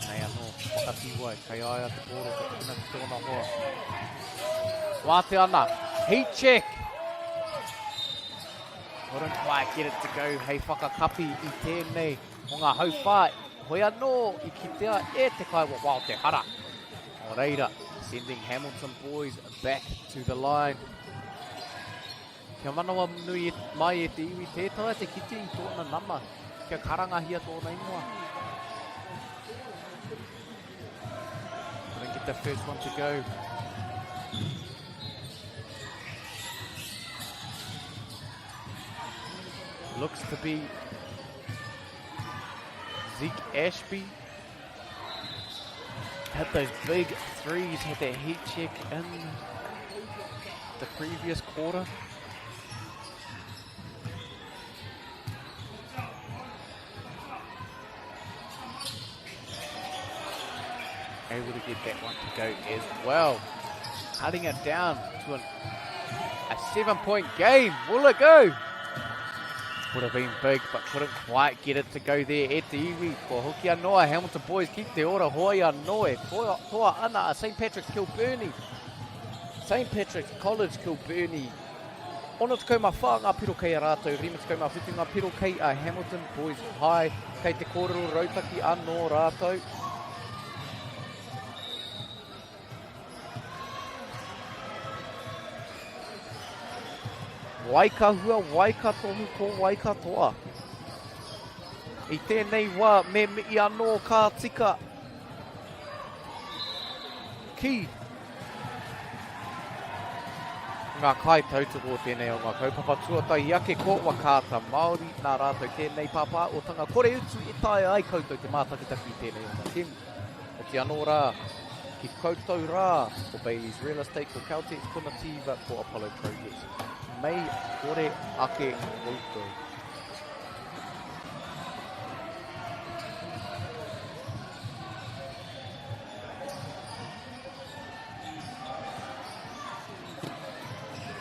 Nei anō, whakatiwai, kei a ia te pōro, ka tukuna ki tōna hoa. Wātea ana, heat check! Couldn't quite get it to go hei whakakapi i tēnei o ngā hauwhā. Hoi anō i kitea e te kaiwawao te hara. Nō reira, sending Hamilton boys back to the line. Kia manawa nui mai e te iwi, tē taea te kite i tōna nama, kia karangahia tōna ingoa. Couldn't get the first one to go. Looks to be Zeke Ashby. Had those big threes, had that heat check in the previous quarter. Able to get that one to go as well. Cutting it down to an, a 7-point game. Will it go? Would have been big, but couldn't quite get it to go there. E te iwi, ko hoki anō a Hamilton Boys ki te ora hoi anō e toa, toa ana a St Patrick's Kilbirnie. St Patrick's College Kilbirnie. 64 ngā piro kei a rātou, 57 ngā piro kei a Hamilton Boys High. Kei te kōrero rautaki anō rātou. Waikahua, Waikatohu, ko Waikatoa. I tēnei wā, me mihi anō ka tika ki ngā kai tautoko o tēnei o ngā kaupapa tuatahi ake ko Whakaata Māori, nā rātou tēnei pāpā o tanga kore utu e taea ai koutou te mātakitaki i tēnei o ngā kēmu. Oti anō rā, ki koutou rā, ko Bayleys Real Estate, ko Caltex, ko Nativa, ko Apollo Projects. Mei kore ake koutou.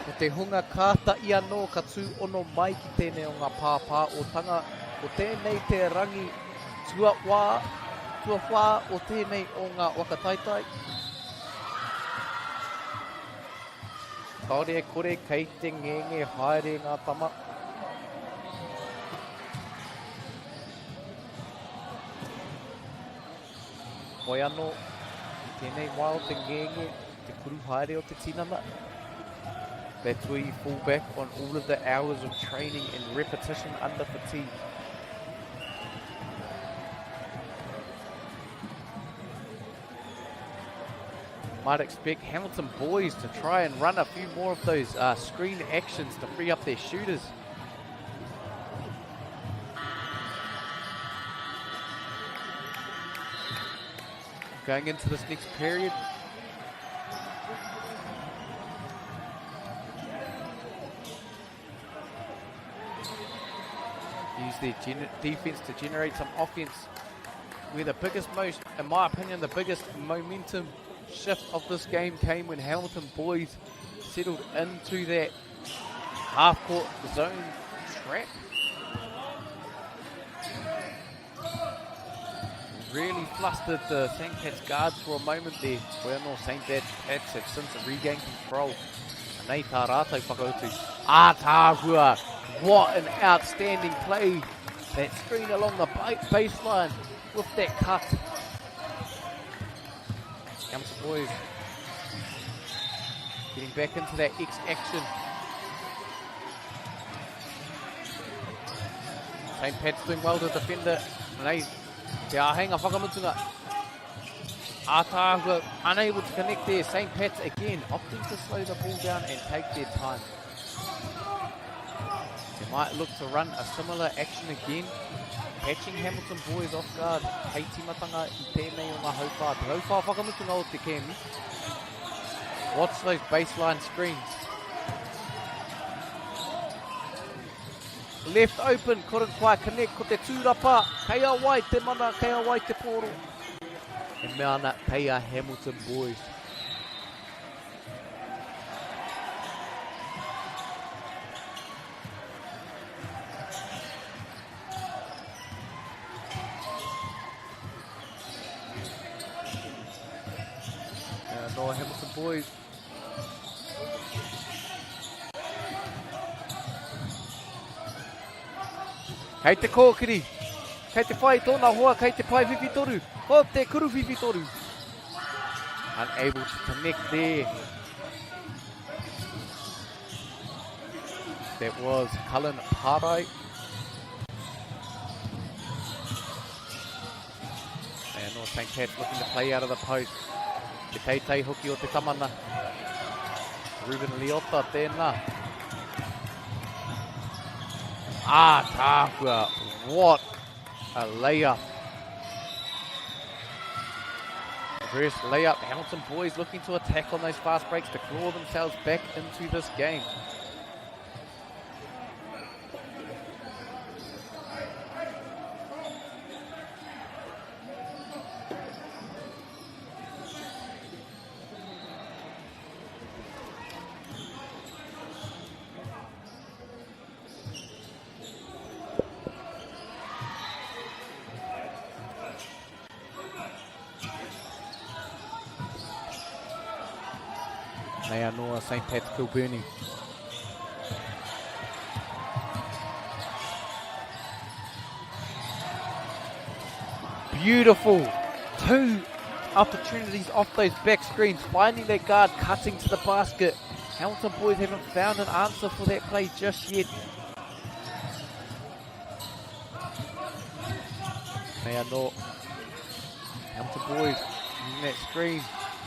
Ko te hunga kātahi anō ka tūhono mai ki tēnei o ngā pāpāotanga, ko tēnei te rangi tuawhā, tuawhā o tēnei o ngā waka taetae. Kāore e kore kei te ngenge haere ngā tama. Hoi anō, i tēnei wā o te ngenge, te kuru haere o te tinana, that's where you fall back on all of the hours of training and repetition under fatigue. Might expect Hamilton boys to try and run a few more of those uh, screen actions to free up their shooters. Going into this next period. Use their defense to generate some offense. Where the biggest most, in my opinion, the biggest momentum shift of this game came when Hamilton boys settled into that half-court zone trap. Really flustered the St. Pat's guards for a moment there. Where no St. Pat's have since regained control. Nei tā rātou whakautu. Ātaahua! What an outstanding play. That screen along the baseline with that cut. Hamilton boys getting back into that X action. St. Pat's doing well to defend it. Nei, te āheinga whakamutunga. Ātaahua unable to connect there. St. Pat's again opting to slow the ball down and take their time. They might look to run a similar action again. Catching Hamilton boys off guard. Hei timatanga i tēnei o ngā hauwhā. Te hauwhā whakamutunga o te kēmu. Watch those baseline screens. Left open, couldn't quite connect ko te tūrapa. Kei a wai te mana, kei a wai te pōro. E mea ana kei a Hamilton boys. No Hamilton boys. Kei te kōkiri, kei te whai tōna hoa, kei te pae whiwhi toru, ko te kuru whiwhi toru. Unable to connect there. That was Cullen Parai. And North St. Pat's looking to play out of the post. Te teitei hoki o te tamana. Ruben Leota tēnā. Ah, tāhua. What a layup. Reverse layup. Hamilton boys looking to attack on those fast breaks to claw themselves back into this game. Nei anō a St. Pat's Kilburnie. Beautiful. Two opportunities off those back screens, finding that guard, cutting to the basket. Hamilton boys haven't found an answer for that play just yet. Nei anō, Hamilton boys using that screen.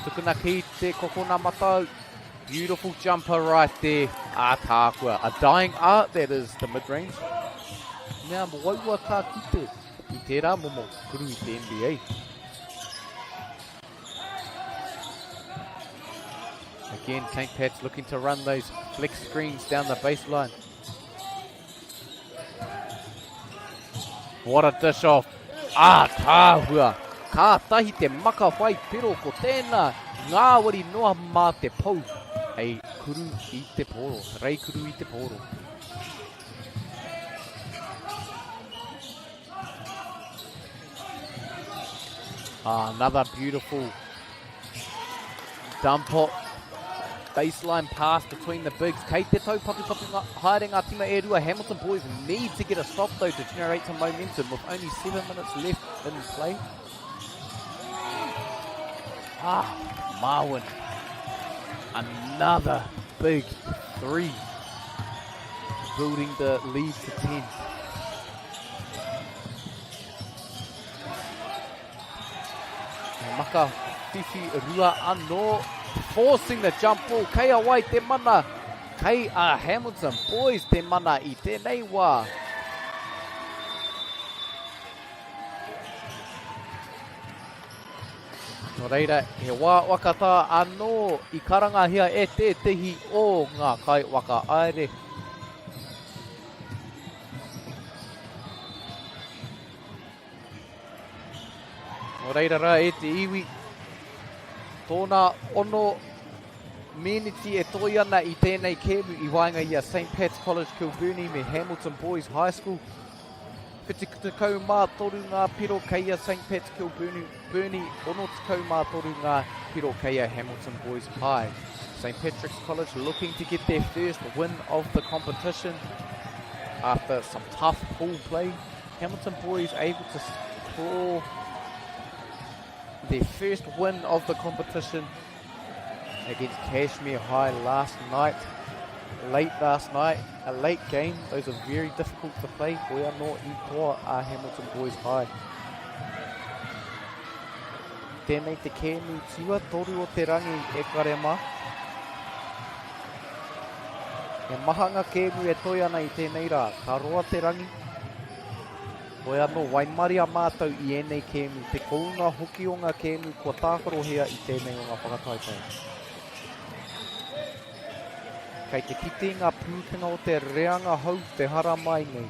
Tukuna ki te kokona matau. Beautiful jumper right there. Ātaahua. A dying art that is the mid-range. Mea waua ka kite i tērā momo kuru i te NBA. Again, St. Pat's looking to run those flex screens down the baseline. What a dish off. Ātaahua. Ka tahi te maka whai pero ko tēnā ngāwari noa mā te pou hei kuru i te pōro, rei kuru i te pōro. Ah, another beautiful dump up. Baseline pass between the bigs. Kei te tau pakipakinga haere ngā tima e rua. Hamilton boys need to get a stop though to generate some momentum with only 7 minutes left in play. Ah, Marwin. Another big three. Building the lead to 10. Maka whiwhi rua anō, forcing the jump ball. Kei a wai te mana, kei a Hamilton Boys te mana i tēnei wā. Nō reira, he wā wakatā anō i karangahia e tētehi o ngā kaiwhakahaere. Nō reira rā e te iwi, tōna ono meneti e toi ana i tēnei kēmu i waenga i a St Pat's College Kilburnie me Hamilton Boys High School. 73 ngā piro kei a St Pat's Kilburnie, Burnie, 63 ngā piro kei a Hamilton Boys High. St Patrick's College looking to get their first win of the competition after some tough pool play. Hamilton Boys able to claw their first win of the competition against Cashmere High last night. late last night, a late game. Those are very difficult to play. Hoi anō i toa a Hamilton Boys High. Tēnei te kēmu tuatoru o te rangi e kare mā. He maha ngā kēmu e toi ana i tēnei rā. Ka roa te rangi. Hoi anō, waimaria mātou i ēnei kēmu, te kounga hoki o ngā kēmu kua tākarohia i tēnei o ngā whakataetae. Kei te kite ngā pūkenga o te reanga hou te hara mai nei.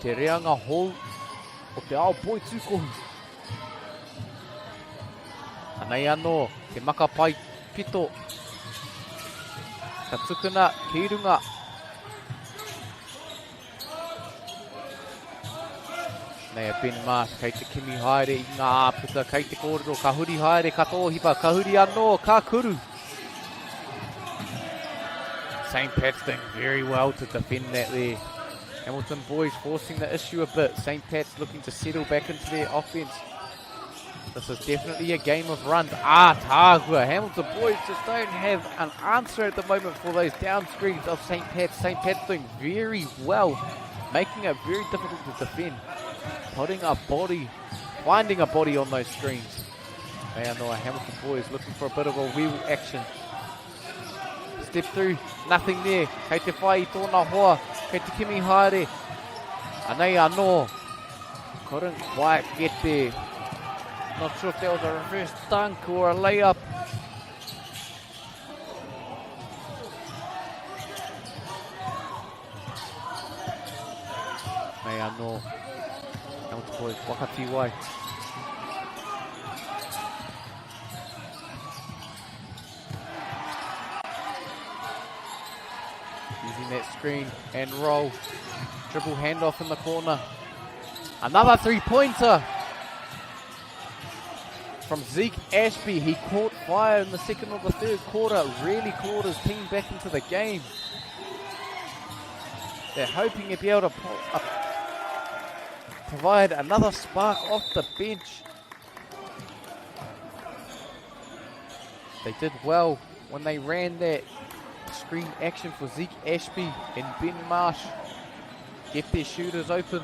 Te reanga hou o te ao poitūkohu. Anei anō, te maka pai pito. Ka tukuna ki runga. Nei a Ben Marsh kei te kimi haere i ngā āputa, kei te kōrero, ka huri haere, ka tōhipa, ka huri anō, ka kuru. St. Pat's doing very well to defend that there. Hamilton boys forcing the issue a bit. St. Pat's looking to settle back into their offense. This is definitely a game of runs. Ah, Tahua. Hamilton boys just don't have an answer at the moment for those down screens of St. Pat's. St. Pat's doing very well, making it very difficult to defend. Putting a body, finding a body on those screens. They are now Hamilton boys looking for a bit of a wheel action. Step through, nothing there. Kei te whai i tōna hoa, kei te kimi haere. Anei anō, couldn't quite get there. Not sure if that was a reverse dunk or a layup. Nei anō, Hamilton Boys, Wakatiwai. Using that screen and roll. Dribble handoff in the corner. Another three-pointer from Zeke Ashby. He caught fire in the second or the third quarter. Really clawed his team back into the game. They're hoping to be able to provide another spark off the bench. They did well when they ran that screen action for Zeke Ashby and Ben Marsh. Get their shooters open.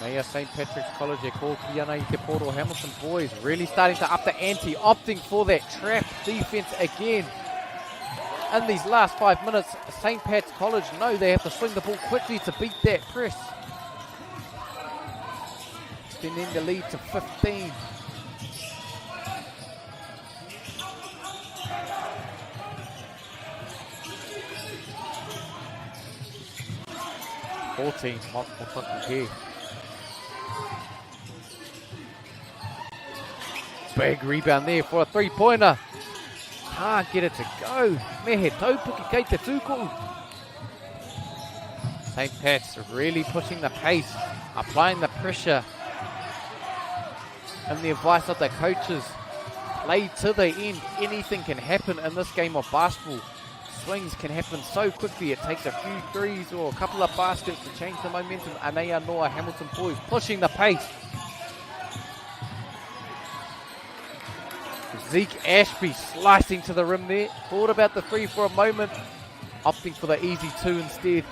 Mayor St. Patrick's College e kōkiri ana i te pōro Hamilton Boys really starting to up the ante, opting for that trap defense again. In these last 5 minutes, St. Pat's College know they have to swing the ball quickly to beat that press. Extending the lead to 15. 14, here. Big rebound there for a three-pointer. Can't get it to go. Me he taupuki kei te tūkohu. St. Pat's really pushing the pace, applying the pressure. And the advice of the coaches, play to the end. Anything can happen in this game of basketball. Swings can happen so quickly. It takes a few threes or a couple of baskets to change the momentum. Anea Noa Hamilton boys pushing the pace. Zeke Ashby slicing to the rim there. Thought about the three for a moment. Opting for the easy two instead.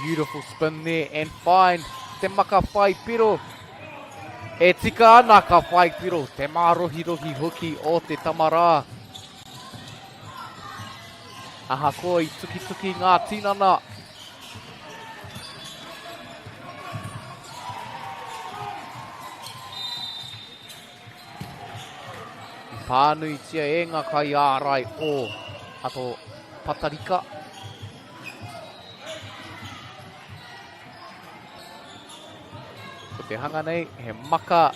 Beautiful spin there and find te maka whai piro. E tika ana ka whai piro te mārohirohi hoki o te tama rā. Ahakoa i tukituki ngā tinana. I pānuitia e ngā kaiārai o Ato Patarika. Ko te hanga nei, he maka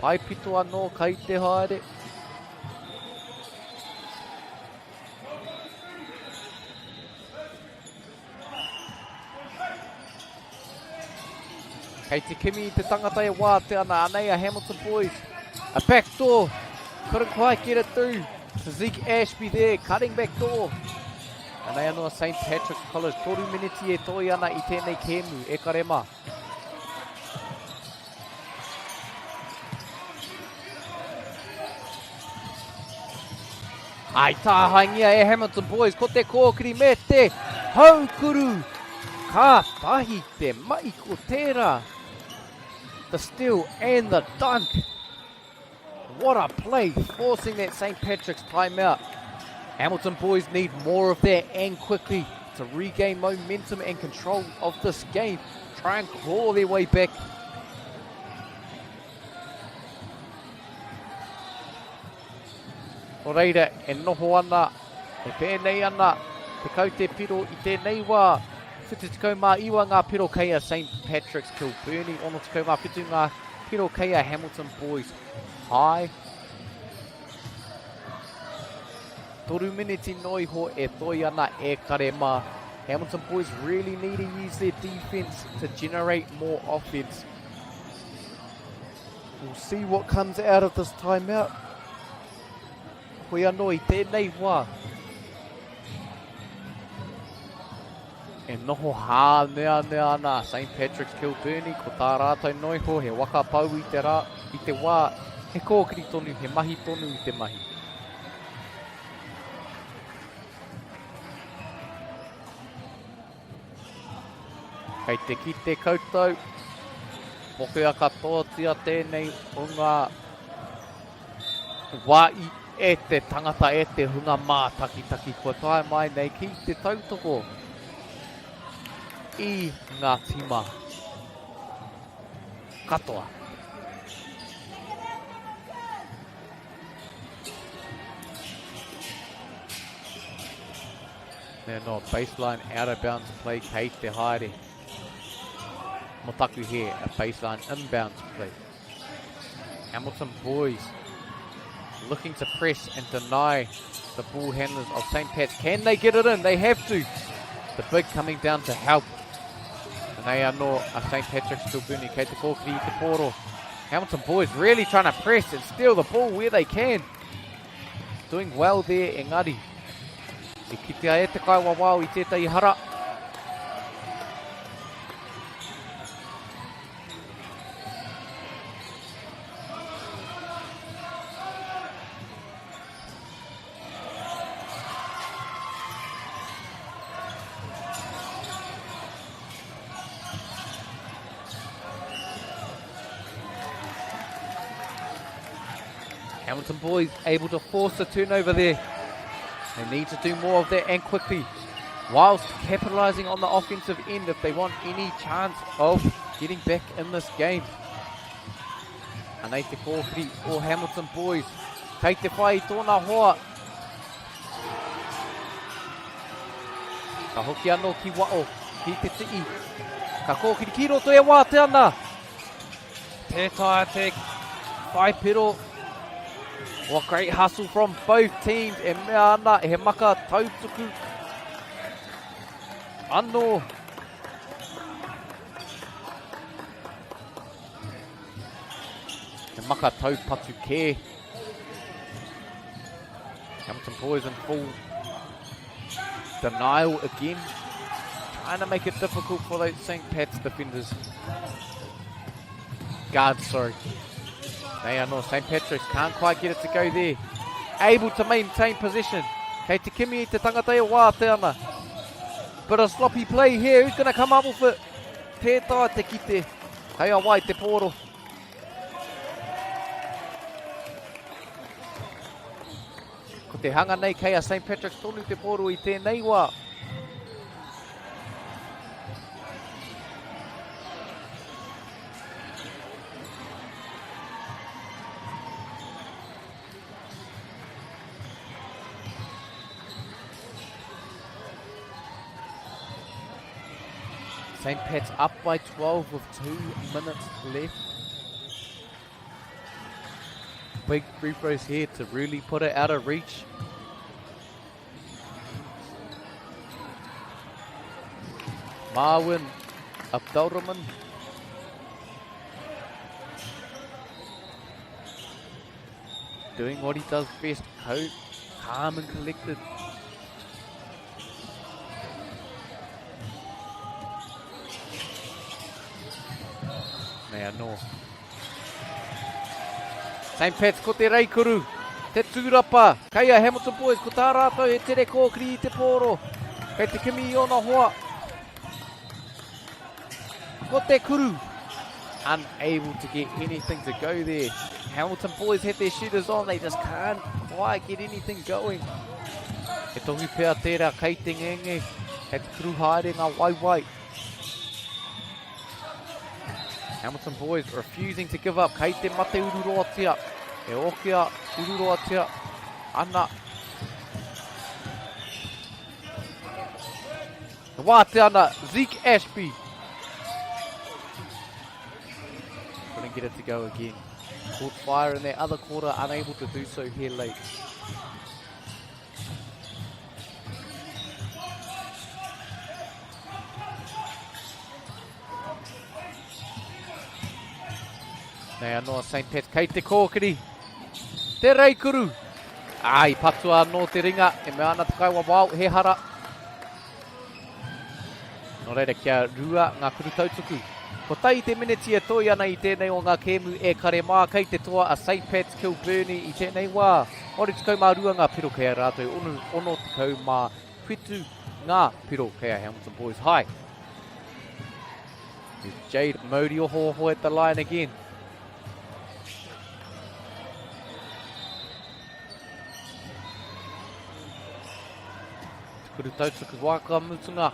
paepito anō kai te haere. Kei te kimi i te tangata e wātea ana, anei a Hamilton Boys. A back door, couldn't quite get it through. To Zeke Ashby there, cutting back door. Anei anō a St. Patrick's College, toru miniti e toi ana i tēnei kēmu, e kare mā. Ai tāhaingia e Hamilton Boys, ko te kōkiri me te haukuru. Ka tahi te mahi ko tērā. The steal and the dunk. What a play, forcing that St. Patrick's timeout. Hamilton Boys need more of that and quickly to regain momentum and control of this game. Try and claw their way back. Nō reira, e noho ana, e pēnei ana te kaute piro i tēnei wā. 79 ngā piro kei a St Patrick's Kilbirnie, 67 ngā piro kei a Hamilton Boys High. Toru miniti noa iho e toi ana e kare mā. Hamilton Boys really need to use their defense to generate more offense. We'll see what comes out of this timeout. Hoi anō i tēnei wā. E noho hāneanea ana a St Patrick's Kilbirnie, ko tā rātou noa iho he waka pau i te rā, i te wā, he kōkiri tonu, he mahi tonu i te mahi. Kei te kite koutou, pokea katoatia tēnei o ngā wā i e te tangata, e te hunga mātakitaki kua tae mai nei ki te tautoko i ngā tīma katoa. Nē no, baseline out of bounds play kei te haere. Mo taku he, a baseline inbounds play. Hamilton boys looking to press and deny the ball handlers of St. Pat's. Can they get it in? They have to. The big coming down to help. Nei anō a St. Patrick's Kilbirnie kei te kōkiri i te pōro. Hamilton boys really trying to press and steal the ball where they can. Doing well there, engari. I kitea e te kaiwawao i tētahi hara. Hamilton boys able to force a turnover there. They need to do more of that and quickly, whilst capitalising on the offensive end if they want any chance of getting back in this game. Anei te kōwhiri o Hamilton boys. Kei te whai i tōna hoa. Ka hoki anō ki wao, ki te tii. Ka kōkiri ki roto e wātea ana. Tē taea te whai piro. What great hustle from both teams e mea ana he maka tautuku anō. He maka taupatu kē. Hamilton boys in full denial again. Trying to make it difficult for those St. Pat's defenders. Guards, sorry. They are not. St. Patrick's can't quite get it to go there. Able to maintain possession. Kei te kimi i te tangata e wātea ana. Bit of sloppy play here. Who's going to come up with it? Tē taea te kite. Kei a wai te pōro. Ko te hanga nei kei a St. Patrick's tonu te pōro i tēnei wā. St. Pat's up by 12 with 2 minutes left. Big free throws here to really put it out of reach. Marwin Abdelrahman. Doing what he does best, calm and collected. Nei anō. St. Pats ko te reikuru, te tūrapa, kei a Hamilton Boys, ko tā rātou he tere kōkiri i te pōro. Kei te kimi i ōna hoa. Ko te kuru. Unable to get anything to go there. Hamilton Boys had their shooters on, they just can't quite get anything going. He tohu pea tērā kei te ngenge, kei te kuru haere ngā waiwai. Hamilton Boys refusing to give up. Kei te mate ururoatia. E okea ururoatia ana. Wātea ana Zeke Ashby. Couldn't get it to go again. Caught fire in that other quarter, unable to do so here late. Nei anō a St. Pats kei te kōkiri. Te reikuru. Ā, i patua anō te ringa. E mea ana te kaiwawao, he hara. Nō reira, kia rua ngā kuru tautuku. Kotahi te miniti e toi ana i tēnei o ngā kēmu e kare mā kei te toa a St Pats Kilbirnie i tēnei wā. 82 ngā piro kei a rātou, 67 ngā piro kei a Hamilton Boys High. There's Jade Mauri Oho at the line again. Te kuru tautuku waka mutunga.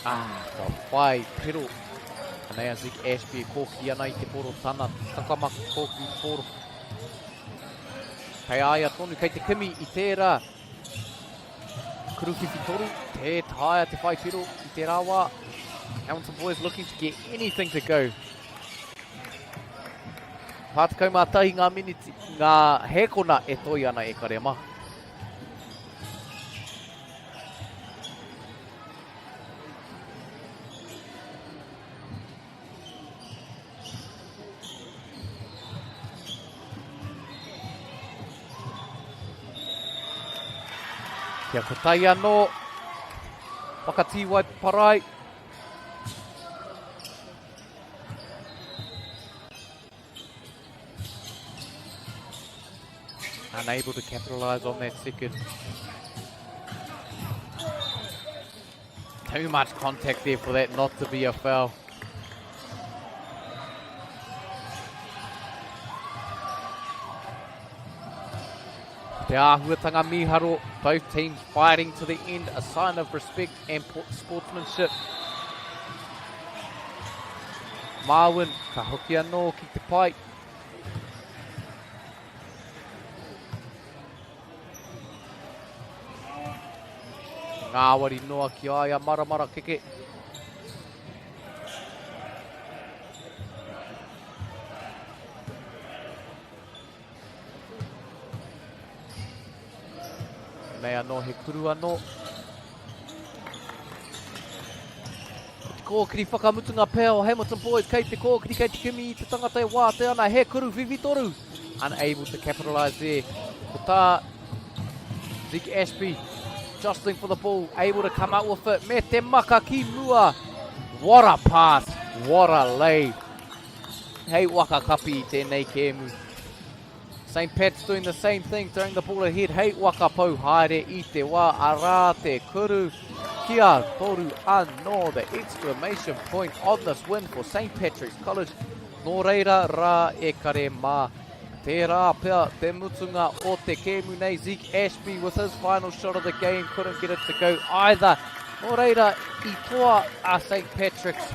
Ah, ka whai pero. Anei a Zeke Ashby e kōkiri ana i te poro tana kakama kōkiri poro. Kei a ia tonu, kei te kimi i tērā. Kuruwhiwhi toru, tē taea te whai piro i tērā wā. Hamilton Boys looking to get anything to go. 41 ngā miniti, ngā hēkona e toi ana e Karema. Kia kotahi anō. Whakatīwai parai. Unable to capitalise on that second. Too much contact there for that not to be a foul. Te āhuatanga mīharo, both teams fighting to the end, a sign of respect and sportsmanship. Marwin, ka hoki anō ki te pai. Ngāwari noa ki a ia maramara keke. Nei anō he kuru anō. Ko te kōkiri whakamutunga pea o Hamilton Boys kei te kōkiri, kei te kimi i te tangata e wātea ana, he kuru whiwhitoru. Unable to capitalise there. Ko tā Zeke Ashby jostling for the ball, able to come out with it. Me te maka ki mua. What a pass, what a lay. Hei waka kapi i tēnei kēmu. St. Pat's doing the same thing, throwing the ball ahead. Hei waka pau haere i te wā, arā te kuru. Kia toru anō, the exclamation point on this win for St. Patrick's College. Nō reira rā e kare mā. Tērā pea te mutunga o te kēmu nei. Zeke Ashby with his final shot of the game couldn't get it to go either. Nō reira, i toa a St Patrick's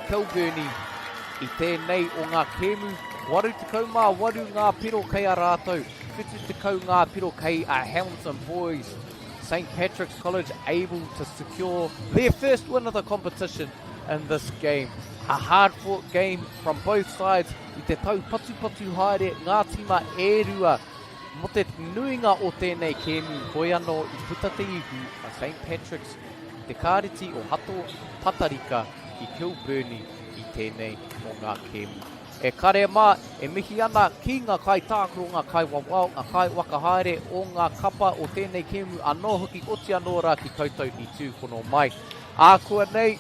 Kilbirnie i tēnei o ngā kēmu. 88 ngā piro kei a rātou, 70 ngā piro kei a Hamilton Boys. St Patrick's College able to secure their first win of the competition in this game. A hard fought game from both sides. I te taupatupatu haere ngā tīma e rua mō te nuinga o tēnei kēmu, hoi anō i puta te ihu a St Patrick's i te kāreti o Hato Patarika ki Kilbirnie i tēnei o ngā kēmu. E kare mā, e mihi ana ki ngā kaitākaro, ngā kaiwawao, ngā kaiwhakahaere o ngā kapa o tēnei kēmu anō hoki, oti anō rā ki koutou i tūhono mai. Ākuanei,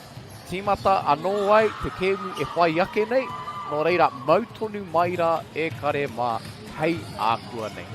tīmata anō ai te kēmu e whai ake nei, nō reira mau tonu mai rā e kare mā hei ākuanei.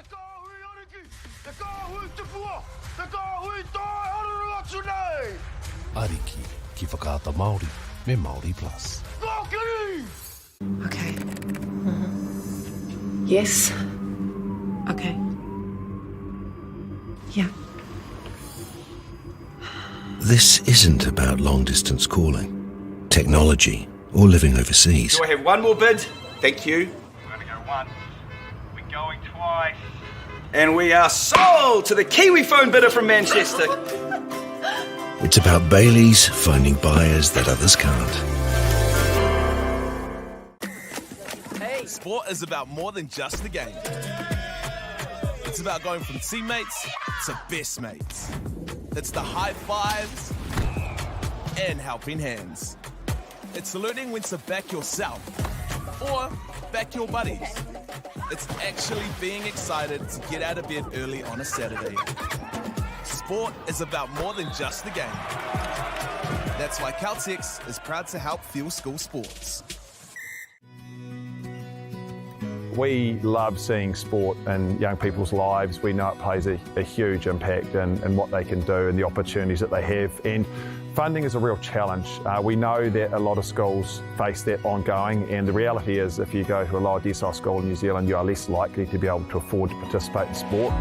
Te kāhui ariki, te kāhui tupua, te kāhui tae haruru atu nei! Ariki ki Whakaata Māori me Māori Plus. Kōkiri! Okay. Mm-hmm. Yes. Okay. Yeah. This isn't about long distance calling, technology, or living overseas. Do I have one more bid? Thank you. We're going to go once. We're going twice. And we are sold to the Kiwi phone bidder from Manchester. It's about Bailey's finding buyers that others can't. Hey. Sport is about more than just the game. It's about going from teammates to best mates. It's the high fives and helping hands. It's learning when to back yourself or back your buddies. It's actually being excited to get out of bed early on a Saturday. Sport is about more than just the game. That's why Caltex is proud to help fuel school sports. We love seeing sport in young people's lives. We know it plays a, a huge impact in, in what they can do and the opportunities that they have. And funding is a real challenge. Uh, we know that a lot of schools face that ongoing, and the reality is if you go to a lower decile school in New Zealand, you are less likely to be able to afford to participate in sport.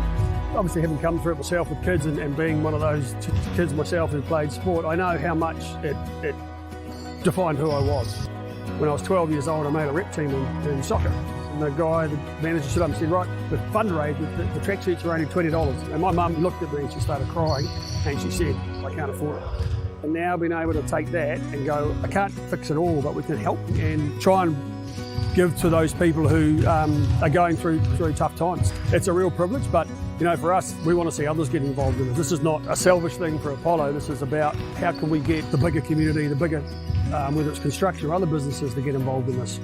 Obviously, having come through it myself with kids and, and being one of those kids myself who played sport, I know how much it, it defined who I was. When I was 12 years old, I made a rep team in, in soccer. And the guy, the manager stood up and said, right, the fundraiser, the, the tracksuits are only $20. And my mum looked at me and she started crying and she said, I can't afford it. And now being able to take that and go, I can't fix it all, but we can help and try and give to those people who um, are going through through tough times. It's a real privilege, but you know, for us, we want to see others get involved in it. This is not a selfish thing for Apollo. This is about how can we get the bigger community, the bigger, um, whether it's construction or other businesses, to get involved in this.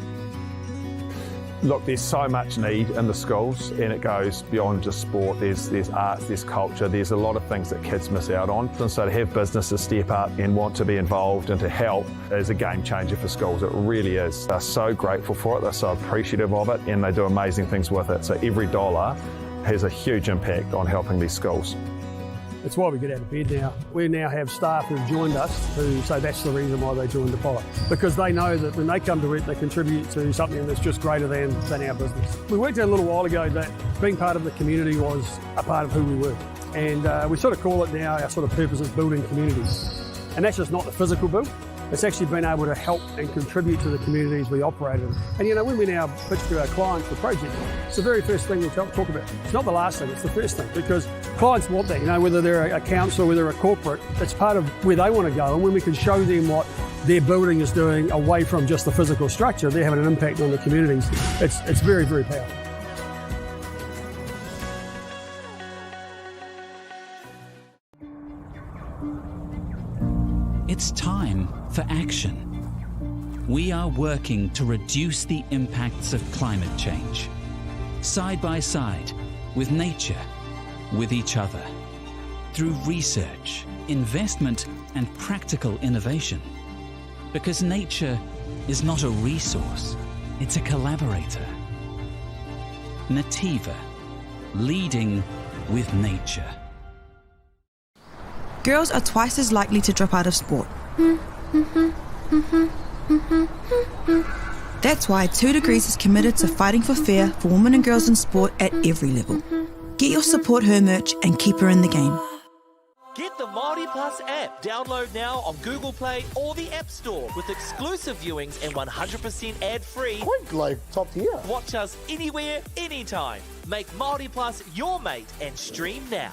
Look, there's so much need in the schools, and it goes beyond just sport. There's, there's arts, there's culture, there's a lot of things that kids miss out on. And so to have businesses step up and want to be involved and to help is a game changer for schools. It really is. They're so grateful for it, they're so appreciative of it, and they do amazing things with it. So every dollar has a huge impact on helping these schools. It's why we get out of bed now. We now have staff who've joined us who say that's the reason why they joined Apollo. Because they know that when they come to work, they contribute to something that's just greater than, than our business. We worked out a little while ago that being part of the community was a part of who we were. And uh, we sort of call it now our sort of purpose is building communities. And that's just not the physical build, it's actually been able to help and contribute to the communities we operate in. And you know, when we now pitch to our clients the project, it's the very first thing we talk, talk about. It's not the last thing, it's the first thing because clients want that, you know, whether they're a council, whether they're a corporate, it's part of where they want to go. And when we can show them what their building is doing away from just the physical structure, they're having an impact on the communities. It's, it's very, very powerful. It's time for action. We are working to reduce the impacts of climate change. Side by side, with nature, with each other. Through research, investment, and practical innovation. Because nature is not a resource, it's a collaborator. Nativa, leading with nature. Girls are twice as likely to drop out of sport. That's why 2 Degrees is committed to fighting for fair for women and girls in sport at every level. Get your support her merch and keep her in the game. Get the Māori Plus app. Download now on Google Play or the App Store with exclusive viewings and 100% ad-free. Quite like top tier. Watch us anywhere, anytime. Make Māori Plus your mate and stream now.